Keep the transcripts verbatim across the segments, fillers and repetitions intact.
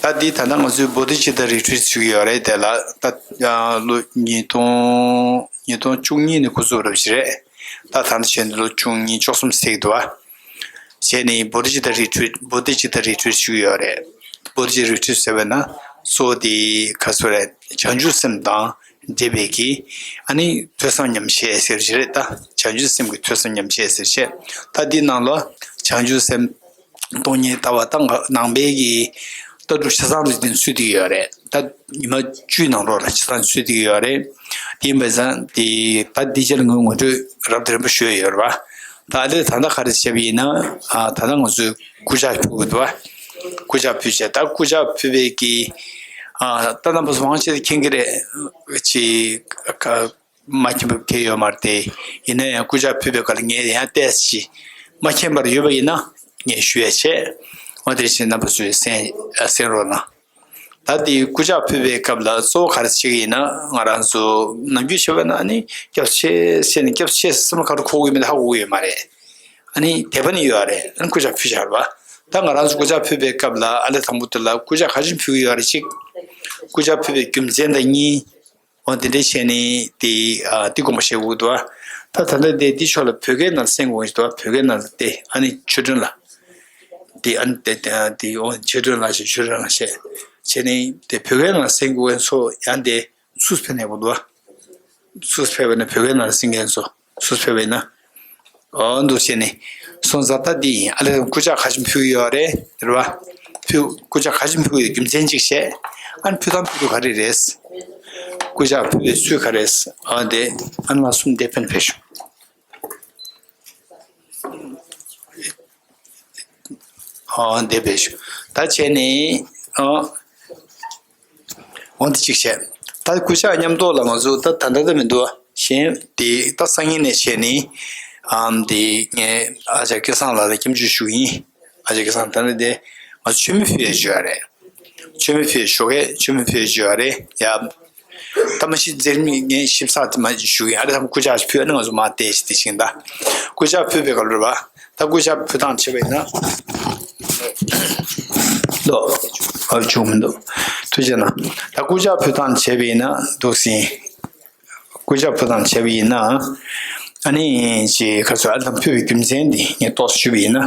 ད་འདི་ད་ལྟ་ང་ཚོའི་བོ་དྷི་ཙིཏྟ་རི་ཊྲིཊ་ཞུ་གི་ཡོད་རེད། དེ་ལ་ད་ལོ་ཉིས་སྟོང་ཉིས་སྟོང་བཅུ་གཉིས་ནས་འགོ་བཙུགས་རབས་ཞིག་རེད། ད་ད་ལྟ་བྱས་ན་ལོ་བཅུ་གཉིས་བཅུ་གསུམ་ཟེར་གྱི་འདུག་བ། བྱས་ནས་བོ་དྷི་ཙིཏྟ་རི་ཊྲིཊ་བོ་དྷི་ཙིཏྟ་རི་ཊྲིཊ་ཞུ་གི་ཡོད་རེད། བོ་དྷི་ཙིཏྟ་རི་ཊྲིཊ་ཟེར་བས་ན་གཙོ་བོ་དེ་ག་ཚོད་རེད། བྱང་ཆུབ་སེམས་དང་འབྲེལ་བའི་གི་ཨ་ནི་ཐོས་བསམ་ཉམས་བཞེས་ཟེར་གྱི་རེད། ད་བྱང་ཆུབ་སེམས་ཀྱི་ཐོས་བསམ་ཉམས་བཞེས་ཟེར་བྱས། ད་འདི་ནང་ལ་བྱང་ཆུབ་སེམས་སྟོང་ཉིད་ལྟ་བ་དང་ནང་པའི་གི་ལྟ་གྲུབ་ཆ་ཚང་རུ་དེ་ཚུད་བསྡད་ཡོད་རེད། ད་ཉི་མ་བཅུའི་ནང་ལོགས་ལ་ཆ་ཚང་ཚུད་བསྡད་ཡོད་རེད། དེ་ཡིན་པ་ཙང་དེ་ད་འདི་རྗེས་ལ་ངོས་ངོ་སྤྲོད་རབ་དང་རིམ་པ་ཞུས་ཡོད་རེད་བ། ད་ཨ་ལས་ད་ལྟ་ག་རེ་བྱས་པ་ཡིན་ན། ཨ་ད་ལྟ་ང་ཚོས་སྐུ་ཕྱག་ཕུལ་དགོས་འདུག་བ། སྐུ་ཕྱག་ཕུལ་བྱས། ད་སྐུ་ཕྱག་ཕུལ་བའི་གི་ཨ་ད་རྣམ་པ་ཚོ་མང་ཆེ་མཁྱེན་གྱི་རེད། ཅི་ཀ་མ་མཁྱེན་པ་གང་ཡོད་མ་རེད་དེ། ཡིན་ན་ཡང་སྐུ་ཕྱག་ཕུལ་བའི་སྐབས་ལ་ངས་ཡང་ཏོག་ཙམ་མ་མཁྱེན་པ་ཡོད་པ་ཡིན་ན་ངས་ཞུ་ཡ་བྱས། འོ་དེ་བཞིན་རྣམ་པ་ཚོས་གསན་གསན་རོགས་གནང་། ད་དེ་སྐུ་ཕྱག་ཕུལ་བའི་སྐབས་ལ་གཙོ་བོ་ག་རེ་བྱེད་ཀྱི་ཡིན་ན། ང་རང་ཚོ་ནམ་རྒྱུན་བྱས་པ་ན་ཨ་ནི་སྐྱབས་ཆེ་ཟེར་ནས་སྐྱབས་ཆེ་ཟེར་བསམ་བློ་ག་རེ་འཁོར་གྱི་མིན་ཧ་གོ་གི་ཡོད་མ་རེད། ཨ་ནི་དད་པ་ནི་ཡོད་རེད། ཨ་ནི་སྐུ་ཕྱག་ཕུལ་བཞག་རེད་བ། ད་ང་རང་ཚོ་སྐུ་ཕྱག་ཕུལ་བའི་སྐབས་ལ་ཨ་ལས་དང་པོ་དེ་ལ་སྐུ་ཕྱག་ག་ཚོད་ཕུལ་གྱི་ཡོད་རེད་གཅིག་སྐུ་ཕྱག་ཕུལ་བའི་རྒྱུ་མཚན་དང་གཉིས། འོ་དེ་འདྲ་བྱས་ནས་དེ་ཨ་དེ་དགོངས་པ་བཞེས་དགོས་འདུག་བ། ད་ད་ལྟ་དེ་དེ་ཕྱོགས་ལ་བོད་སྐད་ནང་གསན་དགོས་འདུག་བ། བོད་སྐད་ནང་དེ་ཨ་ནི་ཆོས་སྒྲོན་ལགས། དེ་ཨ་ནི་དེ་དེ་དེ་འོ་ཆོས་སྒྲོན་ལགས་ཞེས་ཆོས་སྒྲོན་ལགས་ཞེས་བྱས་ནས་དེ་བོད་སྐད་ནང་གསན་དགོས་མཁན་ཚོ་ཡང་དེ་སུས་ཕེབས་ནས་དགོས་འདུག་བ། སུས་ཕེབས་པ་ན་བོད་སྐད་ནང་གསན་མཁན་ཚོ་སུས་ཕེབས་པ་ཡིན་ན། འོ་འདུག་བྱས་ནས་སོང་ཙང་ད་འདི་ཡིན། ཨ་ལས་སྐུ་ཕྱག་ག་ཚོད་ཕུལ་གྱི་ཡོད་རེད་རེད་བ། ཕུལ་སྐུ་ཕྱག་ག་ཚོད་ཕུལ་གྱི་ཡོད་རྒྱུ་མཚན་གཅིག་བཤད། ཨ་ནི་ཕུལ་སྟངས་ཕུལ་ཚུལ་ག་རེ་རེད། སྐུ་ཕྱག་ཕུལ་བའི་ཚུལ་ག་རེ་རེད། ཨ་དེ་ཨ་ནི་ལ་གསུམ་དེ་ཕན་ཕེབས་ཤོག་ཨ་དེ་ཕེབས་ཤོག་ད་བྱས་ནས་ཨ། འོ་འདི་གཅིག་བྱས། ད་སྐུ་ཕྱག་མཉམ་དུ་ལ་ང་ཚོ་ད་ད་ལྟ་ད་མི་འདུག་བ། གཞན་དེ་ད་སང་ཉིན་ནས་བྱས་ནས་ཨམ་དེ་ངས་ཨ་ཅག་སྐལ་བཟང་ལགས་ལ་སྐྱབས་འཇུག་ཞུ་གི་ཡིན། ཨ་ཅག་སྐལ་བཟང་ད་ནི་དེ་ང་ཚོ་མཆོད་མེ་ཕུལ་ཡས་བྱོས་ཡ་རེད། མཆོད་མེ་ཕུལ་ཡས་ཞོགས་ཀས་མཆོད་མེ་ཕུལ་ཡས་བྱོས་ཡ་རེད་ཡ། ད་མ་གཞི་འཛེར་མིག་ངས་ཞིབ་ཚགས་དེ་མ་ཞུ་གི་ཡིན། ཨ་རེ་ད་སྐུ་ཕྱག་ཕུལ་ཡ་ནི་ང་ཚོ་མ་བལྟས་ཤིག་དེ་བཞིན་ད་སྐུ་ཕྱག་ཕུལ་བའི་སྐབས་རེད་བ། ད་སྐུ་ཕྱག་ཕུལ་སྟངས་བྱས་པ་ཡིན་ན། ལོ། ཨ་བྱུང་མི་འདུག་ཐུགས་རྗེ་གནང་། ད་སྐུ་ཕྱག་ཕུལ་སྟངས་བྱས་པ་ཡིན་ན་འདུག་སེ། སྐུ་ཕྱག་ཕུལ་སྟངས་བྱས་པ་ཡིན་ན། ཨ་ནི་ཅིག་ཁ་སོ་ཨ་དང་ཕུལ་བའི་རྒྱུ་མཚན་འདི་ངས་ཏོག་ཙམ་ཞུས་པ་ཡིན་ན།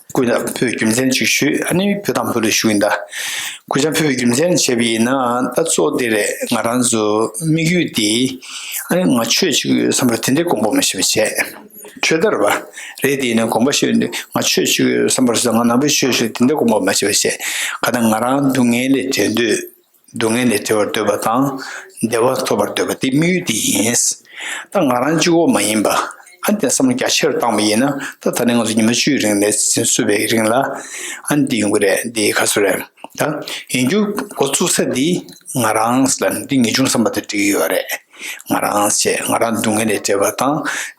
སྐུ་ཕྱག་ཕུལ་བའི་རྒྱུ་མཚན་ཅིག་ཞུས། ཨ་ནི་ཕུལ་སྟངས་ཕུལ་ལ་ཞུ་ཡིན་ད། སྐུ་ཕྱག་ཕུལ་བའི་རྒྱུ་མཚན་བྱས་པ་ཡིན་ན་ད་གཙོ་བོ་དེ་རེད། ང་རང་ཚོ་དམིགས་ཡུལ་དེ། ཨ་ནི་ང་ཆོས་བྱེད་ཀྱི་ཡོད་བསམ་པ་དེ་འདྲའི་དགོངས་པ་མ་བཞེས་པ་བྱས། ཆོས་དར་བ་རེད་དེ་ཡིན་ན་དགོངས་པ་བཞེས་ཡོད་འདུག་ང་ཆོས་བྱེད་ཀྱི་ཡོད་བསམ་པར་བྱས། ང་ནང་པའི་ཆོས་བྱེད་དེ་འདྲའི་དགོངས་པ་མ་བཞེས་པ་བྱས། ག་ད་ང་རང་སྡུག་བསྔལ་ལས་བྲལ་འདོད། སྡུག་བསྔལ་ལས་བྲལ་བར་འདོད་པ་དང་བདེ་བ་ཐོབ་པར་འདོད་པ་དེ་དམིགས་ཡུལ་དེ་ཡིན། ད་ང་རང་གཅིག་པོ་མ་ཡིན་པ། ཨ་ནི་བསམ་བློ་རྒྱ་ཆེར་བཏང་བ་ཡིན་ན་ད་ད་ནི་ང་ཚོ་ཉི་མ་བཅུའི་རིང་ལས་ཟིན་སུ་བའི་རིང་ལ་ཨ་ནི་འདི་ཡོང་གི་རེད། འདི་ག་ཚོད་རེད། ད་ཡིན་རྒྱུ་འགོ་བཙུགས་ས་འདི་ང་རང་ལ་འདི་ངེས་འབྱུང་བསམ་པ་དེ་འགྲིག་གི་ཡོད་རེད། ང་རང་བྱས་ང་རང་སྡུག་བསྔལ་ལས་བྲལ་བ་དང་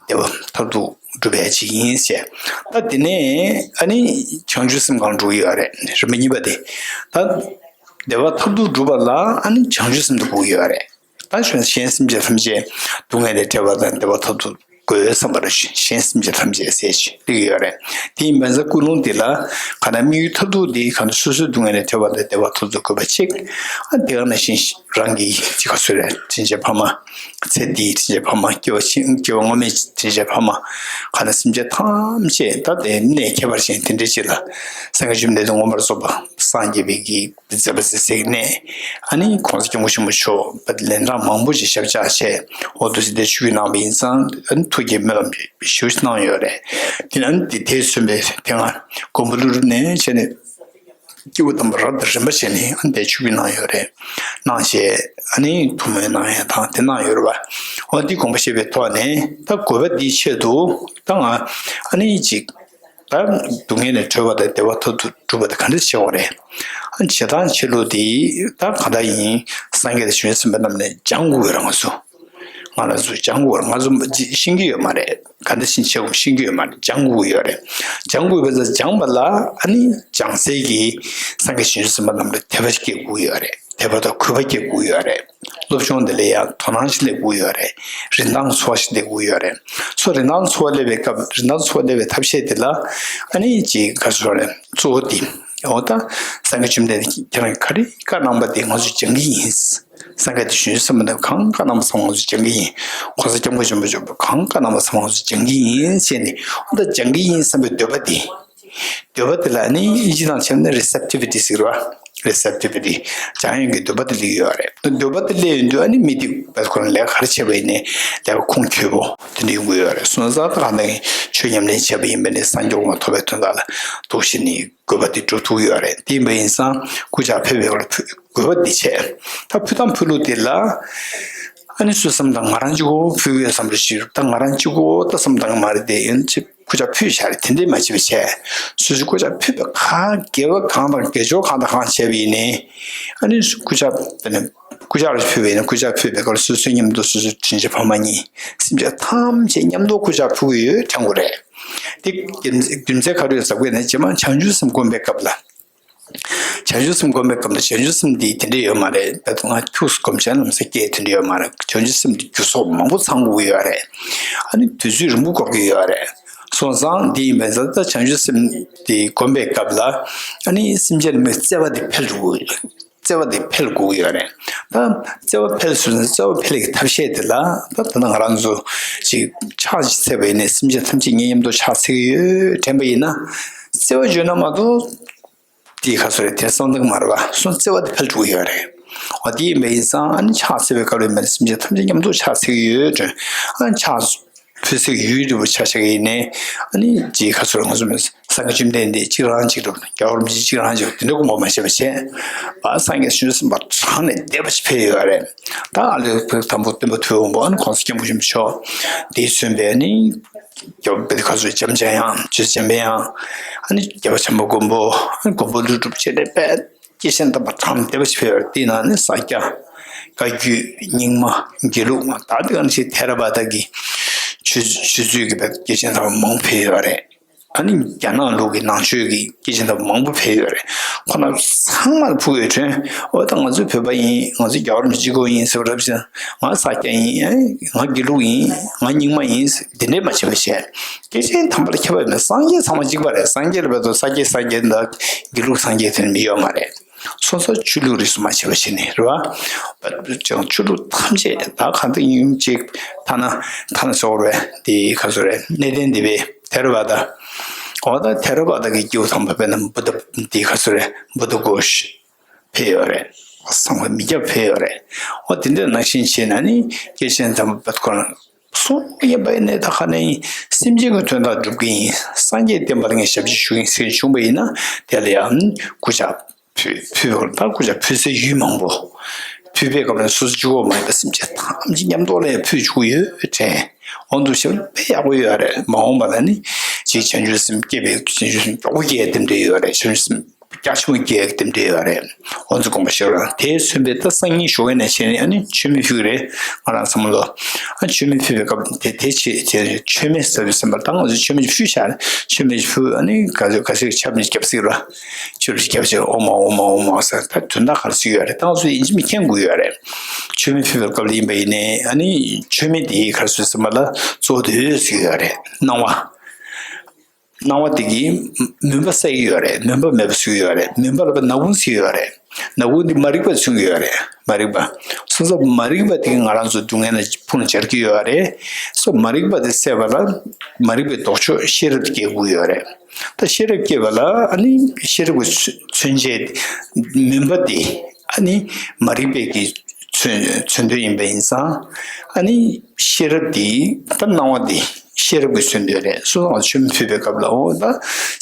བདེ་བ་མཐར་ཐུག་སྒྲུབ་པའི་ཅིག་ཡིན་ཟེར། ད་དེ་ནས་ཨ་ནི་བྱང་ཆུབ་སེམས་གང་འགྲུབ་ཡོད་རེད། རིམ་པ་གཉིས་པ་དེ། ད་བདེ་བ་མཐར་ཐུག་སྒྲུབ་པ་ལ་ཨ་ནི་བྱང་ཆུབ་སེམས་དེ་དགོས་ཀྱི་ཡོད་རེད། ད་གཞན་སེམས་ཅན་ཐམས་ཅད་སྡུག་བསྔལ་ལས་བྲལ་བ་དང་བདེ་བ་མཐར་ཐུག་དགོས་བསམ་པར་གཞན་སེམས་ཅན་ཐམས་ཅད་ཟེར་ཞིག་བསྡུས་ཀྱི་ཡོད་རེད། དེ་ཡིན་པ་ཚ་ཀུན་སློང་འདི་ལ་ག་ན་དམིགས་ཡུལ་མཐར་ཐུག་འདི་ག་ན་སོ་སོའི་སྡུག་བསྔལ་ལས་བྲལ་བ་དང་བདེ་བ་མཐར་ཐུག་དགོས་པ་གཅིག་ཨ་དེ་ག་ནང་བཞིན་རང་གི་ཅི་ག་ཚོད་རེད། དྲིན་ཅན་ཕ་མ། ཚེ་འདིའི་དྲིན་ཅན་ཕ་མ། སྐྱེ་བ་ཕྱི་སྐྱེ་བ་སྔོན་མའི་དྲིན་ཅན་ཕ་མ། ག་ན་སེམས་ཅན་ཐམས་ཅད་ད་དེ་གནས་ཁྱད་པར་ཅན་དེ་འདྲའི་ཅིག་ལ་སངས་རྒྱས་བཅོམ་ལྡན་འདས་མངོན་པར་རྫོགས་པ་སངས་རྒྱས་པའི་གི་མཛད་པ་ཟེར་ཟེར་གནས། ཨ་ནི་གོང་ས་སྐྱབས་མགོན་ཆེན་པོ་མཆོག་ལན་གྲངས་མང་པོ་ཞིག་ཞབས་བཅགས་བྱས། འོ་དུ་ཟེར་དེ་ཆུ་གི་ནང་པ་ཡིན་ཙང་ཨ་ནི་ཐུགས་ཀྱི་སྨོན་ལམ་ཞུ་གནང་ཡོད་རེད། དེ་ནང་དེ་དེས་མཚོན་པའི་དེ་སྔ་མགོན་པོ་ཀླུ་སྒྲུབ་ནས་བྱས་ནས་སྐྱེས་བུ་དམ་པ་རབ་དང་རིམ་པ་བྱས་ནས་ཨ་ནི་དེ་ཆུ་གི་གནང་ཡོད་རེད། གནང་བྱས་ཨ་ནི་ཐུགས་སྨོན་གནང་ཡས་དང་དེ་གནང་ཡོད་རེད་བ། འོ་འདི་དགོངས་པ་བཞེས་པའི་ཐོག་ནས་ད་དགོས་པ་འདིའི་ཆེད་དུ་ད་ང་ཨ་ནི་ཅིག་ད་སྡུག་བསྔལ་ལས་གྲོལ་བ་དང་བདེ་བ་ཐོབ་ཏུ་སྒྲུབ་པ་དེ་ག་འདྲ་བྱེད་དགོས་རེད། ཨ་བྱེད་སྟངས་བྱེད་ལུགས་དེ་ད་ག་འདྲ་ཡིན། སངས་རྒྱས་དང་བྱང་ཆུབ་སེམས་དཔའ་རྣམས་ནས་སྦྱང་དགོས་རེད། ང་ཚོ་ང་རང་ཚོ་སྦྱང་དགོས་རེད། ང་ཚོ་ཤེས་ཀྱི་ཡོད་མ་རེད། ག་འདྲ་ཞིག་བྱེད་དགོས་ཤེས་ཀྱི་ཡོད་མ་རེད། སྦྱང་དགོས་ཡོད་རེད། སྦྱང་དགོས་པས་སྦྱང་བ་ལ་ཨ་ནི་སྦྱང་སའི་གི་སངས་རྒྱས་བྱང་ཆུབ་སེམས་དཔའ་རྣམས་ལ་དད་པ་སྐྱེ་དགོས་ཡོད་རེད། དད་པ་དང་གུས་པ་སྐྱེ་དགོས་ཡོད་རེད། སློབ་སྦྱོང་དེ་ལ་ཡང་དོ་སྣང་ཞིག་སླེབས་དགོས་ཡོད་རེད། རིན་ཐང་ཚོར་བ་ཞིག་སླེབས་དགོས་ཡོད་རེད། སོ་རིན་ཐང་ཚོར་བ་སླེབས་པའི་སྐབས་རིན་ཐང་ཚོར་བ་སླེབས་པའི་ཐབས་ཤེས་དེ་ལ་ཨ་ནི་ཅིག་ག་ཚོད་རེད། གཙོ་བོ་དེ་ འོ་ད་སངས་རྒྱས་བཅོམ་ལྡན་འདས་ཀྱིས་ཁྱེད་རང་གིས་ག་རེ་བཀའ་གནང་པ་དེ་ང་ཚོས་སྦྱང་གི་ཡིན། སངས་རྒྱས་དེ་བྱང་ཆུབ་སེམས་དཔའ་རྣམས་གང་བཀའ་གནང་པ་ཚང་མ་ང་ཚོས་སྦྱང་གི་ཡིན། ༸གོང་ས་སྐྱབས་མགོན་ཆེན་པོ་མཆོག་གིས་གང་བཀའ་གནང་པ་ཚང་མ་ང་ཚོས་སྦྱང་གི་ཡིན་ཟེར་ནས། འོ་ད་སྦྱང་གི་ཡིན་བསམ་པའི་འདོད་པ་དེ། འདོད་པ་དེ་ལ་ནི་དབྱིན་ཇི་ནང་བྱས་ན་receptivity་ཟེར་བ། receptivity། སྦྱང་ཡོང་གི་འདོད་པ་དེ་སླེབས་ཡོད་རེད། འདོད་པ་དེ་སླེབས་ཡོང་དུས་ཨ་ནི་མི་དེ་བས་ཁོ་རང་ལས་ཀ་ག་རེ་བྱས་པ་ཡིན་ནའི་ལས་ཀ་ཁུངས་འཁྱོལ་པོ་དེ་འདྲ་ཡོང་གི་ཡོད་རེད། སོང་ཙང་ད་གང་ལྟར་ཆོས་ཉམས་ལེན་བྱས་པ་ཡིན་པ་ནི་སངས་རྒྱས་གོ་འཕང་ཐོབ་པའི་དོན་དག་ལ་འདུག་བྱས་ནས་དགོས་པ་དེ་འགྲུབ་ཐུབ་ཀྱི་ཡོད་རེད། དེ་ཡིན་པ་ཡིན་ཙང་སྐུ་ཕྱག་ཕུལ་བའི་སྐོར་ལ་ཕུལ་དགོས་པ་དེ་བྱས། ད་ཕུལ་སྟངས་ཕུལ་ལུགས་དེ་ལ་ཨ་ནི་སུས་བསམ་བཏང་ང་རང་གཅིག་པོ་ཕུལ་གྱི་ཡོད་བསམ་རེ་ཞིག་ད་ང་རང་གཅིག་པོ་ད་བསམ་བཏང་གི་མ་རེད། དེ་ཡིན་ཕྱིར་སྐུ་ཕྱག་ཕུལ་བཞག་རེད། དེ་འདྲས་མ་བྱེད་པ་བྱས། སོ་སོའི་སྐུ་ཕྱག་ཕུལ་བའི་ཁ་དགེ་བ་གང་དང་དགེ་སྦྱོར་གང་དང་གང་བྱས་པ་ཡིན་ནའི་ཨ་ནི་སྐུ་ཕྱག་དེ་ནི་སྐུ་ཕྱག་རེ་ཕུལ་བ་ཡིན་ན་སྐུ་ཕྱག་ཕུལ་བའི་སྐབས་ལ་སོ་སོའི་མཉམ་དུ་སོ་སོའི་དྲིན་ཅན་ཕ་མ་གཉིས་སེམས་ཅན་ཐམས་ཅད་མཉམ་དུ་སྐུ་ཕྱག་ཕུལ་གྱི་ཡོད་དྲན་དགོས་རེད། དེ་རྒྱུ་མཚན་ག་རེ་ཡོད་ཟེར་དགོས་ན་རྗེས་མ་བྱང་ཆུབ་སེམས་སྒོམ་པའི་སྐབས་ལ། བྱང་ཆུབ་སེམས་སྒོམ་པའི་སྐབས་ལ་བྱང་ཆུབ་སེམས་འདི་དེ་འདྲ་ཡོད་མ་རེད། ད་ང་ཁྱུག་སྒོམ་བྱས་ལམ་སང་སྐྱེ་དེ་འདྲ་ཡོད་མ་རེད། བྱང་ཆུབ་སེམས་འདི་རྒྱུ་ཚོགས་མང་པོ་ཚང་དགོས་ཀྱི་ཡོད་རེད། ཨ་ནི་དུས་ཚོད་རིང་པོ་འགོར་གྱི་ཡོད་རེད། སོང་ཙང་འདི་ཡིན་པས་ད་བྱང་ཆུབ་སེམས་འདི་སྒོམ་པའི་སྐབས་ལ་ཨ་ནི་སེམས་ཅན་ལ་བརྩེ་བ་འདི་འཕེལ་འགྲོ་གི་ཡོད། བརྩེ་བ་འདི་འཕེལ་དགོས་ཀྱི་ཡོད་རེད། ད་བརྩེ་བ་འཕེལ་སོང་ན་བརྩེ་བ་འཕེལ་གྱི་ཐབས་ཤེས་དེ་ལ་ད་ད་ང་རང་ཚོ་ཅིག་ཕྱག་ཅིག་འཚལ་བ་ཡིན་ནའི་སེམས་ཅན་ཐམས་ཅད་ངའི་མཉམ་དུ་ཕྱག་འཚལ་གྱི་ཡོད་དྲན་པ་ཡིན་ན་བརྩེ་བ་བརྗོད་ན་མ་གཏོགས། དེའི་ཁ་སོ་རེད། དེ་བསམ་སྟངས་མ་རེད་པ། སོང་བརྩེ་བ་དེ་འཕེལ་འགྲོ་གི་ཡོད་རེད། འོ་དེ་ཡིན་པ་ཡིན་ཙང་ཨ་ནི་ཕྱག་འཚལ་བའི་སྐབས་ལ་མེད་སེམས་ཅན་ཐམས་ཅད་མཉམ་དུ་ཕྱག་འཚལ་གྱི་ཡོད་དྲན། ཨ་ནི་ཕྱག་ཕུལ་སའི་ཡུལ་རེད་པ་ཆ་བཞག་གི་ཡིན་ནའི་ཨ་ནི་དེའི་ཁ་སོ་རེད། ང་ཚོ་མེད་སངས་རྒྱས་བཅོམ་ལྡན་འདས་གཅིག་རང་གཅིག་རེད། རྒྱལ་བ་རིན་པོ་ཆེ་གཅིག་རང་གཅིག་རེད། དེ་འདྲ་དགོངས་པ་མ་བཞེས་པ་བྱས་པ། སངས་རྒྱས་བྱང་ཆུབ་སེམས་དཔའ་གྲངས་ལས་འདས་པ་ཞིག་ཕེབས་ཡོད་རེད། ད་ཨ་ལས་དང་པོ་སྟོན་པ་ཐུབ་དབང་པོ་ཨ་ནི་༸གོང་ས་སྐྱབས་མགོན་ཆེན་པོ་མཆོག་དེས་མཚོན་པའི་ཨ་ནི། རྒྱལ་བ་དཔལ་ལྡན་ཁ་སོ་འཇམ་འཇམ་དབྱངས་ཆོས་འཇམ་པའི་དབྱངས། ཨ་ནི་རྒྱལ་བ་བྱམས་པ་མགོན་པོ། ཨ་ནི་མགོན་པོ་ཀླུ་སྒྲུབ་བཅས་ནས་དཔལ་སྐྱེས་ཆེན་དམ་པ་གྲངས་མེད་པ་ཞིག་ཕེབས་པ་རེད། དེའི་ནང་ནས་ས་སྐྱ། བཀའ་བརྒྱུད། རྙིང་མ། དགེ་ལུགས། ད་དེ་ག་ནང་བཞིན་ཐེ་ར་བ་ད་གི་ཆོས་ཆོས་ཚུལ་གྱི་དཔལ་སྐྱེས་ཆེན་དམ་པ་མང་པོ་ཕེབས་ཡོད་རེད། ཨ་ནི་རྒྱ་ནག་ལུགས་ཀྱི་ནང་ཆོས་ཀྱི་སྐྱེས་ཆེན་དམ་པ་མང་པོ་ཕེབས་ཡོད་རེད། ཁོ་རྣམས་ཚང་མར་ཕུལ་བའི་དོན། འོ་ད་ང་ཚོ་བོད་པ་ཡིན། ང་ཚོ་རྒྱལ་བ་རིན་པོ་ཆེ་གཅིག་པོ་ཡིན་ཟེར་བ་རབ་ཅིང་། ང་ས་སྐྱ་ཡིན། ང་དགེ་ལུགས་ཡིན། ང་རྙིང་མ་ཡིན། འདི་འདྲས་མ་བྱེད་པ་བྱས། སྐྱེས་ཆེན་དམ་པ་ལ་ཁྱད་པར་མེད། སངས་རྒྱས་ཚང་མ་གཅིག་པ་རེད། སངས་རྒྱས་ལ་བར་དུ་ས་སྐྱའི་སངས་རྒྱས་དང་དགེ་ལུགས་སངས་རྒྱས་དེ་འདྲ་མི་ཡོད་མ་རེད། སོ་སོ་ཆོས་ལུགས་རིས་སུ་མ་ཆད་པ་བྱས་ནས་རེད་བ། ཅང་ཆོས་ལུགས་ཐམས་ཅད་ད་གང་ལྟར་ཡིན་གཅིག་ཐ་ན་ཐ་ན་ཟེར་བ་རེད། དེ་ག་ཚོད་རེད། གནས་བརྟན་སྡེ་པའི་ཐེ་ར་བ་ད། འོ་ད་ཐེ་ར་བ་ད་གི་སྐྱེས་བུ་དམ་པ་དཔེར་ན་བུདྡྷ། དེ་ག་ཚོད་རེད། བུདྡྷ་གོ་ཤ། ཕེབས་ཡོད་རེད། སངས་རྒྱས་མི་སྐྱ་ཕེབས་ཡོད་རེད། འོ་དེ་འདྲ་ནང་བཞིན་བྱས་ན་ནི་སྐྱེས་ཆེན་དམ་པ་ཁོ་རང་གསུང་ཡིན་པ་ཡིན་ནའི་ད་ག་ནས་ཡིན། སེམས་ཅན་གྱི་དོན་དག་སྒྲུབ་ཀྱི་ཡིན། སངས་རྒྱས་བསྟན་པ་ལ་ངས་ཞབས་ཕྱི་ཞུ་གི་ཡིན་ཟེར་བྱུང་བ་ཡིན་ན་དེ་ལ་ཡང་སྐུ་ཕྱག་ཕུལ་ཕུལ་བར་ད་སྐུ་ཕྱག་ཕུལ་སའི་ཡུལ་མང་པོ། ཕུལ་བའི་སྐབས་ནས་སོ་སོ་གཅིག་པོ་མ་ཡིན་པར་སེམས་ཅན་ཐམས་ཅད་མཉམ་དུ་ལ་ཡང་ཕུལ་བཅུག་ཡོད་དྲན། འོ་འདུག་བྱས་ན་དཔེ་ཡག་པོ་ཡོད་རེད། མ་འོངས་པ་ལ་ནི་ཅིག་བྱང་ཆུབ་སེམས་བསྐྱེད་པའི་བྱང་ཆུབ་སེམས་མགྱོགས་པོ་སྐྱེ་ཡ་དེ་འདྲ་ཡོད་རེད། བྱང་ཆུབ་སེམས། རྒྱ་ཆེན་པོ་སྐྱེ་ཡག་དེ་འདྲ་ཡོད་རེད། ཨོ་ཙི་དགོངས་པ་བཞེས་རོགས། དེ་མཚོན་པའི་ད་སང་ཉིན་ཞོགས་ཀས་ནས་བྱས་ནས་ཨ་ནི་མཆོད་མེ་ཕུལ་གི་རེད། ང་རང་བསམ་བློ། ཨ་མཆོད་མེ་ཕུལ་བའི་སྐབས་དེ་དེ་བྱས་བྱས་མཆོད་མེ་ཟེར་བའི་སེམས་པ་ད་ང་ཚོས་མཆོད་མེ་ཕུལ་བཞག་རེད། མཆོད་མེ་ཕུལ་ཨ་ནི་ག་ཚོད་ག་ཚོད་ཆབ་ནས་རྒྱབ་སྲིད་ར། ཆབ་ནས་རྒྱབ་བྱས་ཨོ་མ་ཨོ་མ་ཨོ་མ་ཟེར་ད་དོན་དག་ག་རེ་ཟེར་ཡོད་རེད། ད་ང་ཚོས་ཡིན་གཅིག་མིན་གཅིག་མཁྱེན་དགོས་ཡོད་རེད། མཆོད་མེ་ཕུལ་བའི་སྐབས་ལ་ཡིན་པ་ཡིན་ནའི་ཨ་ནི་མཆོད་མེ་དེ་ག་རེ་ཟེར་སེམས་པ་ལ་གཙོ་བོ་དེ་ཡོད་ཟེར་ཡོད་རེད། སྣང་བ། སྣང་བ་དེ་གིས་མུན་པ་བསལ་གྱི་ཡོད་རེད། མུན་པ་མེད་པ་བཟོ་གི་ཡོད་རེད། མུན་པ་ལ་ནག་ཁུང་བཟོ་གི་ཡོད་རེད། ནག་ཁུང་འདི་མ་རིག་པ་མཚོན་གྱི་ཡོད་རེད། མ་རིག་པ། སོ་སོ་མ་རིག་པ་དེ་གིས་ང་རང་ཚོ་སྡུག་བསྔལ་ལ་ཕུང་སྦྱར་གྱི་ཡོད་རེད། སོ་མ་རིག་པ་དེ་བསལ་བ་ལ་མ་རིག་པའི་ལྡོག་ཕྱོགས་ཤེས་རབ་སྐྱེ་དགོས་ཡོད་རེད། ད་ཤེས་རབ་སྐྱེ་བ་ལ་ཨ་ནི་ཤེས་རབ་ཀྱི་མཚོན་བྱེད་མུན་པ་དེ་ཨ་ནི་མ་རིག་པའི་གི་མཚོན་མཚོན་དོན་ཡིན་པ་ཡིན་ཙང་། ཨ་ནི་ཤེས་རབ་དེ་ད་སྣང་བ་དེ་ཤེས་རབ་ཀྱི་མཚོན་དོན་རེད། སོ་སོ་ང་ཚོ་མཆོད་མེ་ཕུལ་བའི་སྐབས་ལ་འོ་ད་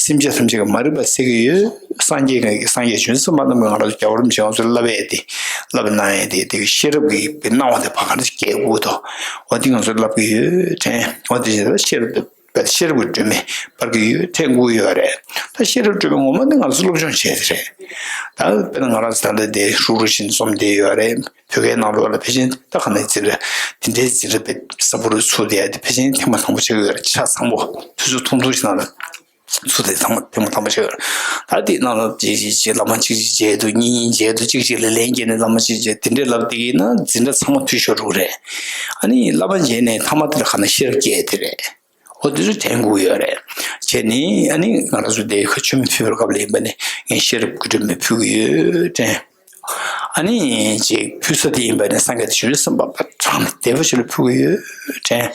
སེམས་ཅན་ཐམས་ཅད་ཀྱི་མ་རིག་པ་སེལ་གྱི་ཡོད། སངས་རྒྱས་ཀྱི་སངས་རྒྱས་བྱང་ཆུབ་སེམས་དཔའ་རྣམས་ཀྱིས་ང་རང་ཚོ་རྒྱལ་བ་རིན་པོ་ཆེ་ང་ཚོར་བསླབ་པའི་དེ་བསླབ་གནང་ཡས་དེ་དེ་ཤེས་རབ་ཀྱི་སྣང་བ་དེ་ཕར་ག་རེ་སྐྱེ་དགོས་དོ། འོ་དེ་ང་ཚོར་བསླབ་ཀྱི་ཡོད་དྲན། འོ་དེ་བྱས་ན་ཤེས་རབ་དེ། བས་ཤེས་རབ་ཀྱི་སྒྲོན་མེ་སྤར་གྱི་ཡོད་དྲན་དགོས་ཡོད་རེད། ད་ཤེས་རབ་སྒྲོན་མེ་ངོ་མ་ནི་ང་ཚོ་སློབ་སྦྱོང་བྱས་ཏེ་རེད། ད་དཔེར་ན་ང་རང་ཚོ་ད་ལྟ་དེ་ཧྲུག་ཧྲུག་བཞིན་འཛོམས་བསྡད་ཡོད་རེད། བོད་སྐད་ནང་ལོགས་ལ་ཕལ་ཆེར་ད་ག་ནས་འཛིན་གྲྭ་དེ་འདྲའི་འཛིན་གྲྭ་དཔེ་ས་ཕོ་རུ་ཚུགས་བསྡད་ཡ་དེ་ཕལ་ཆེར་ཐེངས་མ་དང་པོ་ཆགས་ཀྱི་ཡོད་རེད། ཆ་ཚང་པོ་དུས་ཚོད་ཐུང་ཐུང་ཞིག་ནང་ལ་ཚུགས་ཏེ་ཐེངས་མ་ཐེངས་མ་དང་པོ་ཆགས་ཀྱི་ཡོད་རེད། ད་དེ་ནང་ལ་རྗེས་རྗེས་རྗེས་བླ་མ་གཅིག་གཅིག་མཇལ་དུས་གཉིས་གཉིས་མཇལ་དུས་གཅིག་གཅིག་ལ་ལན་བརྒྱབ་ནས་བླ་མ་གཅིག་མཇལ་དེ་འདྲའི་ལབ་བསྡད་ཀྱི་ཡིན་ན་འཛིན་གྲྭ་ཚང་མ་འཐུས་ཤོར་འགྲོ་གི་རེད། ཨ་ནི་བླ་མ་མཇལ་ནས་མཐའ་མ་དེ་ལ་ག་ན་ཤེས་རབ་སྐྱེ་དེ་རེད། འོ་དེ་ཚོ་དྲན་དགོས་ཡོད་རེད། བྱས་ནས་ཨ་ནི་ང་རང་ཚོ་དེ་ཁ་མཆོད་མེ་ཕུལ་བའི་སྐབས་ལ་ཡིན་པ་ནི་ངས་ཤེས་རབ་ཀྱི་སྒྲོན་མེ་ཕུལ་གྱི་ཡོད་དྲན། ཨ་ནི་ཅིག་ཕུལ་ས་དེ་ཡིན་པ་ནི་སངས་རྒྱས་དང་བྱང་ཆུབ་སེམས་དཔའ་དྲང་བདེན་པ་ཞིག་ལ་ཕུལ་གྱི་ཡོད་དྲན།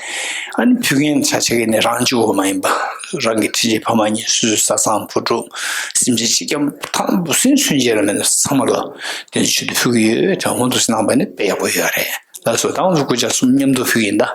ཨ་ནི་ཕུལ་མཁན་ཆ་ཆ་གི་ནི་རང་གཅིག་པོ་མ་ཡིན་པ། རང་གི་དྲིན་ཅན་ཕ་མ་གཉིས། སོ་སོའི་བཟའ་ཚང་བུ་ཕྲུག་སེམས་ཅན་གཅིག་ཀྱང་ཐང་འབུ་སྲིན་ཚུན་ཆད་ལ་མེད་ན་ཚང་མ་ལ་དེ་ཚོ་ཆེད་དུ་ཕུལ་གྱི་ཡོད་དྲན། འོ་འདུག་སེ་གནང་བ་ནི་དཔེ་ཡག་པོ་ཡོད་རེད། ལགས་སོ། ད་ང་ཚོ་སྐུ་ཕྱྭ་གསུམ་མཉམ་དུ་ཕུལ་གྱི་ཡིན་ད།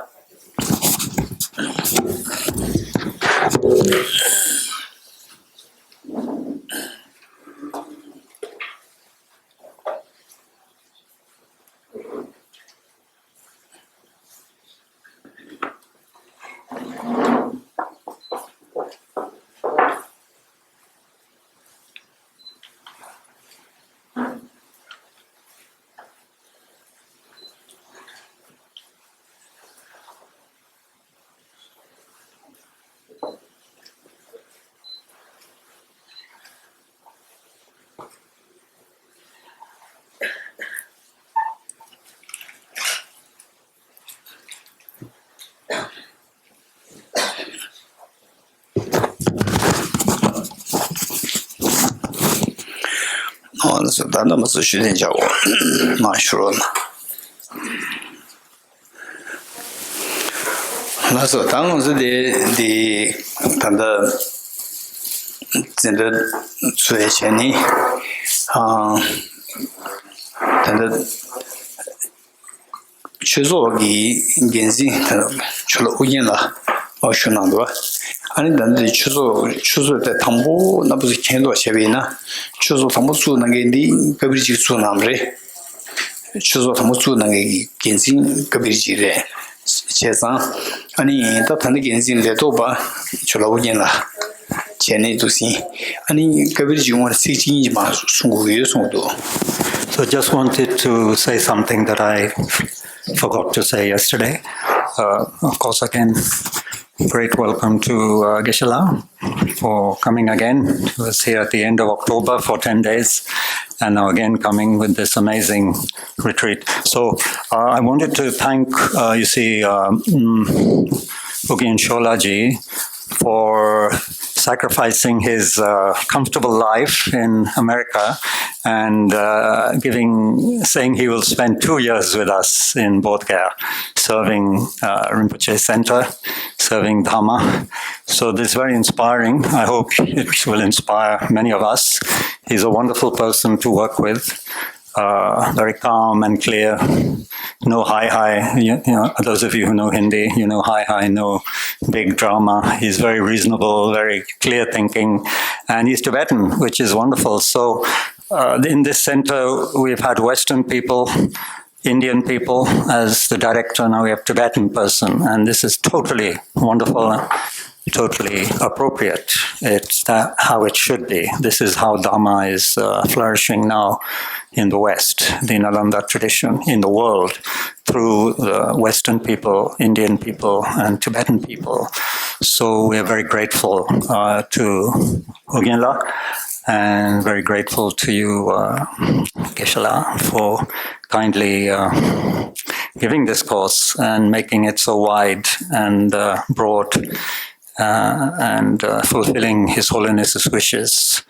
ཨོ་ལགས་སོ། ད་ལྟ་མ་སུ་ཞུ་ལན་བྱའོ། མ་ཞུ་རོགས་གནང་། ལགས་སོ། ད་ང་ཚོ་དེ་དེ་ད་ལྟ་འཛིན་གྲྭ་ཚུགས་ཡས་བྱས་ནས། ཨ། ད་ལྟ་ཆོས་ཚོགས་ཀྱི་འགན་འཛིན་ད་ལྟ་ཇོ་ལགས་ཨོ་རྒྱན་ལགས་ཞུ་གནང་འདུག་ཨ་ནི་ད་ལྟ་ཆོས་ཚོགས་ཆོས་ཚོགས་དེ་དང་པོ་རྣམ་པ་ཚོ་མཁྱེན་རྟོགས་བྱས་པ་ཡིན་ན། ཆོས་ཚོགས་དང་པོ་བཙུགས་གནང་མཁན་འདི་ཀ་བིར་ཇི་བཙུགས་གནང་བ་རེད། ཆོས་ཚོགས་དང་པོ་བཙུགས་གནང་མཁན་གྱི་འགན་འཛིན་ཀ་བིར་ཇི་རེད། བྱས་ཙང་ཨ་ནི་ད་ད་ནི་འགན་འཛིན་ལས་ཐོག་པ་ཇོ་ལགས་ཨོ་རྒྱན་ལགས་བྱས་ནས་འདུག་ཟིན། ཨ་ནི་ཀ་བིར་ཇི་ངོས་ནས་ཚིག་གཅིག་གཉིས་ཀྱིས་མར་གསུང་དགོས་ཀྱི་ཡོད་གསུངས་འདུག So just wanted to say something that I forgot to say yesterday. Uh, of course, again, great welcome to uh, Geshe-la for coming again. He was here at the end of October for ten days, and now again coming with this amazing retreat. So uh, I wanted to thank, uh, you see, uh, mm, Ugyen Sholaji for sacrificing his uh, comfortable life in America and uh, giving, saying he will spend two years with us in Bodh Gaya, serving uh, Rinpoche Center, serving Dharma. So this is very inspiring. I hope it will inspire many of us. He's a wonderful person to work with. Uh, very calm and clear. No high high. You, you know, those of you who know Hindi, you know high high, no big drama. He's very reasonable, very clear thinking, and he's Tibetan, which is wonderful. So, uh, in this center, we've had Western people, Indian people as the director. Now we have Tibetan person, and this is totally wonderful, totally appropriate. It's that how it should be. This is how Dharma is uh, flourishing now in the West, the Nalanda tradition in the world through the Western people, Indian people, and Tibetan people. So we're very grateful uh, to Ugyen-la and very grateful to you, uh, Geshe-la, for kindly uh, giving this course and making it so wide and uh, broad uh, and uh, fulfilling His Holiness's wishes.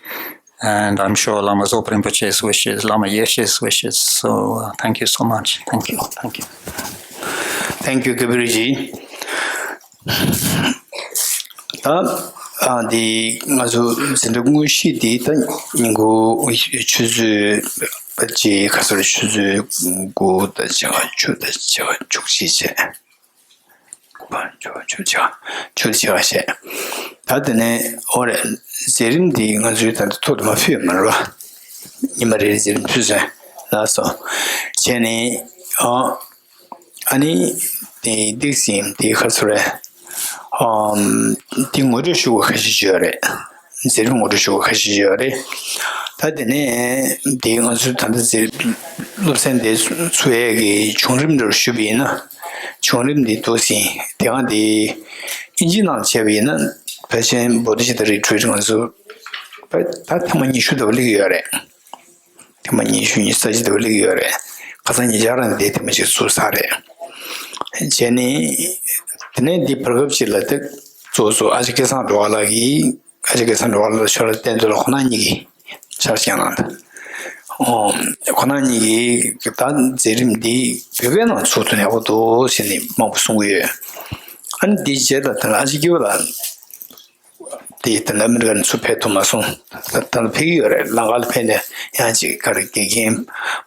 And I'm sure Lama Zopa Rinpoche's wishes, Lama Yeshe's wishes. So uh, thank you so much. Thank you. Thank you. Thank you, Kabirji. ད་ཨ་འདི་ང་ཚོ་འཛིན་གྲྭ་དངོས་གཞི་འདི་ད་ཉིན་གུང་ཆུ་ཚོད་ཅིག་ཁ་སང་ཆུ་ཚོད་དགུ་དང་ཕྱེད་ཀ་བཅུ་དང་ཕྱེད་ཀ་བཅུ་གཅིག་བྱས། དགུ་པ་བཅུ་བཅུ་ཕྱེད་ཀ་བཅུ་ཕྱེད་ཀ་བྱས། ད་དེ་ནས་འོ་རེད། མཛད་རིམ་འདི་ང་ཚོའི་ད་ལྟ་ཐོག་ཏུ་མ་ཕུལ་ཡོད་མ་རེད་བ། ཉི་མ་རེ་རེ་མཛད་རིམ་ཕུལ་སོང་། ལགས་སོ། བྱས་ནས་ཨ། ཨ་ནི་དེ་ཏིག་སིམ་དེ་ཁ་སོ་རེད། ཨམ། དེ་ངོ་སྤྲོད་ཞུ་བ་ཁ་ཤས་ཡོད་རེད། མཛད་རིམ་ངོ་སྤྲོད་ཞུ་བ་ཁ་ཤས་ཡོད་རེད། ད་དེ་ནས་དེ་ང་ཚོའི་ད་ལྟ་མཛད་སློབ་ཚན་དེ་ཚུགས་ཡས་ཀྱི་བྱུང་རིམ་འདྲ་ཞུས་པ་ཡིན་ན། བྱུང་རིམ་དེ་འདུག་སེ་དེ་ག་དེ་ཨིན་ཇི་ནང་བྱས་པ་ཡིན་ན་ཕལ་ཆེར་བོ་དྷི་ཇ་ཏ་རི་ཊི་རིཊ་ང་ཚོ་ད་ཐེངས་མ་ཉི་ཤུ་ལྟ་བུ་སླེབས་ཡོད་རེད། ཐེངས་མ་ཉི་ཤུ་ཉི་ཤུ་རྩ་གཅིག་ལྟ་བུ་སླེབས་ཡོད་རེད། ཁ་སང་ཉེ་ཆར་རང་དེ་ཐེངས་མ་ཅིག་ཚུགས་ཚར་རེད། བྱས་ནས་དེ་ནས་འདི་བར་སྐབས་ཅིག་ལ་དེ་ གཙོ་བོ་གཙོ་ཨ་ཅེ་སྐལ་བཟང་སྒྲོལ་དཀར་ལགས་ཀྱིས། ཨ་ཅེ་སྐལ་བཟང་སྒྲོལ་དཀར་ལགས་ཤོ་ལོ་ཀ་བསྟན་དོན་ལ་ཁོ་ན་གཉིས་ཀྱིས་ཕྱག་བཞེས་གནང་། ཨོ། ཁོ་ན་གཉིས་ཀྱིས་ད་མཛད་རིམ་འདི་བོད་སྐད་ནང་ཚུགས་ཐུབ་ན་ཡག་པོ་འདུག་ཟེར་ནས་མང་པོ་གསུང་གི་ཡོད། ཨ་ནི་འདིའི་རྗེས་ལ་དེ་ལ་ཨ་ཅེ་སྐྱིད་པོ་ལགས་དེ་ད་ལྟ་ཨ་མི་རི་ཀ་ནས་ཚུར་ཕེབས་ཐུབ་མ་སོང་། ད་ད་ལྟ་ཕེབས་ཀྱི་ཡོད་རེད། ལམ་ཁ་ལ་ཕེབས་ནས་ཡང་ཅིག་ག་རེ་དགེ་རྒན་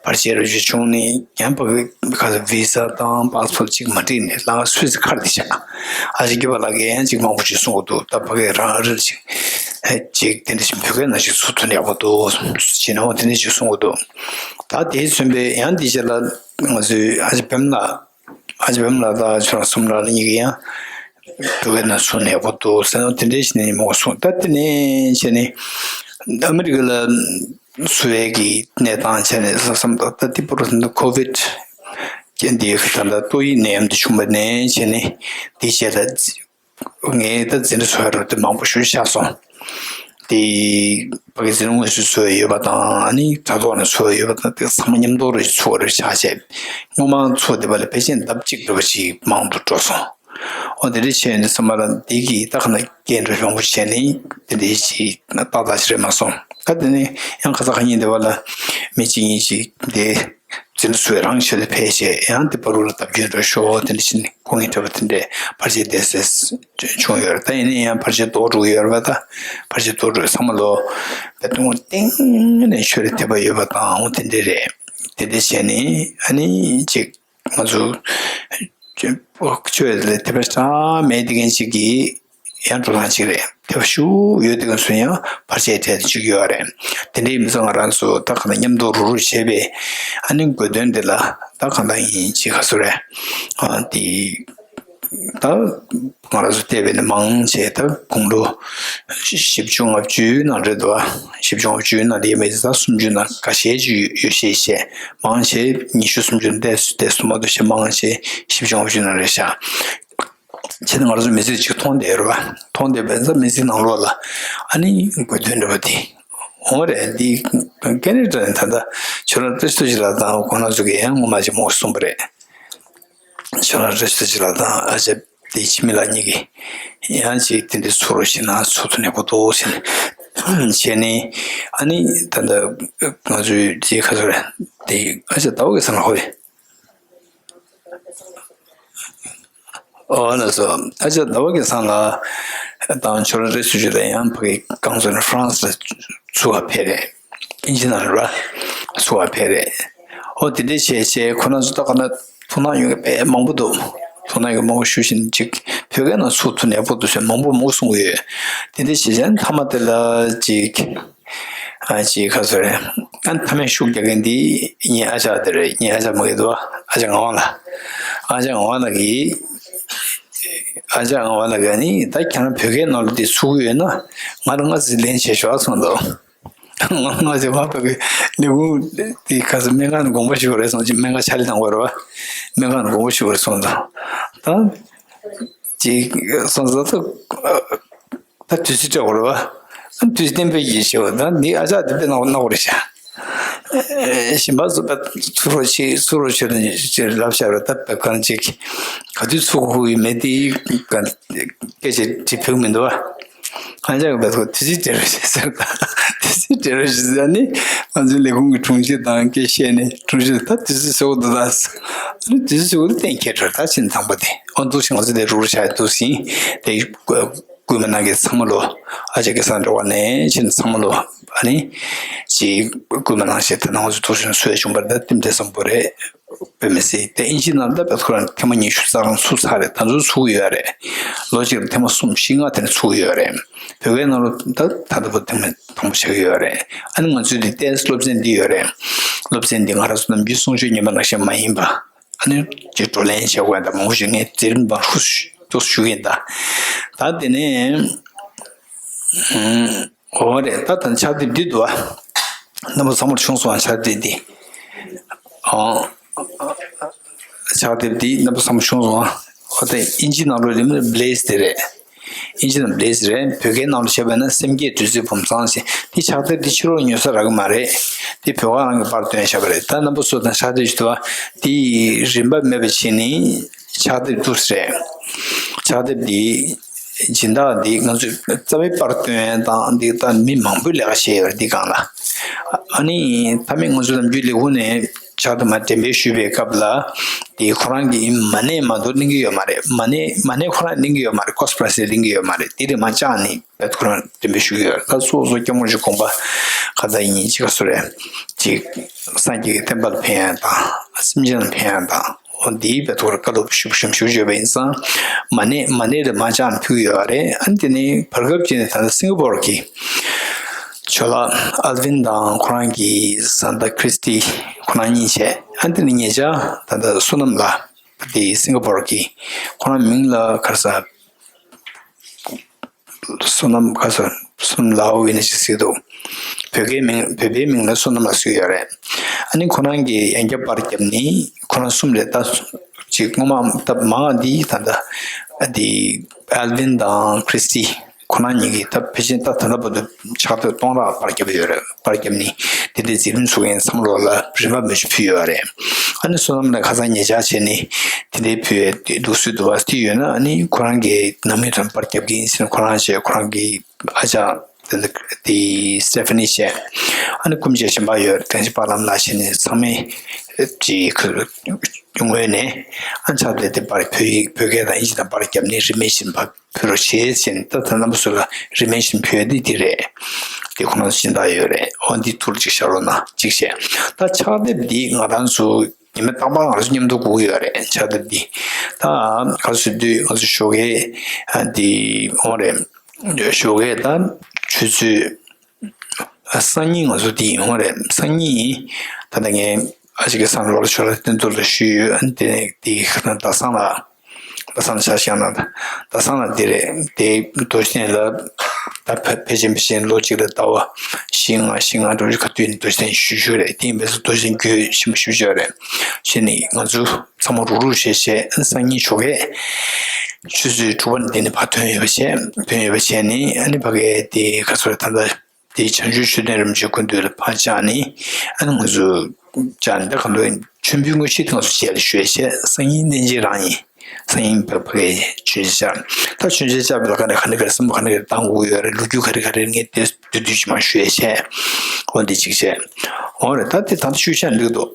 བར་ཆད་རོགས་ཞུ་བྱུང་ནས་ཡང་ཕ་གི་ག་ཚོད་བི་ཟ་དང་པ་སི་པོར་ཊི་ཅིག་མ་འགྲིག་ནས་ལམ་ཁ་སུད་སི་ཁར་དེ་བཞག་ཨ་ཅེ་སྐྱིད་པོ་ལགས་ཀྱིས་ཡང་ཅིག་མང་པོ་ཅིག་གསུང་གི་འདུག་ད་ཕ་གིར་རང་ཨ་རིར་ཅིག་ཅིག་དེ་འདྲ་ཞིག་བོད་སྐད་ནང་ཞིག་ཚུགས་ཐུབ་ན་ཡག་པོ་འདུག་ཅེས་ནའང་དེ་འདྲ་ཞིག་གསུང་གི་འདུག་ད་དེས་མཚོན་པའི་ཡང་འདི་རྗེས་ལ་ང་ཚོའི་ཨ་ཅེ་བེམ་ལགས། ཨ་ཅེ་བེམ་ལགས་དང་ཁྱོད་རང་གསུམ་ལགས་གཉིས་ཀྱིས་ཡང་བོད་སྐད་ནང་ཚུགས་ན་ཡག་པོ་འདུག་ཟེར་ནས་དེ་འདྲའི་ཞིག་ནས་མང་པོ་གསུངས། ད་དེ་ནས་བྱས་ནས་ཨ་མི་རི་ཀ་ལ་བཟོ་ཡས་ཀྱི་གནས་སྟངས་བྱས་ནས་བསམ་བསམ་ད་ལྟ་དེ་བར་དུ་ཁོ་བིད་ཀྱི་འདི་ད་ལྟ་ཏོག་དབྱིབས་ནད་ཡམས་འདི་བྱུང་བ་ནས་བྱས་ནས་འདི་བྱས་ད། ངས་ད་འཛིན་གྲྭ་ཚོགས་རུ་དེ་མང་པོ་ཞིག་ཆགས་སོང་། དེ་ཕ་གི་འཛིན་གྲྭ་དངོས་སུ་ཚོགས་ཡོད་པ་དང་ཨ་ནི་དྲ་ཐོག་ནས་ཚོགས་ཡོད་པ་དང་དེ་ཚང་མ་མཉམ་དུ་རུ་ཚོགས་རུ་ཆགས་བྱས། སྔོན་མ་ཚོགས་བསྡད་པ་ལས་ཕལ་ཆེར་ལྡབ་གཅིག་འགྲོ་བ་ཞིག་མང་དུ་འགྲོ་སོང་། འོ་དེ་འདྲ་བྱས་ནས་ཚང་མ་ལ་འདི་གི་ད་ག་ན་སྐད་འགྲོ་ཡོང་པོ་བྱས་ནས་དེ་འདྲའི་ཞིག་ཏག་ཏག་ཞིག་རེད་མ་སོང་། ད་དེ་ནས་ཡང་ཁ་ས་ཁ་ཉིན་དེ་བ་ལ་མི་གཅིག་གཉིས་ཤིག་དེ། འཛིན་གྲྭ་ཚོས་རང་ཆེད་དུ་ཕེབས་བྱས་ཡང་དེ་བར་དུ་ལ་བརྡབ་སྐྱོན་འགྲོ་ཤོག་དེ་འདྲ་བྱས་ནས་ཁོང་གིས་འཕྲད་པ་དེ་འདྲས་བར་ཆད་བསྡད་སྲིད་བྱུང་ཡོད་རེད། ད་ཡིན་ན་ཡང་བར་ཆད་ལྡོག་འགྲོ་གི་ཡོད་རེད་པ། ད་བར་ཆད་ལྡོག་འགྲོ་ཚང་མ་ལོ་བེད་སྟོང་གཏིང་ནས་ཆོས་ལ་དད་པ་ཡོད་པ་དང་འོ་དེ་འདྲས་རེད། དེ་འདྲས་བྱས་ནས་ཨ་ནི་ཅིག་ང་ཚོ་ཆོས་ལ་དད་པ་ཅང་མེད་དེ་མཁན་ཅིག་གིས། ཡང་འགྲོ་སྟངས་གཅིག་རེད། དེ་བ་ཤུགས་ཡོད་དེ་ག་ཚོད་ཡང་བར་ཆད་འཕྲད་དེ་བཅུག་ཡོད་རེད། དེ་འདྲའི་མི་ཚང་ང་རང་ཚོ་ད་ག་ན་མཉམ་དུ་རུ་རུ་བྱས་པས་ཨ་ནི་དགོས་དོན་དེ་ལ་ད་གང་ལྟར་ཡིན་ཅི་ག་ཚོད་རེད། ཨ་དེ་ད་ང་རང་ཚོ་བལྟས་པས་ན་མང་ཆེ་ད་དགུང་ལོ་བཞི་བཅུ་ལྔ་བཅུའི་ནང་རེད་དོ། བཞི་བཅུ་ལྔ་བཅུའི་ནང་ལ་ཡོད་མེད་ད་སུམ་ཅུ་ནང་ཁ་ཤས་ཅིག་ཡོད་ཤས་ཆེ། མང་ཆེ་ཉི་ཤུ་སུམ་ཅུ་ནང་བལྟས་བལྟས་སུ་མ་གཏོགས་ཞེ་མང་ཆེ་བཞི་བཅུ་ལྔ་བཅུ་ནང་རེད་ཤག་བྱས་ན་ང་ཚོ་མི་ཚེ་གཅིག་མཐོང་བསྡད་རེད་བ། མཐོང་བསྡད་པ་ཡིན་ཙང་མི་ཚེ་ནང་ལོགས་ལ་ཨ་ནི་དགོས་དོན་འདྲ་བ་དེ་འོང་རེད། འདི་ཀེ་ན་ཌ་ནས་ད་ལྟ་ཁྱོད་རང་བཀྲ་ཤིས་རྡོ་རྗེ་ལགས་དང་ཁོང་རང་ཚོ་གིས་ཡང་ངོ་མ་ཅིག་མོ་གསུངས་པ་རེད། ཁྱོད་རང་བཀྲ་ཤིས་རྡོ་རྗེ་ལགས་དང་ཨ་ཅག་དེ་འཆི་མེད་ལགས་གཉིས་ཀྱིས་ཡང་ཅིག་དེ་འདྲའི་ཚུར་རོགས་ཤིག་ན་ཚུར་དུ་ནས་པོ་ཏོ་ཟེར་ནས་བྱས་ནས་ཨ་ནི་ད་ལྟ་ང་ཚོའི་དེ་ག་ཚོད་རེད་དེ་ཨ་ཅག་ཟླ་བ་གི་སང་ལ་ཧོ་རེད། ཨོ་ལགས་སོ། ཨ་ཅག་ཟླ་བ་གི་སང་ལ་དང་ཁྱོད་རང་བཀྲ་ཤིས་རྡོ་རྗེ་ལགས་ཡང་ཕ་གི་རྐང་བཙུགས་ནས་ཧྥ་རན་སི་ལ་ཚུར་བ་ཕེབས་རེད། ཨིན་ཇི་ནང་རེད་བ། ཚུར་བ་ཕེབས་རེད། ཨོ་དེ་འདྲས་བྱས་བྱས་ཁོ་རང་ཚོ་ད་ག་ན་ཐུགས་སྣང་ཡོད་མཁན་དཔེ་མང་པོ་འདུག་ཐུགས་སྣང་ཡོད་མཁན་མང་པོ་ཞུ་བཞིན་ཅིག་བོད་སྐད་ནང་ཚུར་ཐུག་ནས་པོ་འདུག་ཟེར་མང་པོ་མང་པོ་གསུང་གི་ཡོད། དེ་འདྲས་བྱས་བྱས་མཐའ་མ་དེ་ལ་ཅིག་ཨ་ཅེ་ཁ་སོ་རེད། ཨ་མཐའ་མའི་ཤུགས་རྒྱག་མཁན་འདི་ངའི་ཨ་ཅག་དེ་རེད། ངའི་ཨ་ཅག་མ་གི་འདུག་ཨ་ཅག་ངག་དབང་ལགས། ཨ་ཅག་ངག་དབང་ལགས་ཀྱིས་ཨ་ཅག་ངག་དབང་ལགས་ཀྱིས་ནི་ད་ཁྱེད་རང་བོད་སྐད་ནང་ལ་འདི་ཚུགས་ཀྱི་ཡོད་ན་ང་རང་ང་ཚོས་ལན་བྱེད་ཤོག་གསུངས་འདུག་ང་ང་ཚོས་ང་བོད་སྐད་ལས་ཁུངས་འདི་ཁ་སོ་སྨན་ཁང་ནས་དགོངས་པ་ཞུ་དགོས་རེད་གསུངས་ཅིག་སྨན་ཁང་ཕྱག་ལས་གནང་དགོས་རེད་བ། སྨན་ཁང་ནས་དགོངས་པ་ཞུ་དགོས་རེད་གསུངས་འདུག་ད་ཅིག་གསུངས་ཟེར་ད། ད་དུས་ཚོད་སྤྲད་དགོས་རེད་བ། དུས་ཚོད་གཏན་འབེབས་ཀྱིས་བྱེད་པ་ད་འདི་ཨ་ཅག་འདི་དཔེ་གནང་གནང་དགོས་རེད་ཤག་གཞན་པ་ཚོ་ད་ཚུར་རོགས་བྱེད་ཚུར་རོགས་བྱེད་དང་ཅེས་ལབ་བཞག་རེད། ད་དཔེ་གང་ཅིག་ག་དུས་ཚུར་ཁུག་ཡོད་མེད་དེ་ག་སྐད་ཆ་དྲི་ཕོད་མི་འདུག་བ། ཨ་ཅག་གི་བས་ཁོ་དུས་ཚོད་སྤྲད་རོགས་བྱེད་ཟེར། ད་དུས་ཚོད་སྤྲད་རོགས་བྱེད་ཟེར་ནི་ང་ཚོའི་ལས་ཁུངས་ཀྱི་དྲུང་ཆེ་དང་སྐད་བཤད་ནས་དྲུང་ཆེ་ད་དུས་ཚོད་ཟེར་བ་འདུག་ད་དུས་ཚོད་ཟེར་བ་འདི་གཏན་འཁེལ་འགྲོ། ད་ཕྱིན་དང་པོ་དེ་ཨོ་འདུག་ཞིག་ང་ཚོ་དེ་རུག་རུ་བྱ་ཡི་འདུག་ཟིན་དེ། སྐུལ་མ་གནང་མཁན་ཚང་མ་ལོ། ཨ་ཅག་སྐལ་བཟང་སྒྲོལ་དཀར་ནས་ཕྱིན་ཚང་མ་ལོ། ཨ་ནི་ཅིག་སྐུལ་མ་གནང་བྱས་ད་ནང་ཚོ་ཐུགས་སུན་གསོས་བྱུང་བར་ད་ལྟེམ་དེ་བསམ་པོ་རེད། དཔེ་མི་སྲིད་དེ་ཨིན་ཇི་ནང་ད་བད་ཁོ་རང་ཐེངས་མ་ཉི་ཤུ་རྩ་གྲངས་ཚུགས་ཚར་རེད། ད་ཚོ་ཚུགས་ཡོད་རེད། ལོ་གཅིག་ལ་ཐེངས་མ་གསུམ་བཞི་ལྔ་དེ་ནས་ཚུགས་ཡོད་རེད། བོད་སྐད་ནང་ལོ་ད་ད་ལྟ་བུ་ཐེངས་མ་དང་པོ་ཆགས་ཀྱི་ཡོད་རེད། ཨ་ནི་ང་ཚོའི་འདི་ཏོག་ཙམ་སློབ་ཚན་འདི་ཡོད་རེད། སློབ་ཚན་འདི་ང་རང་ཚོ་ནམ་རྒྱུན་གསུང་ཆོས་ཉན་པ་ནང་བཞིན་མ་ཡིན་པ། ཨ་ནི་ཅིག་བགྲོ་གླེང་བྱེད་དགོས་ཡ་ད་མང་པོ་ཞིག་ངས་མཛད་རིམ་པ་ཧུ་ཏོག་ཞུ་གི་ཡིན་ད། ད་དེ་ནས་ཨུམ། འོ་རེད། ད་ད་ཕྱག་དེབ་འདི་འདུག་ཨ། རྣམ་པ་ཚང་མར་བྱུང་སོང་ཨ་ཕྱག་དེབ་འདི། ཨོ། ཕྱག་དེབ་འདི་རྣམ་པ་ཚང་མར་བྱུང་སོང་ཨ། འོ་དེ་ཨིན་ཇི་ནང་ལོགས་ལ་ཡིན་ན་བྷི་ལེ་སི་དེ་རེད། ཨིན་ཇི་ནང་བྷི་ལེ་སི་རེད། བོད་སྐད་ནང་ལ་བཤད་པ་ན་སེམས་བསྐྱེད་བདུད་རྩིའི་བུམ་ཚང་ཞེས། འདི་ཕྱག་དེབ་འདི་ཕྱི་ལོགས་ཉོ་ས་རག་གི་མ་རེད། འདི་བོད་ཁང་རང་གི་པར་བཏོན་བཞག་པ་རེད། ད་རྣམ་པ་ཚོ་དང་ཕྱག་དེབ་ཞིག་འདུག་ཨ། འདི་རིན་པ་མེད་པ་བྱས་ནས་ཕྱག་དེབ་འདུག་སེ་རེད། ཕྱག་དེབ་འདི་ སྦྱིན་བདག་འདི་ང་ཚོས་རྩ་བའི་པར་སྟོན་དང་འདི་ལྟར་མི་མང་པོས་ལས་ཀ་བྱས་ཡོད་རེད། འདི་སྒང་ལ། ཨ་ནི་མཐའ་མའི་ང་ཚོ་ནམ་རྒྱུན་ལས་ཁུངས་ནས་ཕྱག་དེ་མར་འགྲེམས་སྤེལ་ཞུས་པའི་སྐབས་ལ། དེ་ཁོ་རང་གིས་མ་ཎི་མ་གཏོགས་ལེན་གྱི་ཡོད་མ་རེད། མ་ཎི་མ་ཎི་ཁོ་རང་ལེན་གྱི་ཡོད་མ་རེད། ཀོས་པ་ར་སི་ལེན་གྱི་ཡོད་མ་རེད། དེ་རིགས་མར་བཅངས་ནས་ཁོ་རང་འགྲེམས་སྤེལ་ཞུ་གི་ཡོད་རེད། ད་སོ་སོ་སྐྱབས་མགོན་ཆེན་དགོངས་པ་ཁ་ཚ་ཡིན་ཅི་ག་སུ་རེད། ཅིག་སངས་རྒྱས་ཀྱི་བསྟན་པ་ལ་ཕན་ཡ་དང་སེམས་ཅན་ལ་ཕན་ཡ་དང་། འོ་འདིའི་བེད་ཐོག་ལ་བཀའ་སློབ་ཞུ་ཞུ་ཞུ་བརྗོད་པ་ཡིན་ཙང་། མ་ཎི་མ་ཎི་རེ་མ་བཅངས་ཕུལ་ཡོད་རེད། ཨ་ནི་དེ་ནི་བར་སྐབས་ཅིག་ནས་ད་ལྟ་སིང་ག་པོར་གྱི་ཇོ་ལགས་ཨལ་ཝིན་དང་ཁོ་རང་གི་བཟའ་ཟླ་ཁྲིས་ཏི་ཁོ་རང་གཉིས་བྱས། ཨ་ནི་དེ་ནི་ཉེ་ཆར་ད་ལྟ་བསོད་ནམས་ལགས་དེ་སིང་ག་པོར་གྱི་ཁོ་རང་མིང་ལ་ག་རེ་ཟེར། བསོད་ནམས་ག་ཟེར། བསོད་ནམས་ལའོ་ཝི་ནི་ཅི་ཟེར་འདུག་བོད་སྐད་མིང་བོད་པའི་མིང་ལ་བསོད་ནམས་ལགས་ཟེར་གྱི་ཡོད་རེད། ཨ་ནི་ཁོ་རང་གིས་ཡང་བསྐྱར་པར་བརྒྱབ་ནི་ཁོ་རང་གསུམ་རེད། ད་ཅིག་སྔོན་མ་ད་མང་བ་འདི་ད་ལྟ་འདི་ཨལ་ཝིན་དང་ཁྲིས་ཏི་ཁོ་རང་གཉིས་ཀྱིས་ད་ཕལ་ཆེར་ད་ད་ལྟ་བར་དུ་ཕྱག་དེབ་སྟོང་ཕྲག་པར་བརྒྱབ་ཡོད་རེད། པར་བརྒྱབ་ནི་དེ་འདྲའི་མཛད་རིམ་ཚོགས་མཁན་ཚང་མ་ལོག་ལ་རིན་པ་མི་ཆུ་ཕུལ་ཡོད་རེད། ཨ་ནི་བསོད་ནམས་ལགས་ཁ་སང་ཉེ་ཆར་བྱས་ནི་དེ་འདྲའི་ཕུལ་ཡས་འདུག་སྲོལ་འདུག་བ། དེ་ཡོད་ན་ཨ་ནི་ཁོ་རང་གི་ནང་མི་དང་པར་རྒྱབ་ཀྱི་ཡིན་ཟེར་ན་ཁོ་རང་བྱས། ཁོ་རང་གི་ཨ་ཅག་དེ་འདྲ་དེ་སི་ཊེ་ཕ་ནི་བྱས། ཨ་ནི་སྐུ་མཆེད་གཞན་པ་ཡོད་རེད། བཀྲ་ཤིས་པ་ལམ་ལགས་བྱས་ནི་ཚང་མས་ཀྱི་ངོས་ནས་ཨ་ཕྱག་དེབ་དེ་པར་བོད་ཡིག་བོད་སྐད་དང་དབྱིན་ཇི་དང་པར་བརྒྱབ་ནི་རིན་མེད་བཞིན་པ། ཕུལ་རོགས་བྱེད་ཟེར་ནས་ད་ད་རྣམ་པ་ཚོ་ལ་རིན་མེད་བཞིན་ཕུལ་ཡ་འདི་འདི་རེད། དེ་ཁོ་རང་ཚོ་སྦྱིན་བདག་ཡོད་རེད། འོ་འདི་ཐུགས་ལ་གཅིག་བཞག་རོགས་གནང་གཅིག་བྱས། ད་ཕྱག་དེབ་འདི་ང་རང་ཚོ་ཉི་མ་རྟག་པར་ང་ཚོ་མཉམ་དུ་སྒུག་ཡོད་རེད། ཕྱག་དེབ་འདི་ད་ག་རེ་ཟེར་དུས་ང་ཚོ་ཞོགས་ཀས་འདི་འོང་རེད། ཞོགས་ཀས་ད་ཆུ་ཚོད་སང་ཉིན་ང་ཚོ་འདི་ཡོང་རེད། སང་ཉིན་ད་ལྟ་ངས་ཨ་ཅག་གི་སང་ལོར་ཆོས་ལ་བསྟན་ཐོག་ལ་ཞུས་ཡོད། འདི་ནས་འདི་ཁ་ན་ཟླ་བཟང་ལ། ད་སང་ཆ་བཞག་ན་ད་སང་ལ་འདི་རེད། དེ་རྡོ་རྗེ་གདན་ལ་ད་ཕལ་ཕལ་ཆེར་ཕལ་ཆེར་ལོ་གཅིག་ལ་ཟླ་བ་བཞི་ལྔ་བཞི་ལྔ་འགྲོ་རྒྱུ་ག་དུས་ནས་རྡོ་རྗེ་གདན་ཞུ་ཞུ་རེད། དེ་ཡིན་པས་སུ་རྡོ་རྗེ་གདན་རྒྱུན་ཞིམ་པོ་ཞུ་ཞུ་རེད། བྱས་ནས་ང་ཚོ་ཚང་མ་རུག་རུག་བྱས་བྱས་སང་ཉིན་ཞོགས་ཀས་ཆུ་ཚོད་དྲུག་པ་ནས་འདི་ནས་ཕར་ཐོན་ཡོད་པ་བྱས། ཐོན་ཡོད་པ་བྱས་ནས་ཨ་ནི་ཕ་གིའི་དེ་ག་ཚོད་ད་ལྟ། དེ་བྱང་ཆུབ་མཆོད་རྟེན་རིན་པོ་ཆེ་སྐུ་མདུན་ལ་ཕར་བཅར་ནས་ཨ་ནི་ང་ཚོ་བཅར་ནས་ད་ག་འདྲ་མཆོད་འབུལ་དངོས་གཞི་དེ་ང་ཚོ་རྗེས་ལ་ཞུས་བྱས། སང་ཉིན་གནས་མཇལ་རང་ཡིན། སང་ཉིན་བ་ཕ་གིའི་མཆོད་མཇལ་བཅར། ད་མཆོད་མཇལ་བཅར་བའི་ལ་ག་ནས་ག་འདྲ་ག་རེ་བསམ་བློ་ག་འདྲ་ག་རེ་བཏང་དགོས་ཡོད་རེད། ལོ་རྒྱུས་ག་རེ་ག་རེ་ངས་དེ་དུས་དུས་ཕྱི་མ་ཞུས་བྱས། འོ་འདི་གཅིག་བྱས། འོ་རེད། ད་དེ་ད་ལྟ་ཞུས་བྱས་འགྲིག་འདུག་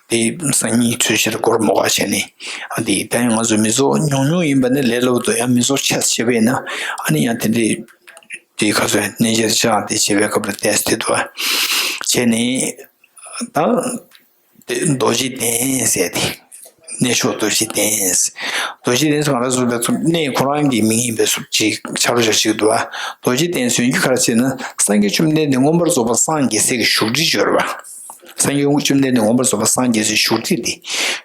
དེ་སང་ཉིན་ཚོད་ཤེས་ལ་སྒོར་མོ་ག་བྱས་ནས་ཨ་འདི་ད་ཡང་ང་ཚོ་མི་ཚོགས་ཉུང་ཉུང་ཡིན་པ་ནི་ལས་སླ་པོ་འདུག་ཡང་མི་ཚོགས་ཆེ་ས་བྱས་པ་ཡིན་ན་ཨ་ནི་ཡང་དེ་འདྲའི། དེའི་ཁ་སང་གནས་མཇལ་བཅར་དེ་བྱེད་པའི་སྐབས་ལ་ཏོག་ཙམ་དེ་འདུག་བྱས་ནས་ད་དེ་རྡོ་རྗེ་གདན་ཟེར་དེ་གནས་མཆོག་རྡོ་རྗེ་གདན། རྡོ་རྗེ་གདན་ཟེར་ང་རང་ཚོ་ལ་ཚོ་གནས་ཁོ་རང་གི་མིང་ཡིན་པའི་སུ་ཅིག་ཆ་རོགས་ཞིག་འདུག་བ། རྡོ་རྗེ་གདན་ཟེར་རྒྱུ་ག་རེ་ཟེར་ན་སངས་རྒྱས་བཅོམ་ལྡན་འདས་མངོན་པར་རྫོགས་པ་སངས་རྒྱས་སའི་གི་བཞུགས་ཁྲི་ཡོད་རེད་བ། སངས་རྒྱས་བཅོམ་ལྡན་འདས་མངོན་པར་རྫོགས་པ་སངས་རྒྱས་སའི་བཞུགས་ཁྲི་དེ།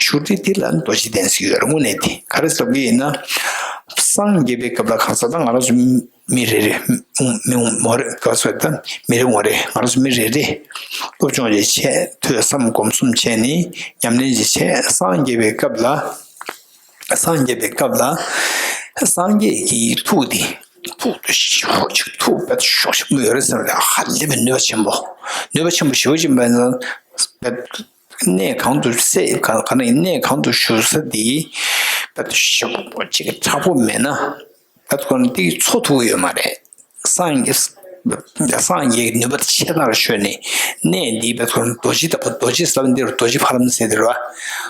བཞུགས་ཁྲི་དེ་ལ་རྡོ་རྗེ་གདན་ཟེར་གྱི་ཡོད་རེད། དངོས་གནས་དེ་ག་རེ་ཟེར་གྱི་ཡིན་ན། སངས་རྒྱས་པའི་སྐབས་ལ་གང་ཟག་དང་ང་རང་ཚོ་མི་རེ་རེ། མི་ངོ་རེ་ག་ཚོད་དང་མི་རེ་ངོ་རེ་ང་རང་ཚོ་མི་རེ་རེ་སློབ་སྦྱོང་ཅིག་བྱས། ཐོས་བསམ་སྒོམ་གསུམ་བྱས་ནས་ཉམས་ལེན་ཅིག་བྱས། སངས་རྒྱས་པའི་སྐབས་ལ། སངས་རྒྱས་པའི་སྐབས་ལ་སངས་རྒྱས་ཀྱི་ཐུགས་དེ་ཐུགས་དེ་ཤོག་ཅིག་ཐུགས་དཔེ་ཤོག་ཤོག་མོ་ཡོད་རེད་ཟེར་ནས་ཧ་ལས་པའི་ནུས་པ་ཆེན་པོ། ནུས་པ་ཆེན་པོ་ཞེ་པོ་ཅིག་མེད་ན་དཔེ་གནས་གང་དུ་སད་ག་ག་ནས་གནས་གང་དུ་བཞུགས་ས་དེ་དཔེ་ཤོག་ཅིག་དྲག་པོ་མེད་ན། ད་ཁོ་ན་དེ་འཚོ་ཐུབ་ཀྱི་ཡོད་མ་རེད། སངས་རྒྱས་སངས་རྒྱས་ཀྱི་ནུས་པ་ཆེ་ནར་ཤོད་ནས་གནས་འདི་བས་ཁོ་ན་རྡོ་རྗེ་ལྟ་བུ་རྡོ་རྗེ་ཟེར་བ་འདི་རུ་རྡོ་རྗེ་ཕ་རམ་ཟེར་དེ་རུ་བ།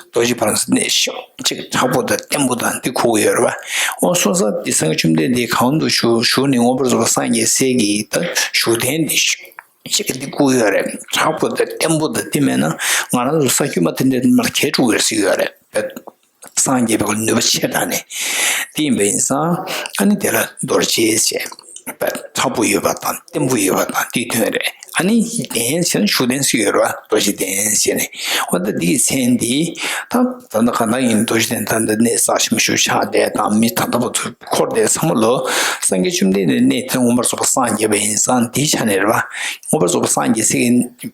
རྡོ་རྗེ་ཕ་རམ་ཟེར་གནས་ཤོག་ཅིག་དྲག་པོ་དང་བརྟན་པོ་དང་འདི་ཁུག་ཡོད་རེད་བ། འོ་སོང་ཙང་འདི་སངས་རྒྱས་བཅོམ་ལྡན་འདས་གང་དུ་བཞུགས་བཞུགས་ནས་མངོན་པར་རྫོགས་པ་སངས་རྒྱས་སའི་གི་ད་བཞུགས་གདན་འདི་ཤོག་ཅིག་འདི་བཀུག་ཡོད་རེད། དྲག་པོ་དང་བརྟན་པོ་དང་འདི་མེད་ན་ང་རང་ཚོ་ས་སྐྱོན་མ་དེ་འདྲའི་མར་གས་དཀྲུག་ཡོད་ཟེར་ཡོད་རེད། སངས་རྒྱས་པའི་ནུས་པ་ཆེ་དྲགས་ནས་དེ་ཡིན་པ་ཡིན་ཙང་ཨ་ནི་དེ་ལ་རྡོ་རྗེ་ཞེས་པ་དྲག་པོ་ཡོད་པ་དང་བརྟན་པོ་ཡོད་པ་དང་དེའི་དོན་རེད། ཨ་ནི་གདན་ཟེར་ན་བཞུགས་གདན་ཟེར་ཡོད་རེད་བ། རྡོ་རྗེ་གདན་ཟེར་ནས་འོ་ད་འདིའི་མཚན་འདི་ད་ད་ལྟ་གང་ལྟར་ཡིན་རྡོ་རྗེ་གདན་ད་འདི་གནས་གསར་ཞིག་མ་ཞུ་ཆགས་བསྡད་དང་མི་ད་ལྟ་བར་དུ། འཁོར་དེ་ཚང་མ་ལོ། སངས་རྒྱས་བཅོམ་ལྡན་འདས་གནས་དེ་མངོན་པར་རྫོགས་པ་སངས་རྒྱས་པ་ཡིན་ཙང་འདིའི་ཆ་ནས་རེད་བ། མངོན་པར་རྫོགས་པ་སངས་རྒྱས་སའི་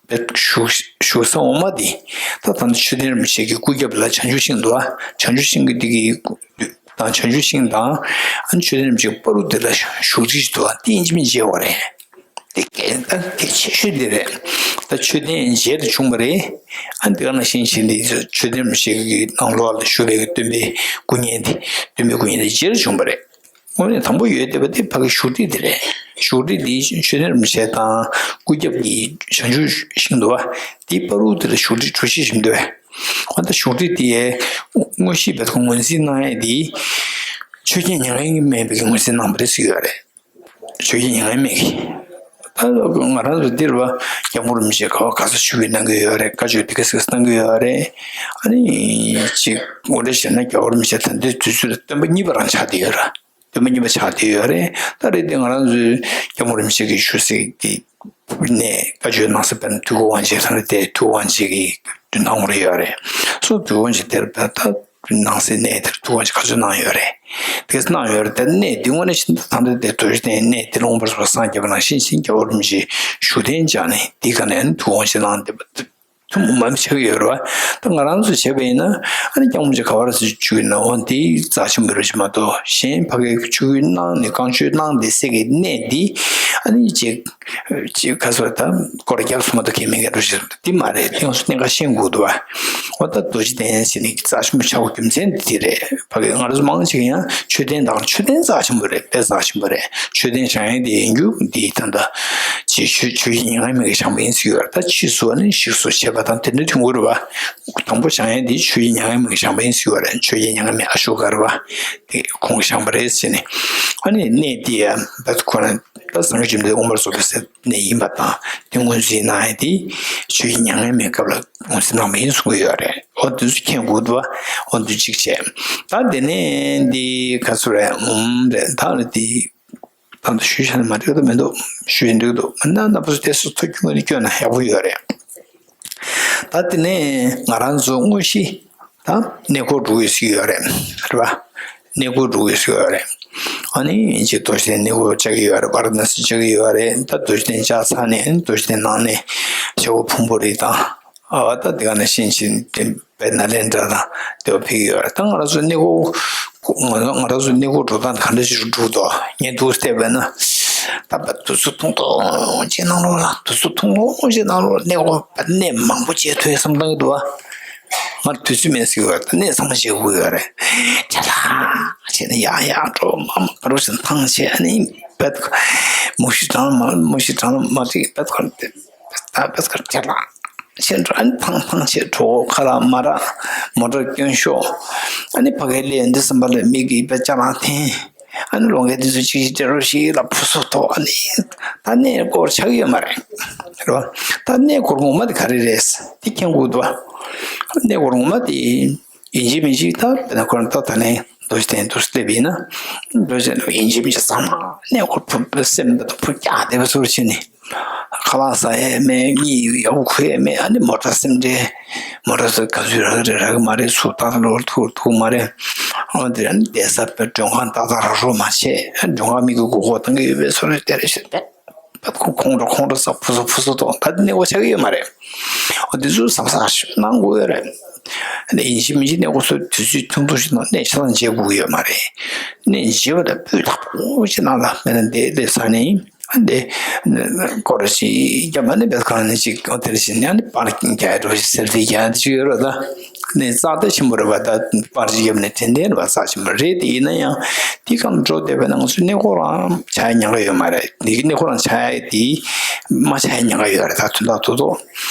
བཞུགས་བཞུགས་ས་འོག་མ་དེ། ད་ད་ནི་མཆོད་རྟེན་རིན་པོ་ཆེ་གི་སྐུ་རྒྱབ་ལ་བྱང་ཆུབ་ཤིང་འདུག་བ། བྱང་ཆུབ་ཤིང་གི་དེ་གི་དང་བྱང་ཆུབ་ཤིང་དང་། ཨ་ནི་མཆོད་རྟེན་རིན་པོ་ཆེ་བར་དུ་དེ་ལ་བཞུགས་ཁྲི་ཞིག་འདུག་བ། དེ་ཡིན་གཅིག་མིན་གཅིག་ཡོད་རེད། དེ་གལ་ད་གལ་ཆེ་ཤོས་དེ་རེད། ད་མཆོད་རྟེན་རྗེས་ལ་བྱུང་བ་རེད། ཨ་ནི་དེ་ག་ནང་བཞིན་བྱས་ནས་མཆོད་རྟེན་རིན་པོ་ཆེ་གི་ནང་ལོགས་ལ་བཞུགས་པའི་སྟོན་པའི་སྐུ་བརྙན་དེ་སྟོན་པའི་སྐུ་བརྙན་དེ་རྗེས་ལ་བྱུང་བ་རེད། དངོས་གནས་དང་པོ་ཡོད་བསྡད་པ་དེ་ཕ་གི་བཞུགས་ཁྲི་དེ་རེད། བཞུགས་ཁྲི་འདི་མཆོད་རྟེན་རིན་པོ་ཆེ་དང་སྐུ་རྒྱབ་ཀྱི་བྱང་ཆུབ་ཤིང་འདུག་བ། དེའི་བར་དུ་དེ་ལ་བཞུགས་ཁྲི་གྲུ་བཞི་ཞིག་འདུག་བས། འོ་ད་བཞུགས་ཁྲི་དེ་དངོས་གཞི་བས་ངོས་འཛིན་གནང་ཡས་དེ་ཆོས་རྒྱལ་མྱ་ངན་མེད་པའི་ངོས་འཛིན་གནང་བ་རེད་ཟེར་གྱི་ཡོད་རེད། ཆོས་རྒྱལ་མྱ་ངན་མེད་ཀྱི། ད་ང་རང་ཚོ་འདིར་བ་སྐྱབས་མགོན་རིན་པོ་ཆེ་ག་བ་ག་ས་ཆོས་གོས་གནང་གི་ཡོད་རེད། བཀའ་ཆོས་དེ་ག་ས་ག་ས་གནང་གི་ཡོད་རེད། ཨ་ནི་ཅིག་དངོས་འབྲེལ་བྱས་ན་སྐྱབས་མགོན་རིན་པོ་ཆེ་ད་ལྟའི་དུས་ཚོད་ལ་སྟོན་པ་གཉིས་པ་རང་ཆགས་བསྡད་ཡོད་ར། སྟོན་པ་གཉིས་པ་ཆགས་བསྡད་ཡོད་རེད། ད་རེད་དེ་ང་རང་ཚོའི་སྐྱབས་མགོན་རིན་པོ་ཆེ་གི་བཞུགས་སའི་གི་ནས་བཀའ་ཆོས་གནང་ས་དཔེར་ན་ཐུའུ་ཁུ་ཝང་ཆེ་ཐང་རེད་དེ། ཐུའུ་ཝང་ཆེ་གི་མདུན་ཐང་རེ་ཡོད་རེད། སོ་ཐུའུ་ཝང་ཆེ་དེར་བས་ད། ནང་སྲིད་གནས་དེར་ཐུགས་དགོངས་ཀྱི་བཀའ་ཆོས་གནང་ཡོད་རེད། དེ་གནང་ཡོད་རེད། དེ་གནས་དེ་དངོས་གནས་ཤིན་ཏུ་ད་ལྟ་དེ་རྡོ་རྗེ་གདན་གནས་དེ་ལ་མངོན་པར་རྫོགས་པར་སངས་རྒྱས་པ་ནང་བཞིན་ཞིང་རྒྱལ་བ་རིན་པོ་ཆེའི་བཞུགས་གདན་བཅག་ནས་དེའི་སྒང་ནས་ཐུགས་དགོངས་ཞིག་གནང་བསྡད་པ་དེ་ཐུན་མོང་མ་ཆགས་ཀྱི་ཡོད་རེད་བ། ད་ང་རང་ཚོས་བྱས་པ་ཡིན་ན་ཨ་ནི་སྐྱབས་མགོན་རིན་པོ་ཆེ་ག་བར་སུ་བཞུགས་ཡོད་ན་འོ་དེ་རྩ་ཆེན་པོ་རེད་ཅེས་མ་གཏོགས་གཞན་ཕ་གིའི་ཆོས་གོས་གནང་ནས་བསྐང་མཆོད་གནང་བསྡད་སའི་གི་གནས་འདི་ཨ་ནི་ཅིག་ཅིག་ག་ཚོད་ད་སྐོར་རྒྱབ་སོང་མ་གཏོགས་གལ་མེད་མཁན་འགྲོ་ཞིག་འདི་མ་རེད། དེ་ང་ཚོ་གནད་འགག་ཤེས་དགོས་འདུག་བ། འོ་ད་རྡོ་རྗེ་གདན་ཟེར་ནས་རྩ་ཆེན་པོ་ཆགས་པའི་རྒྱུ་མཚན་འདི་དེ་རེད། ཕ་གི་ང་རང་ཚོ་མང་ཆེ་གིས་ཡང་མཆོད་རྟེན་དང་མཆོད་རྟེན་རྩ་ཆེན་པོ་རེད། དཔེ་རྩ་ཆེན་པོ་རེད། མཆོད་རྟེན་བཞེངས་ཡས་དེ་ཡིན་རྒྱུ་འདི་ད་ལྟ་ཅིག་ཆོས་ཆོས་རྒྱལ་མྱ་ངན་མེད་ཀྱིས་བཞེངས་པ་ཡིན་ཟེར་གྱི་ཡོད་རེད། ད་ཕྱིས་སུ་ཨ་ནི་ཞིག་གསོ་བྱས་པ་དང་དེ་འདྲ་དུས་འགོར་བ། དང་པོ་བཞེངས་ཡས་དེ་ཆོས་རྒྱལ་མྱ་ངན་མེད་ཀྱིས་བཞེངས་པ་ཡིན་ཟེར་གྱི་ཡོད་རེད། ཆོས་རྒྱལ་མྱ་ངན་མེད་ཨ་ཤོ་ཀ་རེད་བ། དེ་ཁོང་གིས་བཞེངས་པ་རེད་ཟེར་ནས། ཨ་ནི་གནས་དེ་ཡང་བས་ཁོ་རང་ད་སངས་རྒྱས་བཅོམ་ལྡན་འདས་མངོན་པར་རྫོགས་པའི་སའི་གནས་ཡིན་པ་དང་དེ་ངོས་འཛིན་གནང་ཡས་དེ་ཆོས་རྒྱལ་མྱ་ངན་མེད་སྐབས་ལ་ངོས་འཛིན་གནང་བ་ཡིན་གསུང་གི་ཡོད་རེད། འོ་དེ་ཚོ་མཁྱེན་དགོས་འདུག་བ། འོ་འདི་གཅིག་བྱས། ད་དེ་ནས་འདི་ག་ཚོད་རེད། ཨུམ་རེད། ད་ནི་དེ་ད་ལྟ་ཞུས་བཞག་ན་མ་འགྲིག་ད་མི་འདུག་ཞུས་འགྲིག་འདུག་ན་ན་པོ་དེ་སུ་ཐུགས་ཀྱི་ངོས་ནས་སྐྱོན་ན་ཡག་པོ་ཡོད་རེད། ད་དེ་ནས་ང་རང་ཚོ་དངོས་གཞི་ད་གནས་སྐོར་འགྲོ་གི་ཡོད་ཟེར་གྱི་ཡོད་རེད། རེད་པ། གནས་སྐོར་འགྲོ་གི་ཡོད་ཟེར་གྱི་ཡོད་རེད། ཨ་ནི་ཅིག་རྡོ་རྗེ་གདན་གནས་སྐོར་བཅར་གྱི་ཡོད་རེད། ཝཱ་ར་ཎ་སི་བཅར་གྱི་ཡོད་རེད། ད་རྡོ་རྗེ་གདན་བཅར་ཚར་ནས་རྡོ་རྗེ་གདན་ནང་ནས་ཆེ་བོ་ཕུང་པོ་རི་དང་། ཨ་ད་དེ་ག་ནང་བཞིན་ཅིག་དེ་དཔལ་ནཱ་ལེནྡྲ་དང་དེ་བ་ཕེབས་ཀྱི་ཡོད་རེད། ད་ང་རང་ཚོ་གནས་སྐོར་ང་ཚོ་ང་རང་ཚོ་གནས་སྐོར་འགྲོ་སྟངས་ག་འདྲ་ཞིག་འགྲོ་འདུག་ངས་འདུག་བལྟས་པས་ན། ད་བ་དུས་ཚོད་ཐུང་ཐུང་ཅིག་ནང་ལོགས་ལ་དུས་ཚོད་ཐུང་ཐུང་ཅིག་ནང་ལོགས་གནས་སྐོར་གནས་མང་པོ་བྱེད་ཐུབ་བསམ་བཏང་གི་འདུག་བ། ང་དུས་ཚོད་མེད་ཟེར་གྱི་ཡོད་རེད། ད་གནས་ཚང་མ་བྱེད་དགོས་ཡོད་རེད། ཅ་ལག་བྱས་ནས་ཡང་ཡང་འགྲོ་མ་མ་ག་རུ་ཞིག་ཐང་ཆད་ཨ་ནི་བད་མུ་ཤི་གྲང་མ་མུ་ཤི་གྲང་མ་ཅིག་བད་ཁར་ཏེ་ད་བད་ཁར་ཅ་ལག་ཆེ་འགྲོ་ཨ་ནི་ཐང་ཐང་ཆད་གྲོགས་ཁ་ལ་མ་ར་མོ་ཊ་སྐྱོན་ཤོར་ཨ་ནི་ཕ་གའི་ལས་འདི་བསམ་པ་ལ་མི་གིས་བད་ཅ་ལག་འཐེན། ཨ་ནི་ལོ་འགའི་དུས་ཚོད་གཅིག་གཅིག་སྤྲད་རོགས་ཞིག་ལ་ཕུ་སུ་ཐོག་ཨ་ནི་ད་གནས་སྐོར་ཆགས་ཡོད་མ་རེད། རེད་བ། ད་གནས་སྐོར་ངོ་མ་དེ་ག་རེ་རེད། དེ་མཁྱེན་དགོས་འདུག་བ། གནས་སྐོར་ངོ་མ་དེ་ཡིན་གཅིག་མིན་གཅིག་ད་དཔེར་ན་ཁོ་རང་ད་ད་ནས་རྡོ་རྗེ་གདན་དུ་སླེབས་ཡིན་ན། རྡོ་རྗེ་གདན་ཡིན་གཅིག་མིན་གཅིག་ཚང་མ་གནས་སྐོར་ཕུ་སེམས་པ་དང་ཕུ་རྒྱག་བསྡད་པ་ཚོར་བྱས་ནས། ཁ་ལག་ཟ་ཡས་མེད། གཉིད་ཡག་པོ་ཁུག་ཡས་མེད། ཨ་ནི་མོ་ཊ་སེམས་ཁྲལ། མོ་ཊ་ཚོ་ག་ཚོད་རག་རེད་རག་གི་མ་རེད། ཚུར་ཏག་ཏག་ལོག་ཐུག་ཐུག་མ་རེད། ཨ་དེ་ཨ་ནི་བསྡད་ས་པའི་མགྲོན་ཁང་ཏག་ཏག་རག་རོགས་མ་བྱས། མགྲོན་ཁང་མི་གི་མགོ་སྐོར་བཏང་གི་ཡོད་པའི་བཟོ་འདྲ་དེ་རེད་ཤག་པས། པ་ཁོང་ཁོང་ཁྲོ་ཁོང་ཁྲོ་ས་ཕུ་སུ་ཕུ་སུ་ཐོག་ད་གནས་སྐོར་ཆགས་ཀྱི་ཡོད་མ་རེད། ཨ་དེ་ཚོ་གཟབ་གཟབ་ཞིག་གནང་དགོས་ཡོད་རེད། ཨ་ནི་ཡིན་གཅིག་མིན་གཅིག་གནས་སྐོར་ཚོ་དུས་ཚོད་ཐུང་ཐུང་ཞིག་ནང་གནས་ཆ་ཚང་མཇལ་དགོས་ཀྱི་ཡོད་མ་རེད། གནས་མཇལ་བ་དང་སྤུས་དག་པོ་ཞིག་ནང་ལ་མེད་ན་འདི་འདི་ས་ནས། ཨ་འདི་སྐོར་ཞིག་རྒྱབ་ཨ་ནི་བེད་ཁང་ནས་ཅིག་ཨོ་དེར་ཕྱིན་ནས་ཨ་ནི་པར་ཀིང་རྒྱག་འགྲོ་ཞིག་སེལ་ཕི་རྒྱག་འདི་ཅིག་ཡོད་རེད་ད། གནས་རྩ་དེ་ཆེན་པོ་རེད་བ། ད་པར་ཅིག་རྒྱབ་ནས་དྲན་རྟེན་རེད་བ། རྩ་ཆེན་པོ་རེད། དེ་ཡིན་ན་ཡང་དེ་གང་འགྲོ་བསྡད་པ་ན་ང་ཚོ་གནས་སྐོར་རང་ཆགས་ཡ་ཉེན་ཁ་ཡོད་མ་རེད། འདི་གི་གནས་སྐོར་རང་ཆགས་ཡ་དེ་མ་ཆགས་ཡ་ཉེན་ཁ་ཡོད་རེད། ད་དོན་དག་ཏོག་ཏོག་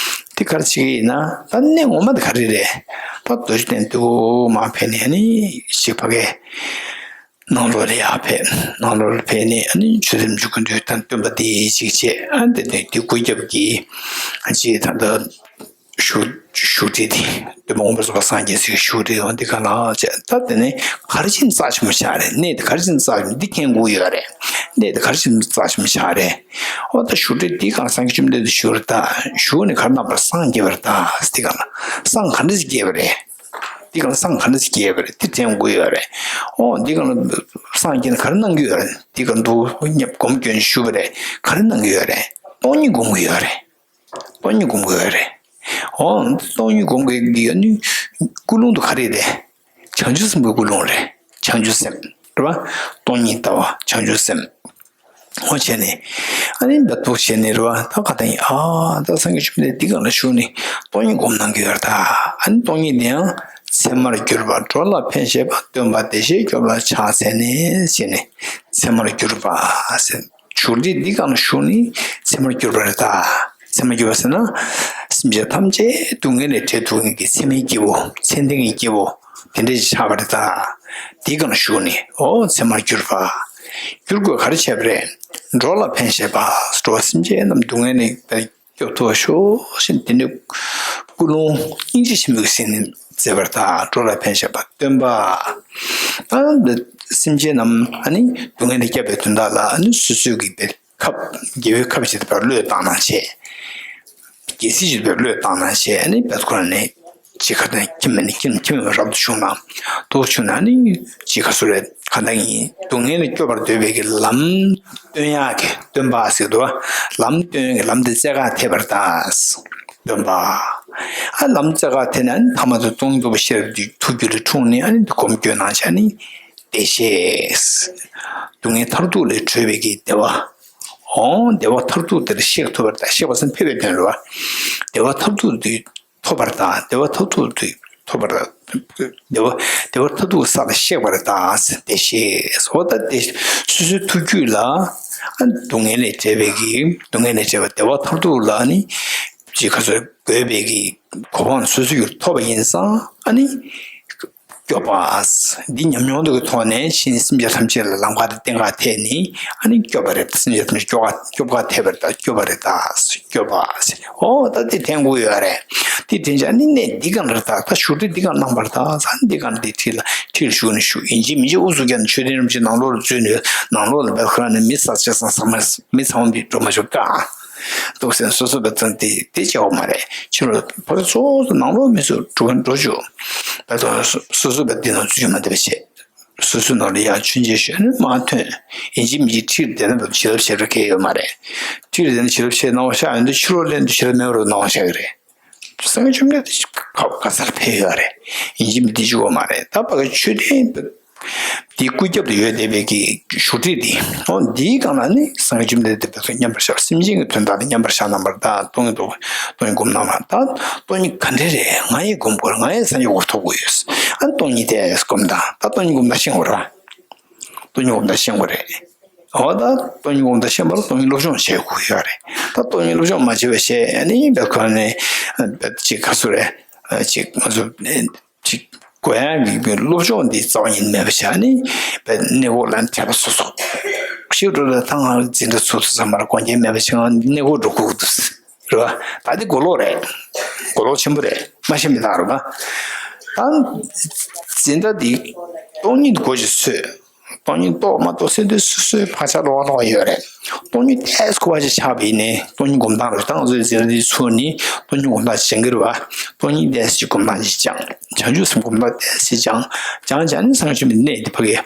དེ་ག་རེ་བྱེད་ཀྱི་ཡིན་ན་ད་གནས་ངོ་མ་དེ་ག་རེ་རེད། ད་རྡོ་རྗེ་གདན་དུ་མར་ཕེབས་ནས་ཨ་ནི་ཞིག་ཕ་གའི། ནང་ལོགས་ལ་ཡར་ཕེབས། ནང་ལོགས་ལ་ཕེབས་ནས་ཨ་ནི་མཆོད་རྟེན་བཅུ་དགུ་འདུས་དང་སྟོན་པ་དེ་ཅིག་བྱས། ཨ་ནི་དེ་ནས་དེ་སྐུ་རྒྱབ་ཀྱི་ཅིག་ད་ལྟ་བཞུགས་བཞུགས་ཁྲི་དེ་སྟོན་པ་མངོན་པར་རྫོགས་པ་སངས་རྒྱས་སའི་བཞུགས་ཁྲི་འོ་འདི་ག་ལ་བྱས། ད་དེ་ནས་ག་རེ་བྱས་ནས་རྩ་ཆེན་པོ་ཆགས་རེད། གནས་དེ་ག་རེ་བྱས་ནས་རྩ་ཆེན་པོ་འདི་མཁྱེན་དགོས་ཡོད་རེད། གནས་དེ་ག་རེ་བྱས་ནས་རྩ་ཆེན་པོ་ཆགས་རེད། འོ་ད་བཞུགས་ཁྲི་འདི་གང་སངས་རྒྱས་བཅོམ་ལྡན་འདས་བཞུགས་རེད་ད། བཞུགས་ནས་ག་རེ་གནང་བར་སངས་རྒྱས་པ་རེད་ད། འདི་ག་ལ་སངས་ག་འདྲ་ཞིག་རྒྱས་པ་རེད། འདི་གང་སངས་ག་འདྲ་ཞིག་རྒྱས་པ་རེད། དེ་དྲན་དགོས་ཡོད་རེད། ཨོ་འདི་གང་སངས་རྒྱས་ནས་ག་རེ་གནང་གི་ཡོད་རེད། འདི་གང་འདུག་སྒོམ་སྐྱོན་ཞུས་པ་རེད། ག་རེ་གནང་གི་ཡོད་རེད། སྟོང་ཉིད་སྒོམ་གི་ཡོད་རེད། སྟོང་ཉིད་སྒོམ་གི་ཡོད་རེད། ཨོ་སྟོང་ཉིད་སྒོམ་གི་ཡོད་ནི་ཀུན་སློང་དུ་ག་རེ་རེད། བྱང་ཆུབ་སེམས་ཀྱི་ཀུན་སློང་རེད། བྱང་ཆུབ་སེམས་རེད་བ། སྟོང་ཉིད་ལྟ་བ་བྱང་ཆུབ་སེམས། འོ་བྱས་ནས། ཨ་ནི་འབད་རྩོལ་བྱས་ནས་རེད་བ། ད་ག་ད་ཡིན་ཨ་ད་སངས་རྒྱས་བཅོམ་ལྡན་འདས་འདི་གང་ལ་བཞུགས་ནས་སྟོང་ཉིད་སྒོམ་གནང་གི་ཡོད་རེད་ད། ཨ་ནི་སྟོང་ཉིད་དེ་ཡང་ ཚད་མར་གྱུར་པ་འགྲོ་ལ་ཕན་བཞེད་པ། སྟོན་པ་བདེ་གཤེགས་སྐྱོབ་ལ་ཕྱག་འཚལ་ནས་ཞེས་ནས་ཚད་མར་གྱུར་པ་ཟེར། བྱུར་དུས་འདི་གང་ལ་ཞུགས་ནས་ཚད་མར་གྱུར་པ་རེད་ད། ཚད་མར་གྱུར་པ་ཟེར་ན། སེམས་ཅན་ཐམས་ཅད་སྡུག་བསྔལ་ལས་བྲལ་ཐུབ་མཁན་གྱི་ཚད་མའི་སྐྱེས་བུ། ཚད་ལྡན་གྱི་སྐྱེས་བུ། དེ་འདྲ་ཞིག་ཆགས་པ་རེད་ད། འདི་གང་ལ་ཞུགས་ནས་ཨོ་ཚད་མར་གྱུར་པ། གྱུར་དགོས་ག་རེ་བྱས་པ་རེད། འགྲོ་ལ་ཕན་བཞེད་པ། འགྲོ་བ་སེམས་ཅན་རྣམས་སྡུག་བསྔལ་ལས་སྐྱོབ་ཐུབ་པར་ཤོག་ཅེས་དེ་ནས་ཀུན་སློང་སྙིང་རྗེ་ཆེན་པོས་ཟིན་ནས་མཛད་པར་གདའ། འགྲོ་ལ་ཕན་བཞེད་པ། སྟོན་པ། ཨ་ནི་སེམས་ཅན་རྣམས་ཨ་ནི་སྡུག་བསྔལ་ལས་སྐྱོབ་པའི་དོན་དག་ལ་ཨ་ནི་སོ་སོའི་གི་པའི་ཁབ། རྒྱལ་པོའི་ཁབ་བྱེད་པར་བློས་བཏང་གནང་བྱས། རྒྱལ་སྲིད་བྱེད་པར་བློས་བཏང་གནང་བྱས་ཨ་ནི་བེད་ཁོ་རང་ནས་ཅི་ཁ་དང་ཁྱིམ་མེད་ནས་ཁྱིམ་ཁྱིམ་མེད་པར་རབ་ཏུ་བྱུང་ན། དུ་བྱུང་ན་ཨ་ནི་ཅི་ཁ་སོ་རེད་ག་འདྲ་ཡིན། སྡུག་བསྔལ་ལས་སྐྱོབ་པར་འདོད་པའི་གི་ལམ་སྟོན་ཡག་གི་སྟོན་པ་ཟེར་འདུག་ལམ་སྟོན་ཡག་གི་ལམ་དེ་བཙལ་ག་ཐེབས་པར་གདའ། སྟོན་པ། ཨ་ལམ་བཙལ་ག་ཐེབས་ན་ཨ་ནི་ཐ་མ་དུ་སྟོང་ཉིད་རྟོགས་པའི་ཤེས་རབ་ཀྱི་ཐུགས་རྒྱུད་ལ་འཁྲུངས་ནས་ཨ་ནི་འདི་སྒོམ་སྐྱོན་གནང་བྱས་ཨ་ནི་བདེ་གཤེགས། སྡུག་བསྔལ་མཐར་ཐུག་ལས་གྲོལ་བའི་གི་བདེ་བ། འོ་བདེ་བ་མཐར་ཐུག་དེར་གཤེགས་ཐུབ་པར་གདའ། གཤེགས་པ་ཟེར་ན་ཕེབས་པའི་དོན་རེད་བ། བདེ་བ་མཐར་ཐུག་དེ་ཐོབ་པར་གདའ། བདེ་བ་མཐར་ཐུག་དེ་ཐོབ་པར་གདའ། བདེ་བ་བདེ་བ་མཐར་ཐུག་ས་ལ་གཤེགས་པར་གདའ། བདེ་གཤེགས། འོ་ད་དེ་སོ་སོའི་ཐུགས་རྒྱུད་ལ་ཨ་སྡུག་བསྔལ་ལས་བྲལ་བའི་གི་སྡུག་བསྔལ་ལས་བྲལ་བ་བདེ་བ་མཐར་ཐུག་ལ་ཨ་ནི་ཅི་ཁ་སོ་དགོས་པའི་གི་གོ་འཕང་སོ་སོའི་རྒྱུད་ཐོབ་པ་ཡིན་ཙང་ཨ་ནི། སྐྱོབ་པ། འདི་ཉམས་མྱོང་དུ་གི་ཐོག་ནས་ཕྱིན་སེམས་ཅན་ཐམས་ཅད་ལ་ལམ་ཁ་དང་བསྟན་ག་ཐེབས་ནས་ཨ་ནི་སྐྱོབ་པ་རེད། སེམས་ཅན་ཐམས་ཅད་སྐྱོབ་ག་སྐྱོབ་ག་ཐེབས་པ་རེད་ད། སྐྱོབ་པ་རེད་ད། སྐྱོབ་པ་ཟེར། ཨོ་ད་དེ་དྲན་དགོས་ཡོད་རེད། དེ་དྲན་བྱས་ཨ་ནི་གནས་འདི་གང་རེད་ད། ད་བཞུགས་ཁྲི་འདི་གང་གནང་བར་ད། ས་འདི་གང་འདི་ཁྲི་ལ་ཁྲིར་བཞུགས་ནས་བཞུགས་ཡིན་གཅིག་མིན་གཅིག་ཨུ་ཚུགས་རྒྱག་ནས་མཆོད་རྟེན་རིན་པོ་ཆེ་ནང་ལོགས་ལ་འཛུལ་ནས་ནང་ལོགས་ལ་བེད་ཁོ་རང་ནས་མི་ཟ་ཆས་སང་ཟ་མ་མི་ཚང་མ་འདི་འགྲོ་མ་བཅུག་ག་འདུག་ཟེར་སོ་སོ་བེད་ཚང་དེ་དེ་བྱ་བ་མ་རེད། ཕྱི་ལོགས་ཕ་གི་ཚོགས་སུ་ནང་ལོགས་མི་ཚོ་འགྲོ་ག་འགྲོ་བཅུག་བེད་ཚང་སོ་སོ་བེད་དེ་ནང་འཛུལ་མ་བདེ་བ་བྱེད། སོ་སོའི་ནང་ལ་ཡང་མཆོད་མཇལ་ཞུས་ནས་མ་ཐོན། ཡིན་གཅིག་མིན་གཅིག་ཁྲིར་བསྡད་ན་བྱིན་རླབས་ཆེ་རུ་ཁེལ་ཡོད་མ་རེད། ཁྲིར་བསྡད་ན་བྱིན་རླབས་ཆེ་གནང་བ་ཤ་ཡོང་དུས་ཕྱི་ལོགས་ལེན་དུས་བྱིན་རླབས་མེད་པར་གནང་བ་ཤ་གི་རེད། སངས་རྒྱས་བཅོམ་ལྡན་འདས་ཁ་ཁ་སར་ཕེབས་ཡོད་རེད། ཡིན་གཅིག་མིན་གཅིག་འོ་མ་རེད། ད་ཕ་གི་མཆོད་རྟེན་འདི་སྐུ་རྒྱབ་ཏུ་ཡོད་བསྡད་པའི་གི་བཞུགས་ཁྲི་འདི་འོ་འདིའི་སྒང་ལ་ནི་སངས་རྒྱས་བཅོམ་ལྡན་འདས་དེ་ཚོ་མཉམ་པར་བཞག་སེམས་ཅན་གྱི་དོན་དག་ལ་མཉམ་པར་བཞག་གནང་བར་གདའ། སྟོང་ཉིད་སྟོང་ཉིད་སྒོམ་གནང་བ་ད་སྟོང་ཉིད་ག་འདྲ་རེད། ང་ཡི་སྒོམ་དགོས་རེད། ང་ཡི་སངས་རྒྱས་གོ་ཐོབ་དགོས་ཡོད། ཨ་སྟོང་ཉིད་དེ་སྒོམ་དང་ད་སྟོང་ཉིད་སྒོམ་དང་ཤེས་དགོས་རེད། སྟོང་ཉིད་སྒོམ་དང་ཤེས་དགོས་རེད། འོ་ད་སྟོང་ཉིད་སྒོམ་དང་ཤེས་པར་སྟོང་ཉིད་སློབ་སྦྱོང་བྱེད་དགོས་ཡོད་རེད། ད་སྟོང་ཉིད་སློབ་སྦྱོང་མ་བྱས་པ་བྱས་ཨ་ནི་བེད་ཁོ་ནས་ཅིག་ག་ཚོད་རེད། ཅིག་ང་ཚོ་ཅིག་དགོས་ཡག་གི་སློབ་སྦྱོང་འདི་རྩ་བ་ཉིད་མེད་པ་བྱས་ནས་པའི་གནས་སྐོར་ལ་འཕྲད་པ་སོ་སོ་ཤེས་འགྲོ་ལ་ཐང་ང་འཛིན་གྲྭ་ཚུགས་སུ་ཚང་མར་དགོངས་འགལ་མེད་པ་བྱས་ང་གནས་སྐོར་འགྲོ་དགོས་ཀྱི་འདུག་རེད་བ། ད་འདི་གོ་ལོག་རེད། གོ་ལོག་ཆེན་པོ་རེད། མ་ཤེས་མི་དག་རེད་བ། ད་འཛིན་གྲྭ་འདི་སྟོང་ཉིད་སྒོ་ཞིག་འཚོལ། སྟོང་ཉིད་རྟོགས་མ་རྟོགས་ཟེར་དུས་སོ་སོའི་བག་ཆགས་ལོག་ལོག་ཡོད་རེད། སྟོང་ཉིད་ཏོག་ཙམ་གོ་བ་ཞིག་ཆགས་པ་ཡིན་ནའི་སྟོང་ཉིད་སྒོམ་སྟངས་རེད། ད་ང་ཚོའི་འཛིན་གྲྭ་འདི་ཚུགས་ནས་སྟོང་ཉིད་སྒོམ་སྟངས་ཅིག་སྦྱང་གི་རེད་བ། སྟོང་ཉིད་ཏོག་ཙམ་ཞིག་སྒོམ་སྟངས་ཅིག་སྦྱང་། བྱང་ཆུབ་སེམས་སྒོམ་སྟངས་ཏོག་ཙམ་ཞིག་སྦྱང་། སྦྱང་སྦྱང་ནས་སངས་རྒྱས་བཅོམ་ལྡན་འདས་ཀྱི་ཕ་གི་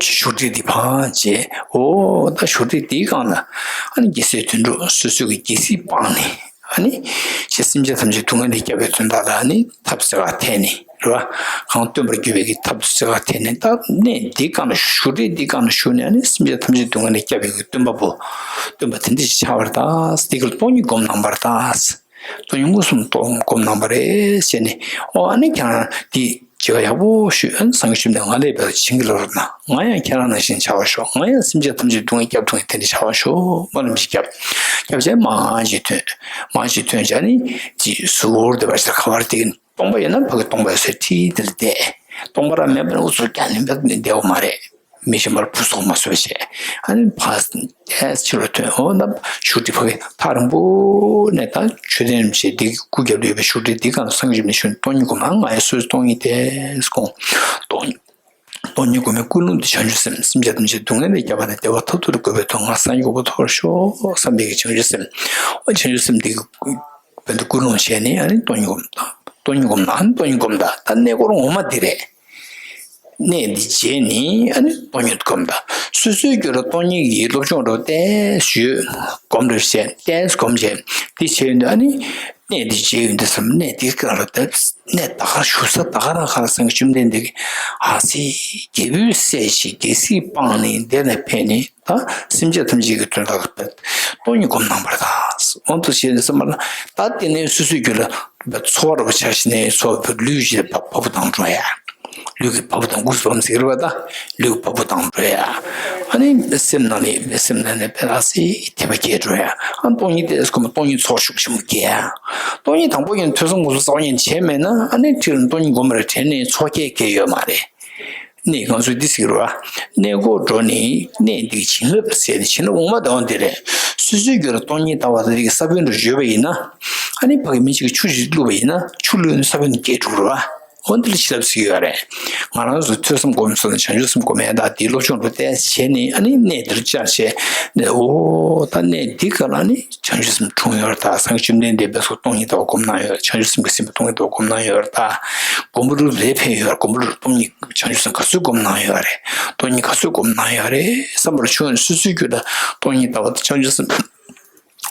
བཞུགས་ཁྲི་འདི་ཕར་མཇལ། འོ་ད་བཞུགས་ཁྲི་འདིའི་སྒང་ལ་ཨ་ནི་རྒྱལ་སྲས་དོན་གྲུབ་སོ་སོའི་གི་རྒྱལ་སྲིད་སྤངས་ནས་ཨ་ནི་ཅི་སེམས་ཅན་ཐམས་ཅད་སྡུག་བསྔལ་ལས་སྐྱོབ་པའི་དོན་དག་ལ་ཨ་ནི་ཐབས་ཟེར་བ་འཐད་ནས། རེད་བ། གང་སྟོན་པར་གྱུར་པའི་གི་ཐབས་སུ་བརྩི་བ་དེ་ནི་ད་གནས་འདི་སྒང་ལ་བཞུགས་ཁྲི་འདི་སྒང་ལ་བཞུགས་ནས་ཨ་ནི་སེམས་ཅན་ཐམས་ཅད་སྡུག་བསྔལ་ལས་སྐྱོབ་པའི་གི་སྟོན་པ་པོ། སྟོན་པ་དེ་འདྲ་ཞིག་ཆགས་པར་གདའ། འདི་ག་ལ་སྟོང་ཉིད་སྒོམ་གནང་བར་གདའ། སྟོང་ཉིད་མངོན་སུམ་སྟོང་སྒོམ་གནང་བ་རེད་ཟེར་ནས་ཨོ་ཨ་ནི་ཁྱེད་རང་འདི་བྱེད་པ་ཡག་པོ་ཞུས། ཨ་ནི་སངས་རྒྱས་བཅོམ་ལྡན་ང་ལས་བྱིན་གྱིས་རློབས་རོགས་གནང་། ང་ཡང་ཁྱེད་རང་ནང་བཞིན་ཆགས་པར་ཤོག་ང་ཡང་སེམས་ཅན་ཐམས་ཅད་སྡུག་བསྔལ་སྐྱོབ་ཐུབ་མཁན་དེ་འདྲ་ཆགས་པར་ཤོག་སྨོན་ལམ་ཞིག་བརྒྱབ། བརྒྱབ་བྱས་མར་ཅིག་ཐོན། མར་ཅིག་ཐོན་བྱས་ནི་ཅིག་ཟུར་དེ་བར་ཞིག་ག་བར་དེ་གི་སྟོང་པ་ཡོད་ན་ཕ་གི་སྟོང་པ་ཡོད་སའི་ཁྲི་དེ་ལ་བསྡད། སྟོང་པ་རང་མེད་པ་ནི་ཨུ་ཚུགས་རྒྱག་ནས་བསྡད་ཡོད་མ་རེད། མི་གཞན་པར་ཕུ་སོགས་མ་བཟོས་བྱས། ཨ་ནི་ཕར་ཏོག་ཙམ་ཕྱི་ལ་ཐོན། འོ་ན་བཞུགས་ཁྲི་ཕ་གི་ཐག་རིང་པོ་ནས་ད་མཆོད་རྟེན་རིན་པོ་ཆེ་འདི་གི་སྐུ་རྒྱབ་ཏུ་ཡོད་པའི་བཞུགས་ཁྲི་འདི་སྒང་ལ་སངས་རྒྱས་བཅོམ་ལྡན་འདས་བཞུགས་ནས་སྟོང་ཉིད་སྒོམ་ན་ང་ཡི་སོ་སོ་སྟོང་ཉིད་དེ་སྒོམ། སྟོང་ཉིད། སྟོང་ཉིད་སྒོམ་པའི་ཀུན་སློང་དེ་བྱང་ཆུབ་སེམས། སེམས་ཅན་ཐམས་ཅད་སྡུག་བསྔལ་ལས་སྐྱོབ་པ་དང་བདེ་བ་མཐར་ཐུག་ཏུ་འགོད་པའི་དོན་ང་སངས་རྒྱས་གོ་འཕང་ཐོབ་པར་ཤོག་བསམ་པའི་གི་བྱང་ཆུབ་སེམས། འོ་བྱང་ཆུབ་སེམས་དེ་གི་བོད་དུ་ཀུན་སློང་བྱས་ནས་ཨ་ནི་སྟོང་ཉིད་སྒོམ་དང་། སྟོང་ཉིད་སྒོམ་དང་ཨ་ནི་སྟོང་ཉིད་སྒོམ་དང་། ད་གནས་སྐོར་ངོ་མ་འདི་རེད། གནས་འདི་མཇལ་ནས་ཨ་ནི་སྟོང་ཉིད་སྒོམ་དང་། སོ་སོའི་རྒྱུད་ལ་སྟོང་ཉིད་ཀྱི་སློབ་སྦྱོང་རོ་ཏོག་ཙམ་ཞུས། སྒོམ་རེ་བྱས་ཏོག་ཙམ་སྒོམ་བྱས་འདི་བྱས་ཡོང་དུས་ཨ་ནི། གནས་འདི་མཇལ་ཡོང་དུས་སམ་གནས་འདི་ག་ལ་ད་གནས་ད་ག་བཞུགས་ས་ད་ག་རང་ག་ལ་སངས་རྒྱས་བཅོམ་ལྡན་འདས་ཀྱིས་ཨ་ཙི་རྒྱལ་པོའི་སྲས་ཤིག་རྒྱལ་སྲིད་སྤངས་ནས་འདི་ལ་ཕེབས་ནས་ད་སེམས་ཅན་ཐམས་ཅད་ཀྱི་དོན་དག་ལ་སྟོང་ཉིད་སྒོམ་གནང་བར་གདའ། འོ་འདུག་བྱས་ནས་སེམས་པ་ལ་ད་དེ་ནས་སོ་སོའི་རྒྱུད་ལ་ ཚོར་བ་ཆ་ཤས་ནས་ཚོར་བ་ལུས་ཀྱི་བ་བ་སྤུ་ལྡང་འགྲོ་ཡ། ལུས་ཀྱི་བ་སྤུ་ལྡང་དགུ་སོང་ཟེར་བ་ད་ལུས་ཀྱི་བ་སྤུ་ལྡང་འགྲོ་ཡ། ཨ་ནི་སེམས་ནང་ནས་སེམས་ནང་ནས་དཔེ་ལ་སི་དད་པ་སྐྱེ་འགྲོ་ཡ། ཨ་སྟོང་ཉིད་དེ་སྐོར་མ་སྟོང་ཉིད་ཚོགས་ཤུགས་ཆེན་པོ་སྐྱེ་ཡ། སྟོང་ཉིད་དང་པོ་ཡིན་ཐོས་བསམ་སྒོམ་གསུམ་རྩ་བ་ཉིད་བྱས་མེད་ན་ཨ་ནི་ཁྲིད་ལ་སྟོང་ཉིད་སྒོམ་རེ་དྲན་ནས་ཚོགས་སྐྱེ་སྐྱེ་ཡོད་མ་རེད། གནས་ང་ཚོས་འདི་ཟེར་གི་རེད་བ། གནས་སྒོར་འགྲོ་ནས་གནས་འདི་བྱིན་རླབས་ཟེར་ཏེ་བྱིན་རླབས་འོ་མ་ལྡང་བ་འདི་རེད། སོ་སོའི་རྒྱུད་ལ་སྟོང་ཉིད་ལྟ་བ་དེ་གི་ས་བོན་དུ་བརྗོད་པ་ཡིན་ན། ཨ་ནི་ཕ་གི་མི་གཅིག་གིས་ཆུ་ཞིག་བླུགས་པ་ཡིན་ན་ཆུ་བླུགས་ནས་ས་བོན་དུ་སྐྱེས་འགྲོ་གི་རེད་བ། འོ་འདི་ལ་བྱིན་རླབས་ཟེར་གི་ཡོད་རེད། ང་རང་ཚོ་ཐོས་བསམ་སྒོམ་གསུམ་བྱང་ཆུབ་སེམས་སྒོམ་ཡ་དག་དེའི་སློབ་སྦྱོང་དུ་བལྟས་བྱས་ནས་ཨ་ནི་གནས་འདིར་བཅར་བྱས་ནས་འོ་ད་གནས་འདི་ག་ལ་ནི། བྱང་ཆུབ་སེམས་འཁྲུངས་ཡོད་རེད་ད། སངས་རྒྱས་བཅོམ་ལྡན་འདས་དཔེ་སོགས་སྟོང་ཉིད་ལྟ་བ་སྒོམ་གནང་ཡོད་རེད། བྱང་ཆུབ་སེམས་ཀྱིས་སེམས་པ་སྟོང་ཉིད་ལྟ་བ་སྒོམ་གནང་ཡོད་རེད་ད། མགོན་པོ་ཀླུ་རེད་ཕེབས་ཡོད་རེད། མགོན་པོ་ཀླུ་སྟོང་ཉིད་བྱང་ཆུབ་སེམས་ག་ཚོད་སྒོམ་གནང་ཡོད་རེད། སྟོང་ཉིད་ག་ཚོད་སྒོམ་གནང་ཡོད་རེད་བསམ་པར་བྱུང་ནས་སོ་སོའི་རྒྱུད་ལ་སྟོང་ཉིད་ལྟ་བ་དང་བྱང་ཆུབ་སེམས་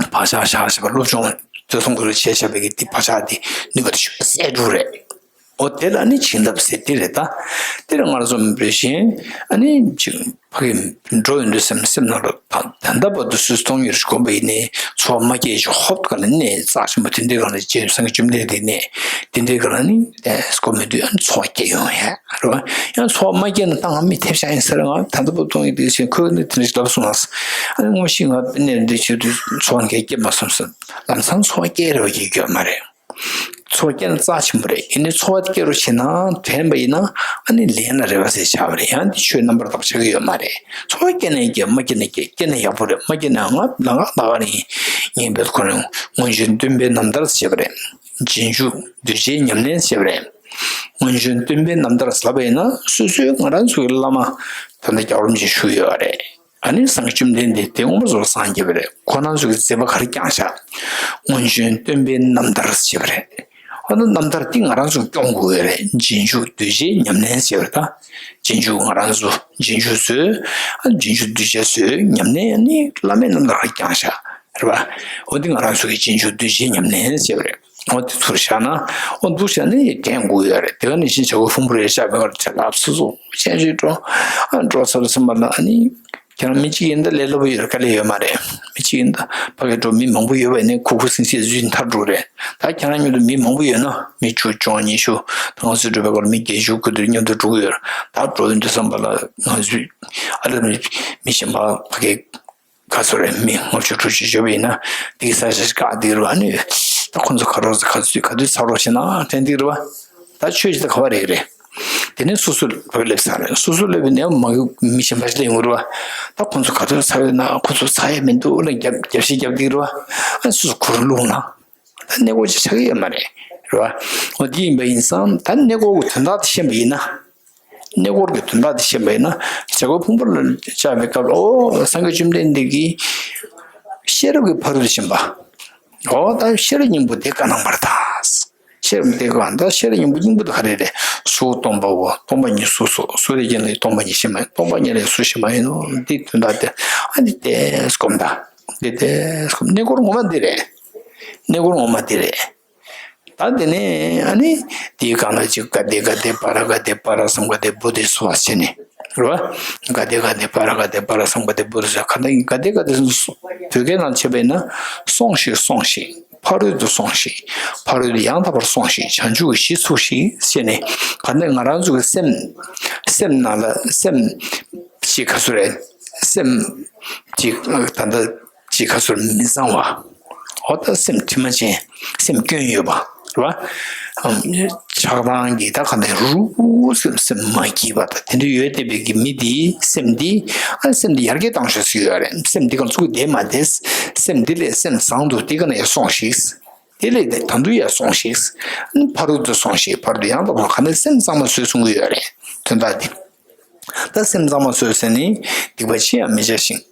བག་ཆགས་བཞག་བཞག་པ་སློབ་སྦྱོང་ཐོས་བསམ་སྒོམ་རེ་བྱས་བཞག་པའི་གི་དེ་བག་ཆགས་དེ་ནུས་པ་དེ་ཞུ་བ་གསལ་འགྲུབ་རེད། འོ་དེ་ལ་ནི་བྱིན་རླབས་ཟེར་དེ་རེད་ད། དེ་ལ་ང་རང་ཚོ་མི་འདྲ་ཞིང་ཨ་ནི་ཅིག་ཕ་གི་འགྲོ་ཡོང་དུས་སེམས་སེམས་ནང་ལ་ད་ད་ལྟ་བར་དུ་སུས་སྟོང་ཉིད་རེ་སྒོམ་པ་ཡིན་ནའི་ཚོར་བ་མ་སྐྱེས་ཤིང་ཧོབ་ག་ལ་གནས་རྩ་ཆེན་པོ་དེ་འདྲའི་སྒང་ལ་རྗེས་སུ་སངས་རྒྱས་བཅོམ་ལྡན་འདས་གནས་དེ་འདྲའི་སྒང་ལ་ནི་སྒོམ་མི་དུས་ཨ་ནི་ཚོར་བ་སྐྱེ་ཡོང་ཡ་རེད་བ། ཡང་ཚོར་བ་མ་སྐྱེས་ན་ད་ང་མི་ཐེབས་ཤག་ཡིན་ཟེར། ང་ད་ལྟ་བར་སྟོང་ཉིད་དེ་བཞིན་ཁོས་ནི་དེ་འདྲ་ཞིག་ལབ་སོང་ང་ཨ་ནི་དངོས་གཞི་ང་གནས་འདི་ཆོས་དུས་ཚོར་བ་འགའ་སྐྱེས་མ་སོང་ཟེར། ལམ་སང་ཚོར་བ་སྐྱེ་རེ་བ་སྐྱེ་རྒྱུ་ཡོད་མ་རེད། ཚོར་བ་སྐྱེ་ན་རྩ་ཆེན་པོ་རེད། ཡིན་ནའི་ཚོར་བ་སྐྱེ་རོགས་བྱེད་ན་དྲན་པ་ཡིན་ན་ཨ་ནི་ལན་ལ་རེ་བ་ཟེར་བྱ་བ་རེད། ཡང་འདི་ཆོས་རྣམ་པར་དག་པ་ཆགས་ཀྱི་ཡོད་མ་རེད། ཚོར་བ་སྐྱེ་ན་སྐྱེ་མ་སྐྱེ་ན་སྐྱེ་སྐྱེ་ན་ཡག་པོ་རེད། མ་སྐྱེ་ན་ང་ལ་ང་ལ་ང་རེད། ངས་འབད་ཁོ་རང་སྔོན་བྱོན་སྟོན་པའི་རྣམ་ཐར་ཟེར་བ་རེད། རྗེས་འཇུག་གདུལ་བྱའི་ཉམས་ལེན་ཟེར་བ་རེད། སྔོན་བྱོན་སྟོན་པའི་རྣམ་ཐར་ཟེར་བ་ཡིན་ན་སོ་སོའི་ང་རང་ཚོའི་བླ་མ་ད་ལྟ་རྒྱལ་བ་རིན་པོ་ཆེ་བཞུགས་ཡོད་རེད། ཨ་ནི་སངས་རྒྱས་བཅོམ་ལྡན་འདས་དེ་སྔོན་མ་ཚོ་སངས་རྒྱས་པ་རེད། ཁོ་རང་ཚོ་གི་མཛད་པ་ག་རེ་བསྐྱངས་ཤག་སྔོན་བྱོན་སྟོན་པའི་རྣམ་ཐར་ཞེས་པ་རེད། ཨ་ནི་རྣམ་ཐར་དེ་ང་རང་ཚོ་སྐྱོང་དགོས་ཡོད་རེད། རྗེས་འཇུག་གདུལ་བྱའི་ཉམས་ལེན་ཞེས་པ་རེད་ད། རྗེས་འཇུག་ང་རང་ཚོ་རྗེས་འཇུག་ཚོས་ཨ་རྗེས་འཇུག་གདུལ་བྱ་ཚོས་ཉམས་ལེན་ཨ་ནི་བླ་མའི་རྣམ་ཐར་ག་རེ་བསྐྱངས་ཤག་རེད་པ། འོ་དེ་ང་རང་ཚོ་གི་རྗེས་འཇུག་གདུལ་བྱའི་ཉམས་ལེན་ཞེས་པ་རེད། འོ་དེ་ཚུར་བཞག་ན་འོ་འདུག་བྱས་ནས་དྲན་དགོས་ཡོད་རེད། དེ་ག་ནང་བཞིན་བྱ་རྒོད་ཕུང་པོ་རེ་བཞག་པའི་ཁར་བྱ་ལབ་སོ་སོ་ཅན་ཞིག་འགྲོ། ཨ་འགྲོ་ཚར་ཚར་མ་ལ་ཨ་ནི། ཁྱེད་རང་མི་གཅིག་ཡིན་ད་ལས་སླ་པོ་ཡོད་རེད། དཀའ་ལས་ཡོད་མ་རེད། མི་གཅིག་ཡིན་ད་ཕ་གིར་འགྲོ་མི་མང་པོ་ཡོད་པ་ཡིན་ན་ཁུག་ཁུག་སིང་སིང་འཛུལ་མཐར་འགྲོ་རེད། ད་ཁྱེད་རང་མཉམ་དུ་མི་མང་པོ་ཡོད་ན་མི་བཅུ་བཅོ་ལྔ་ཉི་ཤུ་ད་ང་ཚོའི་འགྲོ་བའི་སྐོར་མི་བརྒྱད་ཅུ་དགུ་བདུན་མཉམ་དུ་འགྲོ་གི་ཡོད་རེད། ད་འགྲོ་ཡོང་དུས་ཙམ་པ་ལ་ང་ཚོའི་ཨ་ལ་མི་མི་གཞན་པ་ཕ་གི་ག་ཚོད་རེད་མི་ལྔ་བཅུ་དྲུག་ཅུ་ཡོད་པ་ཡིན་ན་དེ་གི་ས་ཆ་ཞིག་བཀག་བསྡད་ཀྱི་རེད་བ། ཨ་ནི་ད་ཁོ་ཚོ་ག་རོགས་ག་ཚོད་ག་དུས་ཚར་རོགས་བྱེད་ན་དྲན་བསྡད་ཀྱི་རེད་བ། ད་ཆོས་ཅིག་ད་ག་བ་རེད་རེད། དེ་ནས་སོ་སོ་བོད་སླེབས་ཚར་རེད། སོ་སོ་སླེབས་པའི་ནས་མ་གི་མི་གཞན་པ་ཞིག་སླེབས་ཡོང་གི་རེད་བ། ད་ཁོ་ཚོ་ག་ཚོད་ཚར་ཡོད་ན་ཁོ་ཚོ་ཚར་ཡ་མི་འདུག་ལ་རྒྱབ་རྒྱབ་བཤིག་རྒྱབ་བསྡད་ཀྱི་རེད་བ། ཨ་སོ་སོ་ཁོ་རང་བླུགས་ན་ད་གནས་སྐོར་ཅིག་ཆགས་ཀྱི་ཡོད་མ་རེད། རེད་བ། འོ་དེ་ཡིན་པ་ཡིན་ཙང་ད་གནས་སྐོར་གྱི་དོན་དག་དེ་ཤེས་པ་ཡིན་ན། གནས་སྐོར་གྱི་དོན་དག་དེ་ཤེས་པ་ཡིན་ན་བྱ་རྒོད་ཕུང་པོ་ལ་བཅར་བའི་སྐབས་ལ་ཨོ་སངས་རྒྱས་བཅོམ་ལྡན་འདས་ཀྱིས་ཤེས་རབ་ཀྱི་ཕ་རོལ་ཏུ་ཕྱིན་པ། ཨོ་ད་ཤེས་རབ་སྙིང་པོ་དེ་བཀའ་གནང་བར་ཐལ། ཤེས་རབ་དེ་བཀའ་ད་ཤེས་རབ་སྙིང་པོ་སྙིང་པོ་དེ་ག་རེ་རེད། གཟུགས་སྟོང་པའོ། སྟོང་པ་ཉིད་གཟུགས་སོ། གཟུགས་དེ་ཀྱང་ནི་སྟོང་པ་ཉིད་ཤེས་མ་ཡིན། སྟོང་པ་ཉིད་ལས་གཟུགས་ཤེས་མ་ཡིན་ནོ། འདི་དོན་དག་དེ་ཨ་ནི་དེ་སྒོམ་ད། དེ་དེ་སྒོམ་གནས་སྐོར་ངོ་མ་འདི་རེད། གནས་སྐོར་ངོ་མ་འདི་རེད། ད་དེ་ནས་ཨ་ནི་དེའི་སྒང་ལ་ཅིག་ག་དེ་ག་དེ་པ་ར་ག་དེ་པ་ར་སཾ་ག་དེ་བོ་དྷི་སྭཱ་ཧཱ་བྱས་ནས་རེད་བ། ག་དེ་ག་དེ་པ་ར་ག་དེ་པ་ར་སཾ་ག་དེ་བོ་དྷི་སྭཱ་ཧཱ། ག་དེ་ག་དེ་བོད་སྐད་ནང་བྱས་པས་ན་སོང་ཞིག་སོང་ཞིག་ཕ་རོལ་ཏུ་སོང་ཞིག་ཕ་རོལ་ཏུ་ཡང་དག་པར་སོང་ཞིག་བྱང་ཆུབ་ཀྱི་གཞི་ཚུགས་ཤིག་ཟེར་ནས། ག་ནས་ང་རང་ཚོ་གི་སེམས་སེམས་ནང་ལ་སེམས་ཅིག་ག་ཚོད་རེད། སེམས་ཅིག་ད་ལྟ་ཅིག་ག་ཚོད་མི་གཙང་བ། འོ་ད་སེམས་དྲི་མ་ཅན། སེམས་སྐྱོན་ཡོད་པ་རེད་བ། ཨམ་ཆགས་སྡང་གི་ད་ག་ནས་རུ་སེམས་སེམས་མ་སྐྱིད་པ་ད་དེ་འདྲ་ཡོད་བསྡད་པའི་གི་མི་དེའི་སེམས་འདི་ཨ་སེམས་འདི་ཡར་རྒྱས་བཏང་ཤོག་ཟེར་ཡོད་རེད། སེམས་འདི་ག་ཚུགས་བསྡད་མ་བསྡད། སེམས་འདི་ལས་སེམས་བཟང་དུ་དེ་ག་ནས་སོང་ཞིག་དེ་ལས་ད་དུང་ཡར་སོང་ཞིག་ཕ་རོལ་ཏུ་སོང་ཞིག་ཕ་རོལ་ཏུ་ཡང་དག་པར་ག་ནས་སེམས་གཙང་མ་བཟོས་གསུང་གི་ཡོད་རེད། དོན་དག་འདི། ད་སེམས་གཙང་མ་བཟོས་ཟེར་ནས་སྡིག་པ་ཅི་ཡང་མི་བྱ་ཞིང་།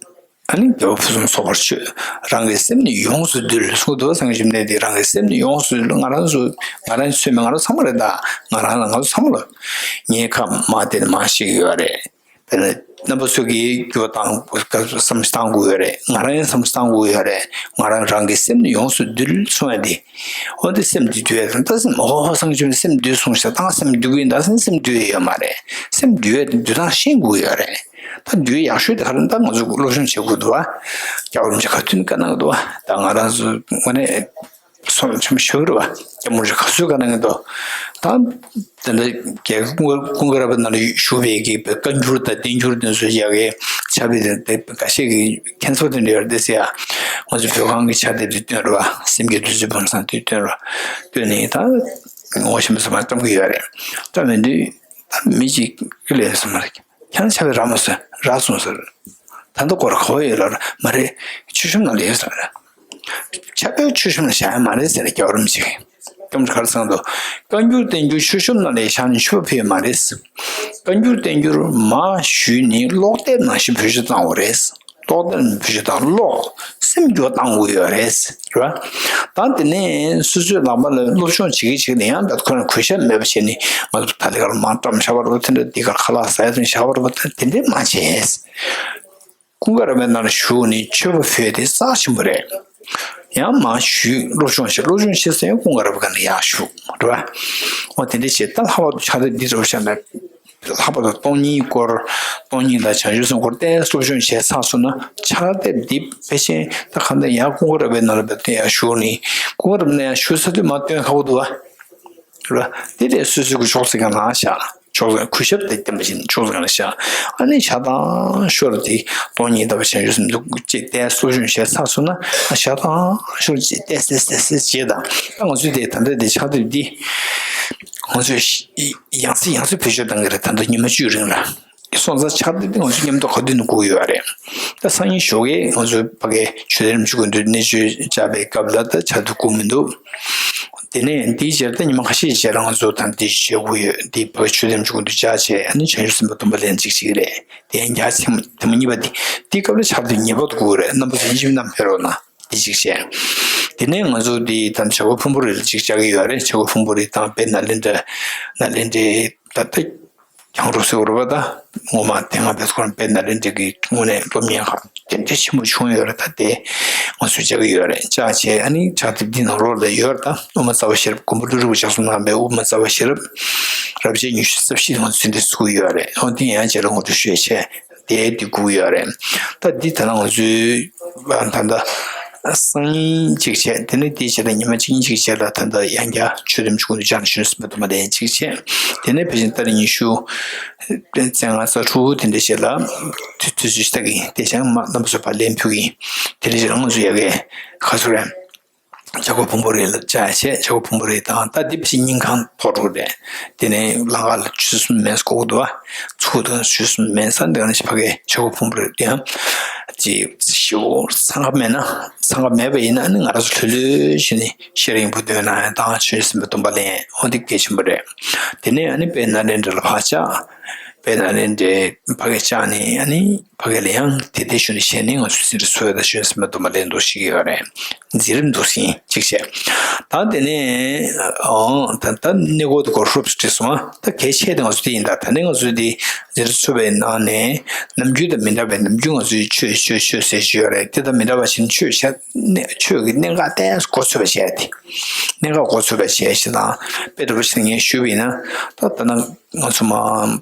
ཨ་ནི་དགེ་བ་ཕུན་སུམ་ཚོགས་པར་སྤྱོད། རང་གི་སེམས་ནི་ཡོངས་སུ་འདུལ་གསུངས་འདུག་སངས་རྒྱས་བཅོམ་ལྡན་འདས་རང་གི་སེམས་ནི་ཡོངས་སུ་འདུལ། ང་རང་ཚོ་ང་རང་ཚོད་མེད་ང་རང་ཚང་མ་རེད་ད། ང་རང་ལ་ང་ཚོ་ཚང་མ་ལ་ངའི་ཁ་མ་བདེ་ན་མ་ཤེས་ཀྱི་ཡོད་རེད། དཔེར་ན་རྣམ་པ་ཚོ་གིས་རྒྱུ་དང་བསམ་བློ་བཏང་དགོས་ཡོད་རེད། ང་རང་ཡང་བསམ་བློ་བཏང་དགོས་ཡོད་རེད། ང་རང་རང་གི་སེམས་ནི་ཡོངས་སུ་འདུལ་གསུང་ཡ་དེ། འོ་དེ་སེམས་འདུལ་འདུལ་ཡ་དང་ད་སེམས་འོ་སངས་རྒྱས་བཅོམ་ལྡན་འདས་སེམས་འདུལ་གསུངས་ཤག་ད་ང་སེམས་འདུལ་གི་ཡིན་ད་སེམས་སེམས་འདུལ་ཡ་ཡོད་མ་རེད། སེམས་འདུལ་ཡ་དེ་འདུལ་སྟངས་ཤེས་དགོས་ཡོད་རེད། ད་འདུལ་ཡ་ཡག་ཤོས་དེ་ག་རེ་ད་ང་ཚོ་སློབ་སྦྱོང་བྱེད་དགོས་འདུག་བ། རྒྱལ་བ་རིན་པོ་ཆེ་ག་དུས་ནས་བཀའ་གནང་གི་འདུག་བ། ད་ང་རང་ཚོ་དངོས་གནས། ཚོགས་ཆེན་པོ་ཞུ་གི་རེད་བ། སྐྱབས་མགོན་རིན་པོ་ཆེ་ག་ཚོད་ག་གནང་གི་འདུག་ད་དེ་འདྲ་རྒྱལ་ཁབ་ཀུན་དགའ་རབ་པའི་ནང་ལ་བཞུགས་པའི་གི་བཀའ་འགྱུར་དང་བསྟན་འགྱུར་དེ་ཚོ་ཡ་གི་ཕྱག་དཔེ་དེ་དེ་འགའ་ཤས་ཀྱིས་ཁྱད་མཚར་དེ་འདྲ་ཡོད་རེད་དེ་ཟེར་ཡ། ང་ཚོ་བོད་ཁང་གི་ཕྱག་དེབ་དེ་བཏོན་རེད་བ། སེམས་ཀྱི་བདུད་རྩི་བུམ་བཟང་དེ་བཏོན་རེད་བ། བཏོན་ནས་ད་ངོ་ཤེས་མི་ཚང་མ་བཀྲམ་གི་ཡོད་རེད། བཀྲམ་ཡོང་དུས་ད་མི་གཅིག་གིས་ལབ་སོང་མ་རེད། ཁྱེད་རང་ཕྱག་དཔེ་རག་མ་སོང་། རག་སོང་ཟེར། ད་ལྟ་སྐོར་ག་པར་ཡོད་ལབ། མ་རེད། མཆོད་གཤོམ་ནང་ལ་ཡོད་ཟེར། ཕྱག་དཔེ་མཆོད་གཤོམ་ལ་བཞག་ཡ་མ་རེད་ཟེར་ནས་རྒྱལ་བ་རིན་པོ་ཆེ་གིས། སྐྱབས་མགོན་ག་རེ་གསུངས་འདུག་བཀའ་འགྱུར་བསྟན་འགྱུར་མཆོད་གཤོམ་ནང་ལ་བཞག་ནས་མཆོད་པ་ཕུལ་ཡ་མ་རེད། བཀའ་འགྱུར་བསྟན་འགྱུར་མར་ཞུས་ནས་ཀློག་དེབ་ནང་བཞིན་བེད་སྤྱོད་བཏང་དགོས་རེད། ཀློག་དེབ་ནང་བེད་སྤྱོད་བཏང་། ཀློག་སེམས་སྐྱོ་བཏང་དགོས་ཡོད་རེད། རེད་བ། ད་དེ་ནས་སོ་སོའི་ལག་པ་ལ་སློབ་སྦྱོང་བྱེད་ཀྱི་བྱེད་ཀྱི་ཡང་ད་ཁོ་རང་གུས་ཞབས་མེད་པ་བྱས་ནས་ང་ཚོ་ད་ལྟ་གར་མར་བཀྲམ་བཞག་པ་རེད་བ། དེ་འདྲ་འདི་གར་ཁ་ལག་ཟ་ཡ་དེ་བཞག་པ་རེད་བ། དེ་འདྲ་མ་བྱས། ཀུན་དགའ་རབ་པའི་ནང་ལ་བཞུགས་ནས་མཆོད་པ་ཕུལ་དེ་རྩ་ཆེན་པོ་རེད། ཡང་མར་ཞུས། སློབ་སྦྱོང་བྱས། སློབ་སྦྱོང་བྱས་ཚར་ཡང་ཀུན་དགའ་རབ་པའི་སྒང་ལ་ཡར་བཞུགས། རེད་བ། འོ་དེ་འདྲ་བྱས། ད་ལྷག་པར་དུ་ཕྱག་དེབ་འདི་འདྲ་བོ་བཞག་ན། ལྷག་པར་དུ་སྟོང་ཉིད་སྐོར། སྟོང་ཉིད་དང་བྱང་ཆུབ་སེམས་སྐོར་ཏོག་ཙམ་སློབ་སྦྱོང་བྱས་ཚར་སོང་ན་ཕྱག་དེབ་འདི་ཕལ་ཆེར་ད་གང་ལྟར་ཡང་ཀུན་དགའ་རབ་པའི་ནང་ལ་ཡར་བཞུགས་ནས། ཀུན་དགའ་རབ་པའི་ནང་ཡར་བཞུགས་ཚར་དུས་མར་སྟོན་ཁག་པོ་འདུག་བ། རེད་བ། དེ་ལས་སོ་སོའི་གི་ཕྱོགས་ཟིན་གང་ལ་བཞག་ཕྱོགས་ཟིན་གུས་ཞབས་དང་ལྡན་པ་བྱས་ནས་ཕྱོགས་ཟིན་གང་ལ་བཞག་ཨ་ནི་ཞག་དང་ཞོར་དེ་སྟོང་ཉིད་ལྟ་བུ་བྱང་ཆུབ་སེམས་འདུག་ཅེས་ཏོག་ཙམ་སློབ་སྦྱོང་བྱས་ཚར་སོང་ན། ཨ་ཞག་དང་ཞོར་ཅིག་ཏོག་ཙམ་ཏོག་ཙམ་ཏོག་ཙམ་བྱས་དང་། ད་ང་ཚོས་དེ་ད་ལྟ་དེ་ཕྱག་དེབ་འདི་ང་ཚོས་ཡང་སེ་ཡང་སེ་བེད་སྤྱོད་གཏང་གི་རེད། ད་ལྟ་ཉི་མ་བཅུའི་རིང་ལ། སོང་ཙང་ཕྱག་དེབ་འདི་ང་ཚོ་མཉམ་དུ་ག་དུས་ནས་སྒུག་ཡོད་རེད། ད་སང་ཉིན་ཞོགས་ཀས་ང་ཚོ་ཕ་གིའི་ཆོས་དོན་རིམ་བྱོན་དགོས་འདུག་གནས་མཆོད་བཅར་བའི་སྐབས་ལ་ད་ཕྱག་དེབ་སྒུག་མི་འདུག་དེ་ནས་འདིའི་རྗེས་ལ་ད་ཉི་མ་ཁ་ཤས་རྗེས་ལ་ང་ཚོ་ད་འདི་བྱེད་དགོས་ཡོད། འདི་ཕ་གིའི་ཆོས་དོན་རིམ་བྱོན་དགོས་འདུག་བཅར་བྱས། ཨ་ནི་བྱང་ཆུབ་སེམས་དཔའ་སྡོམ་པ་ལེན་གཅིག་བྱེད་ཀྱི་རེད། དེ་ཡང་རྒྱ་ཆེན་མོ་དེ་མ་གཉིས་པ་འདི། འདིའི་སྐབས་ལ་ཕྱག་དེབ་ངེས་པར་དུ་དགོས་རེད། རྣམ་པ་ཚོ་ཡིན་གཅིག་མིན་གནང་ཕེབས་རོགས་གནང་། དེ་གཅིག་བྱས། དེ་ནས་ང་ཚོ་འདི་ད་བྱ་རྒོད་ཕུན་པོ་རེ་ལ་གཅིག་བཅར་གྱི་ཡོད་རེད། བྱ་རྒོད་ཕུན་པོ་རེ་དང་དཔལ་ནཱ་ལེནྡྲ། ནཱ་ལེནྡྲའི་ད་ལྟ་གྱང་རོ་ཟེར་བ་རེད་པ། ད་ངོ་མ་དེ་སྔ་བས་ཁོ་རང་དཔལ་ནཱ་ལེནྡྲ་གི་དངོས་གནས་སློབ་གཉེར་ཁག་དེ་འདྲ་ཆེན་པོ་བྱུང་ཡོད་རེད། ད་དེ་ང་ཚོས་བཅར་གྱི་ཡོད་རེད། བཅར་བྱས་ཨ་ནི་ཕྱག་དེབ་འདི་ནང་ལོགས་ལ་ཡོད་རེད། ད་དབུ་མ་རྩ་བ་ཤེས་རབ། མགོན་པོ་ཀླུ་སྒྲུབ་ཀྱིས་ཕྱག་རྩོམ་གནང་བའི་དབུ་མ་རྩ་བ་ཤེས་རབ། རབ་བྱེད་ཉི་ཤུ་རྩ་བཞི་ང་ཚོས་འདི་བཙུགས་ཡོད་རེད། འོ་དེ་ཡང་རྗེས་ལ་ང་ཚོས་ཞུས་བྱས། དེ་དེ་སྒུག་ཡོད་རེད། ད་འདི་ད་ལྟ་ང་ཚོའི་ད་ལྟ་སང་ཉིན་གཅིག་བྱས། དེ་ནས་དེའི་རྗེས་ལ་ཉི་མ་གཅིག་གཉིས་གཅིག་རྗེས་ལ་ད་ལྟ་ཡང་བསྐྱར་ཆོས་དོན་རིམ་བྱོན་དགོས་འདུག་བཅར་ནས་བྱང་ཆུབ་སེམས་དཔའ་སྡོམ་པ་ལེན་གཅིག་བྱས། དེ་ནས་ཕལ་ཆེར་ཏ་རིག་ཉི་ཤུ་རྩ་ལྔ་རྩ་དྲུག་དེ་འདྲ་ཞིག་ལ་དུས་ཚོད་ཅིག་ལྟ་གི་ཡིན། དེ་བྱས་མ་རྣམ་པ་ཚོ་ཕར་ལན་ཕུལ་གི་ཡིན། དེ་འདྲ་ཞིག་ལ་ང་ཚོ་ཡ་གི་ག་ཚོད་རེད། བྱ་རྒོད་ཕུན་པོ་རེ་ལ་བཅར་བྱས། བྱ་རྒོད་ཕུན་པོ་རེ་དང་ད་འདི་ཕྱི་ཉིན་གང་ཐོག་འགྲོ་རེད། དེ་ནས་ལམ་ཁ་ལ་ཆུ་གསུམ་མེད་སྐོར་འདུག་བ། ཚུགས་དང་ཆུ་གསུམ་མེད་ས་འདི་ག་ནས་ཕ་གིའི་བྱ་རྒོད་ཕུན་པོ་རེ་དེ་ཡང་ཅིག་ཞིའུ་འཚང་ཁ་མེད་ན། འཚང་ཁ་མེད་པ་ཡིན་ན་ནི་ང་རང་ཚོ་ལྷོད་ལྷོད་བྱས་ནས་ཤེས་རིག་པོ་འདོན་ན་ཡང་དང་ཆོས་སེམས་པ་སྡོམ་པ་ལེན། འོ་འདི་གལ་ཆེན་པོ་རེད། དེ་ནས་ཨ་ནི་དཔལ་ནཱ་ལེནྡྲ་ལ་ཕར་བཅར། དཔལ་ནཱ་ལེནྡྲའི་ཕ་གིར་བཅར་ནས་ཨ་ནི་ཕ་གི་ལ་ཡང་དེ་ལྟའི་ཤུལ་ནས་བྱས་ནས་ང་ཚོས་ཟིན་བྲིས་འཚོལ་དང་ཆོས་སེམས་པ་སྡོམ་པ་ལེན་འདུག་ཤེས་ཀྱི་ཡོད་རེད། འཛིན་རིམ་འདུག་ཟིན་གཅིག་བྱས། ད་དེ་ནས་ཨང་ད་ད་གནས་སྐོར་དེ་སྐོར་ཧྲུབ་ཙམ་བྲིས་སོང་ཨ། ད་གལ་ཆེ་དེ་ང་ཚོ་དེ་ཡིན། ད་ད་ནི་ང་ཚོས་དེ་འཛིན་རིམ་འཚོལ་བའི་ནང་ནས་ནམ་རྒྱུན་དང་མི་འདྲ་བའི། ནམ་རྒྱུན་ང་ཚོས་ཆོས་ཆོས་ཆོས་ཟེར་གྱི་ཡོད་རེད། དེ་དང་མི་འདྲ་བ་ཞིག་ནི་ཆོས་བཤད་ནས་ཆོས་ཀྱི་གནད་འགག་ཏོག་ཙམ་གོ་ཚོད་པ་བྱས་ཏེ། གནད་འགག་གོ་ཚོད་པ་བྱས་ཤིག་དང་། དཔེ་འདྲ་པོ་ཞིག་ངས་ཞུས་པ་ཡིན་ན། ད་ད་ན་ང་ཚོ་མ་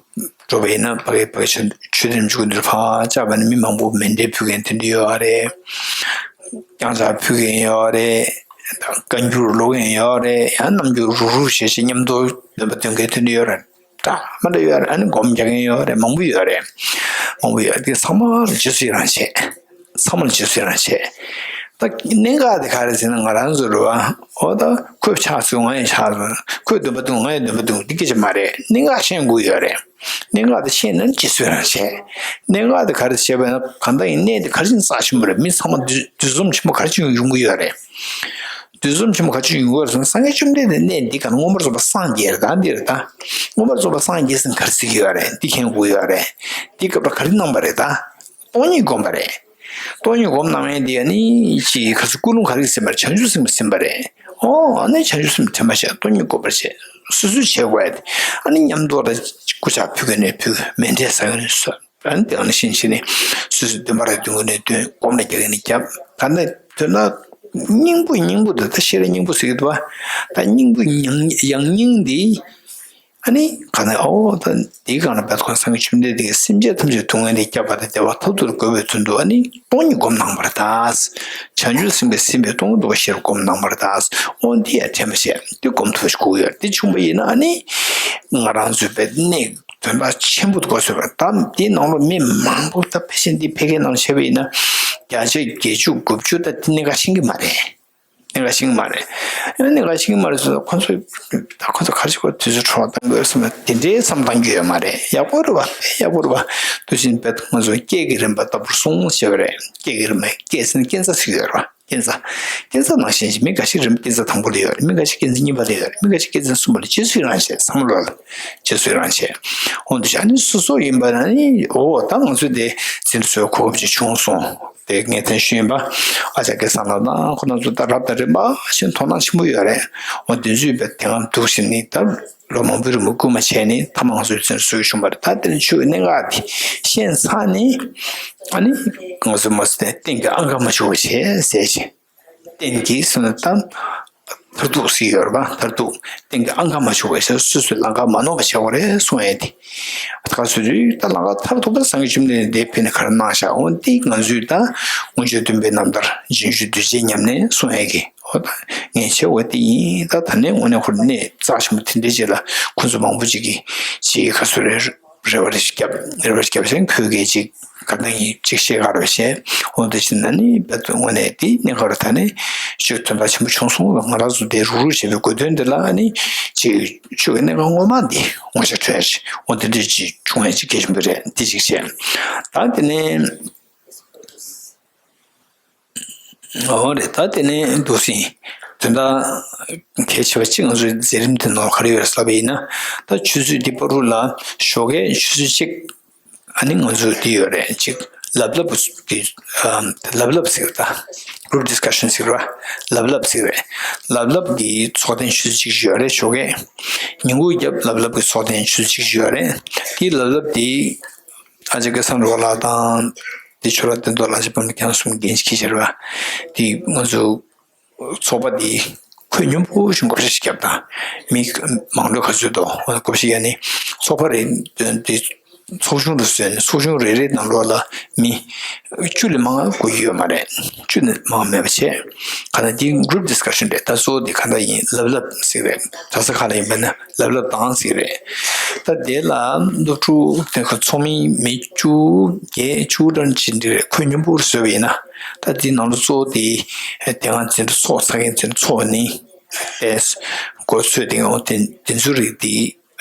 འགྲོ་བ་ཡིན་ན་ཕ་གི་ཕ་གི་ཆོས་ཆོས་དོན་རིམ་བྱོན་འདིར་ཕར་བཅར་བ་ནི་མི་མང་པོ་མཎྜལ་ཕུལ་མཁན་དེ་འདྲ་ཡོད་རེད། རྐྱང་ཕྱག་ཕུལ་མཁན་ཡོད་རེད། བཀའ་འགྱུར་ཀློག་མཁན་ཡོད་རེད། ཡང་རྣམ་འགྱུར་རུག་རུག་བྱས་བྱས་མཉམ་དུ་འདོན་པ་འདོན་མཁན་དེ་འདྲ་ཡོད་རེད། འདྲ་མི་འདྲ་ཡོད་རེད། ཨ་ནི་སྒོམ་རྒྱག་མཁན་ཡོད་རེད། མང་པོ་ཡོད་རེད། མང་པོ་ཡོད་རེད། དེ་ཚང་མ་ལ་རྗེས་སུ་ཡི་རང་བྱས། ཚང་མ་ལ་རྗེས་སུ་ཡི་རང་བྱས། ད་གནད་འགག་དེ་ག་རེ་ཟེར་ན། ང་རང་ཚོ་རེད་བ། འོ་ད་ཁོས་ཕྱག་འཚལ་ང་ཡང་ཕྱག་འཚལ། ཁོས་འདོན་པ་འདོན་ང་ཡང་འདོན་པ་འདོན། འདི་སྐད་ཆ་མ་རེད། གནད་འགག་ཤེས་དགོས་ཡོད་རེད། གནད་འགག་དེ་ཤེས་ན་རྗེས་སུ་ཡི་རང་བྱས། གནད་འགག་དེ་ག་རེ་བྱས་པ་ཡིན་ན། གང་ལྟར་ཡིན་གནད་དེ་ག་རེ་བྱས་ན་རྩ་ཆེན་པོ་རེད། མི་ཚང་མ་འདུ་འདུ་འཛོམས་ཆེན་པོ་ག་རེ་བྱས་ཡོང་གི་ཡོད་རེད། འདུ་འཛོམས་ཆེན་པོ་ག་ཅིག་ཡོང་གི་ཡོད་རེད་ཟེར་ན། སངས་རྒྱས་བཅོམ་ལྡན་འདས་གནས་འདི་ག་ན་མངོན་པར་རྫོགས་པར་སངས་རྒྱས་རེད། ད་འདི་རེད། ད་མངོན་པར་རྫོགས་པར་སངས་རྒྱས་ཟེར་ན་ག་རེ་ཟེར་གྱི་ཡོད་རེད། འདི་མཁྱེན་དགོས་ཡོད་རེད། འདི་སྐབས་ལ་ག་རེ་གནང་པ་རེད། ད་སྟོང་ཉིད་བསྒོམས་པ་རེད། སྟོང་ཉིད་བསྒོམས་གནང་མཁན་འདི་ཨ་ནི་ཅིག་ག་ཚོད་ཀུན་སློང་ག་རེ་ཟིན་པ་རེད། བྱང་ཆུབ་སེམས་ཟིན་པ་རེད། ཨོ་ཨ་ནི་བྱང་ཆུབ་སེམས་དྲན་པ་བྱས། སྟོང་ཉིད་བསྒོམས་པར་བྱས། སོ་སོས་བྱེད་དགོས་ཡ་དེ། ཨ་ནི་མཉམ་དུ་ལ་སྐུ་ཕྱག་ཕུལ་མཁན་ནས་ཕུལ། མཎྜལ་ཟ་མཁན་ནས་ཟ། ཨ་ནི་དེ་ནང་བཞིན་བྱས་ནས་སོ་སོའི་འདོན་པ་རེ་འདོན་དགོས་ནས་འདོན། སྒོམ་རེ་རྒྱག་གི་ནས་རྒྱབ། ག་ནས་འདོན་ན་སྙིང་པོ་སྙིང་པོ་འདི་ད་ཤེས་རབ་སྙིང་པོ་ཟེར་གྱི་འདུག་བ། ད་སྙིང་པོ་ཡང་ཡང་སྙིང་འདི་ ཨ་ནི་ག་ནས་ཨོ་ད་འདིའི་སྒང་ལ་བད་ཁོ་སངས་རྒྱས་བཅོམ་ལྡན་འདས་ཀྱིས་སེམས་ཅན་ཐམས་ཅད་སྡུག་བསྔལ་ལས་བསྐྱབ་པ་དང་བདེ་བ་ཐོབ་ཐུབ་དགོས་པའི་དོན་དུ་ཨ་ནི་སྟོང་ཉིད་སྒོམ་གནང་བར་གདའ། བྱང་ཆུབ་སེམས་དཔའི་སེམས་དཔའི་སྟོང་ཉིད་རྟོགས་པའི་ཤེས་རབ་སྒོམ་གནང་བར་གདའ། ཨོ་འདི་ཡང་དྲན་པ་བྱས་འདི་སྒོམ་ཐུབ་ཞིག་དགོས་ཡོད། འདི་བྱུང་བ་ཡིན་ན་ཨ་ནི་ང་རང་ཚོའི་བད་གནས་དོན་དག་ཆེན་པོ་དགོས་ཟེར་བ་ད་འདི་ནང་ལོ་མི་མང་པོ་ད་ཕལ་ཆེར་འདི་ཕལ་སྐད་ནང་བཤད་པ་ཡིན་ན་བརྒྱ་ཆ་བརྒྱད་ཅུ་དགུ་བཅུ་ད་འདི་གནད་འགག་ཤེས་ཀྱི་མ་རེད། གནད་འགག་ཤེས་ཀྱི་མ་རེད། ཨ་ནི་གནད་འགག་ཤེས་ཀྱི་མ་རེད་ཟེར་ཁོ་ཚོས་ད་ཁོ་ཚོ་ག་རེ་བྱེད་དགོས། དུས་ཚོད་འཕྲོ་བརླག་བཏང་དགོས་བསམ་ན་དེ་འདྲའི་བསམ་བཏང་རྒྱུ་ཡོད་མ་རེད། ཡག་པོ་རེད་བ། དཔེ་ཡག་པོ་རེད་བ། དུས་ཆེན་དཔེ་ང་ཚོ་སྐྱེས་ཀྱི་རིམ་པ་ལྟ་བུར་སོང་ཞེས་པ་རེད། སྐྱེས་ཀྱི་རིམ་པ་སྐྱེས་ཟེར་ན་སྐྱེ་འཚར་ཟེར་གྱི་ཡོད་རེད་བ། སྐྱེ་འཚར། སྐྱེ་འཚར་ནང་བཞིན་ཞིག་མི་འགའ་ཞིག་རིམ་སྐྱེ་འཚར་དང་པོ་ལ་ཡོད་རེད། མི་འགའ་ཞིག་སྐྱེ་འཚར་གཉིས་པ་ལ་ཡོད་རེད། མི་འགའ་ཞིག་སྐྱེ་འཚར་གསུམ་པ་ལ་རྗེས་སུ་ཡི་རང་བྱས་བསམ་བློ་ལ་རྗེས་སུ་ཡི་རང་བྱས། འོ་འདུག་བྱས་ཨ་ནི་སོ་སོ་ཡིན་པ་ན་ནི་འོ་ད་ང་ཚོས་དེ་འཛིན་གྲྭ་ཚོའི་གོ་སྐབས་ཅིག་བྱུང་སོང་། དེ་ངས་ཐེངས་ཤིག་ཡིན་པ་ཨ་ཅག་སྐལ་བཟང་ལགས་དང་ཁོ་རང་ཚོ་ད་རབ་དང་རིམ་པ་བཞིན་དོ་སྣང་ཆེན་པོ་ཡོད་རེད། འོ་དེ་ཚོས་དཔེ་དེ་སྒང་འདུག་བཞིན་ནི་ད་ལོ་མང་པོའི་རིང་སྐུལ་མ་བྱས་ནས་མཐའ་མ་ང་ཚོས་འཛིན་གྲྭ་ཚོས་བྱུང་བ་རེད། ད་དེ་ནི་ཆོས་ཀྱི་གནད་འགག་དེ་ཤེས་ཚར་ནས་ཨ་ནི་ང་ཚོ་མ་ཟད་གཏན་གྱི་ཨང་ཀ་མ་ཆོག་པ་བྱས་ཟེར་བྱས། གཏན་གྱི་ཟེར་ན་ད་མཐར་ཐུག་ཟེར་ཡོད་རེད་པ། མཐར་ཐུག་གཏན་གྱི་ཨང་ཀ་མ་ཆོག་པའི་ཕྱིར་སོ་སོའི་ལམ་ཁ་མ་ནོར་བ་བྱ་དགོས་རེད་གསུང་ཡས་དེ། ད་ག་སོ་སོའི་ད་ལམ་ཁ་མཐར་ཐུག་ད་སངས་རྒྱས་བཅོམ་ལྡན་འདས་ཕེབས་ནས་ག་རེ་གནང་བཞག་འོ་འདི་ང་ཚོས་ད་མངོན་བརྗོད་སྟོན་པའི་རྣམ་ཐར་རྗེས་འཇུག་གདུལ་བྱའི་ཉམས་ལེན་གསུང་ཡས་ཀྱི་འོ་ད་ངས་བྱས་འོ་དེ་ཡིན། ད་ད་ནས་དངོས་གནས་ཁོ་གནས་རྩ་ཆེན་པོ་དེ་འདྲའི་རྗེས་ལ་ཁོ་ཚོ་མང་པོ་ཅིག་གིས་ཅིག་ག་སོ་རེ་རེ་བ་རེ་ཞིག་བརྒྱབ་རེ་བ་རེ་བརྒྱབ་ཟེར་ཁོས་གས་ཅིག་ག་འདྲ་ཡིན་གཅིག་བཤད་ག་རེ་བཤད། འོ་དེ་བཞིན་ན་ནི་རྦད་དེ་དངོས་གནས་དེ་གནས་སྐབས་ད་ནི་ཆོས་དོན་དག་ཆེན་པོ་བྱུང་སོང་ལ་ང་རང་ཚོ་དེ་རུག་རུག་བྱེད་པའི་དགོས་དོན་དེ་ལ་ནི་ཅིག་ཆོས་ཀྱི་གནས་སྐབས་ངོ་མ་འདི་ངོ་ཤ་འཕྲོད་ཡ་ཅིག་འོ་དེ་འདྲ་ཅིག་བྱུང་ཡ་ཅིག་གལ་ཆེན་པོ་རེད། དེ་ཅིག་བྱས། ད་དེ་ནས་འོ་རེད། ད་དེ་ནས་འདུག་སེ་དོན་དག་གལ་ཆེ་བ་གཅིག་ང་ཚོའི་མཛད་རིམ་དེ་ནང་ག་རེ་ཡོད་རེད་ཟེར་བ་ཡིན་ན། ད་ཆུ་ཚོད་འདི་བར་དུ་ལ་ཞོགས་ཀའི་ཆུ་ཚོད་གཅིག་ཨ་ནི་ང་ཚོ་འདི་ཡོད་རེད། ཅིག་ལབ་ལབ་གི་ལབ་ལབ་ཟེར་ད་group discussion་ཟེར་བ་ལབ་ལབ་ཟེར་རེད། ལབ་ལབ་གི་ཚོགས་ཐེངས་ཆུ་ཚོད་གཅིག་ཡོད་རེད། ཞོགས་ཀས་ཉིན་གུང་རྒྱབ་ལབ་ལབ་གི་ཚོགས་ཐེངས་ཆུ་ཚོད་གཅིག་ཡོད་རེད། དེ་ལབ་ལབ་དེ་ཨ་ཅག་སྐལ་བཟང་རོགས་ལགས་དང་དེ་ཆོས་ལ་བསྟན་རྡོར་ལགས་ཀྱི་བུ་མོ་ཁྱེད་རང་གསུམ་འགན་འཁྱེར་བྱས་རེད་བ། དེ་ང་ཚོ་ཚོགས་པ་འདི་ཁོས་སྙོམས་པོ་ཞིག་བགོ་བཤའ་ཞིག་བརྒྱབ་དང་། མི་མང་པོས་ག་ཚོད་དོ་བགོ་བཤའ་ཡ་ནི་ཚོགས་པ་རེ་འདི་ཚོགས་ཆུང་རུ་བཟོས་ནས་ཚོགས་ཆུང་རེ་རེའི་ནང་ལོགས་ལ་མི་བཅུ་ལས་མང་བ་དགོས་ཀྱི་ཡོད་མ་རེད། བཅུ་ལས་མང་བ་མེད་པ་བྱས། ག་ན་འདི་group discussion་རེད། ད་གཙོ་བོ་འདི་ག་འདྲ་ཡིན་ལབ་ལབ་ཟེར་རེད། གྲྭ་ས་ཁག་ལ་ཡིན་པ་ན་ལབ་ལབ་དང་ཟེར་རེད། ད་དེ་ལ་སློབ་ཕྲུག་དེ་ཁ་ཚོགས་མི་མི་བཅུ་བརྒྱད་བཅུ་གྲངས་ཅིག་འདི་རེད། ཁོས་སྙོམས་པོར་བཟོས་པ་ཡིན་ན། ད་འདི་ནང་ལ་གཙོ་བོ་དེ་དེ་སྒང་འཛིན་གྲྭ་ཚོགས་ཚར་མཁན་འཛིན་གྲྭ་ཚོགས་ནི་ཏེས་འགོ་ཚོས་དེ་ཡང་དེ་དེ་ཚོ་རིགས་དེ་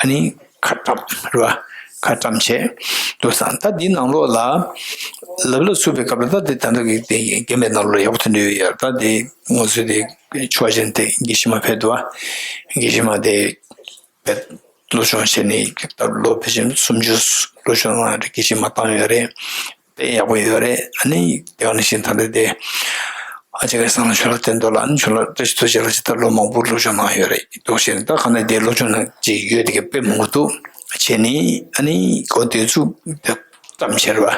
ཨ་ནི་ཁ་བཀྲམ་རེད་བ། ཁ་བཀྲམ་བྱས་འདུག་སང་ད་འདི་ནང་ལོགས་ལ་ལབ་ལབ་ཚུགས་པའི་སྐབས་ལ་ད་དེ་ད་ལྟ་གི་དེ་རྒན་པའི་ནང་ལོགས་ཡག་པོ་དེ་འདྲ་ཡོད་ཡ། ད་དེ་ང་ཚོས་དེ་ཆོས་ཅན་དེ་དགེ་བཤེས་མ་ཕེབས་འདུག་བ། དགེ་བཤེས་མ་དེ། བེད་སློབ་སྦྱོང་བྱས་ནས་ད་ལོ་ཕལ་ཆེར་སུམ་ཅུ་སློབ་སྦྱོང་གནང་རེད། དགེ་བཤེས་མ་བཏང་ཡོད་རེད། དཔེ་ཡག་པོ་ཡོད་རེད། ཨ་ནི་དེ་ག་ནང་བཞིན་ད་ལྟ་དེ་ཨ་ཅག་གི་སང་ལ་ཆོས་ལ་བསྟན་རྡོར་ལགས་ཨ་ནི་ཆོས་ལ་བཀྲ་ཤིས་རྡོ་རྗེ་ལགས་ཀྱིས་ད་ལོ་མང་པོ་སློབ་སྦྱོང་གནང་ཡོད་རེད་འདུག་བྱས་ནས་ད་ག་ནས་དེ་སློབ་སྦྱོང་གནང་ཅིག་ཡོད་དེ་ག་དཔེ་མང་པོ་འདུག་བྱས་ནས་ཨ་ནི་གོ་དེ་ཚུ་བཀྲམ་བྱས་རེད་བ།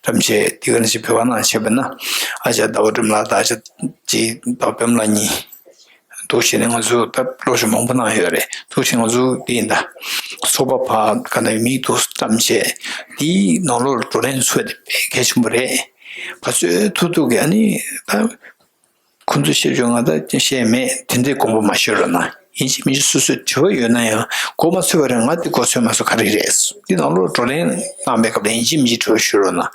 བཀྲམ་བྱས་དེ་ག་ནང་བཞིན་བོད་པ་ནང་བྱས་པ་ན་ཨ་ཅག་ཟླ་བ་སྒྲོལ་མ་ལགས་དང་ཨ་ཅག་ཅིག་ཟླ་བ་པདྨ་ལགས་གཉིས། འདུག་བྱས་ནས་ང་ཚོས་ད་སློབ་སྦྱོང་མང་པོ་གནང་ཡོད་རེད། འདུག་བྱས་ང་ཚོ་འདི་ཡིན་ད་ཚོགས་པ་ཕར་ག་ནས་མིང་འདུག་བཀྲམ་བྱས་འདིའི་ནང་ལོགས་ལ་བགྲོ་གླེང་ཚོགས་དེ་དཔེ་གལ་ཆེན་པོ་རེད། ག་ཚོད་ཐུབ་ཐུབ་ཀྱིས་ཨ་ནི་ད་ཁོང་ཚོས་བཤད་རྒྱུ་ང་ད་བཤད་མེད་དེ་འདྲའི་དགོངས་པ་མ་བཞེས་རོགས་གནང་། ཡིན་གཅིག་མིན་གཅིག་སོ་སོས་དྲི་བ་ཡོད་ན་ཡང་གོ་མ་ཚོད་པ་རེད། ང་འདི་གོ་ཚོད་མ་སོང་ག་རེ་རེད། འདི་ནང་ལོགས་བགྲོ་གླེང་གནང་པའི་སྐབས་ལ་ཡིན་གཅིག་མིན་གཅིག་དྲི་བ་ཞུ་རོགས་གནང་།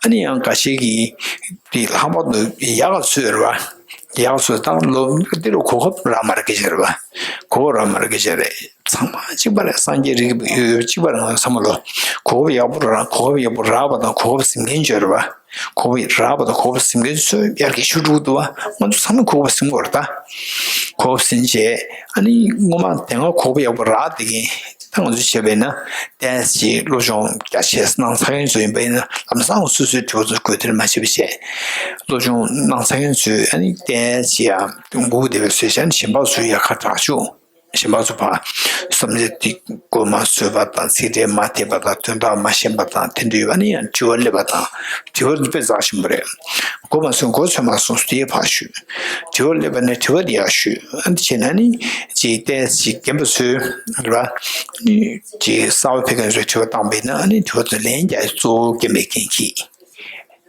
ཨ་ནི་ཡང་འགའ་ཤས་ཀྱིས་འདི་ལྷག་པར་དུ་ཡག་ག་ཚོད་རེད་བ། ཡག་སོ་ད་ལོ་འདི་རུ་གོ་སྐབས་རག་མ་རག་སྐད་ཆ་རེད་བ། གོ་སྐབས་རག་མ་རག་སྐད་ཆ་རེད། ཚང་མ་གཅིག་པ་རེད། སངས་རྒྱས་རིགས་ཡོད་ཡོད་གཅིག་པ་རེད། ང་ཚང་མ་ལོ་གོ་སྐབས་ཡག་པོ་རག་གོ་སྐབས་ཡག་པོ་རག་པ་དང་གོ་སྐབས་ཟིན་མཁན་ཡོད་རེད་བ། གོ་སྐབས་རག་པ་དང་གོ་སྐབས་ཟིན་མཁན་ཚོས་ཡར་རྒྱས་ཤུགས་འགྲོ་གི་འདུག་བ། ང་ཚོ་ཚང་མས་གོ་སྐབས་ཟིན་དགོས་རེད་ད། གོ་སྐབས་ཟིན་རྗེས་ཨ་ནི་སྔོན་མ་དེ་སྔ་གོ་སྐབས་ཡག་པོ་རག་བསྡད་མཁན་ད་ང་ཚོས་བྱས་པ་ཡིན་ན་ཏོག་ཙམ་སློབ་སྦྱོང་རྒྱ་ཆེ་གནང་ཚར་མཁན་ཚོ་ཡིན་པ་ཡིན་ན་ལམ་སང་སོ་སོའི་དྲི་བ་ཚོ་གོ་བསྡུར་མ་བྱེད་པ་བྱས། སློབ་སྦྱོང་གནང་ཚར་མཁན་ཚོས་ཨ་ནི་ཏོག་ཙམ་ཡང་སྒུག་བསྡད་པའི་ཚོད་བྱས་ནས་གཞན་པ་ཚོས་ཡར་ཁ་གྲགས་བཅུག་གཞན་པ་ཚོ་ཕར་བསམ་ཚུལ་དེ་གོ་མ་ཚོད་པ་དང་། ཚིག་འགྲེལ་མ་ཐེབས་པ་དང་། དོན་དག་མ་ཤེས་པ་དང་། དེ་འདྲ་ཡོད་པ་ནི་ཡང་དྲི་བ་སླེབས་པ་དང་། དྲི་བ་དཔེ་རྩ་ཆེན་པོ་རེད། གོ་མ་སོང་། གོ་ཚོད་མ་སོང་། དེ་ཕར་ཞུས། དྲི་བ་སླེབས་པ་ནས་དྲི་བ་དེ་ཡར་ཞུས། ཨ་ནི་བྱས་ན་ནི་ཅིག་བལྟས་ཅིག་རྒན་པ་ཚོས་རེད་པ། ཅིག་གསར་པ་ཕེབས་མཁན་ཚོས་དྲི་བ་བཏང་པ་ཡིན་ན། ཨ་ནི་དྲི་བ་དེ་ལན་རྒྱག་གཙོ་བོ་རྒན་པའི་འགན་འཁྱེར།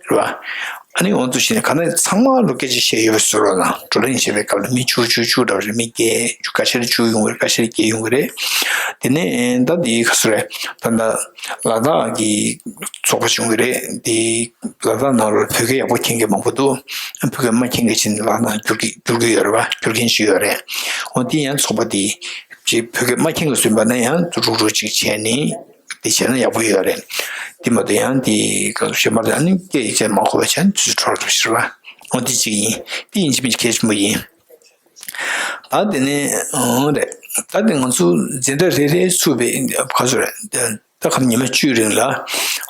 རེད་པ། ཨ་ནི་འོང་དུ་ཕྱིན་ནས་ག་ན་ཚང་མ་ལོ་སྐད་ཆ་བཤད་ཡོད་པའི་བཟོ་འདྲ་ན། བགྲོ་གླེང་བྱེད་པའི་སྐབས་ལ་མི་བཅུ་བཅུ་བཅུ་འདྲ་བ་རེད། མི་བརྒྱད་བཅུ་ཁ་ཤས་བཅུ་ཡོང་གི་རེད། ཁ་ཤས་བརྒྱད་ཡོང་གི་རེད། དེ་ནས་ད་འདི་ག་ཚོད་རེད། ད་ལྟ་ལ་དྭགས་ཀྱི་ཚོགས་པ་བྱུང་གི་རེད། འདི་ལ་དྭགས་ནང་ལ་བོད་སྐད་ཡག་པོ་མཁྱེན་མཁན་མང་པོ་འདུག་བོད་སྐད་མ་མཁྱེན་མཁན་ཅིག་ནི་ལ་དྭགས་ནང་བསྒྱུར་གྱི་བསྒྱུར་གྱི་ཡོད་རེད་པ། བསྒྱུར་མཁན་ཅིག་ཡོད་རེད། འོ་དེ་ཡང་ཚོགས་པ་འདི་ཅིག་བོད་སྐད་མ་མཁྱེན་མཁན་ཚོ་ཡིན་པ་ན་ཡང་རུག་རུག་ཅིག་བྱས་ནས། དེ་བྱས་ན་ཡག་པོ་ཡོད་རེད། དེ་མ་གཏོགས་ཡང་དེ་ག་ཚོད་བཤད་མ་རེད། ཨ་ནི་སྐད་ཡིག་ཅན་མ་གོ་བ་བྱས་ན་དུས་ཚོད་འཕྲོ་བརླག་འགྲོ་ཤེས་རེད་པ། འོ་དེ་གཅིག་ཡིན། དེ་ཡིན་གཅིག་མིན་གཅིག་གལ་ཆེན་པོ་ཡིན། ད་དེ་ནས་འོ་རེད། ད་དེ་ང་ཚོ་འཛིན་གྲྭ་རེ་རེ་ཚུགས་པའི་ག་ཚོད་རེད། ད་ག་ཉི་མ་བཅུའི་རིང་ལ་ཨ་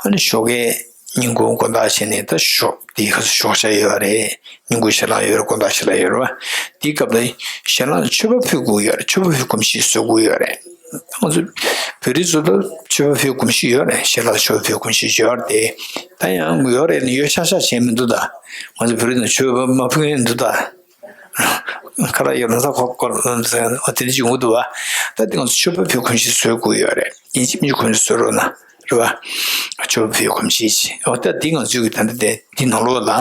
ནི་ཞོགས་ཀས་ཉིན་གུང་དགོང་དག་བྱས་ནས། ད་ཞོགས་དེ་ག་ཚོད་ཞོགས་ཇ་ཡོད་རེད། ཉིན་གུང་ཞལ་ལག་ཡོད་རེད། དགོང་དག་ཞལ་ལག་ཡོད་རེད་པ། དེའི་སྐབས་ལ་ཞལ་ལག་མཆོད་པ་ཕུལ་དགོས་ཡོད་རེད། མཆོད་པ་ཕུལ་གོམས་གཤིས་བཟོ་དགོས་ཡོད་རེད། ང་ཚོ་བོད་རིགས་ཚོ་ལ་མཆོད་པ་ཕུལ་གོམས་གཤིས་ཡོད་རེད། ཞལ་ལག་མཆོད་པ་ཕུལ་གོམས་གཤིས་ཡོད་རེད་དེ། ད་ཡང་ཡོད་རེད་ནི་ཡོད་ཤག་ཤག་བྱས་མི་འདུག་ད་ང་ཚོ་བོད་རིགས་ནང་མཆོད་པ་མ་ཕུལ་མཁན་འདུག་ད། ཁ་ལག་ཡོད་ན་ས་ཁོག་སྐོར་ཨ་དེ་འདྲ་ཅིག་ཡོང་གི་འདུག་བ། ད་དེ་ང་ཚོ་མཆོད་པ་ཕུལ་གོམས་གཤིས་བཟོ་དགོས་ཡོད་རེད། ཡིན་གཅིག་མིན་གཅིག་གོམས་གཤིས་བཟོ་རོགས་གནང་། རེད་བ། མཆོད་པ་ཕུལ་གོམས་གཤིས་ཅིག་འོ་ད་འདི་ང་ཚོའི་གི་ད་ལྟ་དེ་འདི་ནང་ལོགས་ལ་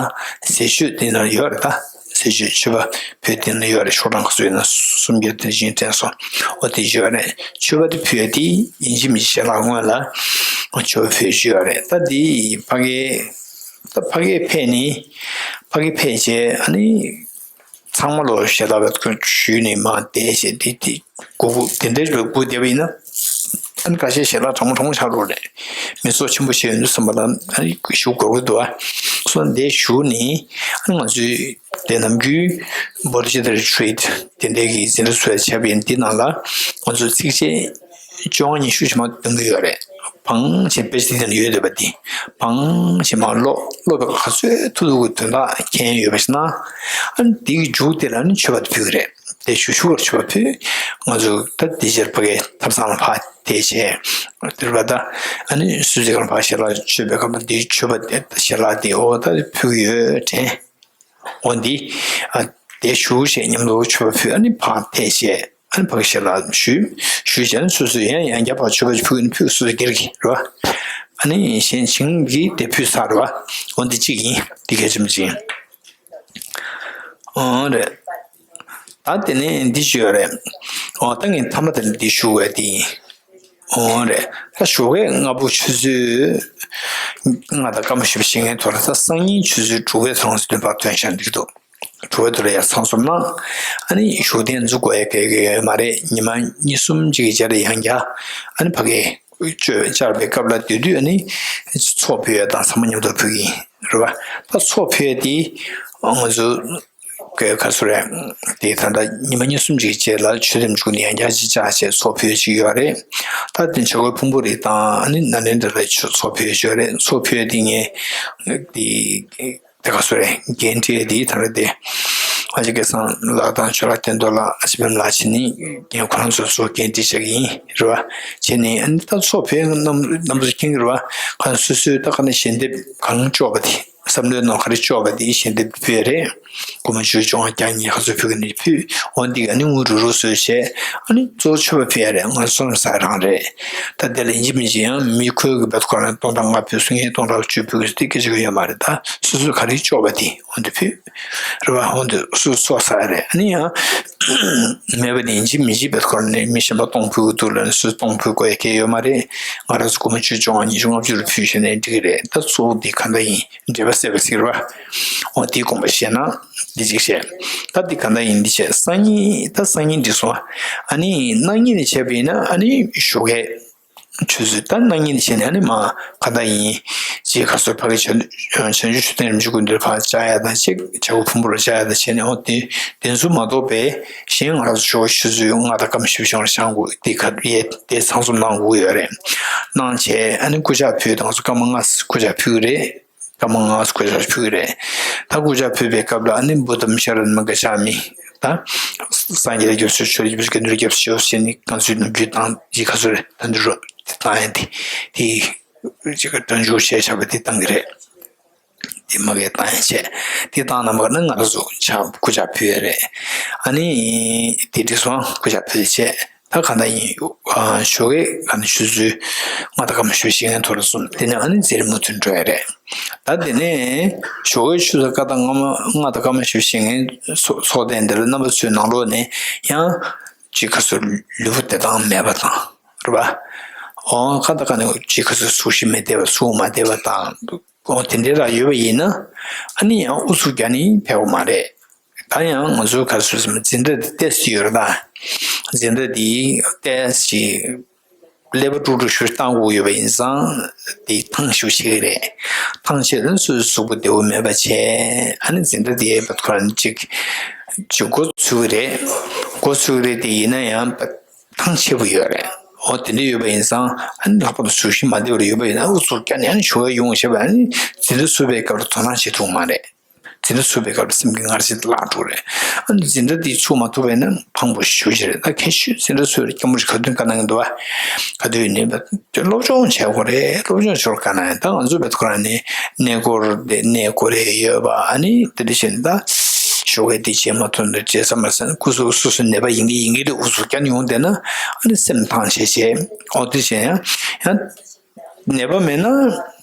ཟས་མཆོད་དེ་ནང་ཡོད་རེད་ད། ཟས་མཆོད་མཆོད་པ་ཕུལ་དེ་ནང་ཡོད་རེད། ཤོག་གྲངས་ག་ཚོད་ཡོད་ན་སུམ་བརྒྱ་དེ་བཞིན་དྲན་སོང་། འོ་དེ་ཡོད་རེད། མཆོད་པ་དེ་ཕུལ་ཡ་དེ་ཡིན་གཅིག་མིན་གཅིག་ཞལ་ལག་སྔོན་ལ་མཆོད་པ་ཕུལ་ཡ་ཡོད་རེད། ད་འདི་ཕ་གི་ད་ཕ་གི་ཕེབས་ནི་ཕ་གི་ཕེབས་བྱས་ཨ་ནི། ཚང་མ་ལོ་ཞལ་ལག་པའི་ཁུར་ཞུས་ནས་མར་བསྡད་བྱས་དེ་དེ་སྒུག་སྒུག་དེ་འདྲའི་སྒུག་བསྡད་པ་ཡིན་ན། ཨ་ནི་ཁ་ཤས་ཞལ་ལག་གྲང་མོ་གྲང་མོ་ཆགས་འགྲོ་རེད། མི་ཚོགས་ཆེན་པོ་ཞིག་ཡོང་དུས་ཙམ་པ་ལ་ཨ་ནི་ཞུ་དགོས་ཀྱི་འདུག་ཨ། སོ་འདི་ཞུ་ནས་ཨ་ནི་ང་ཚོའི་དེ་ནམ་རྒྱུན་Bodhicitta Retreat དེ་འདྲའི་གི་འཛིན་གྲྭ་ཚོས་བྱས་པ་ཡིན། འདི་ནང་ལ་ང་ཚོ་ཚིགས་བཅད་བཅོ་ལྔ་ཉི་ཤུ་ཞིག་མར་འདོན་གྱི་ཡོད་རེད། བང་ཞེས་དཔེ་ཆ་འདི་ནང་ཡོད་བསྡད་པ་འདི། བང་ཞེས་མར་ཀློག་ཀློག་པའི་ག་ཚོད་ཐུབ་ཐུབ་ཀྱི་དོན་དག་མཁྱེན་ཡོད་པ་ཞིག་ན། ཨ་ནི་འདི་གི་མཇུག་དེ་ལ་ནི་མཆོད་པ་དེ་ཕུལ་གྱི་རེད། དེ་ཞུ་ཞུ་བར་མཆོད་པ་ཕུལ། ང་ཚོ་ད་དེ་ཕྱིར་ཕ་གིའི་ཐབ་ཚང་ལ་ཕར་བསྡད་བྱས། དེར་བ་ད་ཨ་ནི་སུ་ཞིག་གང་ཕར་ཞལ་ལག་མཆོད་པའི་སྐབས་ལ་འདི་མཆོད་པ་དེ་ཞལ་ལག་དེ་འོ་ད་ཕུལ་གྱི་ཡོད་དྲན། འོ་འདི། ཨ། དེ་ཞུ་བྱས་མཉམ་དུ་མཆོད་པ་ཕུལ། ཨ་ནི་ཕར་ཐད་བྱས། ཨ་ནི་ཕ་གི་ཞལ་ལག་ཞུས། ཞུས་བྱས་ནས་སོ་སོས་ཡང་ཡང་བསྐྱར་ཕར་མཆོད་པ་ཕུལ་ནི་ཕུལ་སོ་སོ་སྒེར་གྱི་རེད་བ། ཨ་ནི་གཞན་བྱིངས་ཀྱིས་དེ་ཕུལ་ཚར་བ། འོ་འདི་གཅིག་ཡིན། འདི་གལ་ཆེན་པོ་གཅིག་ཡིན། འོ་རེད། ད་དེ་ནས་འདི་ཞུ་ཡོད་རེད། འོ་ད་ངས་མཐའ་མ་དེ་ལ་འདི་ཞུ་བས་དེ་ཡིན། འོ་རེད། ད་ཞོགས་ཀས་སྔ་པོ་ཆུ་ཚོད་ལྔ་དང་སྐར་མ་བཞི་བཅུ་ཞེ་ལྔའི་ཐོག་ལ། ད་སང་ཉིན་ཆུ་ཚོད་དྲུག་པའི་ཐོག་ལ་འདོན་པར་ཐོན་ཤག་འགྲིག་འདུག་དྲུག་པའི་ཐོག་ལ་ཡར་ཚང་འཛོམས་གནང་། ཨ་ནི་བཞུགས་གདན་འཛུགས་དགོས་ཡ་གལ་གལ་ཡོད་མ་རེད། ཉི་མ་གཉིས་གསུམ་ཅིག་གི་རྗེས་ལ་ཡང་བསྐྱར་ཨ་ནི་ཕ་གིའི་གཅོད་བཅར་བའི་སྐབས་ལ་སྡོད་དུས་ཨ་ནི་ཚོགས་ཕུལ་ཡ་དང་ཚང་མ་མཉམ་དུ་ཕུལ་གྱི་ཡིན་རེད་བ། ད་ཚོགས་ཕུལ་ཡ་དེ་ང་ཚོ་ག་ཚོད་རེད། དེ་ད་ལྟ་ཉི་མ་གཉིས་གསུམ་ཅིག་རྗེས་ལ་མཆོད་རྟེན་མཇུག་ནས་ཡང་བསྐྱར་ཅིག་བཅར་བྱས་ཚོགས་ཕུལ་ཅིག་ཡོད་རེད། ད་དེ་བྱ་རྒོད་ཕུང་པོ་རི་དང་ཨ་ནི་ནཱ་ལེནྡྲ་ལ་ཚོགས་ཕུལ་ཅིག་ཡོད་རེད། ཚོགས་ཕུལ་དེ་ངས་དེ་དེ་ག་ཚོད་རེད། འགན་འཁྲི་དེ་ད་རེད་དེ། ཨ་ཅེ་སྐལ་བཟང་ལགས་དང་ཇོ་ལགས་བསྟན་རྡོར་ལགས། ཨ་ཅེ་བེམ་ལགས་བྱས་ནས་ངས་ཁོ་རང་ཚོ་ཚོ་འགན་འཁྲི་བཞག་གི་ཡིན་རེད་བ། བྱས་ནས་ཨ་ནི་ད་ཚོགས་ཕུལ་རྣམ་རྣམ་པ་ཚོ་མཁྱེན་གྱི་རེད་བ། ཁོ་རང་སོ་སོའི་ད་ག་ནས་ཞལ་འདེབས་གང་ལྕོགས་པ་དེ། བསམ་བློའི་ནང་ག་རེ་ལྕོགས་པ་དེ་ཞལ་འདེབས་ཕུལ་ཡ་རེད། སྒོར་མོ་བཅུ་བཅོ་ལྔ་བརྒྱ་ཉིས་ག་ཚོད་ཕུལ་གི་ནི་ཕུལ། འོ་འདི་ག་ནི་དངུལ་རུ་རུ་བཟོས་བྱས། ཨ་ནི་གཙོ་བོ་མཆོད་པ་ཕུལ་ཡ་རེད། ང་ཚོ་ས་རང་རེད། ད་དེ་ལ་ཡིན་གཅིག་མིན་གཅིག་ཡང་མི་ཁོའི་གི་བེད་ཁོ་རང་སྟོང་ཕྲག་ལྔ་ཕུལ་སོང་། ངས་སྟོང་ཕྲག་བཅུ་ཕུལ་གི་ཟེར་དེ་སྐད་ཆ་གི་ཡོད་མ་རེད། ད་སོ་སོའི་ག་རེ་ལྕོགས་པ་དེ་འོ་འདི་ཕུལ། རེད་བ། འོ་འདི་སོ་སོ་ས་རེད། ཨ་ནི་ཡང་མེད་པ་ནི་ཡིན་གཅིག་མིན་གཅིག་བེད་ཁོ་རང་ནས་མི་གཞན་པ་སྟོང་ཕུལ་གི་འདུག་ལབ་ནས་སོ་སོ་སྟོང་ཕུལ་དགོས་ཡ་གལ་ཡོད་མ་རེད། ང་རང་ཚོ་སྒོར་མོ་བཅུ་བཅོ་ལྔ་ཉི་ཤུ་ལྔ་བཅུ་རུ་ཕུལ་བྱས་ནས་འགྲིག་གི་རེད། ད་གཙོ་བོ་འདི་ག་འདྲ་ཡིན། འབྲེལ་བ་གསལ་བ་ཟེར་བ། འོ་དེའི་དགོངས་པ་བཞེས་ན་འདི་གཅིག་བཤད། ད་འདི་ག་འདྲ་ཡིན་འདི་བཤད། སང་ཉིན་ད་སང་ཉིན་འགྲིག་སོང་། ཨ་ནི་གནངས་ཉིན་ནས་བྱས་པ་ཡིན་ན་ཨ་ནི་ཞོགས་ཀས་ཆུ་ཚོད་ད་གནངས་ཉིན་ནས་བྱས་ནས་ཨ་ནི་མ་ག་འདྲ་ཡིན། ཅིག་ཁ་སོ་ཕ་གི་བྱང་ཆུབ་མཆོད་རྟེན་རིན་པོ་ཆེ་དགོན་སྡེར་ཕར་བཅར་ཡ་དང་ཅིག་བྱ་རྒོད་ཕུང་པོ་རུ་བཅར་ཡ་དང་བྱས་ནས། འོ་དེ་དེ་ཚོ་མ་གཏོགས་པའི་གཞན་ང་རང་ཚོ་ཞོགས་ཆུ་ཚོད་ལྔ་དང་སྐར་མ་བཞི་བཅུ་ཞིག་ལ་བྱང་དགོས་དེ་ག་ཡས་དེ་ཚང་འཛོམས་གནང་དགོས་ཡོད་རེད། གནང་བྱས་ཨ་ནི་སྐུ་ཕྱག་ཕུལ་དང་ཚོ་སྐར་མ་ལྔ་སྐུ་ཕྱག་ཕུལ་གི་རེད། སྐར་མ་ལྔ་སྐུ་ཕྱག་ཕུལ་གི་རེད། ད་སྐུ་ཕྱག་ཕུལ་བའི་སྐབས་ལ་ཨ་ནི་བུདྡྷཾ་ཤ་ར་ཎམ་ག་ཆ་མི། ད་ ད་སངས་རྒྱས་ལ་སྐྱབས་སུ་མཆིའོ། ཆོས་ལ་སྐྱབས་སུ་མཆིའོ། དགེ་འདུན་ལ་སྐྱབས་སུ་མཆིའོ་ཟེར་ནས་ང་ཚོའི་ནམ་རྒྱུན་བཏང་ཡིག་ཁ་སོ་རེ་ད་འདི་རུ་དེ་བཏང་ཡིན་དེ་དེ་ཅིག་ག་དྲན་འཇུག་བྱས་བཞག་པ་དེ་བཏང་གི་རེད། དེ་མ་གས་བཏང་ཡིན་བྱས་དེ་བཏང་ན་མ་ག་ན་ང་རང་ཚོ་ཕྱག་སྐུ་ཕྱག་ཕུལ་ཡ་རེད། ཨ་ནི་དེ་འདྲ་སོང་སྐུ་ཕྱག་ཕུལ་བྱས། ད་གང་ལྟར་ཡིན། ཨ། ཞོགས་ཀས་ཨ་ནི་ཆུ་ཚོད་ལྔ་དང་སྐར་མ་བཞི་བཅུ་ཞེ་ལྔའི་ཐོག་ལ་སོང་། དེ་ནས་ཨ་ནི་མཛད་རིམ་མུ་མཐུད་འགྲོ་ཡ་རེད། ད་དེ་ནས་ཞོགས་ཀས་ཆུ་ཚོད་སྐར་མ་ལྔ་དང་སྐར་མ་བཞི་བཅུ་ཞེ་ལྔའི་ཚོགས་ཚོགས་ཐེངས་འདི་ལ་རྣམ་པ་ཚོའི་ནང་ལོགས་ནས་ཡང་ཅིག་ག་ཚོད་ལུས་པོ་བདེ་ཐང་མེད་པ་དང་རེད་པ། ཨོ་ཁ་ད་ག་ནས་ཅིག་ག་ཚོད་གཟུགས་གཞི་མི་བདེ་བ་གཟུགས་མ་བདེ་བ་དང་། ཨོ་དེ་འདྲའི་རང་ཡོད་པ་ཡིན་ན་ཨ་ནི་ཡང་ཨུ་ཚུགས་རྒྱག་ནི་ཕལ་བ་མ་རེད། ད་ཡང་ང་ཚོའི་ག་ཚོད་སེམས་འཛིན་གྲྭ་འདི་ཏོག་ཙམ་ཡོད་རེད་ད། འཛིན་གྲྭ་འདི་ཏོག་ཙམ་ཀླད་པ་དཀྲུག་དཀྲུག་ཞུ་བཏང་དགོས་ཡོད་པ་ཡིན་ཙང་འདི་ཐང་ཞུ་བྱེད་ཀྱི་རེད། ཐང་ཆད་ན་སོ་སོའི་གཟུགས་པོ་བདེ་པོ་མེད་པ་བྱས། ཨ་ནི་འཛིན་གྲྭ་འདི་ཡས་པ་ཁོ་རང་གཅིག་གཅིག་འགོ་ཚུགས་ཀྱི་རེད། འགོ་ཚུགས་ཀྱི་རེད་དེ་ཡིན་ན་ཡང་ཐང་ཆད་པོ་ཡོད་རེད། འོ་དེ་འདྲ་ཡོད་པ་ཡིན་ཙང་ཨ་ནི་ལྷག་པར་དུ་གཟུགས་གཞི་མ་བདེ་བ་ཡོད་པ་ཡིན་ན་ཨུ་ཚུགས་རྒྱག་ནས་ཨ་ནི་ཞོགས་ཀས་ཡོང་བྱས་པ་ཨ་ནི་འཛིན་གྲྭ་ཚུགས་པའི་སྐབས་ལ་དོ་སྣང་བྱེད་ཐུབ་མ་རེད། འཛིན་གྲྭ་ཚུགས་པའི་སྐབས་ལ་སེམས་ཀྱི་ངར་ཆ་དེ་བརླག་འགྲོ་རེད། ཨ་ནི་འཛིན་གྲྭ་འདི་ཚུགས་མ་ཐུབ་པ་ཡིན་ན་ཕངས་པོ་ཞེ་པོ་ཅིག་རེད། ད་ཁྱེད་ཚོས་འཛིན་གྲྭ་ཚུགས་པའི་སྐྱོ་མོ་ཞིག་ག་དུས་ག་གནང་གི་འདུག་བ། ག་དུས་ནས་སློབ་སྦྱོང་བྱེད་དགོས་རེད། སློབ་སྦྱོང་ཞོར་ག་གནང་ཡིན། ད་ང་ཚོ་བེད་ཁོ་རང་ནས་གནས་སྐོར་དེ་གནས་སྐོར་རེ་ཡོད་པ་ཨ་ནི་དེ་འདྲ་བྱས་ནས་ད་ཞོགས་ཀས་འདི་བྱེད་མ་ཐུབ་ན་བྱེད་ས་མ་ཟ་ན་སྐུ་གཟུགས་སོ་སོའི་ནད་པ་ཡིན་གི་ཡིན་གི་རེད། ཨུ་ཚུགས་རྒྱག་ནས་ཡོང་བསྡད་ན་ཨ་ནི་སེམས་ཐང་ཆད་བྱས་ཨོ་དེ་བྱས་ཡང་ཡང་། ནད་པ་མེད་ན།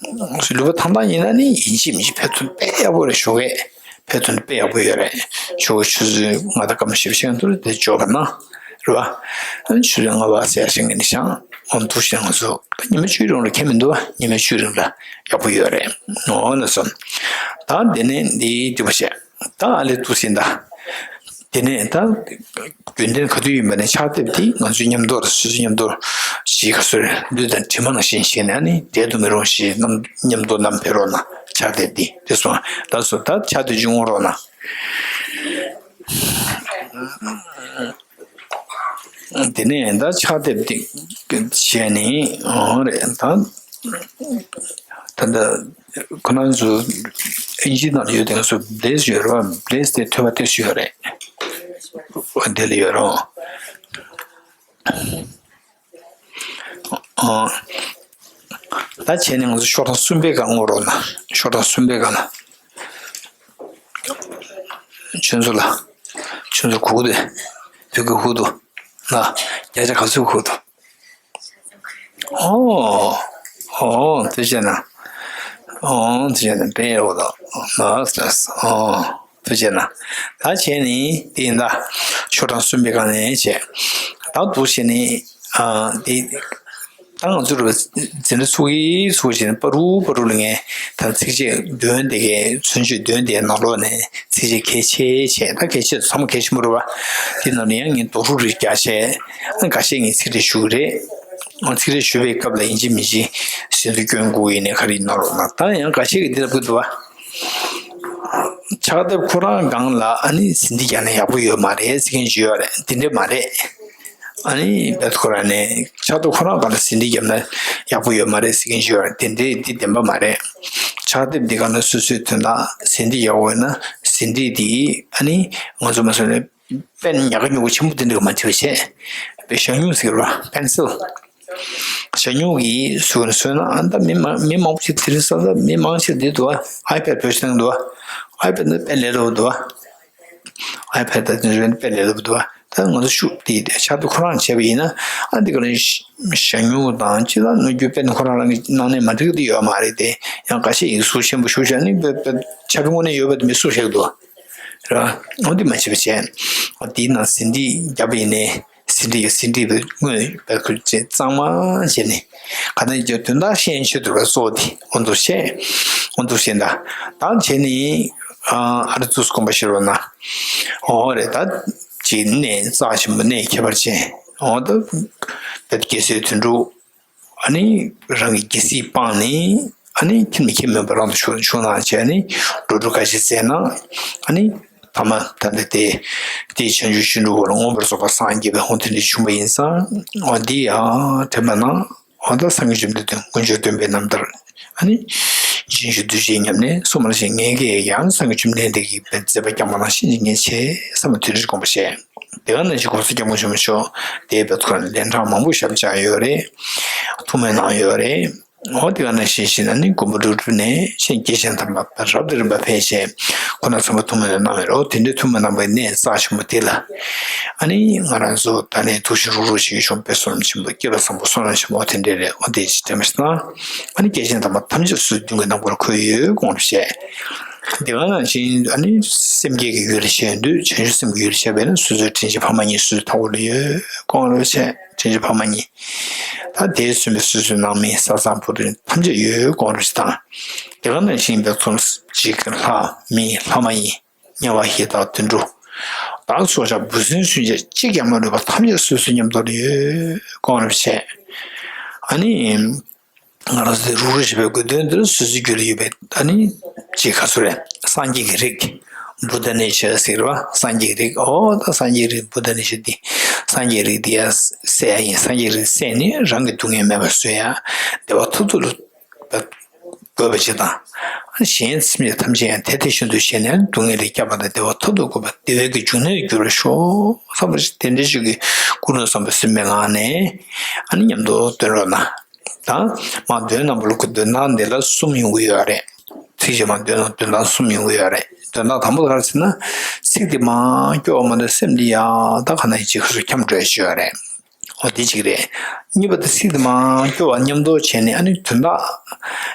ལུས་པོ་ཐང་ཐང་ཡིན་ན་ནི་ཡིན་གཅིག་མིན་གཅིག་ཕན་ཐོགས་དཔེ་ཡག་པོ་རེད། ཞོགས་ཀས་ཕན་ཐོགས་དཔེ་ཡག་པོ་ཡོད་རེད། ཞོགས་ཀས་ཆུ་ཚོད་ལྔ་དང་སྐར་མ་བཞི་བཅུ་ཞེ་ལྔ་དུ་དེ་འབྱོར་བ་ན། རེད་བ། ཨ་ནི་ཆུ་ཚོད་ལྔ་པ་ཟེར་ཡ་ཞིག་ངས་ནི་ཤང་འོ་འདུག་ཤེས་ང་ཚོ་ཉི་མ་བཅུའི་རིང་ལ་ཁྱད་མི་འདུག་བ། ཉི་མ་བཅུའི་རིང་ལ་ཡག་པོ་ཡོད་རེད། འོ་ན་སོང་། ད་དེ་ནས་འདི་འདི་པོ་བཤད། ད་ཨ་ལས་འདུག་ཟིན་ད། དེ་ནས་ད་རྒྱུན་ལྡན་ག་དུས་ཡིན་པ་ནས་ཕྱག་དེབ་འདི་ང་ཚོའི་མཉམ་དུ་ལ་སོ་སོའི་མཉམ་དུ་ཞིག་ག་སོ་རེ་ལུས་དང་གྲིབ་མ་ནང་བཞིན་བྱས་ནས་ཨ་ནི་བསྡད་དུ་མི་རུང་ཞེས་རྣམ་མཉམ་དུ་བསྣམས་ཕེབས་རོགས་གནང་། ཕྱག་དེབ་འདི་དེ་སོང་ད་སོ་ད་ཕྱག་དེབ་ཅིག་འོང་རོགས་གནང་། དེ་ནས་ད་ཕྱག་དེབ་འདི་བྱས་ནས་འོང་རེད་ད། ད་ལྟ་ཁོ་རང་ཚོ་ཨིན་ཇི་ནང་ལ་ཡོད་དེ་ང་ཚོ་བྷི་ལེ་སི་ཡོད་རེད་བ། བྷི་ལེ་སི་དེ་ཐོས་པ་ལྟ་ཞིག་ཡོད་རེད། འོ་དེ་ལ་ཡོད་རེད། ཨོ། ད་བྱས་ནས་ང་ཚོ་ཤོག་གྲངས་གསུམ་པའི་སྒང་ངོ་རོགས་གནང་། ཤོག་གྲངས་གསུམ་པའི་སྒང་ལ། ཁྱོད་ཚོ་ལ། ཁྱོད་ཚོ་གུག་དེ། བོད་ཀྱི་ཧུ་དུ། ལ། བརྒྱ་ཆ་ག་ཚོད་ཧུ་དུ། ཨོ། ཨོ། དེ་བྱས་ན། ཨོ། དེ་བྱས་ན་དཔེ་ཡག་པོ་འདུག་ལགས་ལགས། ཨོ། དེ་བྱས་ན། ད་བྱས་ནི་དེ་ཡིན་ད། ཤོག་གྲངས་གསུམ་པའི་སྒང་ནས་བྱས། ད་འདུག་བྱས་ནི། ཨ། དེ། ད་ང་ཚོ་རུ་འཛིན་གྲྭ་ཚུགས་ཀྱི་ཚུགས་བྱས་ནས་པ་རུ་པ་རུ་ལ་ངས་ད་ཚིགས་བཅད་འདོན་དེ་གའི་མཚོན་བརྗོད་འདོན་དེ་ནང་ལོགས་ནས་ཚིགས་བཅད་གལ་ཆེ་ཆེ་ད་གལ་ཆེ་ཚང་མ་གལ་ཆེན་པོ་རེད་བ། དེ་ནང་ནས་ཡང་ངས་རྡོག་རུ་རེ་རྒྱག་བྱས། ཨ། འགའ་ཤས་ངས་ཚིག་འགྲེལ་ཞུ་གི་རེད། ཨ། ཚིག་འགྲེལ་ཞུ་བའི་སྐབས་ལ་ཡིན་གཅིག་མིན་གཅིག་ཟིན་ཐོ་སྐྱོན་དགོས་ཡིན་ནའི་ག་རེ་ཡིན་ནོ་རོགས་གནང་། ད་ཡང་འགའ་ཤས་ཀྱིས་འདི་ལབ་ཀྱི་འདུག་བ། ཕྱག་དེབ་ཁོ་རང་སྒང་ལ་ཨ་ནི་ཟིན་བྲིས་རྒྱག་ན་ཡག་པོ་ཡོད་མ་རེད་ཟེར་མཁན་ཅིག་ཡོད་རེད། འདི་འདྲ་མ་རེད། ཨ་ནི་བེད་ཁོ་རང་ནས་ཕྱག་དེབ་ཁོ་རང་སྒང་ལ་ཟིན་བྲིས་བརྒྱབ་ན་ཡག་པོ་ཡོད་མ་རེད་ཟེར་མཁན་ཅིག་ཡོད་རེད། དེ་འདྲའི་འདི་བདེན་པ་མ་རེད། ཕྱག་དེབ་འདི་སྒང་ལ་སོ་སོའི་དོན་དག་ཟིན་བྲིས་ཡག་པོ་ཡོད་ན་ཟིན་བྲིས་འདི་ཨ་ནི་ང་ཚོ་མ་སོང་ནས། པེན་ཉག་ག་ཉུག་ག་ཆེན་པོ་དེ་འདྲ་མ་བྲིས་པ་བྱས། པེན་ཞྭ་སྨྱུག་ཟེར་བ་པེན་སིལ། ཞྭ་སྨྱུག་གིས་བཟོས་ན་བཟོས་ན་ཨ་ད་མི་མང་མི་མང་པོ་ཞིག་དེ་རིང་སང་ད་མི་མང་ཞིག་འདི་འདུག་ཨ། ཨའི་པེ་ཌི་བེད་སྤྱོད་གནང་འདུག་ཨ། ཨའི་པེ་ཌི་ནི་དཔེ་ལས་སླ་པོ་འདུག་ཨ། ཨའི་པེ་ཌི་ད་དེ་ཚོ་དཔེ་ལས་སླ་པོ་འདུག་ཨ། ད་ང་ཚོ་ཤུགས་དེ་ཕྱག་དེབ་ཁོ་རང་བྱས་པ་ཡིན་ན་ཨ་འདི་ག་ལ་ཞྭ་སྨྱུག་དང་ཅི་ལ་ནུ་རྒྱུ་པེན་ཁོ་རང་རང་གི་ནང་ནས་མ་འགྲིག་གི་ཡོད་མ་རེད་དེ། ཡང་འགའ་ཤས་ཡིག་གཟུགས་ཆེན་པོ་ཞུ་བྱས་ནི་པེ་པེ་ཕྱག་དེབ་དངོས་གནས་ཡོད་པ་དེ་མི་སུ་ཤེས་འདུག་རེད་བ། འོ་འདི་མ་བྱེད་པ་བྱས། འོ་འདིའི་ནང་ཟིན་བྲིས་བརྒྱབ་པ་ཡིན་ནའི་ཟིན་བྲིས་ཀྱི་ཟིན་བྲིས་པའི་དངོས་པའི་ཁུལ་བྱས་གཙང་མ་བྱས་ནས་ག་ད་ཡིན་ཀྱང་དོན་དག་ཤེས་ཡོན་ཆེད་དུ་ར་གཙོ་བོ་དེ་འོ་འདུག་བཤད། འོ་འདུག་བཤད་ད་ད་བྱས་ནས་ཨ་རི་ཚུགས་སུ་དགོངས་པ་བཞེས་རོགས་གནང་། འོ་རེད་ད་ཅིག་གནས་རྩ་ཆེན་པོ་གནས་ཁྱད་པར་ཅན་འོ་ད་བོད་རྒྱལ་སྲས་དོན་གྲུབ། ཨ་ནི་རང་གི་སྒལ་གཟིགས་སྤངས་ནས་ཨ་ནི་ཁྱིམ་ནས་ཁྱིམ་མེད་པར་རང་དུ་བཞུགས་བཞུགས་གནང་བྱས་ནས་འགྲོ་འགྲུལ་ཁ་ཤས་མཛད་གནང་། ཨ་ནི་ཐ་མ་ད་ལྟ་དེ་དེའི་བྱང་ཆུབ་ཤིང་དྲུང་འོག་ལ་མངོན་པར་རྫོགས་པར་སངས་རྒྱས་པའི་ཧོང་དེ་འདྲ་བྱུང་བ་ཡིན་ཙང་འོ་འདི་ཡང་དྲན་པ་ན་འོ་ད་སངས་རྒྱས་བཅོམ་ལྡན་འདས་མངོན་སྤྱོད་སྟོན་པའི་རྣམ་ཐར་ཨ་ནི་ རྗེས་འཇུག་གདུལ་བྱའི་ཉམས་ལེན་གསུངས་པ་ནང་བཞིན་ངེད་ཀྱིས་ཡང་སངས་རྒྱས་བཅོམ་ལྡན་འདས་ཀྱི་མཛད་པ་བསྐྱངས་པ་ནང་བཞིན་ངས་བྱས་བསམ་པ་དེ་འདྲ་ཞིག་དགོངས་པ་བཞེས། དེ་ག་ནང་བཞིན་༸གོང་ས་༸སྐྱབས་མགོན་ཆེན་པོ་མཆོག་དེའི་བར་དུ་ལན་གྲངས་མང་པོ་ཞབས་བཅགས་ཡོད་རེད། ཐུགས་སྨོན་གནང་ཡོད་རེད། འོ་དེ་ག་ནང་བཞིན་བྱས་ནས་ནི་མགོན་པོ་འབྲུག་སྒྲུབ་ནས་ཕྱིན་སྐྱེས་ཆེན་དམ་པ་རབ་དང་རིམ་པ་ཕེབས་བྱས་ཁོ་ན་ཚང་མ་ཐུགས་སྨོན་གནང་བའི་རོ། དེ་འདྲའི་ཐུགས་སྨོན་གནང་བའི་གནས་རྩ་ཆེན་པོ་དེ་ལ། ཨ་ནི་ང་རང་ཚོ་ད་ནས་ཐུགས་ཞིབ་རུག་རུག་བྱེད་ཀྱི་བྱུང་བའི་བསོད་ནམས་ཆེན་པོ་སྐལ་བ་བཟང་པོ་བསོད་ནམས་ཆེན་པོ་དེ་འདྲའི་རེད། འོ་དེ་ཅིག་དྲན་པ་ཞིག་དང་། ཨ་ནི་སྐྱེས་ཆེན་དམ་པ་ཐམས་ཅད་སོ་སོའི་མདུན་གྱི་ནམ་མཁར་འཁོད་ཡོད་དགོངས་རབ་བཞེས། དེ་ག་ནང་བཞིན་ཨ་ནི་སེམས་བསྐྱེད་ཀྱི་ཡུལ་ལ་བྱེད་དུས་བྱང་ཆུབ་སེམས་ཀྱི་ཡུལ་ལ་བྱེད་པས་ན་སོ་སོའི་དྲིན་ཅན་ཕ་མ་གཉིས་སོ་སོའི་མཐའ་འཁོར་ལ་ཡོད་དགོངས་རབ་བཞེས། དྲིན་ཅན་ཕ་མ་གཉིས། ད་དེས་མཚོན་པའི་སོ་སོའི་ནང་མི་བཟའ་ཚང་བུ་རིན་ཐམས་ཅད་ཡོད་དགོངས་རབ་ཞེས་དང་། དེ་ག་ནང་བཞིན་པའི་ཚོམས་གཅིག་གི་ལྷ་མི་ལྷ་མ་ཡིན་དམྱལ་བ་ཡི་དྭགས་དུད་འགྲོ་དང་སྲོག་ཆགས་འབུ་སྲིན་སུན་འབྱིན་གཅིག་ཀྱང་མ་ལུས་པ་ཐམས་ཅད་སོ་སོའི་མཉམ་དུ་ལ་ཡོད་དགོངས་རབ་བྱས། ཨ་ནི། ང་རང་ཚོའི་རུག་རུག་བྱེད་པའི་དགོས་དོན་འདིར་སོ་སོའི་རྒྱུད་ལ་ཡོད་པའི་ཨ་ནི་ཅིག་ག་ཚོད་རེད། སངས་རྒྱས་ཀྱི་རིགས། བུདྡྷ་ནི་ཤ་ཟེར་བ་སངས་རྒྱས་ཀྱི་རིགས། ཨོ་ད་སངས་རྒྱས་རིགས་བུདྡྷ་ནི་ཤ་འདི་སངས་རྒྱས་རིགས་འདི་ཡ་སེ་ཡ་ཡིན། སངས་རྒྱས་རིགས་སད་ནི་རང་གི་སྡུག་བསྔལ་མེད་པར་བཟོ་ཡ། བདེ་བ་མཐར་ཐུག་ལ་འགོད་པ་བྱེད་དང་། གཞན་སེམས་ཅན་ཐམས་ཅད་ཡང་དེ་དེ་བཞིན་དུ་ཤེས་ནས་སྡུག་བསྔལ་ལས་བསྐྱབ་པ་དང་བདེ་བ་མཐར་ཐུག་འགོད་པ་བདེ་བའི་གི་འབྱུང་གནས་འགྱུར་བར་ཤོག་བསམ་པ་དེ་འདྲ་ཞིག་གི་ཀུན་སློང་བསམ་པ་སེམས་པའི་ངང་ནས་ཨ་ནི་མཉམ་དུ་འདོན་རོགས་གནང་། དང་། མ་འདོན་རྣམ་པ་ལ་ཁུ་འདོན་སྟངས་འདི་ལ་གསུམ་ཡོང་གི་ཡོད་རེད། ཚིག་གཅིག་མ་འདོན་ན་འདོན་སྟངས་གསུམ་ཡོང་གི་ཡོད་རེད། འདོན་སྟངས་དང་པོ་ག་རེ་ཟེར་ན། ཚིག་འདི་མར་སྐྱོར་བ་མ་གཏོགས་སེམས་འདི་ཡག་ད་ག་ན་ཡིན་ཅིག་ཁ་སོ་འཁྱམ་འགྲོ་ཡ་ཅིག་ཡོད་རེད། འོ་འདི་གཅིག་རེད། གཉིས་པ་དེ་ཚིག་འདི་མར་སྐྱོར་བ་མཉམ་དུ་བྱས་ནས་ཨ་ནི་དོན་དག་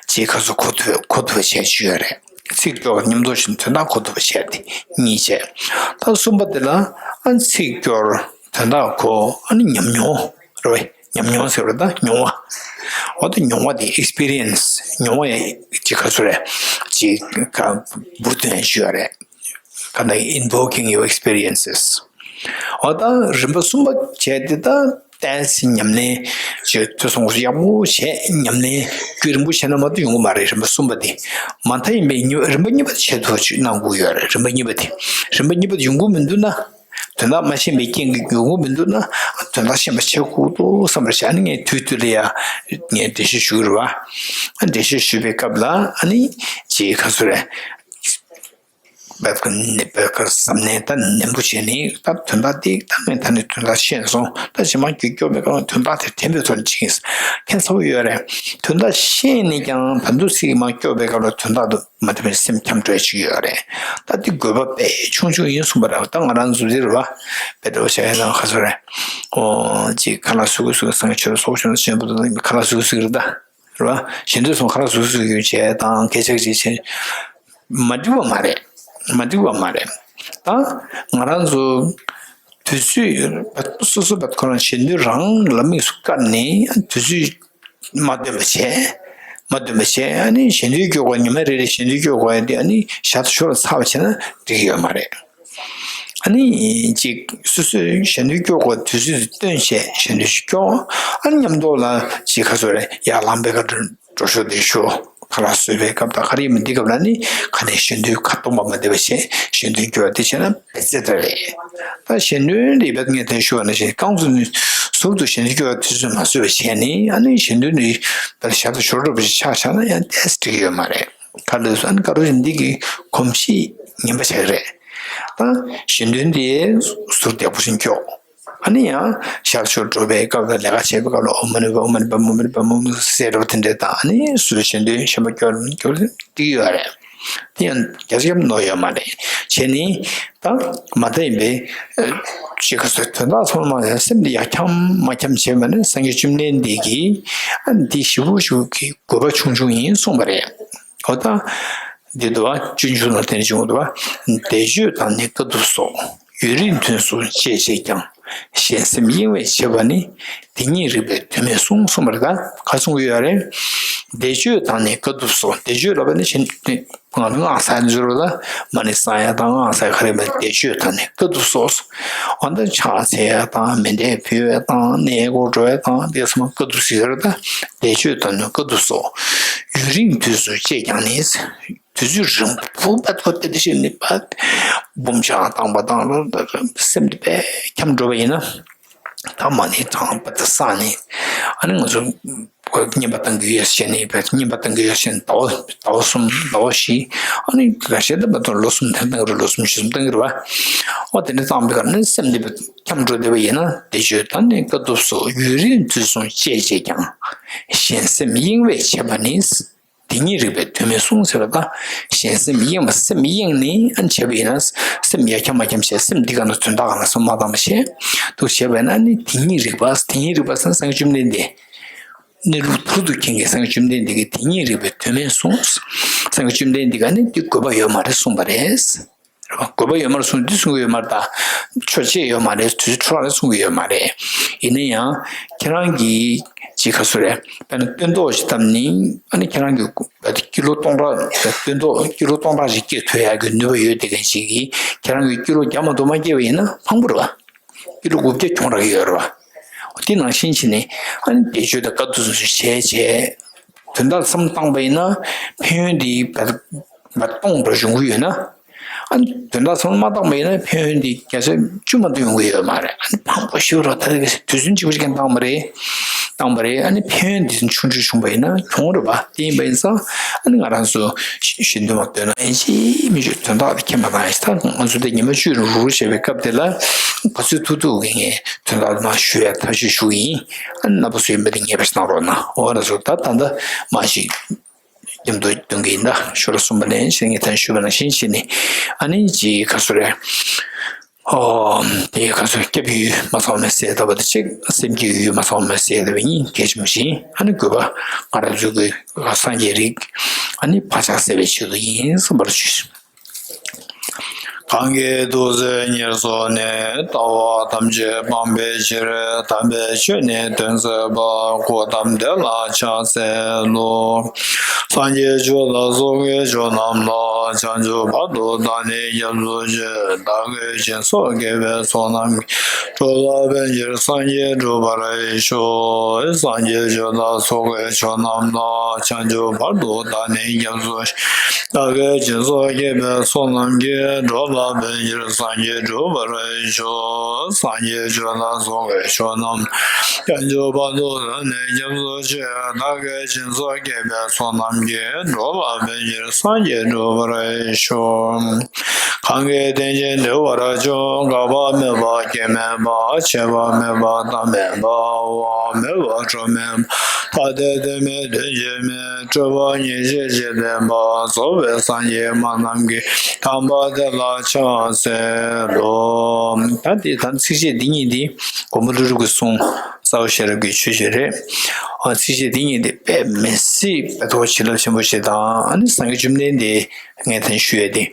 ཅིག་ཁ་སོ་གོ་ཐུབ་གོ་ཐུབ་པ་བྱས་ཅིག་ཡོད་རེད། ཚིག་སྐྱོར་བ་མཉམ་དུ་བྱས་ནས་དོན་དག་གོ་ཐུབ་པ་བྱས་ཏེ་གཉིས་བྱས། ད་གསུམ་པ་དེ་ལ་ཨ་ཚིག་སྐྱོར་དོན་དག་གོ་ཨ་ནི་ཉམས་མྱོང་རེད་བས། ཉམས་མྱོང་ཟེར་བ་དང་མྱོང་བ། འོ་དེ་མྱོང་བ་དེ་ཨེག་སི་པི་རི་ཡན་སི་མྱོང་བ་ཡང་ཅིག་ག་ཚོད་རེད། ཅིག་ག་འབུར་ཐོན་ཞུ་ཡ་རེད། ག་ན་invoking your experiences། འོ་ད་རིམ་པ་གསུམ་པ་བྱས་ཏེ་ད་ཏོག་ཙམ་ཉམས་ལེན་ཅིག་ཐོས་བསམ་སྒོམ་གསུམ་ཡག་པོ་བྱས་ཉམས་ལེན་རྒྱུན་རིང་པོ་བྱས་ན་མ་གཏོགས་ཡོང་གི་མ་རེད། རིམ་པ་གསུམ་པ་དེ་མ་མཐའ་ཡིན་པའི་རིམ་པ་གཉིས་པ་དེ་ཆེད་དུ་ཅིག་གནང་དགོས་ཡོད་རེད། རིམ་པ་གཉིས་པ་དེ་རིམ་པ་གཉིས་པ་དེ་ཡོང་གི་མི་འདུག་ན། དོན་དག་མ་ཤེས་པའི་རྐྱེན་གྱིས་འགྱུར་ངོ་མི་འདུག་ན། དོན་དག་ཤེས་པ་བྱེད་དགོས་འདུག་བསམ་པར་བྱ་ནི་ངས་དུས་དུས་ལ་ཡ་ངས་འགྲེལ་བཤད་ཞུ་གི་རེད་བ། འགྲེལ་བཤད་ཞུ་བའི་སྐབས་ལ་ཨ་ནི་ཅིག་ག་ཚོད་རེད། བབ་ཀ་ནི་བབ་ཀ་བསམ་ནས་ད་ནན་པོ་བྱས་ནི་ད་དོན་དག་དེ་ད་ངས་ད་ནི་དོན་དག་ཤེས་སོང་། ད་ཇི་མ་རྒྱུ་སྐྱོ་བའི་སྐབས་ལ་དོན་དག་དེ་དྲན་པའི་ཐོག་ནས་ཅིག་ཁྱད་མཚར་པོ་ཡོད་རེད། དོན་དག་ཤེས་ནས་ཀྱང་ད་དུང་ཚིག་མ་སྐྱོ་བའི་སྐབས་ལ་དོན་དག་དུ། མ་འདྲ་བའི་སེམས་འཁྱམ་འགྲོ་ཡ་ཅིག་ཡོད་རེད། ད་འདི་དགོས་པ་དཔེ་ཆུང་ཆུང་ཡིན་གསུངས་པ་རེད། ད་ང་རང་ཚོ་འདི་རེད་བ། དཔེ་འདྲ་བོ་བྱས་ན་ཁ་སོ་རེད། ཨོ་ཅིག་ཁ་ལག་བཟོ་གི་བཟོ་གི་སང་ཆོས་ཚོགས་ཆུང་ཆེན་པོ་དང་ཁ་ལག་བཟོ་གི་བཟོ་གི་རེད་ད། རེད་བ། ཞལ་འདོན་སོང་ཁ་ལག་བཟོ་གི་བཟོ་གི་བྱས་དང་སྐད་ཆ་གི་བྱས། མ་འགྲིག་པ་མ་རེད། མ་འགྲིག་པ་མ་རེད། ད་ང་རང་ཚོ་དུས་ཚོད་སོ་སོ་བ་ཁོ་རང་ཞལ་འདོན་རང་ལ་དམིགས་སུ་བཀར་ནས་དུས་ཚོད། མ་འདོན་པ་བྱས། མ་འདོན་པ་བྱས་ཨ་ནི་ཞལ་འདོན་སྐྱོར་དགོས། ཉི་མ་རེ་རེ་ཞལ་འདོན་སྐྱོར་དགོས་ཡ་དེ་ཨ་ནི་ཞག་དང་ཞོར་ལ་ཚར་བ་བྱས་ན་འགྲིག་གི་ཡོད་མ་རེད། ཨ་ནི་ཅིག་སོ་སོས་ཞལ་འདོན་སྐྱོར་དགོས་དུས་ཚོད་སྟོན་བྱས་ཞལ་འདོན་ཞིག་སྐྱོར། ཨ་ནི་མཉམ་དུ་ལ་ཅིག་ག་ཚོད་རེད་ཡར་ལངས་པའི་ཁ་འགྲོ་ཤོག་འདི་ཤོག་ཁ་ལག་བཟོས་པའི་སྐབས་དང་ག་རེ་ཡིན་མིན་འདི་སྐབས་ལ་ནི་ཁ་ནས་ཞལ་འདོན་ཁ་སྟོང་པ་མ་བསྡད་པ་བྱས་ཞལ་འདོན་སྐྱོར་བ་དེ་བྱས་ན། ཨེ་ཙེ་ཏྲ་རེད། ད་ཞལ་འདོན་རེད་པས་ངས་དེ་ཞུ་བ་ནང་བཞིན་རྐང་ཚུགས་ནས་ཟུར་དུ་ཞལ་འདོན་སྐྱོར་བའི་དུས་ཚོད་མ་བཟོས་པ་བྱས་ནས་ཨ་ནི་ཞལ་འདོན་ནི་བལ་ཞག་ཏུ་ཞོར་འགྲོ་བ་ཞིག་ཆགས་བཞག་ན་ཡང་ཏོག་ཙམ་འགྲིག་གི་ཡོད་མ་རེད། ག་རེ་ཟེར་ན་ག་རེ་ཟེར་འདི་གི་གོམས་གཤིས་ངན་པ་ཆགས་ཀྱི་རེད། ད་ཞལ་འདོན་དེ་ཟུར་བདེ་པོ་ཞིག་སྐྱོར། ཨ་ནི་ཡང་ཞག་ཞོར་འགྲོ་བའི་སྐབས་ལ་ལས་ཀ་བྱེད་པའི་སྐབས་ལ་ཨོཾ་མ་ཎི་པ་ཨོཾ་མ་ཎི་པ་ཨོཾ་མ་ཎི་པ་ཨོཾ་ཟེར་བ་དེ་འདྲས་དང་ཨ་ནི་ཟུར་ཞལ་འདོན་གཞན་པ་སྐྱོར་སྐྱོར་འགྲིག་ཡོད་རེད། དེ་ཡང་རྒྱ་ཆེ་གམ་ནོར་ཡོད་མ་རེད། བྱས་ནས་ད་མ་མཐའ་ཡིན་པའི་ཅིག་ག་ཚོད་དོན་དག་ཚང་མ་ཡང་སེམས་འདི་ཡར་འཁྱམ་མར་འཁྱམ་བྱས་པ་ནི་སངས་རྒྱས་བཅོམ་ལྡན་འདས་ཀྱིས་ཨ་འདི་ཞེ་པོ་ཞེ་པོ་གི་དགོས་པ་ཆུང་ཆུང་ཡིན་གསུངས་པ་རེད། འོ་ད་འདི་འདུག་བ། སྤྱོད་འཇུག་ནང་དེ་འདྲ་བྱུང་འདུག་བ། བཟླས་བརྗོད་དང་ནི་དཀའ་ཐུབ་སོགས། ཡུན་རིང་དུས་སུ་སྤྱད་བྱས་ཀྱང་། གཞན་སེམས་གཡེང་བས་བྱས་པ་ནི། དེ་ཉིད་རིགས་པས་དོན་མེད་གསུངས་གསུངས་པ་རེད། ད་ག་གསུང་གི་ཡོད་རེད། བཟླས་བརྗོད་དང་ནི་དཀའ་ཐུབ་སོགས། བཟླས་བརྗོད་ལབ་པ་ནི་གཞན་ང་ཚོ་སྔགས་བཟླས་འཇུག་ལ་མ་ཎི་བསང་ཡ་དང་སྔགས་བཟླས་ག་རེ་མེད། བཟླས་བརྗོད་དང་ནི་དཀའ་ཐུབ་སོགས། འོ་ན་ཕྱག་འཚལ་ཡ་དང་མཎྜལ་ཕུལ་བ་དང་གནས་སྐོར་འགྲོ་ཡ་དང་དེ་ཚང་མ་དཀའ་ཐུབ་ཟེར་ཡ་རེད། ད་བཟླས་བརྗོད་དང་ནི་དཀའ་ཐུབ་སོགས། ཡུན་རིང་དུས་སུ་སྤྱད་ཀྱང་ནི། དུས་ཚོད་རིང་པོ་བར་དུ་དེ་འདྲ་ཞིག་ནི་བར་འབུམ་ཕྱག་བཏང་པ་དང་སེམས་དེ་དཔེ་འཁྱམས་འགྲོ་བ་ཡིན་ན། ད་མ་ཎི་བགྲངས་པ་དང་བསགས་ནས། ཨ་ནི་ང་ཚོ་བསྙེན་པ་བཏང་གི་ཡོད་ཟེར་ནས། བསྙེན་པ་བཏང་གི་ཡོད་ཟེར་ནས་ཟླ་བ་ཟླ་བ་གསུམ་ཟླ་བ་བཞི། ཨ་ནི་ཁ་ཤས་ད་བར་དུ་ལོ་གསུམ་དེ་བཏང་གི་རེད། ལོ་གསུམ་བཞི་གསུམ་བཏང་གི་རེད་བ། ཨོ་དེ་འདྲ་བཏང་པའི་ཁར་ནི་སེམས་འདི་འཁྱམས་འགྲོ་བསྡད་པ་ཡིན་ན། བདེ་སྤྱོད་དང་ནི་དཀའ་ཐུབ་སོགས། ཡུན་རིང་དུས་གསུམ་སྤྱད་བྱས་ཀྱང་། གཞན་སེམས་གཡེང་བས་བྱས་པ་ནི། དེ་ཉིད་རིག་པས་དོན་མེད་གསུངས་ཟེར་བ་དང་། གཞན་སེམས་གཡེང་བ། སེམས་གཡེང་ནས་ཨ་ནི་བྱས་པ་ཡིན་ན། སེམས་ཡར་འཁྱམས་མར་འཁྱམས་བྱས། སེམས་འདི་ག་ན་དོན་དག་ག་ན་སོང་མ་བཏང་བ་བྱས། འདུག་བྱས་པ་ཡིན་ན་ནི། དེ་ཉིད་རིག་པ། དེ་ཉིད་རིག་པ་ཟེར་ན་སངས་རྒྱས་བཅོམ་ལྡན་འདས། གནས་ལུགས་ཐུར་དུ་མཁྱེན་མཁན་སངས་རྒྱས་བཅོམ་ལྡན་འདས་ཀྱིས་དེ་ཉིད་རིག་པས་དོན་མེད་གསུངས། སངས་རྒྱས་བཅོམ་ལྡན་འདས་ཀྱིས་ནི་འདི་དགོས་པ་ཡོད་མ་རེད་གསུངས་པ་རེད། དགོས་པ་ཡོད་མ་རེད་གསུངས། འདི་གསུང་གི་ཡོད་མ་རེད། ད་ཆོས་བྱེད་ཡོད་མ་རེད། དུས་ཚོད་འཕྲོ་བརླག་རེད་གསུང་གི་ཡོད་མ་རེད། ཡིན་ན་ཡང་ཁྱེད་རང་གིས་ཅིག་ག་ཚོད་རེད། དཔེར་ན་སྟོན་ཐོག་ཅིག་བཏབ་ནས། ཨ་ནི་ཁྱེད་རང་གིས་ཀི་ལོ་སྟོང་ཕྲག་སྟོན་ཐོག་ཀི་ལོ་སྟོང་ཕྲག་ཅིག་སྐྱེལ་ཐུབ་ཡག་གི་ནུས་པ་ཡོད་བསྡད་མཁན་ཅིག་གིས་ཁྱེད་རང་གིས་ཀི་ལོ་བརྒྱ་མ་གཏོགས་མ་སྐྱེལ་བ་ཡིན་ན་ཕངས་པོ་རེད་བ། ཀི་ལོ་དགུ་བརྒྱ་གྱོང་རག་གི་ཡོད་རེད་བ། དེ་ནང་བཞིན་བྱས་ནས་ཨ་ནི་བདེ་སྤྱོད་དང་དཀའ་ཐུབ་བྱས་བྱས། དོན་དག་བསམ་བཏང་པ་ཡིན་ན་ཕན་ཡོན་འདི་བར་བར་སྟོང་པར་འབྱུང་གི་ཡོད་ན། ཨ་ནི་དོན་དག་བསམ་མ་བཏང་པ་ཡིན་ན་ཕན་ཡོན་འདི་བརྒྱ་ཆ་བཅུ་མ་གཏོགས་ཡོང་གི་ཡོད་མ་རེད། ཨ་ནི་ཕངས་པོ་ཞེ་པོ་རེད། ད་དུས་ཚོད་གཅིག་པུ་ཅིག་བཏང་བ་རེད། བཏང་བ་རེད། ཨ་ནི་ཕན་ཡོན་འདི་ཆུང་ཆུང་བྱུང་པ་ཡིན་ན་གྱོང་རེད་པ། དེ་ཡིན་པ་ཡིན་ཙང་ཨ་ནི་ང་རང་ཚོ་ཞུ་འདོད་མ་འདོད་ན་ཡིན་གཅིག་མིན་གཅིག་དོན་དག་དེ་མཁྱེན་པ་དང་། ཡིན་ཙང་ང་ཚོ་དེ་ཉི་མ་བཅུ་རུག་རུག་བྱེད་པའི་སྐབས་དེ་ལ་ག་ཚོད་ཐུབ་ཐུབ་ཀྱིས་ངས་དོན་དག་མར་ཞུ་ཡ་ཐབས་ཤེས་ཞུ་གི་ཡིན། ཨ་ནི་རྣམ་པ་ཚོ་ཡིན་པ་དེ་ངེས་པ་ཞིག་གནང་རོགས་གནང་། འོ་ན་ཚོ་ད་ད་ལྟ་མར་ཞིག་མཉམ་དུ་འདོན་གྱི་ཡིན། ད་ཞོར་ལ་གསུངས་པ་ནས་ཞེས་ངས་ད་ཞུས་པ་ནང་བཞིན་བྱས་ནས། ཨ་ནི་ཅིག་ག་ཚོད་རེད། ཨོ། དེ་ག་ཚོད་སྐྱབས་ཡུལ་མ་ཚང་མེད་ཟེར་ལྟ་བུ་དེ་གཅིག་སེམས་ཀྱི་ཡུལ་མ་ཚང་མེད་ཟེར་ལྟ་བུ་གཉིས་གལ་ཆེན་པོ་ཞིག་ཨ་ནི་དགོས་པ་ང་རང་ཚོ་གི་སངས་རྒྱས་རིགས་ཨ་ནི་བག་ཆགས་སེལ་བའི་ཆེད་དུ་ཡིན་བསམ་པར་ཞུ། གང་གིས་ཐུགས་བརྩེ་ཉེར་བཟུང་ནས། ལྟ་བ་ཐམས་ཅད་སྤང་བའི་ཕྱིར། དམ་པའི་ཆོས་ནི་སྟོན་མཛད་པ། གཽ་ཏམ་དེ་ལ་ཕྱག་འཚལ་ལོ། སངས་རྒྱས་ཆོས་དང་ཚོགས་ཀྱི་མཆོག་རྣམས་ལ། བྱང་ཆུབ་བར་དུ་བདག་ནི་སྐྱབས་སུ་མཆི། བདག་གིས་སྦྱིན་སོགས་བགྱིས་པའི་ཚོགས་རྣམས་ཀྱིས། འགྲོ་ལ་ཕན་ཕྱིར་སངས་རྒྱས་འགྲུབ་པར་ཤོག་སངས་རྒྱས་ཆོས་དང་ཚོགས་ཀྱི་མཆོག་རྣམས་ལ། བྱང་ཆུབ་བར་དུ་བདག་ནི་སྐྱབས་སུ་མཆི། བདག་གིས་སྦྱིན་སོགས་བགྱིས་པའི་ཚོགས་རྣམས་ཀྱིས། འགྲོ་ལ་ཕན་ཕྱིར་སངས་རྒྱས་འགྲུབ་པར་ཤོག་སངས་རྒྱས་ཆོས་དང་ཚོགས་ཀྱི་མཆོག་རྣམས། བྱང་ཆུབ་བར་དུ་བདག་ནི་སྐྱབས་སུ་མཆི། བདག་གིས་སྦྱིན་སོགས་བགྱིས་པའི་ཚོགས་རྣམས་ཀྱིས། འགྲོ་ལ་ཕན་ཕྱིར་སངས་རྒྱས་འགྲུབ་པར་ཤོག་གང་གིས་རྟེན་ཅིང་འབྲེལ་བར་འབྱུང་། འགག་པ་མེད་པ་སྐྱེ་མེད་པ། ཆད་པ་མེད་པ་རྟག་མེད་པ། དབང་བ་མེད་པ་གྲོལ་མེད་པ། ཐ་དད་དོན་མེད་དོན་གཅིག་མིན། སྤྲོས་པ་ཉེར་ཞི་ཞི་བསྟན་པ། རྫོགས་པའི་སངས་རྒྱས་སྨྲ་རྣམས་ཀྱི། དམ་པ་དེ་ལ་ཕྱག་འཚལ་ལོ། ད་འདི་ད་ཚིགས་བཅད་འདི་གཉིས་འདི་མགོན་པོ་ཀླུ་སྒྲུབ་ཀྱིས་གསུངས། རྩ་བ་ཤེས་རབ་ཀྱི་ཆོས་ཅིག་རེད། ཨ་ཚིགས་བཅད་འདི་གཉིས་འདི་དཔེ་མི་སྲིད་དཔེ་ཐོག་བྱིན་རླབས་ཆེན་པོ་ཞིག་དང་། ཨ་ནི་སངས་རྒྱས་བཅོམ་ལྡན་འདས་ངས་ད་ཞུ་ཡས་དེ།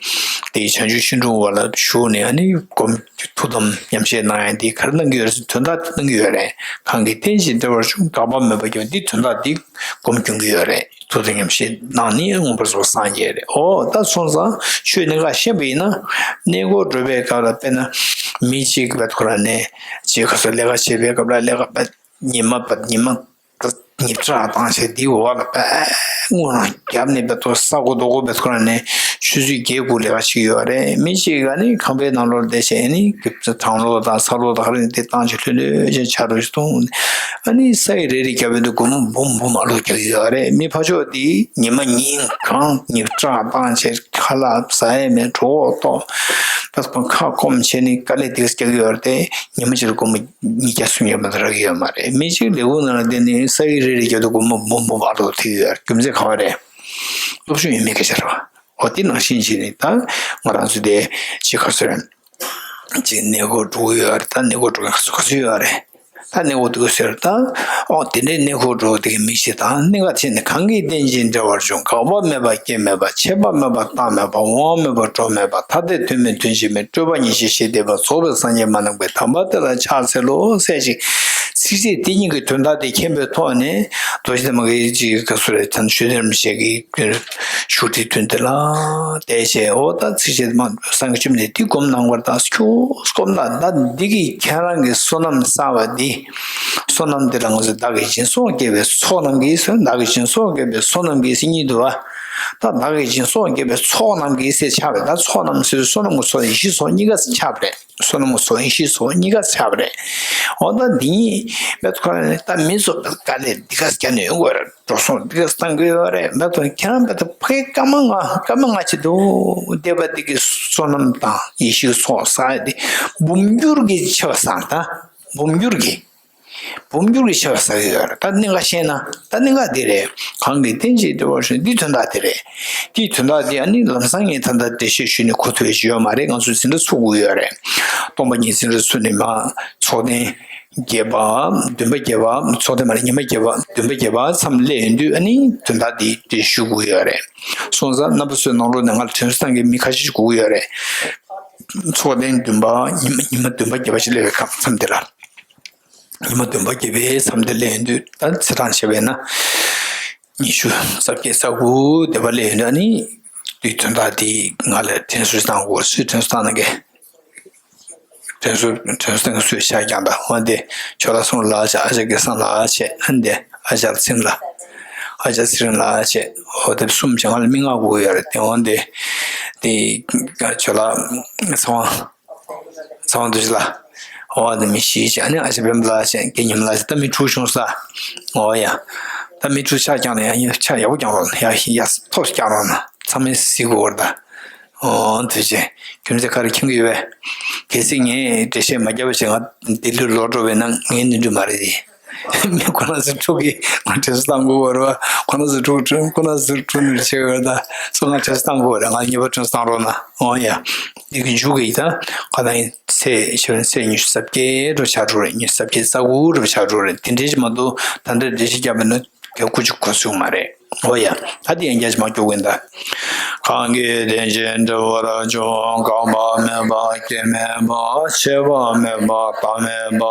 དེ་བྱང་ཆུབ་ཤིང་དྲུང་འོག་ལ་བཞུགས་ནས་ཨ་ནི་སྒོམ་ཐུགས་དམ་ཉམས་བཞེས་གནང་ཡས་འདི་ག་རེ་གནང་གི་ཡོད་རེད་ཟེར། དོན་དག་འདི་གནང་གི་ཡོད་རེད། གང་གིས་རྟེན་ཅིང་འབྲེལ་བར་འབྱུང་། འགག་པ་མེད་པ་སྐྱེ་བ། འདི་དོན་དག་འདི་སྒོམ་སྐྱོང་གི་ཡོད་རེད། ཐུགས་དམ་ཉམས་བཞེས་གནང་ནི་མངོན་པར་རྫོགས་སངས་རྒྱས་རེད། ཨོ་ད་སོང་ཙང་ཆོས་གནད་འགག་ཤེས་པ་ཡིན་ན། གནས་སྐོར་འགྲོ་བའི་སྐབས་ལ་དཔེར་ན་མི་གཅིག་བས་ཁོ་རང་ནས་ཅིག་ག་ཚོད་ལས་ཀ་བྱེད་པའི་སྐབས་ལ་ལས་ཀ་བས་ཉི་མ་བས་ཉི་མ། ཉིབ་ཁྲ་བཏང་བྱས་འདི་འོག་ལ་པས་དངུལ་རང་བརྒྱབ་ནས་བས་ཐོ་ས་གོ་རྡོ་གོ་བས་ཐོ་ར་ནས་ཆུ་ཚོད་བརྒྱད་དགུ་ལས་ཀ་བྱེད་ཀྱི་ཡོད་རེད། མི་གཅིག་ག་ནི་ཁང་པའི་ནང་ལོགས་བསྡད་བྱས་ནི་གྲང་གློག་དང་ཚ་གློག་དང་ག་རེ་འདི་བཏང་བྱས་ལྷོད་ལྷོད་བྱས་ཆ་རོགས་ཤིག་གཏོང་། ཨ་ནི་ས་ཡི་རེ་རེ་བརྒྱབ་པའི་འདུག་སྒོར་མོ་འབུམ་འབུམ་ཨ་ལོ་རྒྱག་གི་ཡོད་རེད། མི་ཕ་ཕྱོགས་འདི་ཉི་མ་ཉིན་གང་ཉིབ་ཁྲ་བཏང་བྱས་ཁ་ལག་ཟ་ཡས་མེད། གྲོད་ཁོག་ལྟོགས་བས་ཁ་སྐོམ་བྱས་ནི་དཀའ་ལས་འདི་རྒྱག་གི་ཡོད་རེད། ཉི་མ་གཅིག་ལ་སྒོར་མོ་ཉིས་བརྒྱ་སུམ་བརྒྱ་མ་གཏོགས་རག་གི་ཡོད་མ་རེད། མི་གཅིག་ལས་ཁུངས་ནང་ལ་བསྡད་ནས་ས་ཡིག་རེ་རེ་རྒྱབ་དུས་སྒོར་མོ་འབུམ་འབུམ་བར་དུ་ཐེབས་ཡོད་རེད། རྒྱུ་མཚན་ག་བ་རེད། སློབ་སྦྱོང་ཡོད་མེད་སྐད་ཆ་རེད་བ། འོ་དེ་ནང་བཞིན་བྱས་ནས་ད་ང་རང་ཚོ་དེ་ཅིག་ག་ཚོད་རེད། ཅིག་གནས་སྐོར་འགྲོ་གི་ཡོད་རེད། ད་གནས་སྐོར་འགྲོ་མཁན་ག་ཚོད་ག་ཚོད་ཡོད་རེད། ད་གནས་སྐོར་འགྲོ་གི་ཟེར་ད། ཨོ་དེ་འདྲའི་གནས་སྐོར་འགྲོ་དེ་གི་མི་ཞིག་དང་གནད་འགག་ཆེ་ནས་གང་གིས་རྟེན་ཅིང་འབྲེལ་བར་འབྱུང་། འགག་པ་མེད་པ་སྐྱེ་མེད་པ། ཆད་པ་མེད་པ་རྟག་མེད་པ། དབང་བ་མེད་པ་གྲོལ་མེད་པ། ཐ་དད་དོན་མེད་དོན་གཅིག་མིན། སྤྲོས་པ་ཉེར་ཞི་ཞི་བསྟན་པ། རྫོགས་པའི་སངས་རྒྱས་སྨྲ་རྣམས་ཀྱི། དམ་པ་དེ་ལ་ཕྱག་འཚལ་ལོ་ཟེར་ཞིག་ཚིགས་བཅད་དེ་གཉིས་ཀྱི་དོན་དག་དེ་མཁྱེན་པའི་ཐོག་ནས་རྡོ་རྗེ་ཐེག་དམན་གྱི་ཅིག་ག་ཚོད་རེད། ད་ཆོས་ལྡན་རིན་པོ་ཆེ་གི་ཞུ་བདེའི་དོན་དེ་ལ་བལྟས་བྱས། འོ་ད་ཚིགས་བཅད་མ་སངས་རྒྱས་བཅོམ་ལྡན་འདས་དེ་སྒོམ་གནང་བར་ད་ཁྱོད་སྒོམ་ད་ད་འདི་གི་ཁྱེད་རང་གི་བསོད་ནམས་བསགས་པ་འདི། བསོད་ནམས་འདི་ལ་ང་ཚོས་བདག་གིས་སྦྱིན་སོགས་བགྱིས་པའི་ཚོགས་རྣམས་ཀྱིས་ཟེར། བདག་གིས་སྦྱིན་སོགས་བགྱིས་པའི་ཚོགས་རྣམས་ཀྱིས་ཟེར་གཉིས་འདུག་བ། ད་བདག་གིས་སྦྱིན་སོགས་བགྱིས་པའི་ཚོགས་རྣམས་ཀྱིས་ཟེར་ཆགས་པས། ད་ཚོགས་རྣམས་ཟེར་བསོད་ནམས་ཀྱི་ཚོགས་ཡེ་ཤེས་ཚོགས་གཉིས་ཀ་ཆགས་པ་རེད། བསོད་ནམས་ཀྱི་ཚོགས་ཡེ་ཤེས་ཚོགས་གཉིས་ཀ་ཆགས་པ་རེད། འོ་ད་འདི་ཉིད་བེད་ཁོ་རང་ནས་ད་མི་ཚོ་བེད་དཀའ་ལས་འདི་ག་རྒྱ་ནས་ཡོང་དགོས་རེད། འགྲོ་སོང་འདི་ག་བཏང་གི་ཡོད་རེད། བེད་ཁོ་ཁྱེད་རང་བེད་ཕ་གི་སྐར་མ་ལྔ་སྐར་མ་ལྔ་ཅིག་འདུག་བསྡད་པ་འདི་གི་བསོད་ནམས་དང་ཡེ་ཤུའི་ཚོགས་བསགས་ཡ་དེ་འབུམ་འགྱུར་གྱི་ཆེ་བ་བསགས། ད་འབུམ་འགྱུར་གྱི་འབུམ་འགྱུར་གྱི་ཆེ་བ་བསགས་ཡོད་རེད། ད་གནད་འགག་ཤེས་ན་ད་གནད་འགག་འདི་རེད། གང་གི་རྟེན་ཅིང་འབྲེལ་བར་འབྱུང་། འདིའི་དོན་དག་འདི་རེད། འདིའི་དོན་དག་འདི་ཨ་ནི་ལམ་སང་ངས་ད་ལྟ་འགྲེལ་བཤད་ཞུས་ནས་གོ་ཐུབ་ཡ་ཅིག་ཡོད་མ་རེད། ང་ཚོས་འཛིན་གྲྭ་ཚུགས་དགོས་ཡོད་རེད། སྟོང་པ་ཉིད་འཛིན་གྲྭ་ཚུགས་ནས་མར་ཚོགས་ཐེངས་བརྒྱད་པ། བདུན་པ་བརྒྱད་པ། ཚོགས་ཐེངས་མ་རེད། ཉི་མ་བརྒྱད་པ་བདུན་པ་བརྒྱད་པ་མཚམས་སླེབས་ཡོང་དུས་ཨ་ནི་དོན་དག་འདི་འགྲེལ་ཞུ་དགོས་ཡོད་རེད། སོང་ཙང་རྣམ་པ་ཚོའི་ནང་ལོགས་ནས་ང་ལ་དྲན་གསོ་བཏང་མཁན་མི་ཁ་ཤས་ཤིག་དགོས་ཀྱི་ཡོད་རེད། ཚོགས་ཐེངས་བདུན་པ། ཉི་མ་ཉི་མ་བདུན་པ་བརྒྱད་པ་ཞིག་སླེབས་པའི་སྐབས་མཚམས་དེ་ལ། ཉི་མ་བདུན་པ་བརྒྱད་པའི་མཚམས་དེ་སླེབས་ཡོང་དུས་ད་ཚེས་གྲངས་བྱས་པས་ན། ཉི་ཤུ་རྩ་བརྒྱད་རྩ་དགུ་བསྡད་པ་སླེབས་ཡོང་དུས་ཨ་ནི། དུས་དོན་དག་དེ་ང་ལ་དྲན་གསོ་བཏང་དགོས། སུས་དྲན་གསོ་བཏང་ན་གི། དྲན་གསོ་དྲན་གསོ་བཏང་མཁན་སུས་ཤར་རྐྱང་དང་འོན་ཏེ་ཇོ་ལགས་གསུམ་ལགས་བྱས། ཨ་ཅག་སྐལ་བཟང་ལགས་བྱས། འོན་ཏེ་ཨ་ཅག་ཚེ་རིང་ལགས། ཨ་ཅག་ཚེ་རིང་ལགས་བྱས། འོ་དེ་གསུམ་བྱས་ང་ལ་མི་ལྔ་དགོས་ཡོད་རེད། དེ་འོན་ཏེ་དེ་ཇོ་ལགས་ཚེ་དབང་། ཚེ་དབང་རྡོ་རྗེ་ལགས། འོ་དེ་མི་བཞི་བྱས། ཨ་ནི་ཨ་ཅག་སྤེན་པ་ལགས་བྱས། དགེ་ཉིམ་ལགས་བྱས། ད་མི་དྲུག་བྱུང་ས། འོ་ཡ། ད་མི་དྲུག་ཆགས་རྐྱང་ལ་ཡ་ཡ་ཆ་ཡག་པོ་རྐྱང་རོགས། ཡ་ཡ་ཐོག་རྐྱང་རོགས་ན་ཚང་མས་གཟིགས་དགོས་རེད་ད། འོ་དེ་བྱས་རྒྱུ་མཚན་ག་རེ་མཁྱེན་གྱི་ཡོད་པས། གལ་སྲིད་ངས་འགྲེལ་བཤད་མ་བརྒྱབ་པ་བྱས་ང་ལྡི་ལིར་ལོག་འགྲོ་བས་ན་ངའི་ནོར་འཁྲུལ་མ་རེད་དེ། མི་ཁོ་ན་ཚོ་དྲུག་གིས་ང་དྲན་གསོ་བཏང་དགོས་པ་རེད་བ། ཁོ་ན་ཚོ་དྲུག་ཁོ་ན་ཚོ་དྲུག་ནོར་བྱེད་དགོས་རེད་ད། སོ་ང་དྲན་གསོ་བཏང་དགོས་རེད། ང་ཉེས་པ་དྲན་གསོ་བཏང་རོགས་གནང་། འོ་ཡ། འདི་གི་མཇུག་གི་ད་ཁ་ན་ཡིན། ཚེས་ཕྱི་རུ་ཚེས་ཉི་ཤུ་རྩ་བརྒྱད་རུ་ཆགས་འགྲོ་རེད། ཉི་ཤུ་རྩ་བརྒྱད་རྩ་དགུ་རུ་ཆགས་འགྲོ་རེད། དེ་འདྲའི་ཅིག་མ་གཏོགས་ད་ལྟ་འགྲེལ་བཤད་བརྒྱབ་པ་ན་ག་ཀུ་ཅིག་གོ་སྲོལ་མ་རེད། འོ་ཡ། ད་དེ་ཡང་རྒྱ་ཆེ་མ་སྐྱོ་གིན་ད། གང་གི་རྟེན་ཅིང་འབྲེལ་བར་འབྱུང་། རྐང་པ་མེད་པ་སྐེ་མེད་པ། ཕྱེད་པ་མེད་པ་ཟླ་མེད་པ།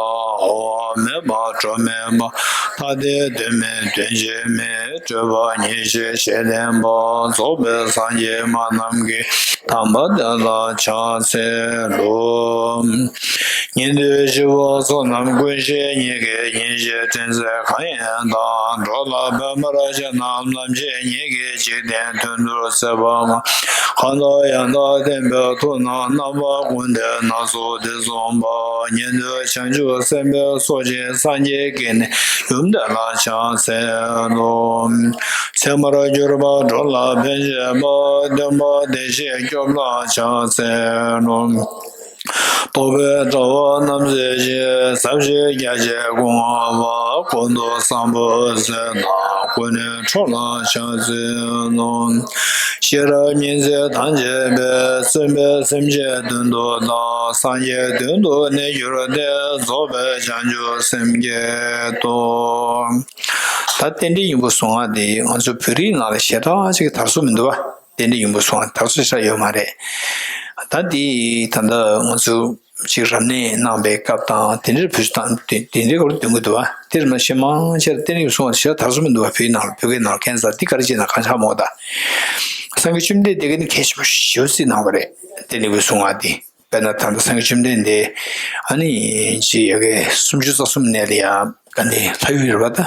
དབང་མེད་པ་གྲོགས་མེད་པ། ཐ་དད་དོན་མེད་དོན་གཅིག་མེད། སྤྲོས་པ་ཉེར་ཞི་ཞེས་བསྟན་པ། རྫོགས་པའི་སངས་རྒྱས་མ་རྣམས་ཀྱིས། དམ་པ་དེ་ལ་ཕྱག་འཚལ་ལོ། ཉན་ཐོས་ཞི་བ་བསོད་ནམས་ཀུན་ཤེས་ཉིད་ཀྱིས། ཉིན་བྱེད་ཕྲན་ཚེགས་གང་ཡིན་དང་། འགྲོ་ལ་ཕན་པར་བྱེད་རྣམས་ལམ་ཤེས་ཉིད་ཀྱིས། འཇིག་རྟེན་དོན་དུ་སྲེད་པ་མང་། གང་དག་ཡང་དག་བསྟན་པའི་མཐུ་རྣམས། རྣམ་པ་ཀུན་ཏུ་སྣ་ཚོགས་འདི་གསུངས་པ། ཉན་ཐོས་བྱང་ཆུབ་སེམས་དཔའི་ཚོགས་ཀྱིས། སངས་རྒྱས་ཀྱི་ནི་ཡུམ་དེ་ལ་ཕྱག་འཚལ་ལོ། ཚད་མར་གྱུར་པ་འགྲོ་ལ་ཕན་བྱེད་པ། སྟོན་པ་བདེ་གཤེགས་སྐྱོབ་ལ་ཕྱག་འཚལ་ལོ། རྟོགས་པའི་དྲ་བ་རྣམ་སེལ་ཞིང་། ཟབ་ཞི་རྒྱ་ཆེར་སྐུ་མངའ་བ། ཀུན་ཏུ་བཟང་པོ་སྲས་དང་། ཀུན་ནས་འཕྲོག་ལ་ཕྱག་འཚལ་ལོ། ཤེས་རབ་ཉི་ཚེ་དང་བཅས་པའི། བརྩོན་པས་སེམས་ཅན་དོན་དུ་བདག་སངས་རྒྱས་དོན་དུ་གནས་གྱུར་ཏེ། རྫོགས་པའི་བྱང་ཆུབ་སེམས་བསྐྱེད་དོ། ད་རྟེན་འབྲེལ་སྙིང་པོ་གསུང་ང་དེ་ང་ཚོ་བོད་རིགས་ནང་ལ་ཞེ་དྲག་ཅིག་གི་དར་སྲོལ་མི་འདུག་བ། རྟེན་འབྲེལ་སྙིང་པོ་གསུང་ང་དར་སྲོལ་ཞེ་དྲག་ཡོད་མ་རེད། ད་འདི་ད་ལྟ་ང་ཚོ་ཅིག་རབ་གནས་གནང་པའི་སྐབས་དང་དེ་འདྲའི་བུ་དང་དེ་དེ་འདྲའི་སྐོར་འདོན་གྱི་འདུག་བ། དེ་རིམ་ན་ཤེས་མང་ཆེར་རྟེན་འབྲེལ་སྙིང་པོ་གསུང་ང་ཞེ་དྲག་དར་སྲོལ་མི་འདུག་བ། བོད་ནང་ལ་བོད་སྐད་ནང་ལ་ཁྱད་མཚར་འདི་ག་རེ་བྱས་ན་གང་ཆགས་མོ་ད། སངས་རྒྱས་བཅོམ་ལྡན་འདས་ཀྱིས་ནི་གལ་ཆེན་པོ་ཞེ་པོ་ཅིག་གནང་བ་རེད། རྟེན་འབྲེལ་སྙིང་པོ་གསུང་ང་དེ། དཔེར་ན་ད་ལྟ་སངས་རྒྱས་བཅོམ་ལྡན་འདས་ཨ་ནི་ཅི་ཡ་གི་སུམ་ཅུ་རྩ་གསུམ་ནས་ལ་ཡ་ག་འདི་ལྷ་ཡུལ་རེད་པ།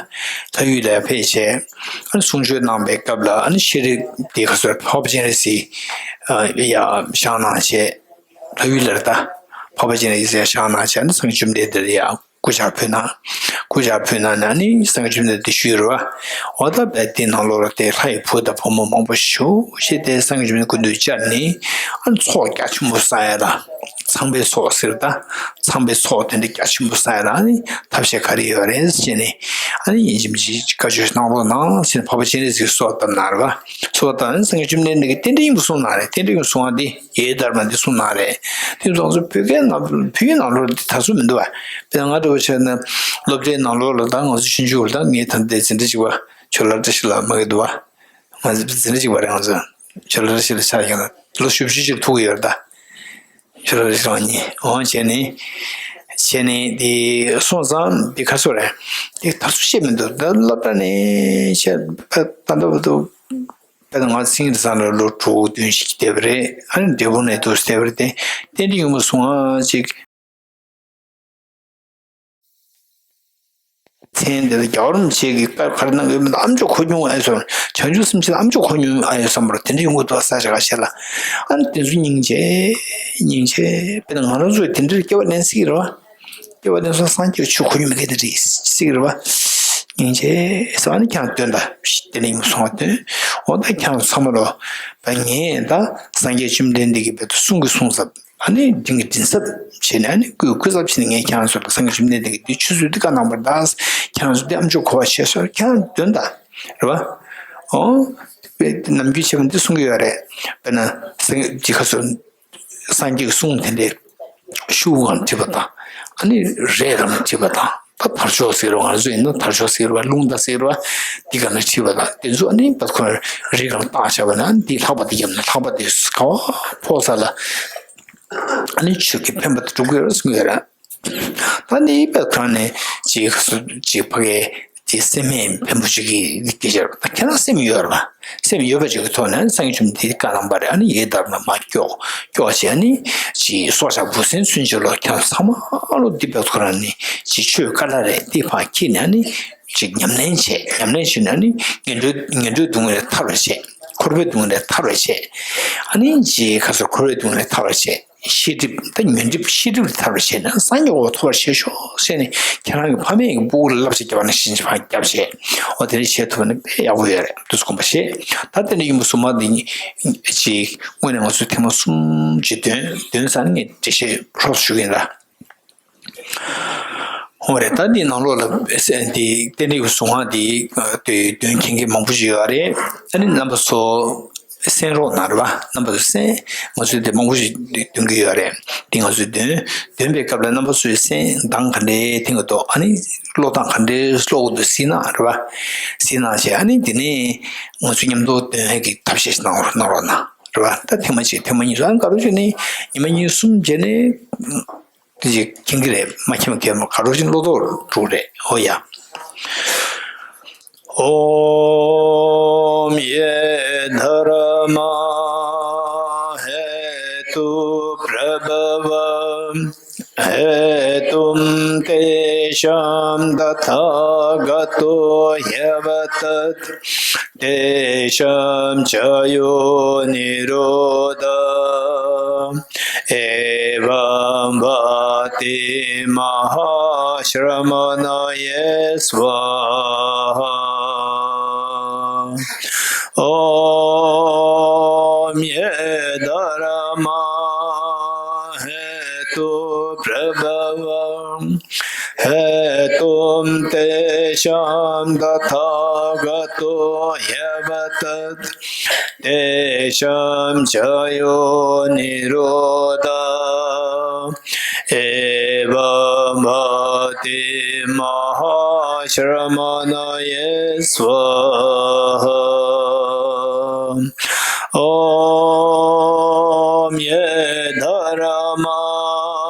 ད་ལྷ་ཡུལ་ལ་ཕེབས་བྱས་ཨ་ནི་གསུང་ཆོས་གནང་པའི་སྐབས་ལ་ཨ་ནི་ཤེས་རིག་དེ་ག་ཚོད་འཕགས་པ་སྤྱན་རས་གཟིགས་ཡ་བཞེངས་གནང་བྱས། ལྷ་ཡུལ་ལ་རེད་ད། འཕགས་པ་སྤྱན་རས་གཟིགས་བཞེངས་གནང་བྱས་ཨ་ནི་སངས་རྒྱས་བཅོམ་ལྡན་འདས་ལ་ཡ་སྐུ་ཕྱག་ཕུལ་གནང་། སྐུ་ཕྱག་ཕུལ་གནང་ནས་ཨ་ནི་སངས་རྒྱས་བཅོམ་ལྡན་འདས་ཞུས་རེད་པ། འོ་ད་བས་དེ་ནང་ལོགས་ལ་དེ་ལྷ་ཡི་བུ་དང་བུ་མོ་མང་པོ་ཞེ་པོ་ཞིག་དེ་སངས་རྒྱས་བཅོམ་ལྡན་སྐུ་མདུན་བཅར་ནས་ཨ་ནི་ཚོགས་རྒྱ་ཆེན་པོ་བསགས་ཡ་ལ། ཚངས་པའི་ཚོགས་ཟེར་ད། ཚངས་པའི་ཚོགས་དེ་འདྲ་རྒྱ་ཆེན་པོ་བསགས་ཡ་ལ་ཨ་ནི་ཐབས་ཤེས་ག་རེ་ཡོད་རེད་ཟེར་ནས་ཨ་ནི་ཡིན་གཅིག་མིན་གཅིག་བཀའ་ཆོས་གནང་རོགས་གནང་ཟེར་ནས་འཕགས་པ་སྤྱན་རས་གཟིགས་གསོལ་བ་བཏབ་གནང་རེད་པ། གསོལ་བ་བཏབ་ནས་སངས་རྒྱས་བཅོམ་ལྡན་འདས་ཀྱིས་རྟེན་འབྲེལ་སྙིང་པོ་གསུངས་གནང་རེད། རྟེན་འབྲེལ་སྙིང་པོ་གསུང་བ་འདི་ཡེ་དྷརྨ་འདི་གསུངས་གནང་རེད། དེ་ཚོ་ང་ཚོ་བོད་སྐད་ནང་བོད་ཡིག་ནང་ལོགས་ལ་འདི་དར་སྲོལ་མི་འདུག་བ། དཔེར་ན་ང་འདྲ་བོ་བྱས་ན་སློབ་གྲྭའི་ནང་ལོགས་ལ་ད་ང་ཚོ་ཆུང་ཆུང་ལ་ད་ངས་ད་ལྟའི་འཛིན་གྲྭ་གཅིག་པ་ཇོ་ལགས་བཀྲ་ཤིས་ལགས་མ་གི་འདུག་བ། ང་ཚོ་འཛིན་གྲྭ་གཅིག་པ་རེད། ང་ཚོ་ཇོ་ལགས་བཀྲ་ཤིས་ལགས་ཆགས་ཡོད་ན་ལོ་བཞི་བཅུ་ཅིག་ཐུག་གི་ཡོད་རེད་ད། ཇོ་ལགས་བཀྲ་ཤིས་རང་ཉིད་འོང་བྱས་ནས་བྱས་ནས་དེ་སོང་ཙང་དེ་ག་ཚོད་རེད། དེ་དར་སྲོལ་བཤད་མི་འདུག་ད་སློབ་གྲྭ་ནས་བཤད་ད་ལྟ་བར་དུ། དཔེར་ན་ང་སིང་རི་ཚང་ལ་ལོ་དྲུག་བདུན་ཞིག་བསྡད་པ་རེད། ཨ་ནི་འབྲས་སྤུངས་ནས་འདུག་བསྡད་པ་རེད་དེ། རྟེན་འབྲེལ་སྙིང་པོ་གསུང་ང་ཅིག་མཚན་དེ་ལ་རྒྱལ་བ་རིན་པོ་ཆེ་གིས་བཀའ་ག་རེ་གནང་གི་ཡོད་མེད་ཨ་མཆོག་གོ་མྱོང་ཨ་ཡོད་བསམ། བྱང་ཆུབ་སེམས་བསྐྱེད་ཨ་མཆོག་གོ་མྱོང་ཨ་ཡོད་བསམ་པར་དེ་འདྲ་ཡོང་གི་འདུག་ས་ཆ་ག་ཤེད་ལ། ཨ་ནི་དེ་ཚོ་སྙིང་རྗེ་སྙིང་རྗེ། དཔེར་ན་ང་རང་ཚོས་དེ་འདྲར་སྐྱེ་བ་ལེན་སྲིད་ཀྱི་རེད་བ། སྐྱེ་བ་དེ་ཚོ་སངས་རྒྱས་ཀྱི་ཆོས་གོ་མྱོང་མེད་མཁན་དེ་རེད་ཟེར་གྱི་རེད་བ། སྙིང་རྗེ་ཟེར་བ་ནི་ཁྱེད་རང་འདོན་དང་། དེ་ནས་ཡིན་སོང་བ་འདོན། འོ་ད་ཁྱེད་རང་ཚང་མ་ལོ། ད་ངས་ད་སངས་རྒྱས་བཅོམ་ལྡན་འདས་ཀྱིས་བོད་དུ་གསུང་གི་གསུང་ཚབ། ཨ་ནི་དྲིན་གྱི་དྲིན་གསབ་བྱས་ནས། ཨ་ནི་སྐུའི་སྐུ་ཚབ་བྱས་ནས་ངས་ཁྱེད་རང་ཚོ་ལ་སངས་རྒྱས་བཅོམ་ལྡན་འདས་ཀྱིས་འདི་ཆུ་ཚོད་འདི་བཀའ་གནང་བར་གདའ། ཁྱེད་རང་ཚོ་འདི་ཨ་མཆོག་གོ་བར་བྱས་སོ། ཁྱེད་རང་འདོན་དང་། རེད་བ། ཨོ། དཔེ་ནམ་རྒྱུན་བྱས་པ་འདི་གསུང་གི་ཡོད་རེད། དཔེར་ན་སངས་རྒྱས་ཀྱི་ཁ་སོ། སངས་རྒྱས་ཀྱི་གསུང་དེ་འདྲའི་ཤུགས་ཀྱང་བྲིས་པ་དང་། ཨ་ནི་རས་ཀྱང་བྲིས་པ་དང་། ད་དར་ལྕོག་ཟེར་བ། ང་ཚོ་ཡིན་ན་དར་ལྕོག་ཟེར་བ། རླུང་རྟ་ཟེར་བ། འདི་ག་ན་བྲིས་པ་དང་། དེ་ཚོ་ཨ་ནི་ད་ཁོ་རས་ཀྱང་བཏགས་བྱས་པ་ན། འདི་ལྷག་པ་འདི་བརྒྱབ་ན་ལྷག་པ་དེ་ག་བ་ཕོག་ས་ལ། ཨ་ནི་ཆོས་ཀྱི་འཕེན་པ་དེ་འགྲུབ་ཀྱི་ཡོད་རེད་གསུང་གི་ཡོད་རེད། ད་འདི་དཔེ་ཁོ་རང་ནས་ཅིག་ཅིག་ཕ་གི་དེ་སེམས་མེད་འཕེན་པོ་ཅིག་གི་སྐད་ཆ་རེད། ད་ཁྱེད་རང་སེམས་ཡོད་རེད་པ། སེམས་ཡོད་པ་ཅིག་གི་ཐོག་ནས་སངས་རྒྱས་བཅོམ་ལྡན་འདས་བཀའ་གནང་བ་རེད། ཨ་ནི་ཡེ་དྷརྨ་མ་སྐྱོགས་སྐྱོགས་བྱས། ཨ་ནི་ཅིག་སྲོག་ཆགས་འབུ་སྲིན་ཚུན་ཆད་ལོ། ཁྱེད་རང་ཚང་མ་ལོ་འདི་དཔེ་ཁོ་རང་ནི་ཅིག་ཆོས་དཀའ་ལས་རེད། འདི་ཕར་འཁྱེར་ནས་ཨ་ནི་ཅིག་ཉམས་ལེན་བྱས། ཉམས་ལེན་བྱས་ནས་ཨ་ནི་ངན་འགྲོའི་ངན་འགྲོའི་སྡུག་བསྔལ་ལས་ཐར་བར་བྱས། འཁོར་བའི་སྡུག་བསྔལ་ལས་ཐར་བར་བྱས། ཨ་ནི་ཅིག་ཁ་སོ་འཁོར་བའི་སྡུག་བསྔལ་ལས་ཐར་བར་བྱས། ཤེས་སྒྲིབ་ད་ཉོན་སྒྲིབ་ཤེས་སྒྲིབ་ལས་ཐར་བར་བྱས་ན་སངས་རྒྱས་འོ་ཐོབ་པར་བྱེད་ཤོག་ཟེར་ནས། ཁྱེད་རང་གི་ཕ་མེས་ཀྱི་སྤུ་གུ་ལ་བསླབ་བྱ་རྒྱབ་པ་ནང་བཞིན་ཕར་རྒྱབ་བྱས། འོ་དེ་འདྲ་བྱེད་ཐུབ་པ་ན་དཔེ་ཡག་པོ་ཡོད་རེད། དུས་སུ་གོམ་པ་བྱེད། ད་དེ་འདྲ་ཡིན་པ་སོ་མ་འདི་ཅིག་དངོས་གནས་ང་ཚོས་ཐེངས་མ་གསུམ་ཅིག་འདོན་འདོན་ས་ནས་ངས་འགྲེལ་བཤད་ཧྲོབ་ཞུ་གི་ཡིན་ད། འོ་རེད། ད་འདི་ནང་ལོགས་ལ་འདི་རྟེན་འབྲེལ་གྱི་གཟུངས་སྔགས་འདི་འདོན་མཁན་གྱི་མང་པོ་ཞིག་ཡོད་རེད། ཨ་ནི་རྣམ་པ་ཚོ་གསན་རོགས་གནང་རེད་བ། རྣམ་པ་ཚོ་གསན། ང་ཚོས་འདི་མང་པོ་ཞིག་འདོན་གྱི་ཡོད་རེད། འདི་ང་ཚོས་འདོན་འདོན་པའི་སྐབས་ལ་རྣམ་པ་ཚོས་གསན་གདངས་ག་འདྲའི་འཐེན་གྱི་འདུག་ཨ་ནི་ཀློག་སྟངས་ག་འདྲའི་ཀློག་གི་འདུག་གཟིགས་གནང་རེད་བ། གཟིགས་གནང་བྱས། ཨ་ནི་འདི་ནས་ང་ཚོ་མཉམ་དུ་འདོན་ཡས་ཀྱི་ཐབས་ཤེས་ཤིག་གནང་རོགས་གནང་རོགས་གནང་རེད་བ། ད་ཐེངས་མ་གཅིག་ཐེངས་མ་གཉིས་སུ། ཨ་ནི་ག་རེ་བྱས་ནས་ཉི་མ་གཉིས་གསུམ་རྗེས་ནས། དེ་ཅིག་མཁྱེན་གྱི་རེད། མ་མཁྱེན་པ་ག་རེ་བྱས་ནས་ཀློག་ཐུབ་འགྲོ་གི་རེད། འོ་ཡ། ॐ ये धर्मा हेतु प्रभव हेतुं तेषां तथागतो ह्यवदत् तेषां च यो निरोध एवं वाति महाश्रमणये स्वाहा। ॐ ये धर्मा हेतु प्रभव हेतुं तेषां तथागतो ह्यवदत् तेषां च यो निरोध एवं वाति महाश्रमणये स्वाहा। ॐ ये धर्मा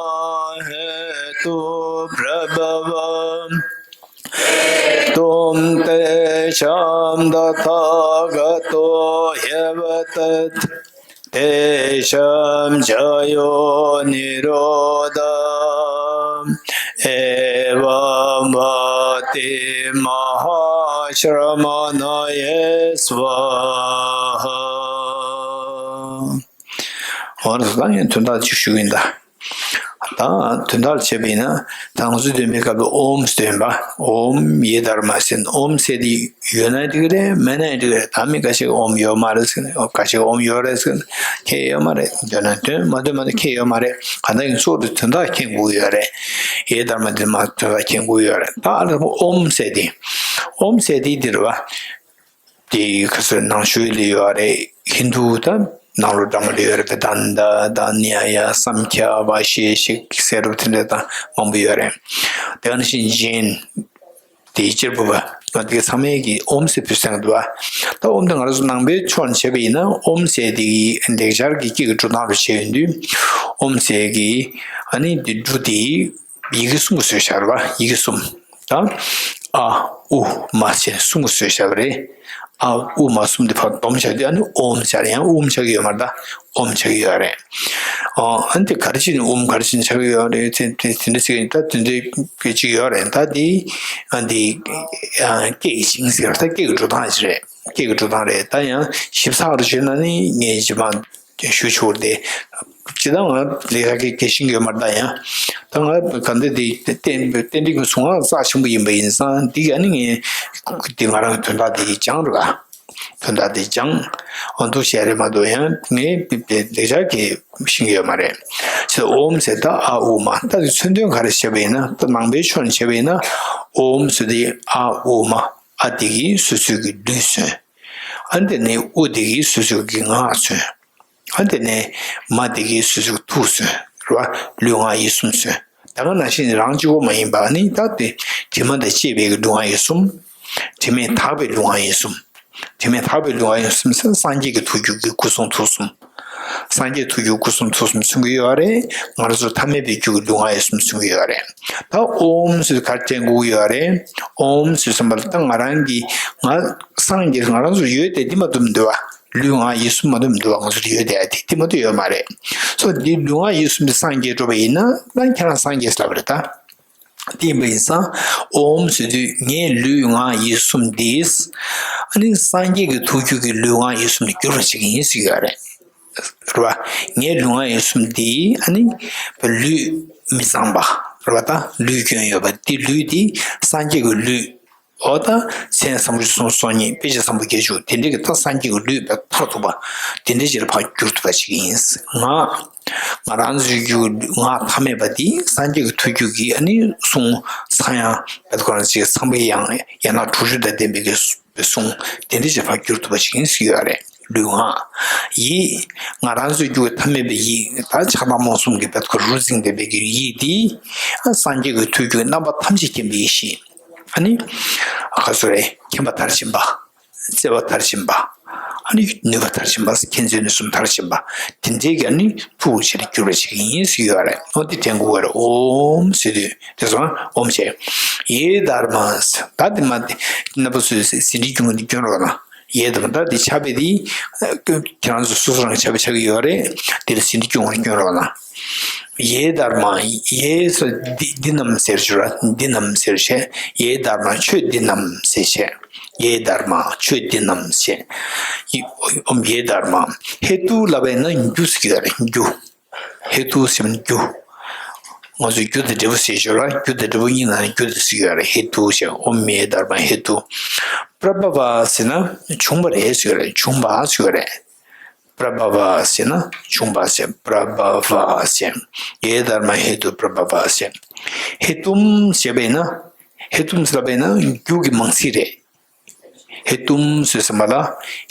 हेतु प्रभव तुं तेषां तथागतो ह्यवदत् तेषां च यो निरोध एवं वाति महाश्रमणये स्वाहा। འོ་ན་ད་ངས་དོན་དག་ཅིག་ཞུ་གི་ཡིན་ད། ད་དོན་དག་ལ་བྱས་པ་ཡིན་ན། ད་ང་ཚོས་འདོན་པའི་སྐབས་ལ་ཨོམ་ཟེར་འདོན་པ། ཨོམ་ཡེ་དྷརྨ་ཟེར། ཨོམ་ཟེར་དེ་ཡོད་ན་འགྲིག་གི་རེད། མེད་ན་འགྲིག་གི་རེད། ད་མི་ཁ་ཤས་ཀྱིས་ཨོམ་ཡོད་མ་རེད་ཟེར་ནས། ཁ་ཤས་ཀྱིས་ཨོམ་ཡོད་རེད་ཟེར་ནས། ཁྱད་ཡོད་མ་རེད། འདོན་ན་འདོན། མ་འདོན་མ་འདོན་ཁྱད་ཡོད་མ་རེད། གང་ལྟར་ཡིན་ཙང་དོན་དག་མཁྱེན་དགོས་ཡོད་རེད། ཡེ་དྷརྨ་དེ་མ་དོན་དག་མཁྱེན་དགོས་ཡོད་རེད། ད་ཨ་ལ་ཨོམ་ཟེར་དེ། ཨོམ་ཟེར་དེ་འདི་རེད་བ། དེ་ཁ་སང་ནང་ཆོས་ལ་ཡོད་རེད། ཧིན་དུ་དང་ནང་ལོགས་འདྲ་མི་འདྲ་ཡོད་རེད། བེ་དཱན་ཏ་དང་ནྱ་ཡ་སམ་ཁྱ་བ་ཤེ་ཤིག་ཟེར་བ་དེ་འདྲ་དང་མང་པོ་ཡོད་རེད། དེ་ག་ནང་བཞིན་ཇེན་དེ་གཅེར་བུ་པ་དེ་ཚང་མས་ཀྱི་ཨོམ་ཟེར་ཕུལ་སྲོལ་འདུག་བ། ད་ཨོམ་དེ་ང་རང་ཚོ་ནང་པའི་ཕྱོགས་ནས་བྱས་པ་ཡིན་ན། ཨོམ་ཟེར་དེ་གི་ལེགས་སྦྱར་གྱི་སྐད་ཀྱི་འགྲོ་སྟངས་རུ་བྱས་ཡོང་དུས། ཨོམ་ཟེར་གྱི་ཨ་ནི་དེ་འབྲུ་དེ་ཡི་གེ་གསུམ་གྱིས་བཟོས་བཞག་རེད་བ། ཡི་གེ་གསུམ། ད་ཨ་ཨུ་མ་ཟེར་གསུམ་གྱིས་བཟོས་བཞག་པ་རེད། ཨ་ཨུ་མ་གསུམ་དེ་ཕར་བསྡོམས་བྱས་དུས་ཨ་ནི་ཨོམ་ཆགས་རེད། ཡང་ཨུམ་ཆགས་ཀྱི་ཡོད་མ་རེད། ད་ཨོམ་ཆགས་ཀྱི་ཡོད་རེད། ཨོ། ཨ་ནི་དེ་ག་རེ་བྱས་ནས་ཨུམ་ག་རེ་བྱས་ནས་ཆགས་ཀྱི་ཡོད་རེད། དེ་དེ་དེ་འདྲ་ཟེར་གྱི་ཡིན། ད་དེ་འདྲའི་སྐད་ཅིག་ཡོད་རེད། ད་དེ་ཨ་འདི་ཨ་སྐད་ཀྱི་ཆིངས་ཟེར། ད་སྐད་ཀྱི་འགྲོ་སྟངས་ཅིག་རེད། སྐད་ཀྱི་འགྲོ་སྟངས་རེད། ད་ཡང་ཞིབ་ཚགས་རུ་བྱས་ན་ནི་ངས་རྗེས་མ་ཞུ་ཆོག་དེ། ཇི་ལྟར་ང་ལས་ཀ་གི་གལ་ཤིང་ཡོད་མ་རེད་ད། ཡང་ད་ང་ག་འདི་འདི་རྟེན་རྟེན་འབྲེལ་གྱི་གཟུངས་སྔགས་རྩ་ཆེན་པོ་ཡིན་པ་ཡིན་ཙང་འདི་ག་ནི་ངས་འདི་ང་རང་གི་དོན་དག་འདི་སྦྱངས་རེད་པ། དོན་དག་འདི་སྦྱངས། འོ་འདུག་བྱས་རེད་མ་གཏོགས་ཡང་ངས་ལས་ཀ་གི་ཤིང་ཡོད་མ་རེད། ཟེར་ཨོམ་ཟེར་ད་ཨ་ཨུ་མ། ད་འདི་མཚོན་དོན་ག་རེ་བྱས་པ་ཡིན་ན། ད་ནང་པའི་ཆོས་ནས་བྱས་པ་ཡིན་ན། ཨོམ་ཟེར་དེ་ཨ་ཨུ་མ། ཨ་དེ་གིས་སོ་སོའི་གི་ལུས་མཚོན། ཨ་དེ་ནས་ཨུ་དེ་གིས་སོ་སོའི་གི་ངག་མཚོན། ཨ་དེ་ནས་མ་དེ་གིས་སོ་སོའི་གི་ཐུགས་མཚོན། རེད་པ། ལུས་ངག་ཡིད་གསུམ་མཚོན། ད་ག་ནང་བཞིན་རང་གཅིག་པོ་མ་ཡིན་པ་ནི། ད་དེ་དྲི་མ་དང་བཅས་པའི་གི་ལུས་ངག་ཡིད་གསུམ། དྲི་མས་དག་པའི་ལུས་ངག་ཡིད་གསུམ། དྲི་མས་དག་པའི་ལུས་ངག་ཡིད་གསུམ་ཟེར་སངས་རྒྱས་ཀྱི་ཐུགས་རྒྱུད་ཀྱི་སྐུ་གསུང་ཐུགས་གསུམ། སངས་རྒྱས་ཐུགས་རྒྱུད་སྐུ་གསུང་ཐུགས་གསུམ་མཚོན་གྱི་ཡོད་རེད། ང་རང་ཚོ་ཐ་མལ་པའི་རྒྱུད་ཀྱི་ལུས་ངག་ཡིད་གསུམ་མཚོན་གྱི་ཡོད་རེད། ད་ཨོམ་ཟེར་ག་རེ་དྲན་དགོས་ཀྱི་ཡོད་རེད། ཨོམ་ཟེར་ཙམ་པ་ལ་ད་ང་རང་གི་ང་སངས་རྒྱས་ང་རང་ཚོ་ཡོད་དེ་འདི་མ་གཏོགས་མི་འདུག་པ། ལུས་ངག་ཡིད་གསུམ་མ་གཏོགས་མི་འདུག་པ། ང་ཚོ་ཡོད་དེ་དེ་དེ་མ་གཏོགས་ཡོད་མ་རེད། སོ་འདི་ལུས་ངག་ཡིད་གསུམ་དེ་སངས་རྒྱས་འགྲོ་བ་ཡིན་ན་ད་ཁྱེད་རང་སངས་རྒྱས་ལབ་རེད་ད། དེ་ཡིན་པ་ཡིན་ཙང་ཨོམ་ཟེར་དུས་ངའི་ལུས་ངག་ཡིད་གསུམ་འདིས་ཨ་ནི་སངས་རྒྱས་ཀྱི་ཐུགས་རྒྱུད་ཀྱི་ལུས་ངག་ཡིད་གསུམ་དུ་འགྱུར་བར་བྱེད་ཀྱི་ཡིན་ཟེར་གྱི་ཡོད་རེད། རེད་པ། ངའི་ལུས་ངག་ཡིད་གསུམ་འདིས་ཨ་ནི་ལུས་མི་གཙང་བ་རེད་པ། ད་ལུས་སྐྱོན་ཡོད་པ་འདི་ལུས་འདི་སངས་རྒྱས་ཀྱི་ལུས། འོ་ད་མཚན་བཟང་པོ་བཅུ་གསུམ་སོ་གཉིས་དཔེ་བྱད་བཟང་པོ་བརྒྱད་ཅུ་དེ་འདྲའི་གི་ད་སངས་རྒྱས་ཀྱི་ལུས་པའི་མཐར་ཐུག་པ་དེ་འདྲའི་ཅིག་ལ་ཕར་འགྱུར་ཐུབ་པ་ཞིག་ཡིན། ང་ང་རང་ཚོའི་རྒྱུད་ངག་ཐ་མལ་པ་འདི་སངས་རྒྱས་ཀྱི་ཐུགས་རྒྱུད་ཀྱི་ཨ་ནི་གསུང་ཚངས་དབྱངས་བེད་ཁོ་རང་ཅིག་ཚངས་པའི་དབྱངས་ཡང་ན་དྲུག་ཅུ་དང་ལྡན་པའི་གི་གསུང་དེ་འདྲའི་ཅིག་ལ་ཕར་འགྱུར་ཐུབ་པ་ཞིག་ཡིན་ཟེར་གྱི་ཡོད་རེད། ལུས་ངག་ཡིད། ང་རང་ཚོའི་རྒྱུད་ཐ་མལ་པའི་ཡིད་ད་ཆགས་སྡང་རྨོངས་གསུམ་གྱི་བེད་ཁོ་རུ་འཛིངས་བསྡད་པའི་གི་ཡིད་འདི་སངས་རྒྱས་ཀྱི་ཐུགས་རྒྱུད་རྣམ་པ་ཐམས་ཅད་མཁྱེན་པའི་ཡེ་ཤེས། ཨ་ནི་ག་ཚོད་རེད། མཁྱེན་པ་མཐར་ཕྱིན་པ། བརྩེ་བ་མཐར་ཕྱིན་པ། ཨ་ནི་ནུས་པ་མཐར་ཕྱིན་པ། མཁྱེན་བརྩེ་ནུས་གསུམ་མཐར་ཕྱིན་པ། དེ་འདྲའི་གི་ཨ་ནི་ཐུགས་ཆེར་གྱུར་པ་ཞིག་ཡིན་ཟེར་གྱི་ཡོད་རེད། འོ་དེ་དྲན་དགོས་པ་རེད། ཨོམ་ཟེར་དུས་དེ་སོང་ཨོམ་བྱས། ཡེ་དྷརྨཱ། ད་དེ་མ་དེ་རྣམ་པ་ཚོས་ཟིན་བྲིས་སྐྱོན་གྱི་སྐྱོན་རོགས་གནང་། ཡེ་དྷརྨཱ། ད་དེ་ཕྱག་དཔེ་དེ་ཁྱེད་རང་ཚོ་སོ་སོ་རང་ཕྱག་དཔེ་ཆགས་ཀྱི་ཡོད་རེད། དེ་ལ་ཟིན་བྲིས་སྐྱོན་གྱི་སྐྱོན་རོགས་གནང་། ཡེ་དྷརྨཱ། ཡེ་ཟེར་འདི་འདི་རྣམས་ཟེར་ཞུ་ར། འདི་རྣམས་ཟེར་བྱས། ཡེ་དྷརྨཱ། ཆོས་འདི་རྣམས་ཟེར་བྱས། ཡེ་དྷརྨཱ། ཆོས་འདི་རྣམས་ཟེར། ཨོམ། ཡེ་དྷརྨཱ། ཧེ་ཏུ་ལབ་པ་ཡིན་ན་རྒྱུ་ཟེར་གྱི་ཡོད་རེད། རྒྱུ། ཧེ་ཏུ་ཟེར་བ་ནི་རྒྱུ། ང་ཚོས་རྒྱུ་དང་འབྲས་བུ་ཟེར་ཞོར་ལ་རྒྱུ་དང་འབྲས་བུ་གཉིས་ནང་ནས་རྒྱུ་དེ་ཟེར་གྱི་ཡོད་རེད། ཧེ་ཏུ་ཟེར། ཨོམ། ཡེ་དྷརྨཱ། ཧེ་ཏུ། པྲ་བྷ་བ་ཟེར་ན་བྱུང་བ་རེད་ཟེར་གྱི་ཡོད་རེད། བྱུང་བ་ཟེར་གྱི་ཡོད་རེད། པྲ་བྷ་བ་ཟེར་ན་བྱུང་བ་ཟེར། པྲ་བྷ་བ་ཟེར། ཡེ་དྷརྨཱ་ཧེ་ཏུ་པྲ་བྷ་བ་ཟེར། ཧེ་ཏུམ་ཞེས་པས་ན། ཧེ་ཏུམ་ཟེར་བས་ན་རྒྱུ་གི་མང་ཚིག་རེད། ཧེ་ཏུམ་ཟེར་ཟིན་པ་ལ་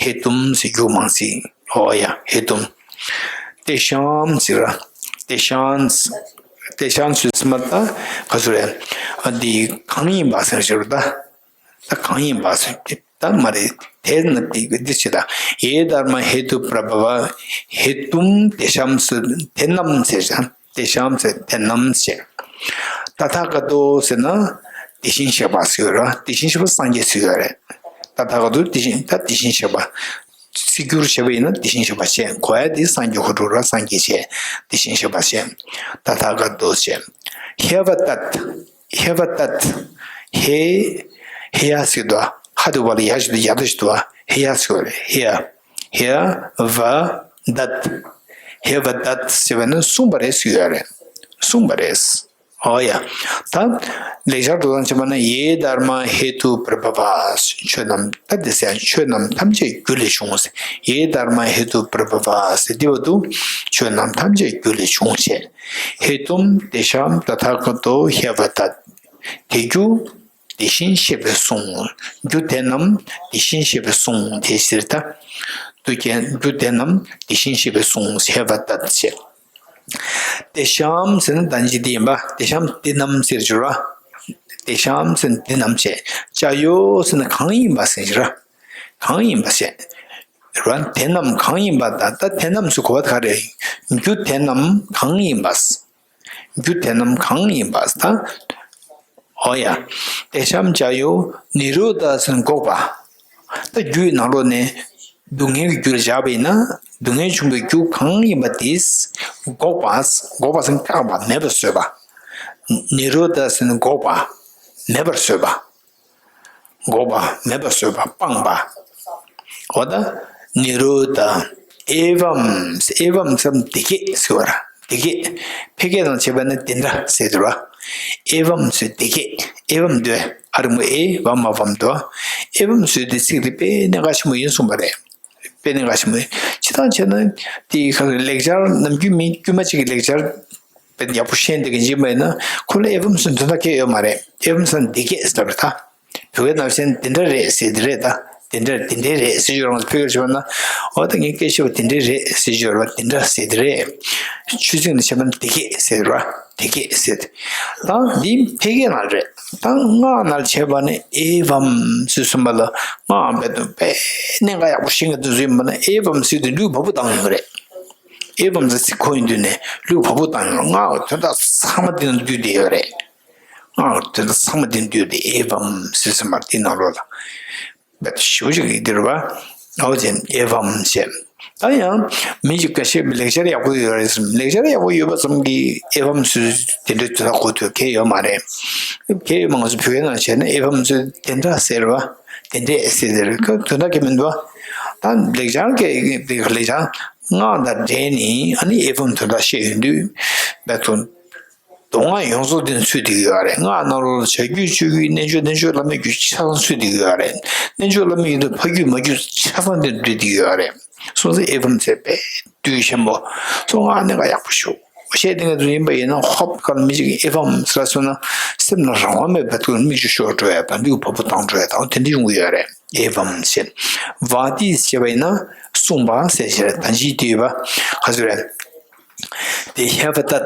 ཧེ་ཏུམ་ཟེར་རྒྱུ་མང་ཚིག་ཨོ་ཡ། ཧེ་ཏུམ། ཏེ་ཤམ་ཟེར་ར། ཏེ་ཤམ། ཏེ་ཤམ་ཟེར་ཟིན་པ་ད་ག་ཚོད་རེད། ཨ་འདི་གང་ཡིན་པ་ཟེར་ཞེས་པ་ད། ད་གང་ཡིན་པ་ཟེར་གྱི་ད་མ་རེད། དེ་ན་དེ་གི་འདི་བྱེད་ད། ཡེ་དྷརྨཱ་ཧེ་ཏུ་པྲ་བྷ་བ། ཧེ་ཏུམ་ཏེ་ཤམ་སུ། དེ་རྣམས་ཟེར་ཞིང་། ཏེ་ཤམ་ཟེར་དེ་རྣམས་ཟེར། ཏ་ཐཱ་ག་ཏོ་ཟེར་ན་དེ་བཞིན་གཤེགས་པ་ཟེར་ཡོད་རེད། དེ་བཞིན་གཤེགས་པ་སངས་རྒྱས་ཟེར་ཡོད་རེད། ཏ་ཐཱ་ག་ཏོ་དེ་བཞིན་ད་དེ་བཞིན་གཤེགས་པ། ཚིག་སྒྱུར་བྱས་པ་ཡིན་ན་དེ་བཞིན་གཤེགས་པ་བྱས། གོ་ཡ་དེ་སངས་རྒྱས་ཁོ་འགྲོ་ར་སངས་རྒྱས་བྱས། དེ་བཞིན་གཤེགས་པ་བྱས། ཏ་ཐཱ་ག་ཏོ་བྱས། ཧེ་བ་ཏད། ཧེ་བ་ཏད། ཧེ། ཧེ་ཡ་ཟེར་དུ་ཧ་དུ་བ་ལ་ཡ་ཞིག་ཏུ་ཡ་དུ་ཞིག་ཏུ་ཧེ་ཡ་ཟེར་བ་རེད། ཧེ་ཡ། ཧེ་བ་ཏད། ཧེ་བ་ཏད་ཟེར་བ་ནི་གསུངས་པ་རེད་ཟེར་ཡོད་རེད། གསུངས་པ་རེད། ཨོ་ཡ། ད་ལེགས་སྦྱར་དུ་དང་བྱས་པ་ན་ཡེ་དྷརྨཱ་ཧེ་ཏུ་པྲ་བྷ་བ། ཆོས་རྣམས་ད་དེ་ཟེར་ཡང་ཆོས་རྣམས་ཐམས་ཅད་རྒྱུ་ལས་བྱུང་ཟེར། ཡེ་དྷརྨཱ་ཧེ་ཏུ་པྲ་བྷ་བ་ཟེར་དེ་བ་དུ་ཆོས་རྣམས་ཐམས་ཅད་རྒྱུ་ལས་བྱུང་བྱས། ཧེ་ཏུམ་ཏེ་ཤམ་ཏ་ཐཱ་ག་ཏོ་ཧེ་བ་ཏད། དེ་རྒྱུ་དེ་བཞིན་གཤེགས་པའི་གསུང་། རྒྱུ་དེ་རྣམས་དེ་བཞིན་གཤེགས་པའི་གསུང་དེ་ཟེར་ད། དུ་ཀྱང་རྒྱུ་དེ་རྣམས་དེ་བཞིན་གཤེགས་པའི་གསུང་ཧེ་བ་ཏད་ཟེར། ཏེ་ཤམ་ཟེར་ན་ད་ཅི་དེ་ཡིན་པ། ཏེ་ཤམ་དེ་རྣམས་ཟེར་གྱུར་པ། ཏེ་ཤམ་ཟེར་ན་དེ་རྣམས་བྱས། ཅ་ཡོ་ཟེར་ན་གང་ཡིན་པ་ཟེར་གྱུར་པ། གང་ཡིན་པ་ཟེར། ར་དེ་རྣམས་གང་ཡིན་པ་ད་ད་དེ་རྣམས་སུ་གོ་བ་ག་རེ། རྒྱུ་དེ་རྣམས་གང་ཡིན་པ། རྒྱུ་དེ་རྣམས་གང་ཡིན་པ་ད། ཨོ་ཡ། ཏེ་ཤམ་ཅ་ཡོ་ནི་རོ་དྷ་ཟེར་ན་འགོག་པ། ད་རྒྱུའི་ནང་ལོགས་ནས་སྡུག་བསྔལ་གྱི་རྒྱུ་ལ་བཞག་པ་ཡིན་ན་སྡུག་བསྔལ་བྱུང་བའི་རྒྱུ་གང་ཡིན་པ་དེ་འགོག་པ། འགོག་པ་ཟེར་ན་བཀག་པ་མེད་པར་བཟོས་པ། ནི་རོ་དྷ་ཟེར་ན་འགོག་པ། མེད་པར་བཟོས་པ། འགོག་པ་མེད་པར་བཟོས་པ་སྤངས་པ། འོ་ད་ནི་རོ་དྷ། ཨེ་བམ། ཨེ་བམ་ཟེར་བ་འདི་སྐད་ཟེར་བ་ར། འདི་སྐད། ཕལ་སྐད་དང་བྱས་པ་ནི་འདི་འདྲ་ཟེར་དུ་ར། ཨེ་བམ་ཟེར་འདི་སྐད། ཨེ་བམ་འདི་ཨ་རི་མོ་ཨེ་བམ་མ་བམ་འདུག་ཨེ་བམ་ཟེར་འདི་ཚིག་འདི་དཔེ་གནད་འགག་ཆེན་པོ་ཡིན་གསུངས་པ་རེད། དཔེ་གནད་འགག་ཆེན་པོ་ཡིན། ཇི་ལྟར་བྱས་ན་དེ་ག་ལེགས་སྦྱར་ནམ་རྒྱུན་མི་དཀྱུས་མ་གཅིག་གི་ལེགས་སྦྱར་དཔེ་ཡག་པོ་ཤེས་འདི་གི་འཇིགས་མེད་ན་ཁོ་ལ་ཨེ་བམ་ཟེར་འདི་འདྲ་སྐད་ཡོད་མ་རེད། ཨེ་བམ་ཟེར་འདི་སྐད་ཟེར་བ་རེད་ད། བོད་སྐད་ནང་བཞིན་འདི་འདྲ་རེད་ཟེར་འདི་རེད་ད། འདི་འདྲ་འདི་འདྲའི་རེད་ཟེར་ཞུ་རང་ལ་ཕུལ་ཞུ་བ་ན། འོ་ད་ངས་སྐད་ཆ་བ་འདི་འདྲའི་རེད་ཟེར་ཞུ་བ་འདི་འདྲ་ཟེར་འདི་རེད། ཆུ་ཚིག་ནི་བྱས་པ་ན་འདི་སྐད་ཟེར་བ། འདི་སྐད་ཟེར། ད་འདི་ཕལ་སྐད་ནང་རེད། ད་སྔགས་ནང་བྱས་པ་ནི་ཨེ་བམ་ཟེར་གསུངས་པ་ལ་སྔགས་བེད་དུ་བེད་གནད་འགག་ཡག་པོ་ཤེས་ཀྱི་འདུག་ཟེར་མ་ན་ཨེ་བམ་ཟེར་དུས་ལུས་བ་སྤུ་བཏང་ཡོད་རེད། ཨེ་བམ་ཟེར་ཚིག་ཁོ་ཡིན་དུས་ནས་ལུས་བ་སྤུ་བཏང་ཡོད། སྔགས་དོན་དག་ཚང་མ་འདི་ནང་འདུས་བསྡད་ཡོད་རེད། སྔགས་དོན་དག་ཚང་མ་འདི་འདུས་ཏེ་ཨེ་བམ་ཟེར་ཟེར་མ་འདི་ནང་ལོགས་ལ་བེད་ཞུ་ཞིག་ཡིན་འདིར་བ། ཨོ་ཅེ་ཨེ་བམ་ཞེས། ད་ཡང་མི་ཞིག་འགའ་ཤས་ལེགས་སྦྱར་ཡག་པོ་ཡོད་རེད་ཟེར། ལེགས་སྦྱར་ཡག་པོ་ཡོད་པ་ཙམ་གྱིས་ཨེ་བམ་ཟེར་དེ་འདྲའི་དོན་དག་གོ་ཐུབ་མཁན་ཡོད་མ་རེད། མཁན་ཡོད་མ་ང་ཚོ་བོད་སྐད་ནང་བྱས་ན་ཨེ་བམ་ཟེར་དེ་འདྲ་ཟེར་བ། དེ་འདྲས་ཟེར་དེ་རེད། དོན་དག་གི་མི་འདུག་ད་ལེགས་སྦྱར་གྱི་ལེགས་སྦྱར་སྔགས་དང་འབྲེལ་ནས་ཨ་ནི་ཨེ་བམ་དོན་དག་བཤད་ཡོང་དུས་བེད་དུ། མདོ་སྔགས་ཡོངས་རྫོགས་དེ་ཚུད་བསྡད་ཀྱི་ཡོད་རེད། སྔགས་ནང་ལོགས་ལ་བྱ་རྒྱུད་སྤྱོད་རྒྱུད་རྣལ་འབྱོར་རྣལ་འབྱོར་བླ་མའི་རྒྱུད་ཆ་ཚང་ཚུད་བསྡད་ཀྱི་ཡོད་རེད། རྣལ་འབྱོར་བླ་མའི་ཡུལ་དུ་ཕ་རྒྱུད་མ་རྒྱུད་ཆ་ཚང་དེ་འདུས་བསྡད་ཀྱི་ཡོད་རེད། སོང་ཙང་ཨེ་བམ་ཟེར་བས་དུས་ཆེན་པོ་ཚོ་སྔགས་གནད་འགག་ཡག་པོ་ཞུ་བཤད་དེ་ང་ཚོ་ཡིན་པ་ཡིན་ན་ཧོབ་ག་ལ་མི་ཞིག་གིས་ཨེ་བམ་ཟེར་སོང་ན་སེམས་ལ་རང་དབང་མེད་པའི་ཐོག་ནས་མིག་ཆུ་ཤོར་འགྲོ་ཡ་དང་ལུས་བ་སྤུ་བཏང་འགྲོ་ཡ་དང་དེ་འདྲ་ཡོང་གི་ཡོད་རེད། ཨེ་བམ་ཞེས། བ་ཏི་ཞེས་པ་ཡིན་ན་གསུངས་པ་ཟེར་ཞེས་རེད། ད་ཅི་དུས་པ་ག་ཚོད་རེད། དེ་ཧེ་བ་ཏད།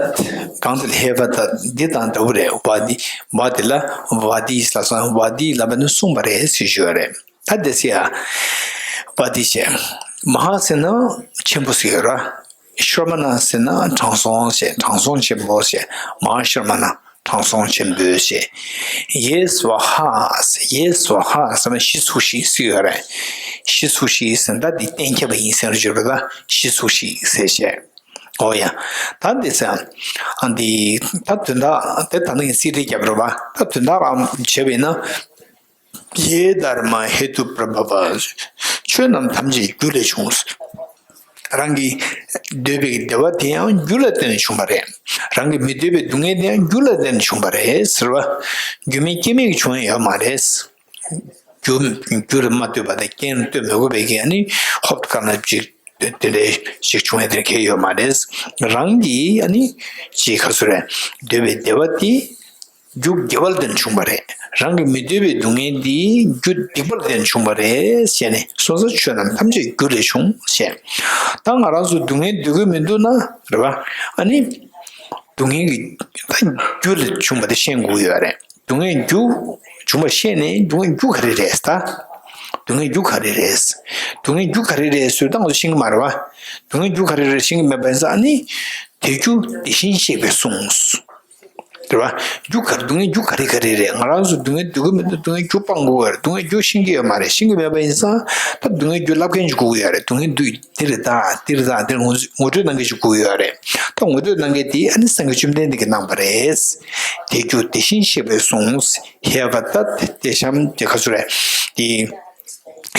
གང་དེ་ཧེ་བ་ཏད་འདི་དང་འདྲ་བོ་རེད། བ་དི་བ་དེ་ལ་བ་དི་ལ་སོང་བ་དི་ལ་བ་ནི་གསུངས་པ་རེད་ཟེར་ཞུ་བ་རེད། ད་དེ་སི་ཡ་བ་དི་ཞེས། མ་ཧ་ཟེར་ན་ཆེན་པོ་ཟེར་ཡོད་ར། ཤོར་མ་ན་ཟེར་ན་དྲང་སྲོང་ཞེས། དྲང་སྲོང་ཆེན་པོ་ཞེས། མ་ཧ་ཤོར་མ་ན་དྲང་སྲོང་ཆེན་པོ་ཞེས། ཡེ་སྭཱ་ཧཱ་ཟེར། ཡེ་སྭཱ་ཧཱ་ཟེར་ན་གཞི་ཚུགས་ཤིག་ཟེར་ཡོད་རེད། གཞི་ཚུགས་ཤིག་ཟེར་ན་ད་འདི་གཏན་ཁྱབ་པ་ཡིན་ཟེར་རྒྱུ་རེད། ད་གཞི་ཚུགས་ཤིག་ཟེར་བཤད། ཨོ་ཡ། ད་འདི་ཚེ་ཨ་འདི་ད་དོན་དག་དེ་ད་ནི་སི་རི་རྒྱབ་རོ་བ། ད་དོན་དག་རང་བྱས་པས་ན། ཡེ་དྷརྨ་ཧེ་ཏུ་པྲ་བྷ་བ། ཆོས་རྣམས་ཐམས་ཅད་རྒྱུ་ལས་བྱུང་། རང་གི་འདོད་པའི་བདེ་བ་དེ་ཡང་རྒྱུ་ལ་བརྟེན་ནས་བྱུང་བ་རེད། རང་གི་མི་འདོད་པའི་སྡུག་བསྔལ་དེ་ཡང་རྒྱུ་ལ་བརྟེན་ནས་བྱུང་བ་རེད་ཟེར་བ། རྒྱུ་མེད་རྐྱེན་མེད་ཀྱིས་བྱུང་ཡ་ཡོད་མ་རེད། རྒྱུ་རྒྱུ་ལ་མ་ལྟོས་པ་དང་རྐྱེན་ལ་ལྟོས་མི་དགོས་པའི་གི་ཨ་ནི་ཧོབ་ཏེ་དཀའ་ངལ་ཅིག་དེ་འདྲའི་ཞིག་བྱུང་ཡ་དེ་གལ་ཡོད་མ་རེད། རང་གི་ཨ་ནི་ཅིག་ག་ཚོད་རེད། འདོད་པའི་བདེ་བ་དེ་རྒྱུ་དགེ་བ་ལ་བརྟེན་བྱུང་བ་རེད། རང་གི་མི་འདོད་པའི་སྡུག་བསྔལ་འདི་རྒྱུ་སྡིག་པ་ལ་བརྟེན་བྱུང་བ་རེད་ཟེར་ནས། སོ་སོ་ཆོས་རྣམས་ཐམས་ཅད་རྒྱུ་ལས་བྱུང་ཟེར། ད་ང་རང་ཚོ་སྡུག་བསྔལ་འདོད་ཀྱི་མི་འདུག་ན་རེད་བ། ཨ་ནི་སྡུག་བསྔལ་གྱི་ད་རྒྱུ་ལས་བྱུང་བ་དེ་ཤེས་དགོས་ཀྱི་ཡོད་རེད། སྡུག་བསྔལ་རྒྱུ་བྱུང་བ་ཤེས་ནས་སྡུག་བསྔལ་རྒྱུ་ག་རེ་རེད་ད། སྡུག་བསྔལ་རྒྱུ་ག་རེ་རེད། སྡུག་བསྔལ་རྒྱུ་ག་རེ་རེད་ཟེར་ད་ང་ཚོ་ཤེས་ཀྱི་མ་རེད་བ། སྡུག་བསྔལ་རྒྱུ་ག་རེ་རེད་ཤེས་ཀྱི་མེད་པ་ཡིན་ཙང་ཨ་ནི་དེ་རྒྱུ་དེ་བཞིན་གཤེགས་པས་གསུངས། རེད་བ། རྒྱུ་ག་རེ་སྡུག་བསྔལ་རྒྱུ་ག་རེ་ག་རེ་རེད། ང་རང་ཚོ་སྡུག་བསྔལ་འདོད་ཀྱི་མི་འདུག་སྡུག་བསྔལ་རྒྱུ་སྤང་དགོས་པ་རེད། སྡུག་བསྔལ་རྒྱུ་ཤེས་ཀྱི་ཡོད་མ་རེད། ཤེས་ཀྱི་མེད་པ་ཡིན་ཙང་ད་སྡུག་བསྔལ་རྒྱུ་ལབ་མཁན་ཅིག་དགོས་ཀྱི་ཡོད་རེད། སྡུག་བསྔལ་འདི་འདི་རེད་ད་འདི་རེད་ད་འདི་ངོ་ངོ་སྤྲོད་གནང་མཁན་ཅིག་དགོས་ཀྱི་ཡོད་རེད། ད་ངོ་སྤྲོད་གནང་མཁན་དེ་ཨ་ནི་སངས་རྒྱས་བཅོམ་ལྡན་འདས་ཀྱིས་གནང་བ་རེད། དེ་རྒྱུ་དེ་བཞིན་གཤེགས་པས་གསུངས། ཧེ་བ་ཏད་དེ་ཤམ་དེ་ག་ཚོད་རེད། དེ་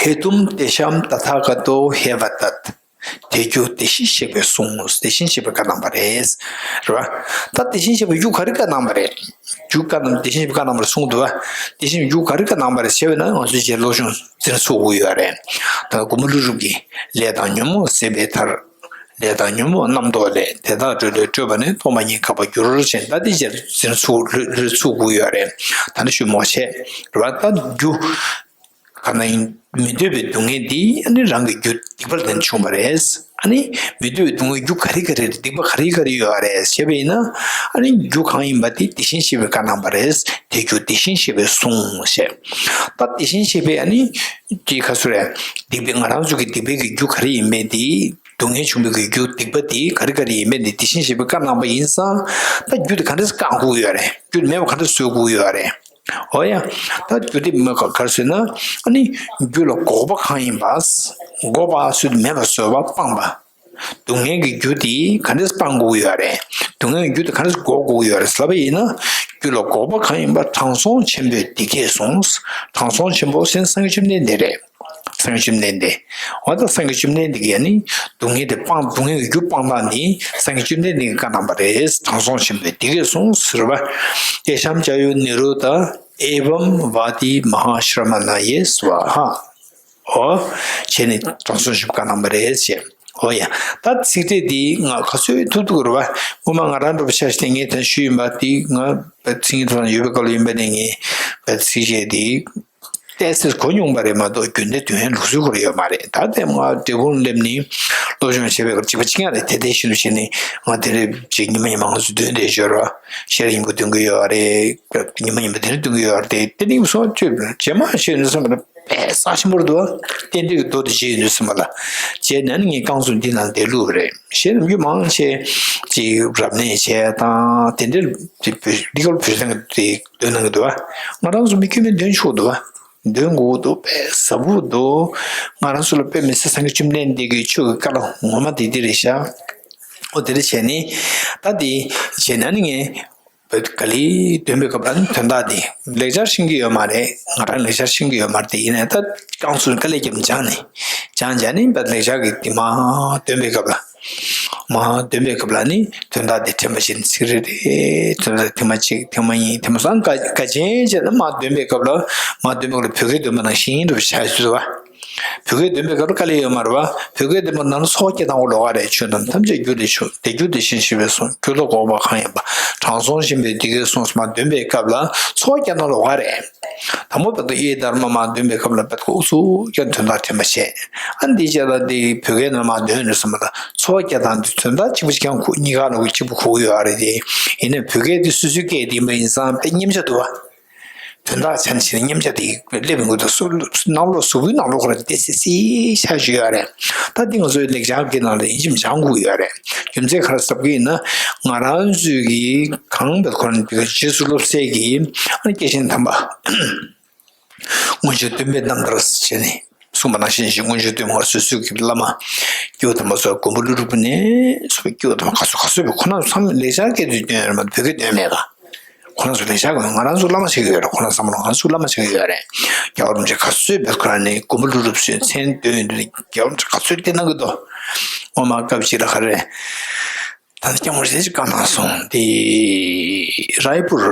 ཧེ་ཏུམ་དེ་ཤམ་ཏ་ཐཱ་ག་ཏོ་ཧེ་བ་ཏད། དེ་རྒྱུ་དེ་བཞིན་གཤེགས་པས་གསུངས། དེ་བཞིན་གཤེགས་པས་བཀའ་གནང་བ་རེད། རེད་བ། ད་དེ་བཞིན་གཤེགས་པས་རྒྱུ་ག་རེ་བཀའ་གནང་བ་རེད། རྒྱུ་བཀའ་གནང་དེ་བཞིན་གཤེགས་པས་བཀའ་གནང་བ་རེད་གསུངས་འདུག་བ། དེ་བཞིན་རྒྱུ་ག་རེ་བཀའ་གནང་བ་རེད་ཟེར་བས་ན་ང་ཚོས་རྗེས་སློབ་སྦྱོང་འཛིན་ཚུགས་དགོས་ཡོད་རེད། ད་མགོན་པོ་ཀླུ་སྒྲུབ་ཀྱིས་ལས་དང་ཉོན་མོངས་ཟད་པའི་མཐར། ལས་དང་ཉོན་མོངས་རྣམ་རྟོག་ལས། དེ་དག་སྤྲོས་ལས་སྤྲོས་པ་ནི། ཐོག་མ་ཉིད་དགག་པར་འགྱུར་ཞེས། ད་དེ་རྗེས་འཛིན་ཚུགས་ལྷོད་ལྷོད་ཚུགས་དགོས་ཡོད་རེད། ད་ནི་ཞུ་མོ་བྱས་རེད་བ། ད་རྒྱུ། གང་ན་ཡིན་མི་འདོད་པའི་སྡུག་བསྔལ་འདི་ཨ་ནི་རང་གི་རྒྱུ་སྡིག་པ་ལ་བརྟེན་བྱུང་བ་རེད། ཨ་ནི་མི་འདོད་པའི་སྡུག་བསྔལ་རྒྱུ་ག་རེ་ག་རེ་རེད། སྡིག་པ་ག་རེ་ག་རེ་ཡོད་རེད་ཞེས་པ་ཡིན་ན། ཨ་ནི་རྒྱུ་གང་ཡིན་པ་དེ་དེ་བཞིན་གཤེགས་པས་བཀའ་གནང་བ་རེད། དེ་རྒྱུ་དེ་བཞིན་གཤེགས་པས་གསུངས་ཞེས། ད་དེ་བཞིན་གཤེགས་པས་ཨ་ནི་དེ་ག་ཚོད་རེད། སྡིག་པའི་ང་རང་ཚོ་གི་སྡིག་པའི་གི་རྒྱུ་ག་རེ་ཡིན་པས་དེ། སྡུག་བསྔལ་བྱུང་བའི་གི་རྒྱུ་སྡིག་པ་དེ་ག་རེ་ག་རེ་ཡིན་པས་དེ་དེ་བཞིན་གཤེགས་པས་བཀའ་གནང་བ་ཡིན་ཙང་། ད་རྒྱུ་དེ་ག་འདྲས་བཀག་དགོས་ཡོད་རེད། རྒྱུ་དེ་མེད་པ་ག་འདྲས་བཟོ་དགོས་ཡོད་རེད། འོ་ཡ། ད་རྒྱུ་དེ་མི་ག་ག་རེ་ཟེར་ན། ཨ་ནི་རྒྱུ་ལ་འགོག་པ་གང་ཡིན་པ། འགོག་པ་ཟེར་དུས་མེད་པར་བཟོ་བ་སྤང་བ། སྡུག་བསྔལ་གྱི་རྒྱུ་དེ་ག་འདྲས་སྤང་དགོས་ཡོད་རེད། སྡུག་བསྔལ་གྱི་རྒྱུ་དེ་ག་འདྲས་འགོག་དགོས་ཡོད་རེད་ཟེར་བ་ཡིན་ན། རྒྱུ་ལ་འགོག་པ་གང་ཡིན་པ་དྲང་སྲོང་ཆེན་པོས་འདི་སྐད་གསུངས། དྲང་སྲོང་ཆེན་པོ་ཟེར་སངས་རྒྱས་བཅོམ་ལྡན་འདས་རེད། སངས་རྒྱས་བཅོམ་ལྡན་འདས། འོ་ད་སངས་རྒྱས་བཅོམ་ལྡན་འདས་ཀྱིས་ཡང་ནི་སྡུག་བསྔལ་དེ་སྤང་། སྡུག་བསྔལ་གྱི་རྒྱུ་སྤང་སྟངས་ནི་སངས་རྒྱས་བཅོམ་ལྡན་འདས་ཀྱིས་བཀའ་གནང་བ་རེད། དྲང་སྲོང་ཆེན་པོས་འདི་སྐད་གསུངས་ཟེར་བ། ཏེ་ཤཱཾ་ཙཱ་ཡོ་ནི་རོ་དྷ། ཨེ་བམ་བ་ཏི་མ་ཧཱ་ཤྲ་མ་ན་ཡེ་སྭཱ་ཧཱ། འོ། བྱས་ནས་དྲང་སྲོང་ཆེན་པོས་བཀའ་གནང་བ་རེད་ཅེས། འོ་ཡ། ད་ཚིག་ཕྲད་འདི་ང་ག་ཚོད་ཐུབ་ཐུབ་རེད་བ། སྔོན་མ་ང་རང་འདྲ་པོ་ཆ་བཞག་སྟེ་ངས་དེ་ཞུས་ཡིན་པ། དེ་ང་བ་ཚིག་ངན་ཐོག་ན་ཡོད་པའི་སྐབས་ལ་ཡིན་པ་ནས་ངས་བ་ཚིག་བཤད་དེ། ཏོག་ཙམ་གོ་མྱོང་པ་རེད་མ་གཏོགས་རྒྱུན་ལྡན་དོན་ལུགས་སྲོལ་ཁོ་རང་ཡོད་མ་རེད། ད་ལྟའི་ང་འབྲས་སྤུངས་སླེབས་ནས་སློབ་སྦྱོང་བྱས་པའི་སྐབས་གཅིག་པ་གཅིག་རྐྱང་རེད། དེ་དེ་བཞིན་དུ་བྱས་ནས་ང་དེ་རེད་ཅེས་ཉི་མ་ཉི་མ་ང་ཚོ་འདོན་བསྡད་ཡོད་རེད། ཤེས་རབ་སྙིང་པོ་འདོན་གྱི་ཡོད་རེད། ཉི་མ་ཉི་མ་དེ་འདྲ་འདོན་གྱི་ཡོད་རེད། དེ་དེ་ནི་སོང་ཅོས་རྗེས་མ་ཤེས་ནས་སོང་བ་ལ་དཔེ་རྩ་ཆེན་པོ་རེད་འདུག་དེ་འདྲ་གི་མདོ་དེ་བརྗེད་ཡོང་དུས་ཙམ་པ་ལ། བརྗེད་ན་ནི་ངས་རྐང་བཙུགས་འདི་ནང་བསྡད་ལུགས་རེད། ཤེས་རབ་རྒྱུད་མང་ཆེ་ཅིག་རབ་གནས་བྱས་དང་དེ་འདྲ་དེ་བོད་རི་ཁ་ལ་བོད་སྟེང་གི་དེ། འདོན་གནང་གི་འདུག་བ། ང་རང་ཚོ་མི་དཀྱུས་མའི་འདོན་ཆོག་འདུག་བ། འདོན་དགོས་འདུག་དཔེ་ཟབ་པོ་འདུག་ང་རང་ཚོ་ལ་དཔེ་མི་སྲིད་སངས་རྒྱས་བཅོམ་ལྡན་འདས་ཀྱི་ཆོས་ཀྱི་བཀའ་སློབ་ངོ་མ་དེ་འདི་རེད་ཤག་འོ་དེ་འདྲ་བྱས་ནས་ད་འདི་བྱས་ན་ནི་ངས་བོད་ག་ལེར་འདོན་པའི་སྐབས་ལ་ནི་དོན་དག་འདི་ལེགས་སྦྱར་ཤེས་ཀྱི་ཡོད་མ་རེད། ང་རང་ལེགས་སྦྱར་ཤེས་ཀྱི་ཡོད་མ་རེད། དེ་ཡིན་ནའི་ད་རྐང་བཙུགས་དཀའ་ལས་བརྒྱབ་ནས་སྦྱངས་ནས་སྦྱངས་སྦྱངས་ནས་བོད་ལེགས་སྦྱར་གྱི་འདི་མར་འདོན་པའི་སྐབས་ལ། མར་འདོན་པའི་སྐབས་ལ་ནི་དོན་དག་དེ་དྲན་པ་བྱས་ནས་ཚིག་རེ་རེ་དོན་དག་ཐེངས་མ་གཅིག་ཐེངས་མ་གཉིས་ཐེངས་མ་གསུམ་ག་ག་ཅན་བྱས་ནས་མར་འདོན་པའི་སྐབས་ལ། མར་འདོན་པའི་སྐབས་ལ་བོད་སྐད་འདོན་པ་ནང་བཞིན་དུ་བྱ་ཞུ་བ། བོད་སྐད་འདོན་པའི་སྐབས་ལ་དཀའ་ལས་ཡོད་མ་རེད་བ། བོད་སྐད་འདོན་པ་ནང་ལ་ཚོགས་བརྒྱ་དང་པོ་ལོགས་ཀ་རེད། ཆོས་རྣམས་ཐམས་ཅད་རྒྱུ་དེ་ཆོས་དེ་རྒྱུ་དེ་བཞིན་གཤེགས་པས་གསུངས། རྒྱུ་ལ་འགོག་པ་གང་ཡིན་པ། དྲང་སྲོང་ཆེན་པོས་འདི་སྐད་གསུངས་སོ། མར་འདོན་པའི་སྐབས་ལ་ཚོགས་བརྒྱ་དང་ལོགས་ཀ་རེད། དང་པོ་བར་དུ་ཡེ་དྷརྨ་མར་འདོན་པའི་སྐབས་ལ་བར་དུ་ཨུ་ཚུགས་ཀྱང་དོན་དག་དྲན་པ་བྱས། ཨ་འདི་རྗེས་ལ་འདི་བོད་སྐད་ནང་མར་འདོན་ནས་སོང་བ་ལ་ཚོགས་བརྒྱ་དང་འདི་དོན་དག་གཅིག་པ་གཅིག་རྐྱང་གོ་གཉིས་ཀ་ལ་གཅིག་པ་གོ་གི་ཡོད་རེད་དེ། ཡིན་ནའི་བོད་སྐད་འདི་སོ་སོའི་སྐད་དེ་ཡིན་པ་ཡིན་ཙང་དཔེ་མཉེན་ཆ་འདུག་བ། དོན་དག་ཆ་ནས་བྱས་ན་མཉེན་ཆ་དེ་སླེབས་ཡོང་གི་འདུག་སུ་ནང་ལོགས་གཟུགས་པོའི་ནང་ལོགས་ཁོ་རང་ཏོག་ཙམ་ཤར་བཞག་ཡོད་རེད། ད་འདི་ང་ཚོའི་ལེགས་སྦྱར་གྱི་ནང་ལ་ཡིན་གཅིག་མིན་གཅིག་སྦྱང་དགོས་ཡོད་རེད། རྒྱུ་མཚན་ག་རེ་ཟེར་གྱི་ཡིན་ན་ང་རང་ཚོའི་གི་གང་བས་ཁོ་རང་གི་རྗེས་སུ་སློབ་སའི་གི་ཨ་ནི་སྐྱེས་ཆེན་དམ་པ། སྔོན་བྱོན་སྟོན་པའི་རྣམ་ཐར་ཟེར་བྱས་ནས་གསུངས་པ་ནང་བཞིན་ཞིག་སྔོན་བྱོན་སྟོན་པ་སོ་སོའི་གི་བླ་མ་སྐྱེས་བུ་དམ་པ་ཚོ་མགོན་པོ་ཀླུ་སྒྲུབ་ནས་སོ་པའི་སྐྱེས་བུ་དམ་པ་ག་ཚོད་ག་ཚོད་པའི་ཁོ་རང་ཚོ་ཚང་མ་ལེགས་སྦྱར་སྐད་དུ་བཏོན་ཡོད་རེད་མ་གཏོགས་བོད་སྐད་བཏོན་མེད་པ། ཁོ་རང་ཚོ་ལེགས་སྦྱར་གི་ང་རང་ཚོ་བླ་མ་ཆགས་ཀྱི་ཡོད་རེད། ཁོ་རང་ཚང་མ་ང་ཚོ་བླ་མ་ཆགས་ཀྱི་ཡོད་རེད། རྒྱལ་བ་རིན་པོ་ཆེ་ག་ཚོད་བོད་ཁོ་རང་ནས་མགོན་པོ་ཀླུ་སྒྲུབ་ཚོས་མཚན་བཏོན་ཡོད་འདུག་རྒྱལ་བ་རིན་པོ་ཆེ་ག་ཚོད་བསྟན་གནང་གི་འདུག་འོ་མ་སྐབས་ཅིག་ལ་ག་རེ། ད་ལྟ་སྐྱབས་མགོན་རིན་པོ་ཆེ་བཀའ་གནང་སོང་དེ། རཱའི་པུར།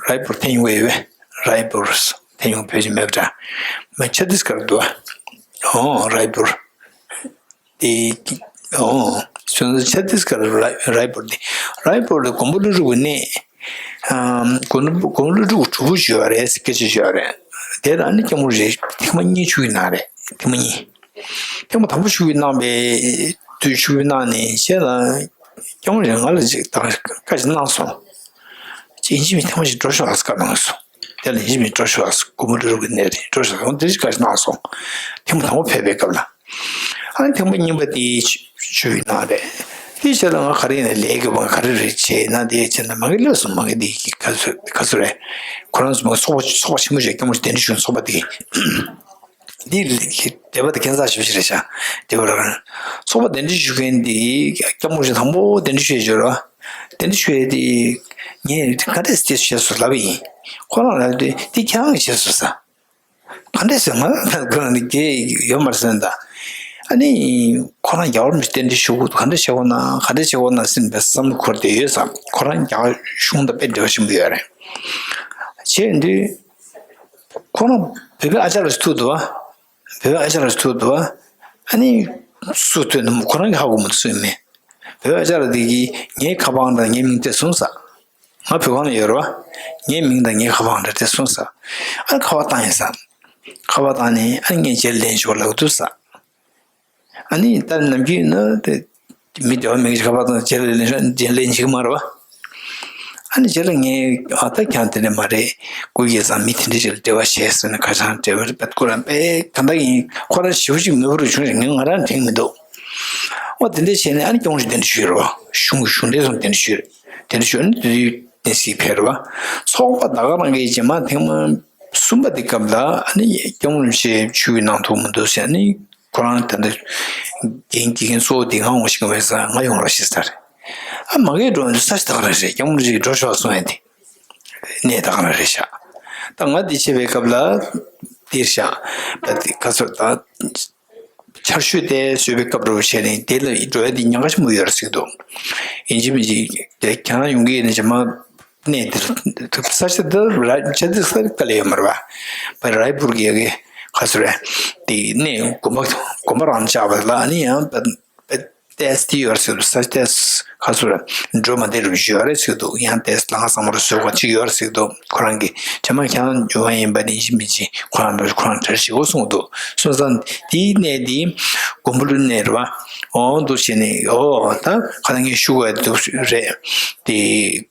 རཱའི་པུར་ཐེངས་ཡོང་གི་ཡོད་པས། རཱའི་པུར་ཐེངས་ཡོང་བོད་ཀྱི་མེད་པ་འདྲ། མ་ཆ་ཏིས་གར་འདུག་ཨ། ཨོ་རཱའི་པུར། དེ། ཨོ། ཆ་ཏིས་གར་རཱའི་པུར་དེ། རཱའི་པུར་དེ་མགོན་པོ་ཀླུ་སྒྲུབ་ཀྱི་གནས། མགོན་པོ་ཀླུ་སྒྲུབ་ཀྱི་སྒྲུབ་ཕུག་ཅིག་ཡོད་རེད་ཟེར་སྐད་ཆ་ཞིག་ཡོད་རེད། དེ་ལ་ཨ་ནི་སྐྱབས་མགོན་རིན་པོ་ཆེ་ཐེངས་མ་གཉིས་ཆིབས་གནང་རེད། ཐེངས་མ་གཉིས། ཐེངས་མ་དང་པོ་ཆིབས་གནང་པའི་དུས་ཆིབས་གནང་ནས་རྗེས་ལ་སྐྱབས་མགོན་རིན་པོ་ཆེ་ང་ལ་ཅིག་ད་བཀའ་ཅིག་གནང་སོང་། ཅིག་ཡིན་གཅིག་མིན་ཐེངས་མ་ཞིག་འགྲོ་ཤོག་ཨ་ཟེར་བཀའ་གནང་སོང་། དེ་ལ་ཡིན་གཅིག་མིན་འགྲོ་ཤོག་ཨ་ཟེར་མགོན་པོ་ཀླུ་སྒྲུབ་ཀྱི་གནས་རེད་འགྲོ་ཤོག་ཨ་ཟེར་འོ་དེ་ཅིག་བཀའ་ཅིག་གནང་སོང་། ཐེངས་མ་དང་པོ་ཕེབས་པའི་སྐབས་ལ། ཨ་ནི་ཐེངས་མ་གཉིས་པ་དེ་ཆིབས་གནང་རེད། དེའི་རྗེས་ལ་ང་ག་རེ་ཡིན་ན་ལས་ཀྱི་བང་ག་རེ་རེད་བྱས་ན་དེ་བྱས་ན་མ་གི་སླེབས་སོང་མ་གི་དེ་ག་ཚོད་ག་ཚོད་རེད། ཁོ་རང་ཚོ་མ་གི་ཚོགས་པ་ཚོགས་པ་ཆེན་པོ་ཞིག་སྐྱབས་མགོན་གདན་འདྲེན་ཞུ་ཚོགས་པ་དེ། འདི་སྡེ་པ་དེ་ཁྱད་མཚར་ཞེ་པོ་ཞིག་རེད་ཤག་སྡེ་པ་རང་ཚོགས་པ་གདན་འདྲེན་ཞུ་མཁན་དེ་སྐྱབས་མགོན་ཞིག་དང་པོ་གདན་འདྲེན་ཞུ་ཡས་འབྱོར་བ། གདན་འདྲེན་ཞུ་ཡས་དེ་ངས་ག་འདྲས་སེ་དེ་བྱས་སོང་ལབ་པ་ཡིན། ཁོ་རང་ལབ་དེ་འདི་ཁྱེད་རང་གིས་བྱས་སོང་ཟེར། ག་འདྲས་ཟེར་ང་ཁོ་རང་ནི་རྒྱལ་ཡོད་མ་རེད་ཟེར་ད། ཨ་ནི་ཁོ་རང་རྒྱལ་བ་རིན་པོ་ཆེ་གདན་འདྲེན་ཞུ་དགོས་འདུག་ག་འདྲས་བྱེད་དགོས་ན་ག་འདྲས་བྱེད་དགོས་ན་ཟེར་བའི་བསམ་བློ་འཁོར་བསྡད་ཡོད་ཙང་ཁོ་རང་རྒྱ་གཞུང་དང་དཔེ་འབྲེལ་བ་ཆེན་པོ་ཡོད་རེད། བྱས་དུས་ཁོ་རང་བོད་པའི་ཨ་ཅག་ལ་ཐུག་འདུག་བ། བོད་པའི་ཨ་ཅག་ལ་ཐུག་འདུག་བ། ཨ་ནི་སུ་ཐུག་ན་ཁོ་རང་གི་ཧ་གོ་མི་འདུག་སུ་ཡིན་མིན། བོད་པའི་ཨ་ཅག་ལ་དེ་གིས་ངའི་ཁ་པར་དང་ངའི་མིང་སྤྲད་སོང་ཟེར། ང་བོད་ཁང་ལ་ཡོད་རེད་བ། ངའི་མིང་དང་ངའི་ཁ་པར་འདྲ་སྤྲད་སོང་ཟེར། ཨ་ཁ་པར་བཏང་ཡིན་ཟེར། ཁ་པར་བཏང་ནས་ཨ་ངས་རྗེས་ལན་ཞུ་བ་ལབ་འདུག་ཟེར། ཨ་ནི་ད་ནམ་རྒྱུན་ན་དེ་མི་སྡེ་བ་མི་གི་ཁ་པར་བཏང་རྗེས་ལན་ཞུ་རྗེས་ལན་ཞུ་གི་མ་རེད་བ། ཨ་ནི་རྗེས་ལ་ངས་ཨ་ད་ཀྱང་དེ་འདྲ་མ་རེད། སྐུ་སྒེར་ཚང་མི་དེ་འདྲ་ཞིག་ལ་འབྲེལ་བ་བྱས་ཟེར་ནས་ཁ་བྱང་འབྲེལ་བ་རེད་པ་ཁོ་རང་པས་གང་ལྟར་ཡིན་ཁོ་རང་ཞེ་པོ་ཅིག་མོས་པོ་རུ་བྱུང་རེད་ངས་ང་རང་དྲན་གི་མི་འདུག་འོ་དེ་འདྲ་བྱས་ནས་ཨ་ནི་སྐྱོང་རེ་དེ་འདྲ་ཞུས་རེད་བ། གཞུང་གཞུང་འབྲེལ་ཚོ་དེ་འདྲ་ཞུས་རེད། དེ་འདྲ་ཞུས་ནས་དེ་དུས་གདན་སའི་ཕེབས་རེད་བ། ཚོགས་པ་ད་ག་རང་གི་རྗེས་མ་ཐེངས་མ་གསུམ་པ་དེ་སྐབས་ལ་ཨ་ནི་སྐྱོང་རེ་ཆེ་ཆུ་བའི་ནང་ཐུག་མི་འདུག་ཟེར་ནི་ཁོ་རང་ད་ལྟ་འགན་འཁྱེར་མཁན་གཙོ་བོ་དེ་ང་འོང་ཞིག་མེད་ས་ང་ཡོང་རོགས་ཞེས་ཟེར། ཨ་མ་གིར་འགྲོ་འདུག་ས་ཞིག་ད་ག་རང་རེད་སྐྱོང་རེ་ཆེ་འགྲོ་ཤོག་གསུང་ཡ་དེ། གནས་ད་ག་རང་རེད་ཤག་ད་ང་འདི་བྱེད་པའི་སྐབས་ལ་ འདིར་བཞག་པ་དེ་ག་ཚོད་ད། ཆར་ཞོད་དེ་བཟོས་པའི་སྐབས་རུ་བྱས་ནས་དེ་ལ་འགྲོ་ཡ་དེ་ཉེན་ཁ་ཆེན་པོ་ཡོད་རེད་ཟེར་གྱི་འདུག་ཡིན་གཅིག་མིན་གཅིག་དེ་ཁྱེད་རང་ཡོང་གི་ཡིན་ན་རྗེས་མ་གནས་དེར་ཐུབ་ས་ཆ་དེ་ར་ཆ་དེ་ས་དཀའ་ལས་ཡོད་མ་རེད་པ། པ་རའི་པུར་གྱི་གི་ག་ཚོད་རེད། དེ་གནས་དགོན་པ་དགོན་པ་རང་བཅག་པ་ལ་ཨ་ནི་ཡང་པ་པ་ཏེས་དེ་ཡོད་རེད་ཟེར་གྱི་འདུག་ས་ཏེས་ག་ཚོད་རེད། འགྲོ་མ་བདེ་རུ་ཡོད་རེད་ཟེར་གྱི་འདུག་ཡང་ཏེས་ལ་ང་ཚང་མ་རུ་བཟོས་པ་གཅིག་ཡོད་རེད་ཟེར་གྱི་འདུག་ཁོ་རང་གི་རྗེས་མ་ཁྱེད་རང་ཡོང་བ་ཡིན་པ་ནི་ཡིན་གཅིག་མིན་གཅིག་ཁོ་རང་འགྲོ་ཁོ་རང་གྲལ་ཞིག་འོ་གསུངས་འདུག་སོང་ཙང་དེའི་གནས་དེ་མགོན་པོ་ཀླུ་གནས་རེད་བ། འོ་འདུག་བྱས་ནས་འོ་ད་ཁ་ན་ངས་ཞུ་དགོས་འདུག་རེད། དེ་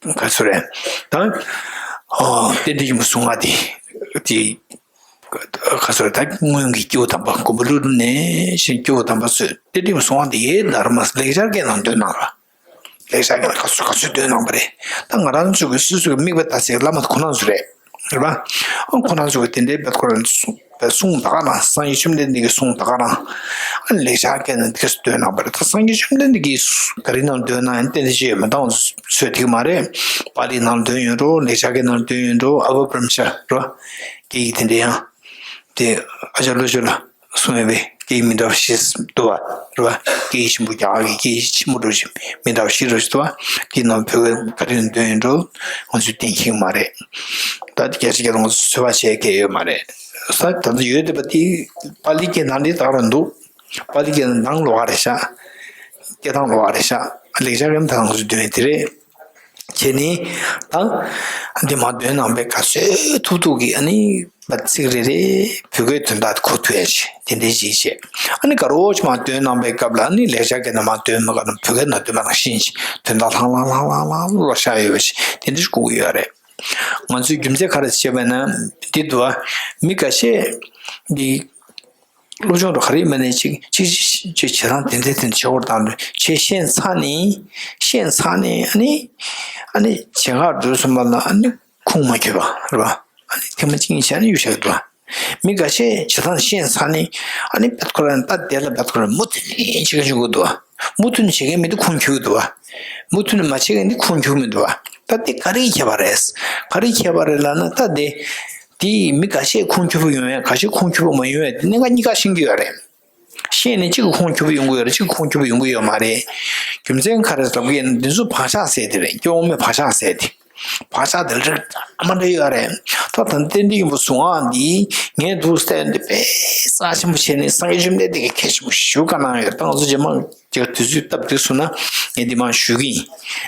ག་ཚོད་རེད། ད་ཨོ་རྟེན་འབྲེལ་ཡིན་པ་གསུང་བ་དེ་དེ་ག་ཚོད་རེད། ད་སྔོན་གྱི་སྐྱེས་བུ་དམ་པ་མགོན་པོ་ཀླུ་གནས་བཞིན་སྐྱེས་བུ་དམ་པ་ཚོས་རྟེན་འབྲེལ་ཡིན་པ་གསུང་བ་དེ་ཡེ་ན་ར་མ་ལེགས་སྦྱར་སྐད་ནང་འདོན་གནང་བ། ལེགས་སྦྱར་སྐད་ནང་ག་ཚོད་ག་ཚོད་འདོན་གནང་བ་རེད། ད་ང་རང་ཚོ་གི་སོ་སོ་གི་དམིགས་པ་ལྟ་ཚེ་བླ་མ་ཁོ་རང་ཚོ་རེད། རེད་པ། ཨ་ཁོ་རང་ཚོ་གི་དེ་འདྲའི་བེད་ཁོ་རང་ཚོ་བེད་གསུང་ད་ག་རང་སངས་རྒྱས་བཅོམ་ལྡན་འདས་ཀྱི་གསུང་ད་ག་རང་། ཨ་ལེགས་སྦྱར་སྐད་ནང་འདི་ག་ཚོད་འདོན་གནང་བ་རེད། ད་སངས་རྒྱས་བཅོམ་ལྡན་འདས་ཀྱིས་ག་རེ་ནང་འདོན་ན་ཡང་ཏན་ཏན་ཤེས་ཡོད་མ་འདང་ཚོད་ཐིག་མ་རེད། པཱ་ལི་ནང་འདོན་ཡོད་འགྲོ། ལེགས་སྦྱར་སྐད་ནང་འདོན་ཡོད་འགྲོ། ཨ་བ་པྲ་མ་ཤ་རོ། སྐད་ཡིག་དེ་འདྲ་ཡང་། དེ་ཨ་ཅག་བློ་ཆོས་ལ་གསུངས་ཡོད་པའི་སྐད་ཡིག་མི་འདྲ་བ་ཞིག་འདུག་བ་རེད་བ། སྐད་ཡིག་ཆེན་པོ་རྒྱ་གར་གྱི་སྐད་ཡིག་ཆེན་པོ་འདྲ་བ་ཞིག་མི་འདྲ་བ་ཞིག་འདྲ་བ་ཞིག་འདུག་བ། དེའི་ནང་བོད་སྐད་ག་རེ་འདོན་ཡིན་འགྲོ་ང་ཚོས་གཏན་འཁེལ་གྱི་མ་རེད། ད་དེ་རྒྱ་ཆེ་རྒྱ་ལོ་ང་ཚོས་ཚོད་དཔག་བྱེད་མཁན་ཡོད་མ་རེད། ས་ད་ལྟ་ཡོད་བསྡད་པ་དེ་པཱ་ལི་སྐད་ནང་ལ་ད་ག་རང་འདུག་པཱ་ལི་སྐད་ནང་ལོགས་ཀ་རེད་ཤག་སྐད་གདངས་ལོགས་ཀ་རེད་ཤག་ལེགས་སྦྱར་སྐད་ནང་ད་ང་ཚོས་འདོན་ཡིན་དེ་རེད། བྱས་ནས་ད་འདི་མ་འདོན་གནང་བའི་ག་ཚོད་ཐུབ་ཐུབ་ཀྱིས་ཨ་ནི་ཚིག་རེ་རེ་བོད་སྐད་དོན་དག་གོ་ཐུབ་ཡ་ཆེ་དེ་འདྲའི་ཞིག་བྱས། ཨ་ནི་ག་རོ་ཆུ་མ་འདོན་གནང་བའི་སྐབས་ལ་ཨ་ནི་ལེགས་སྦྱར་སྐད་ནང་མ་འདོན་མ་ག་ན་བོད་སྐད་ནང་འདོན་པ་ནང་བཞིན་ཞིག་དོན་དག་ལྷང་ལྷང་ལྷང་ལྷང་ལྷང་ལྷང་ལོ་ཤར་ཡོད་པ་ཞིག་དེ་འདྲ་ཞིག་དགོས་ཀྱི་ཡོད་རེད། ང་ཚོའི་རྒྱུ་མཚན་ག་རེ་བྱས་པ་ན་འདི་འདུག་ཨ། མི་འགའ་ཤས་འདི། སློབ་སྦྱོང་དུ་ག་རེ་ཡིན་པ་ནས་གཅིག་གཅིག་གཅིག་བྱེད་སྟངས་དེ་འདྲ་དེ་འདྲ་བྱེད་དགོས་དང་བྱེད་ཤེས་ཚར་ནས་ཤེས་ཚར་ནས་ཨ་ནི་ཨ་ནི་བྱེད་ག་འགྲོ་སོང་བ་ལ་ཨ་ནི་ཁུངས་མ་འཁྱོལ་བ་རེད་བ། ཨ་ནི་ཐེངས་མ་གཅིག་གཉིས་བྱས་ནས་གཡུག་བཞག་འདུག་བ། མི་འགའ་ཤས་བྱེད་སྟངས་ཤེས་ཚར་ནས་ཨ་ནི་བེད་ཁོ་རང་ལྟ་བདེ་ལ་བེད་ཁོ་རང་མུ་མཐུད་ནས་བྱེད་ཀྱི་འཇུག་གི་འདུག་བ། མུ་མཐུད་ནས་བྱེད་མཁན་མི་འདུག་ཁུངས་འཁྱོལ་གི་འདུག་བ། མུ་མཐུད་ནས་མ་བྱེད་མཁན་འདི་ཁུངས་འཁྱོལ་མི་འདུག་བ། ད་འདི་ག་རེ་ཡི་ཁྱད་པར་རེད། ག་རེ་ཡི་ཁྱད་པར་རེད་ལབ་ན་ད་འདི། དེ་ཡིས་མི་འགའ་ཤས་ཁུངས་འཁྱོལ་པོ་ཡོང་ཡ་འགའ་ཤས་ཁུངས་འཁྱོལ་པོ་མ་ཡོང་ཡ་དེ་གནད་འགག་གཉིས་ཀ་ཤེས་ཀྱི་ཡོད་རེད། ཤེས་ནས་གཅིག་གི་ཁུངས་འཁྱོལ་པོ་ཡོང་གི་ཡོད་རེད། གཅིག་གི་ཁུངས་འཁྱོལ་པོ་ཡོང་གི་ཡོད་མ་རེད། རྒྱུ་མཚན་ག་རེ་ཟེར་ལབ་ཀྱི་ཡིན་ན་འདི་ཚོ་བག་ཆགས་ཟེར་དེ་རེད། སྐྱེ་བོ་མི་བག་ཆགས་ཟེར་དེ། བག་ཆགས་དེ་རིགས་མ་འདྲ་ཡོད་རེད། ད་ད་རྟེན་འབྲེལ་ཡིན་པ་བཟུང་བ་འདི་ངས་འདུག་སྟེ་འདི་དཔེ་རྩ་ཆེན་པོ་བྱས་ནས་སངས་རྒྱས་བཅོམ་ལྡན་འདས་ཀྱི་གལ་ཆེན་པོ་ཞུ་ག་གནང་ཡོད། ད་ང་ཚོ་རྗེས་མ། ཀྱི་དུས་ཚོད་སྟབས་བདེ་སོང་ན་ངས་འདི་མར་ཞུ་གི་ཡིན།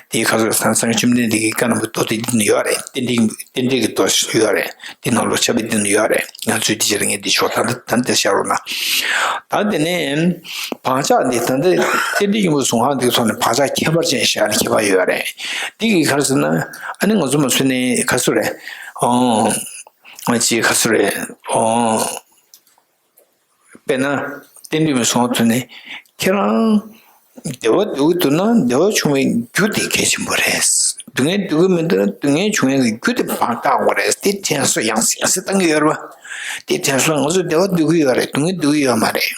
དེའི་ཁ་ཐུག་སང་སང་བཅོམ་ལྡན་འདས་ཀྱི་བཀའ་གནང་བའི་མདོ་དེ་འདི་ན་ཡོད་རེད། རྟེན་འབྲེལ་རྟེན་འབྲེལ་གྱི་མདོ་ཞིག་ཡོད་རེད། འདི་ནང་ལོ་ཆབ་པའི་འདི་ན་ཡོད་རེད། ང་ཚོས་འདི་ཕྱིར་ངས་འདི་ཞོག་ད་ད་འདི་བཤད་རོགས་གནང་། ད་དེ་ནས་བག་ཆགས་འདི་ད་འདི་རྟེན་འབྲེལ་ཡིན་པ་བཟུང་ཧང་འདི་ཐོག་ནས་བག་ཆགས་ཁྱད་པར་ཅན་ཞེས་ཨ་ནི་ཁྱད་པར་ཡོད་རེད། འདི་གི་ག་རེ་ཟེར་ན་ཨ་ནི་ང་ཚོ་མ་ཚོད་ནས་ག་ཚོད་རེད། ཨོ། ང་ཅི་ག་ཚོད་རེད། ཨོ། དཔེར་ན། རྟེན་འབྲེལ་མི་སོང་དུས་ནས་ཁྱེད་རང་བདེ་བ་འདོད་ཀྱི་འདུག་ན་བདེ་བ་བྱུང་བའི་རྒྱུ་དེ་གལ་ཆེན་པོ་རེད། སྡུག་བསྔལ་འདོད་ཀྱི་མི་འདུག་ན་སྡུག་བསྔལ་བྱུང་ཡག་གི་རྒྱུ་དེ་མར་བཀག་དགོས་རེད། དེ་དྲན་གསོ་ཡང་སེ་ཡང་སེ་བཏང་གི་ཡོད་རེད་པ། དེ་དྲན་གསོ་ང་ཚོ་བདེ་བ་འདོད་ཀྱི་ཡོད་རེད། སྡུག་བསྔལ་འདོད་ཀྱི་ཡོད་མ་རེད།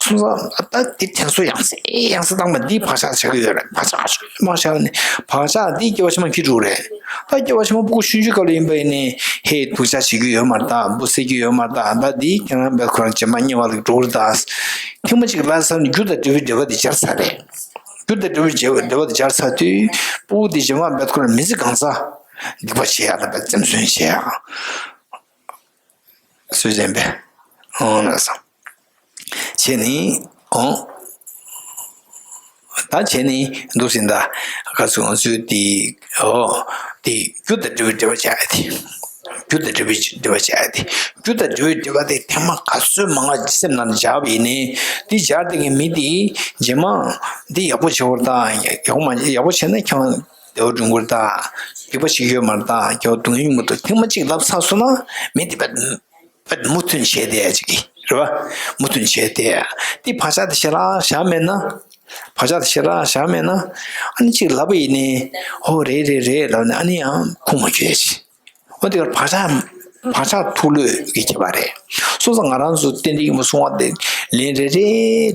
སོང་ཙང་ད་དེ་དྲན་གསོ་ཡང་སེ་ཡང་སེ་བཏང་བ་འདིས་བག་ཆགས་ཆགས་ཀྱི་ཡོད་རེད། བག་ཆགས་ཆགས་མ་ཆགས་ནས་བག་ཆགས་འདིས་སྐྱེ་བ་ཕྱི་མ་འཁྱེར་འགྲོ་གི་རེད། ད་སྐྱེ་བ་ཕྱི་མ་ཕྲུ་གུ་ཆུང་ཆུང་སྐབས་ལ་ཡིན་པ་ཡིན་ནའི་ཧེ་སྡུག་ཅག་བྱེད་ཀྱི་ཡོད་མ་རེད་ད། འབུ་བསད་ཀྱི་ཡོད་མ་རེད་ད། ད་འདི་ཁྱེད་རང་བས་ཁོ་རང་རྗེས་མ་དམྱལ་བ་ལ་འགྲོ་གི་རེད་ད། ཐེངས་མ་གཅིག་ལབ་ཚར་ནས་རྒྱུ་དང་འབྲས་བུའི་འབྲེལ་བ་དེ་སྦྱར་ཚར་རེད། རྒྱུ་དང་འབྲས་བུའི་འབྲེལ་བ་དེ་སྦྱར་ཚར་དུས་ཕྲུ་གུ་དེ་རྗེས་མ་བས་ཁོ་རང་མི་ཚེ་གང་ཚང་སྡིག་པ་བྱེད་ཡག་ལ་བས་འཛེམ་ཟོན་བྱེད་ཡག་སུས་བཟླས་པས། ཨོ་ལགས་སོ། བྱས་ནས་ཨོ། ད་བྱས་ནས་འདུག་ཟིན་ད། ག་ཚོད་ང་ཚོས་དེ་ཨོ། དེ་རྒྱུ་དང་འབྲས་བུའི་འབྲེལ་བ་བྱ་ཡ་དེ། རྒྱུ་དང་འབྲས་བུའི་འབྲེལ་བ་བྱ་ཡ་དེ། རྒྱུ་དང་འབྲས་བུའི་འབྲེལ་བ་དེ་ཐེངས་མ་ག་ཚོད་མང་བ་སེམས་ནང་ལ་བཞག་པ་ཡིན་ནའི་དེ་སྦྱར་དེ་གི་མི་དེ་རྗེས་མ་འདི་ཡག་པོ་བྱེད་བར་དང་ཡག་པོ་མ་ཡག་པོ་བྱས་ན་ཁྱོད་བདེ་བ་འགྲོ་གི་རེད་ད། སྡིག་པ་བྱེད་ཀྱི་ཡོད་མ་རེད་ད། ཁྱོད་སྡུག་བསྔལ་མྱོང་གི་འདུག་ཐེངས་མ་གཅིག་ལབ་ཚར་སོང་ན་མི་དེ་བས། པ་མུ་མཐུད་བྱས་ཏེ་ཅིག་གི་རེད་བ། མུ་མཐུད་བྱས་ཏེ། དེ་བག་ཆགས་དེ་ཞེ་དྲག་བཞག་མེད་ན། བག་ཆགས་དེ་ཞེ་དྲག་བཞག་མེད་ན། ཨ་ནི་ཅིག་ལབ་པ་ཡིན་ནའི། ཧོ་རེད་རེད་རེད་ལབ་ནས་ཨ་ནི་ཡང་ཁུངས་མ་འཁྱོལ་ཡ་ཅིག་འོ་དེ་གར་བག་ཆགས་ བག་ཆགས་ཐུགས་ལྷོད་ཀྱི་ཁྱད་པར་རེད། སོ་སོ་ང་རང་ཚོ་ཏན་ཏིག་མ་གསུང་བ་དེ་ལན་རེ་རེ་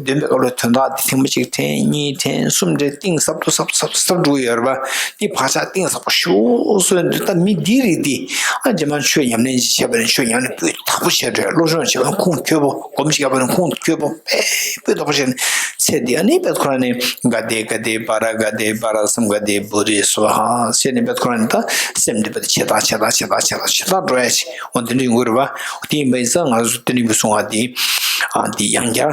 འདོན་པའི་སྐབས་ལ་དོན་དག་དེ་ཐེངས་མ་གཅིག་དྲན་གཉིས་དྲན་གསུམ་དྲན་གཏིང་ཟབ་ཏུ་ཟབ་ཏུ་ཟབ་ཏུ་ཟབ་འགྲོ་གི་ཡོད་རེད་པ། དེ་བག་ཆགས་གཏིང་ཟབ་པོ་ཞེ་པོ་གསོས་འདུག་ད་མི་འདིའི་རིགས་འདི་ཨ་རྗེས་མ་ཆོས་ཉམས་ལེན་ཅིག་བྱས་པ་ནས་ཆོས་ཉམས་ལེན་སྤུས་དག་པོ་བྱས་འགྲོ་ཡ། སློབ་སྦྱོང་བྱས་པ་ན་ཁུངས་འཁྱོལ་པོ། སྒོམ་ཅིག་བརྒྱབ་པ་ན་ཁུངས་འཁྱོལ་པོ། དཔེ་སྤུས་དག་པོ་བྱས་ནས་ཚེ་འདི་ཨ་ནི་དཔེ་ཁོ་རང་ནས་ག་དེ་ག་དེ་པ་ར་ག་དེ་པ་ར་སམ་ག་དེ་བོ་རི་སྭཱ་ཧཱ་ཟེར་ནས་དཔེ་ཁོ་རང་ནས་ད་སེམས་འདི་དཔེ་ཆེ་ཐག་ཆེ་ཐག་ཆེ་ཐག་ཆེ་ཐག་ཆེ་ཐག་འགྲོ་ཡ་ཆེ་འོ་དེ་འདྲ་ཡོང་གི་རེད་པ། དེ་ཡིན་པ་ཡིན་ཙང་ང་ཚོ་ཏན་ཏིག་པོ་གསུང་བ་དེ་ཨ་དེ་ཡང་བསྐྱར་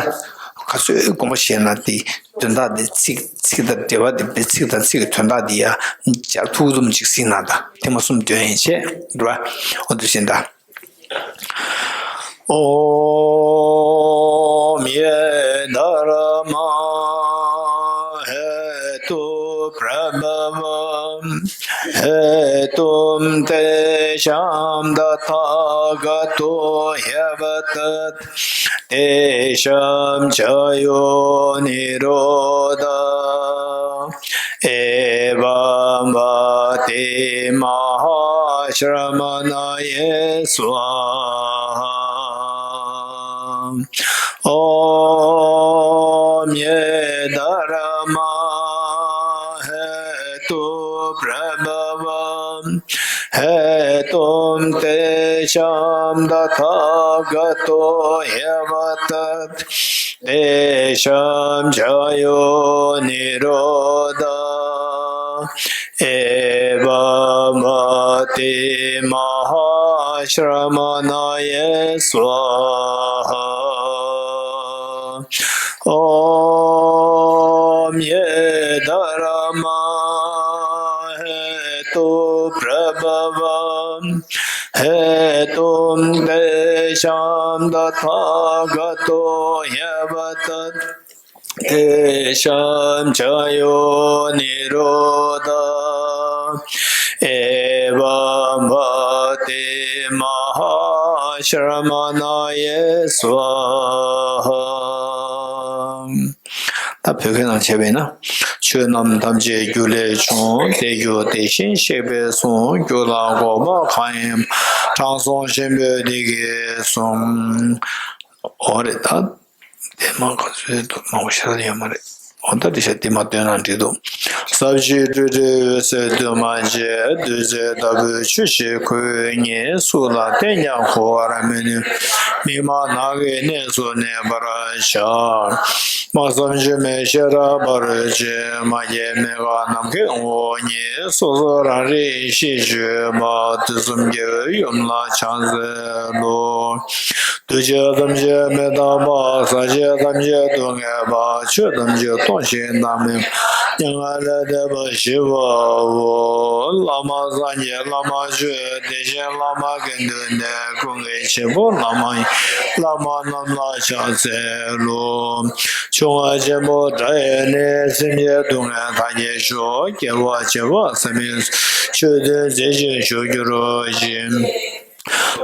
ག་ཚོད་དགོངས་པ་བཞེས་ན་དེ་དོན་དག་དེ་ཚིག་ཚིག་དང་འབྲེལ་བ་དེ་ཚིག་དང་ཚིག་གི་དོན་དག་དེ་ཡ་བསྐྱར་ཐུགས་འཛོམས་ཅིག་གཟིགས་ན་ད་ཐེངས་མ་གསུམ་འདོན་ཡན་ཆད་རེད་པ། འོ་དེ་བཞིན་ད། ॐ ये धर्मा हेतुप्रभवं हेतुं तेषां तथागतो ह्यवदत् तेषां च यो निरोध एवं वति महाश्रमणये स्वाहा। ॐ ये धर्मा हेतुप्रभवं हेतुं तेषां तथागतो ह्यवदत् तेषां च यो निरोध एवं वति महाश्रमणये स्वाहा। ॐ ये धर्मा हेतुप्रभवं हेतुं तेषां तथागतो ह्यवदत् तेषां च यो निरोध एवं वति महाश्रमणये स्वाहा। ད་བོད་སྐད་ནང་བྱས་པས་ན། ཆོས་རྣམས་ཐམས་ཅད་རྒྱུ་ལས་བྱུང་། དེ་རྒྱུ་དེ་བཞིན་གཤེགས་པས་གསུངས། རྒྱུ་ལ་འགོག་པ་གང་ཡིན་པ། དྲང་སྲོང་ཆེན་པོས་འདི་སྐད་གསུངས། འོ་རེད་ད། དེ་མ་ག་ཚོད་དུ་མང་པོ་ཤར་ཡོད་མ་རེད། འོ་ད་དེ་ཤ་དེ་མ་འདོན་ན་འགྲིག་འདུག་ཟབ་ཞི་སྤྲོས་བྲལ་འོད་གསལ་འདུས་མ་བྱས། རྡུལ་བརྩེགས་ལྟ་བུའི་ཆུ་ཞིག་ཁོའི་ཉིད། སུ་ལ་བསྟན་ཀྱང་གོ་བར་མི་ནུས། མིག་མ་ནག་གི་གནས་སུ་གནས་པར་བྱ། སྨྲ་བསམ་བརྗོད་མེད་ཤེས་རབ་ཕ་རོལ་ཕྱིན། མ་སྐྱེས་མི་འགག་ནམ་མཁའི་དབང་པོ་ཉིད། སོ་སོ་རང་རིག་གཤིས་སྤྱོད་པ། དུས་གསུམ་རྒྱལ་བའི་ཡུམ་ལ་ཕྱག་འཚལ་ལོ། འདུ་བྱེད་ཐམས་ཅད་མི་རྟག་པ། ཟག་བཅས་ཐམས་ཅད་སྡུག་བསྔལ་བ། ཆོས་ཐམས་ཅད་སྟོང་ཞིང་བདག་མེད་པ། མྱ་ངན་ལས་འདས་པ་ཞི་བའོ། བླ་མ་སངས་རྒྱས་བླ་མ་ཆོས་དེ་བཞིན་བླ་མ་དགེ་འདུན་ཏེ། ཀུན་གྱི་བྱེད་པོ་བླ་མ་ཡི། བླ་མ་རྣམས་ལ་ཕྱག་འཚལ་ལོ། ཆུང་བ་ཆེན་པོ་དགྲ་ཡི་ནི། སེམས་ཅན་སྡུག་བསྔལ་མཐའ་ཡས་ཤོག་སྐྱེ་བ་བྱེ་བ་ཟད་མི་ཆོས་དོན་མཛད་ཅིང་བཞུགས་གྱུར་ཅིག་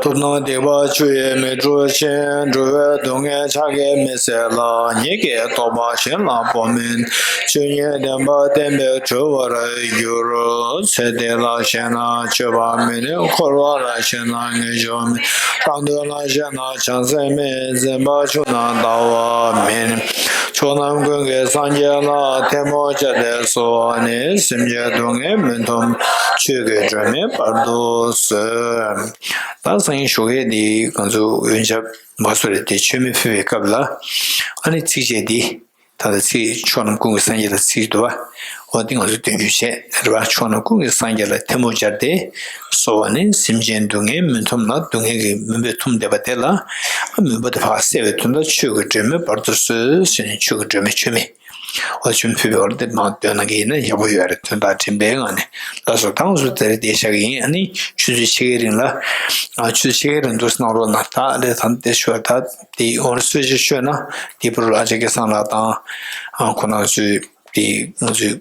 མཐོང་ན་སྡིག་པ་ཆུ་ཡིས་མི་འཁྲུ་ཞིང་། འགྲོ་བའི་སྡུག་བསྔལ་ཕྱག་གིས་མི་སེལ་ལ། ཉིད་ཀྱི་རྟོགས་པ་གཞན་ལ་སྤོ་མིན། ཆོས་ཉིད་བདེན་པ་བསྟན་པས་གྲོལ་བར་འགྱུར། ཚེ་འདི་ལ་ཞེན་ན་སྤྱོད་པ་མེད། འཁོར་བ་ལ་ཞེན་ན་ངེས་འབྱུང་མེད། རང་དོན་ལ་ཞེན་ན་བྱང་སེམས་མེད། འཛིན་པ་ཆུང་ན་ཟླ་བ་མེད། ཕྱོགས་རྣམས་ཀུན་གྱི་སངས་རྒྱས་ལ། ཐལ་མོ་སྦྱར་ཏེ་གསོལ་བ་ནི། སེམས་ཅན་སྡུག་བསྔལ་མུན་འཐུམས་ཆོས་ཀྱི་སྒྲོན་མེ་སྤར་དུ་གསོལ། ད་སང་ཉིན་ཞོགས་ཀས་འདི་ང་ཚོ་འོན་ཆ་མ་སོ་རེད་དེ་མཆོད་མེ་ཕུལ་བའི་སྐབས་ལ་ཨ་ནི་ཚིགས་བཅད་འདི་ད་ལྟ་ཚིག་ཕྱོགས་རྣམས་ཀུན་གྱི་སངས་རྒྱས་ལ་ཚིག་འདུག་བ། འོ་འདི་ང་ཚོ་འདོན་རྒྱུ་བྱས་རེད་བ། ཕྱོགས་རྣམས་ཀུན་གྱི་སངས་རྒྱས་ལ་ཐལ་མོ་སྦྱར་ཏེ་གསོལ་བ་ནི། སེམས་ཅན་སྡུག་བསྔལ་མུན་འཐུམས་ལ། སྡུག་བསྔལ་གྱི་མུན་པས་འཐུམས་བསྡད་པ་དེ་ལ་མུན་པ་དེ་ཕར་བསལ་བའི་དོན་དུ་ཆོས་ཀྱི་སྒྲོན་མེ་སྤར་དུ་གསོལ་ཟེར་ནས་ཆོས་ཀྱི་སྒྲོན་མེ་མཆོད་མེ། འོ་ཆུ་ཕུལ་བའི་འོག་ལ་དེ་མར་འདོན་གནང་གི་ཡིན་ན་ཡག་པོ་ཡོད་རེད། དོན་དག་དྲན་པའི་ངང་ནས་ལགས་སོ། ད་ང་ཚོ་དེ་རིང་འདིར་བཞག་གི་ཡིན། ཨ་ནི་ཆུ་ཚོད་ཕྱེད་ཀའི་རིང་ལ། ཨ་ཆུ་ཚོད་ཕྱེད་ཀའི་རིང་འདུག་སེ་གནང་རོགས་གནང་། ད་ཨ་ལས་ད་འདིར་ཞུ་བ་ད་དེ་འོ་རེ་གསོལ་ཇ་མཆོད་ན་དེ་བུ་རུ་ཨ་ཅག་སྐལ་བཟང་ལགས་དང་ཨ་ཁོང་རྣམ་ཚོས་དེ་ང་ཚོའི་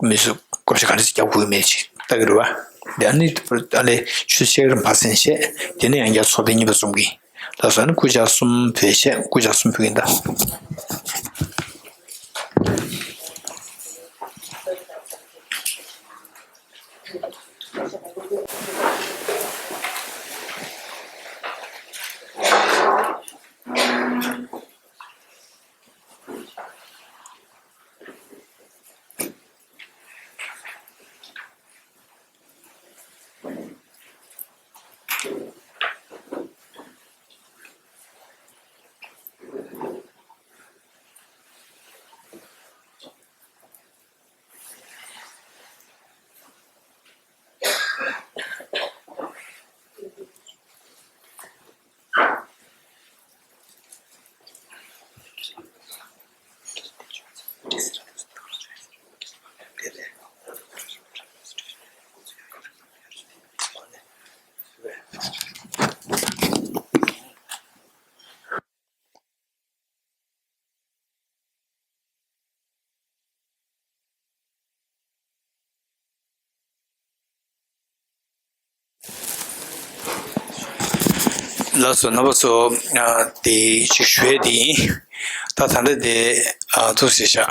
མི་ཚོ་བགོ་བཤའ་ག་རེ་ཞིག་རྒྱག་དགོས་མེད་ཅིག་ལྟ་གི་རེད་བ། དེ་ཨ་ནི་དེ་བུ་རུ་ཨ་ལས་ཆུ་ཚོད་ཕྱེད་ཀའི་རིང་ཕར་ཕྱིན་བྱས། དེ་ནས་ཡང་བསྐྱར་ཚོགས་ཐེངས་གཉིས་པ་འཛོམས་གི་ཡིན། ལགས་སོ། ཨ་ནི་སྐུ་ཕྱག་གསུམ་ཕུལ་བྱས། སྐུ་ཕྱག་གསུམ་ཕུལ་གྱིན་གདའ། ལགས་སོ། རྣམ་པ་ཚོ། ཨ། དེ་ཅིག་ཞུ་ཡས་དེ་ཡིན། ད་ད་ལྟ་དེ། ཨ། ཐུགས་རྗེ་ཆེ།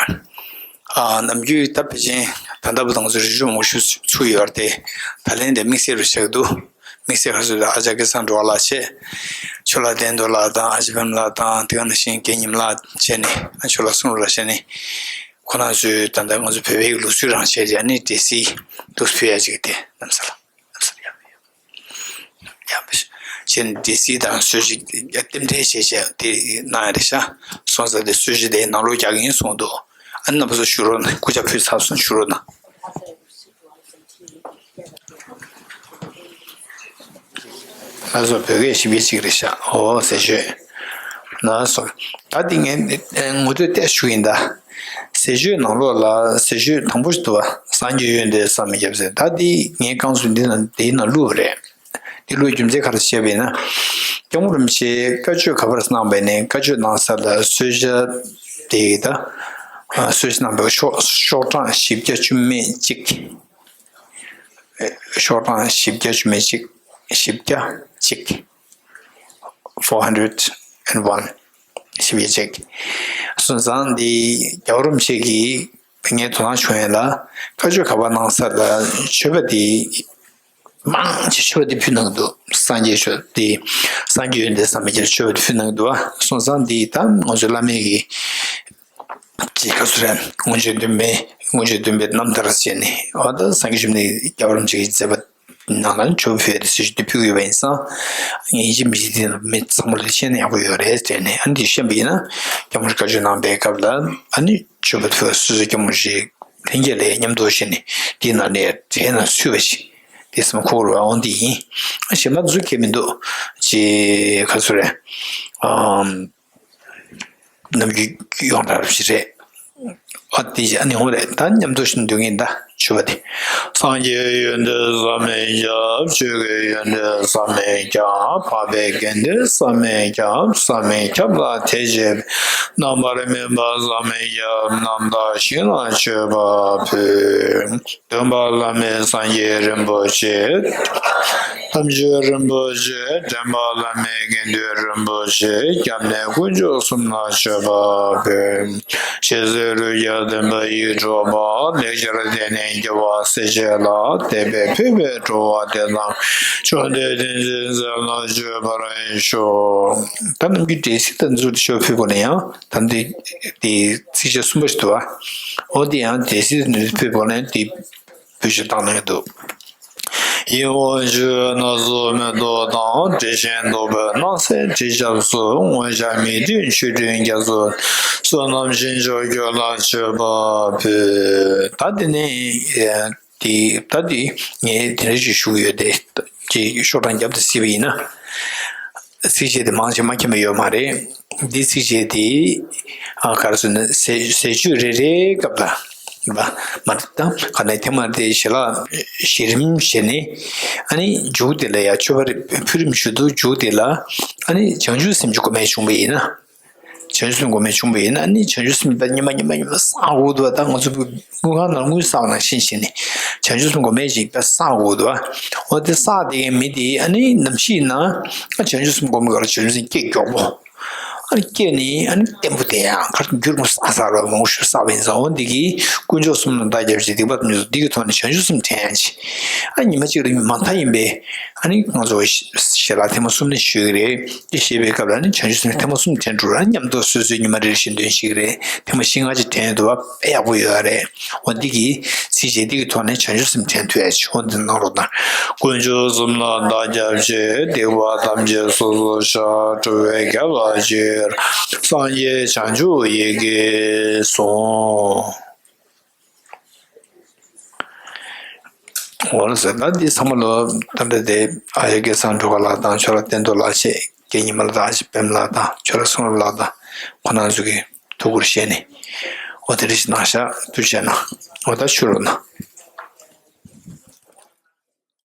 ཨ། ནམ་རྒྱུན་ད་ཕལ་ཆེར་ད་ལྟ་བུ་དང་ཚོ་རི་ཇུ་མང་ཤོས་ཚུགས་ཡོད་རེད་དེ། ད་ལན་དེ་དམིགས་བསལ་རུ་ཆགས་འདུག་དམིགས་བསལ་ག་ཚོད་ད་ཨ་ཅག་སྐལ་བཟང་སྒྲོལ་དཀར་ལགས་བྱས། ཆོས་ལགས་བསྟན་རྡོར་ལགས་དང་ཨ་ཅེ་བེམ་ལགས་དང་དེ་ག་ནང་བཞིན་རྒན་ཉི་མ་ལགས་བྱས་ནས། ཨ། ཆོས་ལགས་བསོད་ནམས་ལགས་བྱས་ནས། ཁོ་རང་ཚོས་ད་ལྟ་ང་ཚོ་བོད་པའི་ལུགས་སྲོལ་རང་བྱས་ཏེ། ཨ་ནི་འབྲས་སིལ་འདུག་ཕུལ་ཡ་ཅིག་དེ་གནམ་ས་ལ། གནམ་ས་ལ་ཡ། ཡང་བྱས་ནས་འབྲས་སིལ་དང་གསོལ་ཇ་རྟེན་འབྲེལ་བྱས་བྱས་དེ་གནང་ཡ་རེད་ཤག་སོང་ཙང་དེ་གསོལ་ཇ་དེ་ནང་ལོགས་རྒྱག་གི་ཡིན་གསུངས་འདུག་ཨ་ནི་རྣམ་པ་ཚོ་བཞུགས་རོགས་གནང་། སྐུ་ཕྱག་ཕུལ་ཚར་སོང་། བཞུགས་རོགས་གནང་། ལགས་སོ། བོད་སྐད་ཞིབ་ཀྱི་གཅིག་རེད་ཤག་འོ་ཟེར་ཞུས། ལགས་སོ། ད་འདི་ངས་ངོ་སྤྲོད་ཏོག་ཙམ་ཞུ་གི་ཡིན་ད། ཟས་སྤྱོད་ནང་ལོགས་ལ་ཟས་སྤྱོད་དང་པོ་ཞིག་འདུག་པ། སངས་རྒྱས་འོད་འདི་བསམ་མི་ཁྱབ་ཟེར། ད་འདི་ངས་རྐང་བཙུགས་འདི་ན་འདིའི་ནང་བླུགས་པ་རེད། འདི་བླུགས་རྒྱུ་མཚན་ག་རེ་བཤད་པ་ཡིན་ན། སྐྱབས་མགོན་རིན་པོ་ཆེས་བཀའ་ཆོས་ག་པར་གནང་བ་ཡིན་ནའི་བཀའ་ཆོས་གནང་ས་ལ་གསོལ་ཇ་དེ་ད། ཨ། གསོལ་ཇ་གནང་བའི་ཤོག་ཤོག་གྲངས་བཞི་བརྒྱ་བཅུ་མེད་གཅིག་ཤོག་གྲངས་བཞི་བརྒྱ་བཅུ་མེད་གཅིག་བཞི་བརྒྱ་གཅིག four hundred and one བཞི་བརྒྱ་གཅིག་སོང་ཙང་འདི་རྒྱལ་བ་རིན་པོ་ཆེ་གིས་ངས་དོ་སྣང་བྱུང་ཡ་ལ། བཀའ་ཆོས་ག་པར་གནང་ས་ལ་མཆོད་པ་འདི་མང་ཆེ་མཆོད་པ་འདི་ཕུལ་གནང་གི་འདུག་སངས་རྒྱས་ཆོས་འདི། སངས་རྒྱས་འོད་འདི་བསམ་མི་ཁྱབ་མཆོད་པ་འདི་ཕུལ་གནང་གི་འདུག་སོང་ཙང་འདི་ད་ང་ཚོའི་བླ་མའི་གི་ཅིག་ག་ཚོད་རེད། མངོན་བརྗོད་འདུན་པའི་མངོན་བརྗོད་འདུན་པའི་རྣམ་ཐར་བྱས་ནས། འོ་ད་སངས་རྒྱས་བཅོམ་ལྡན་འདས་རྒྱལ་བ་རིན་པོ་ཆེ་གི་མཛད་པ་ནང་ལ་མཆོད་པ་ཕུལ་ཡ་དེ་ཟེར་ཞུ་དེ་ཕུལ་གི་ཡོད་པ་ཡིན་ཙང་། ཡིན་གཅིག་མིན་གཅིག་དེ་མི་ཚང་མ་ལ་ཤེས་ན་ཡག་པོ་ཡོད་རེད་ཟེར་ནས། ཨ་ནི་དེ་ཤེས་པ་ཡིན་ན་སྐྱབས་མགོན་བཀའ་ཆོས་གནང་པའི་སྐབས་ལ། ཨ་ནི་མཆོད་པ་ཕུལ་བ་སོ་སོའི་སྐྱབས་མགོན་ཞིག་ལྷན་རྒྱས་ལ་མཉམ་དུ་བྱས་ནས་དེའི་ནང་ནས་གྲས་ནང་ཚུད་པ་ཞིག་དེ་སེམས་ཁུར་བ་འོང་དེ་ཡིན། ཨ། གཞན་པ་འཛུགས་ཀྱི་མི་འདུག་ཅེས་ག་ཚོད་རེད། ཨམ། ནམ་རྒྱུན་ཡོངས་གྲགས་རེད། ཨ། དེ་བཞིན་ཨ་ནི་འོང་རེད། ད་མཉམ་དུ་ཞིག་འདོན་གྱིན་གདའ་ཆུ་བ་དེ། སངས་རྒྱས་འོད་འདི་བསམ་མི་ཁྱབ། ཆོས་ཀྱི་འོད་འདི་བསམ་མི་ཁྱབ། འཕགས་པའི་དགེ་འདུན་བསམ་མི་ཁྱབ། བསམ་མི་ཁྱབ་ལ་དད་བྱེད་པའི། རྣམ་པར་སྨིན་པ་བསམ་མི་ཁྱབ། རྣམ་དག་ཞིང་ལ་མཆོད་པ་ཕུལ། སྟོན་པ་བླ་མེད་སངས་རྒྱས་རིན་པོ་ཆེ། དམ་ཆོས་རིན་པོ་ཆེ། འདྲེན་པ་བླ་མེད་དགེ་འདུན་རིན་པོ་ཆེ། སྐྱབས་གནས་དཀོན་མཆོག་གསུམ་ལ་མཆོད་པ་ཕུལ། ཞལ་ཟས་རོལ་རྒྱལ་བསྟན་པ་ཡིད་འཕྲོག་པ། ལེགས་སྦྱར་སྡེ་སྣོད་རྒྱལ་བ་སྲས་བཅས་ལ། དད་པས་ཕུལ་བའི་སྤྲོ་བ་དེ་དག་བཅོམ་ལྡན་འདས་ཀྱི་མཛད་ལ་སྤྱོད་པར་ཤོག་ད་ནམ་རྒྱུན་འབྲས་སིལ་དང་འཛུགས་ཏེ་ཤོག་ཕུལ་དགོས་ན་ཡང་། ད་འདི་དེ་ཚིགས་བཅད་གསུམ་པ་ཞིག་འདུག་པ། འོ་དེ་ཡང་འབྲས་སིལ་དང་འཛུགས་ཏེ་ཕུལ་དགོས་ན་དེ། བུ་ཞིག་བཏང་གནང་གི་འདུག་ཡིད་འོང་ཆུ་སྣ་ཚོགས་མེ་ཏོག་དང་། དྲི་ཞིམ་བདོག་པའི་སྣང་གསལ་དྲི་ཆབ་སོགས། མངོན་ཤེས་མིག་ཏོ་ཆུ་དྲི་རྒྱ་མཚོ། བསོད་ནམས་ཞིང་མཆོག་ཁྱོད་ལ་མཆོད་པ་ཕུལ། ད་དེ་ནས་དེ་ད་དེ་ངས་དེ་འདྲ་ཞིག་ཞུ་གི་ཡོད་དེ། ཅིག་ཤོག་གྲངས་རྒྱབ་སྟེ་གཟིགས་པ་ཡིན་ན། ཚིགས་བཅད་དེ་མང་ཆེ་མ་མཁྱེན་པ་ཡོད་མ་རེད། འདི་ཚིགས་བཅད་དེ། ཨ། ག་རེ་ཟེར་ན། ཟས་ཟས་སྤྱོད་རེ་རེའི་སྐབས་ལ། མ་མ་ད་ག་ནས་ཐེངས་མ་དེ་ཞལ་ལག་བཞེས་རིམ་བྱས་ནས། ཨ་ནི་མཇུག་དེ་ལ་ཡ་མཆོད་པ་རེ་ཕུལ་རིམ་བཞིན་དུ་མཇུག་དེ་ལ། ཨ་ནི་བྱང་ཆུབ་སེམས་ཀྱི་སྒོམ་པ་བྱུང་བ་ཡིན་ན། བྱང་ཆུབ་སེམས་སྒོམ་པ་བྱུང་བ་ཡིན་ན། ཨ་ནི་བྱང་ཆུབ་སེམས་ད་ཉི་མ་ཉི་མ་ཉི་མ་བསགས་དགོས་འདུག་ད་ང་ཚོ་དངུལ་ཁང་ནང་དངུལ་བསགས་པ་ནང་བཞིན་བྱས་ནས་བྱང་ཆུབ་སེམས་སྒོམ་པ་ཞིག་ད་བསགས་དགོས་འདུག་འོ་དེ་བསགས་དེ་མི་དེ་ཨ་ནི་ནམ་ཞིག་ན་བྱང་ཆུབ་སེམས་སྒོམ་པའི་སྐབས་ལ་བྱང་ཆུབ་སེམས་སྐྱེ་མགྱོགས་པོ། ཨ་ནི་སྐྱེས་ནས་ཨ་ནི་བརྟན་པོ་དེ་ཡང་གར་འགྱུར་མོ་བསགས་བསགས་རོགས་མང་པོ་ཞིག་བསགས་པ་ཡིན་ཙང་། འོ་འདི་གིས་དཀོན་མཆོག་གསུམ་ལ་བདག་སྐྱབས་མཆི། སྡིག་པ་དང་སྡིག་གི་ཐོག་ནས་བྱང་ཆུབ་སེམས་དྲན་ཡང་ཅི། ཨ་ཉི་མ་གཅིག་ལ་མ་མཐའ་ཡིན་པས། ཨ་ནི་ང་ཚོ་ཞལ་ལག་ཐེངས་མ་གསུམ་ནས་ཞུ་གི་རེད། དེ་བཤད་པའི་སྐབས་ལ་ནི་བྱང་ཆུབ་སེམས་ཐེངས་མ་གསུམ་དྲན་འགྲོ་ར། མཉམ་དུ་སོ་སོའི་ཉི་མ་རེ་རེ་བཞིན་འདོན་ཤེས་ཀྱི་རེད། ཐེངས་མ་བཞི་ལྔ་ཅིག་དྲན་ཡོད་དུ་བ་དཔེ་ཡག་པོ་ཡོད་རེད། འོ་འདི་གིས་ཚིགས་བཅད་འདི་གི་ཐོག་ནས་བྱང་ཆུབ་སེམས་དྲན་ཐུབ་ཡ་ཆེ་བོ་འདི་གནང་རོགས་གནང་། དཀོན་མཆོག་གསུམ་ལ་བདག་སྐྱབས་མཆི། སྡིག་པ་ཐམས་ཅད་སོ་སོར་བཤགས། སྒྲུབ་པའི་དགེ་བ་ཅིར་སངས་རྒྱས་བྱང་ཆུབ་ཡི་གེ་སོང་། འོ་ལགས་སོ། ད་འདི་ཚང་མ་ལོ་ད་ལྟ་དེ་ཨ་ཡ་སྐལ་བཟང་སྒྲོལ་དཀར་ལགས་དང་ཆོས་ལགས་བསྟན་རྡོར་ལགས་བཅས། རྒན་ཉི་མ་ལགས་དང་ཨ་ཅེ་བེམ་ལགས་དང་ཆོས་ལགས་བསོད་ནམས་ལགས་དང་ཁོང་རྣམ་ཚོ་གིས་ཐུགས་ཁུར་བཞེས་ནས། འོ་དེ་འདྲ་ཞིག་གནང་ཤག་ཐུགས་རྗེ་གནང་། འོ་ད་ཕྱི་རུ་གནང་།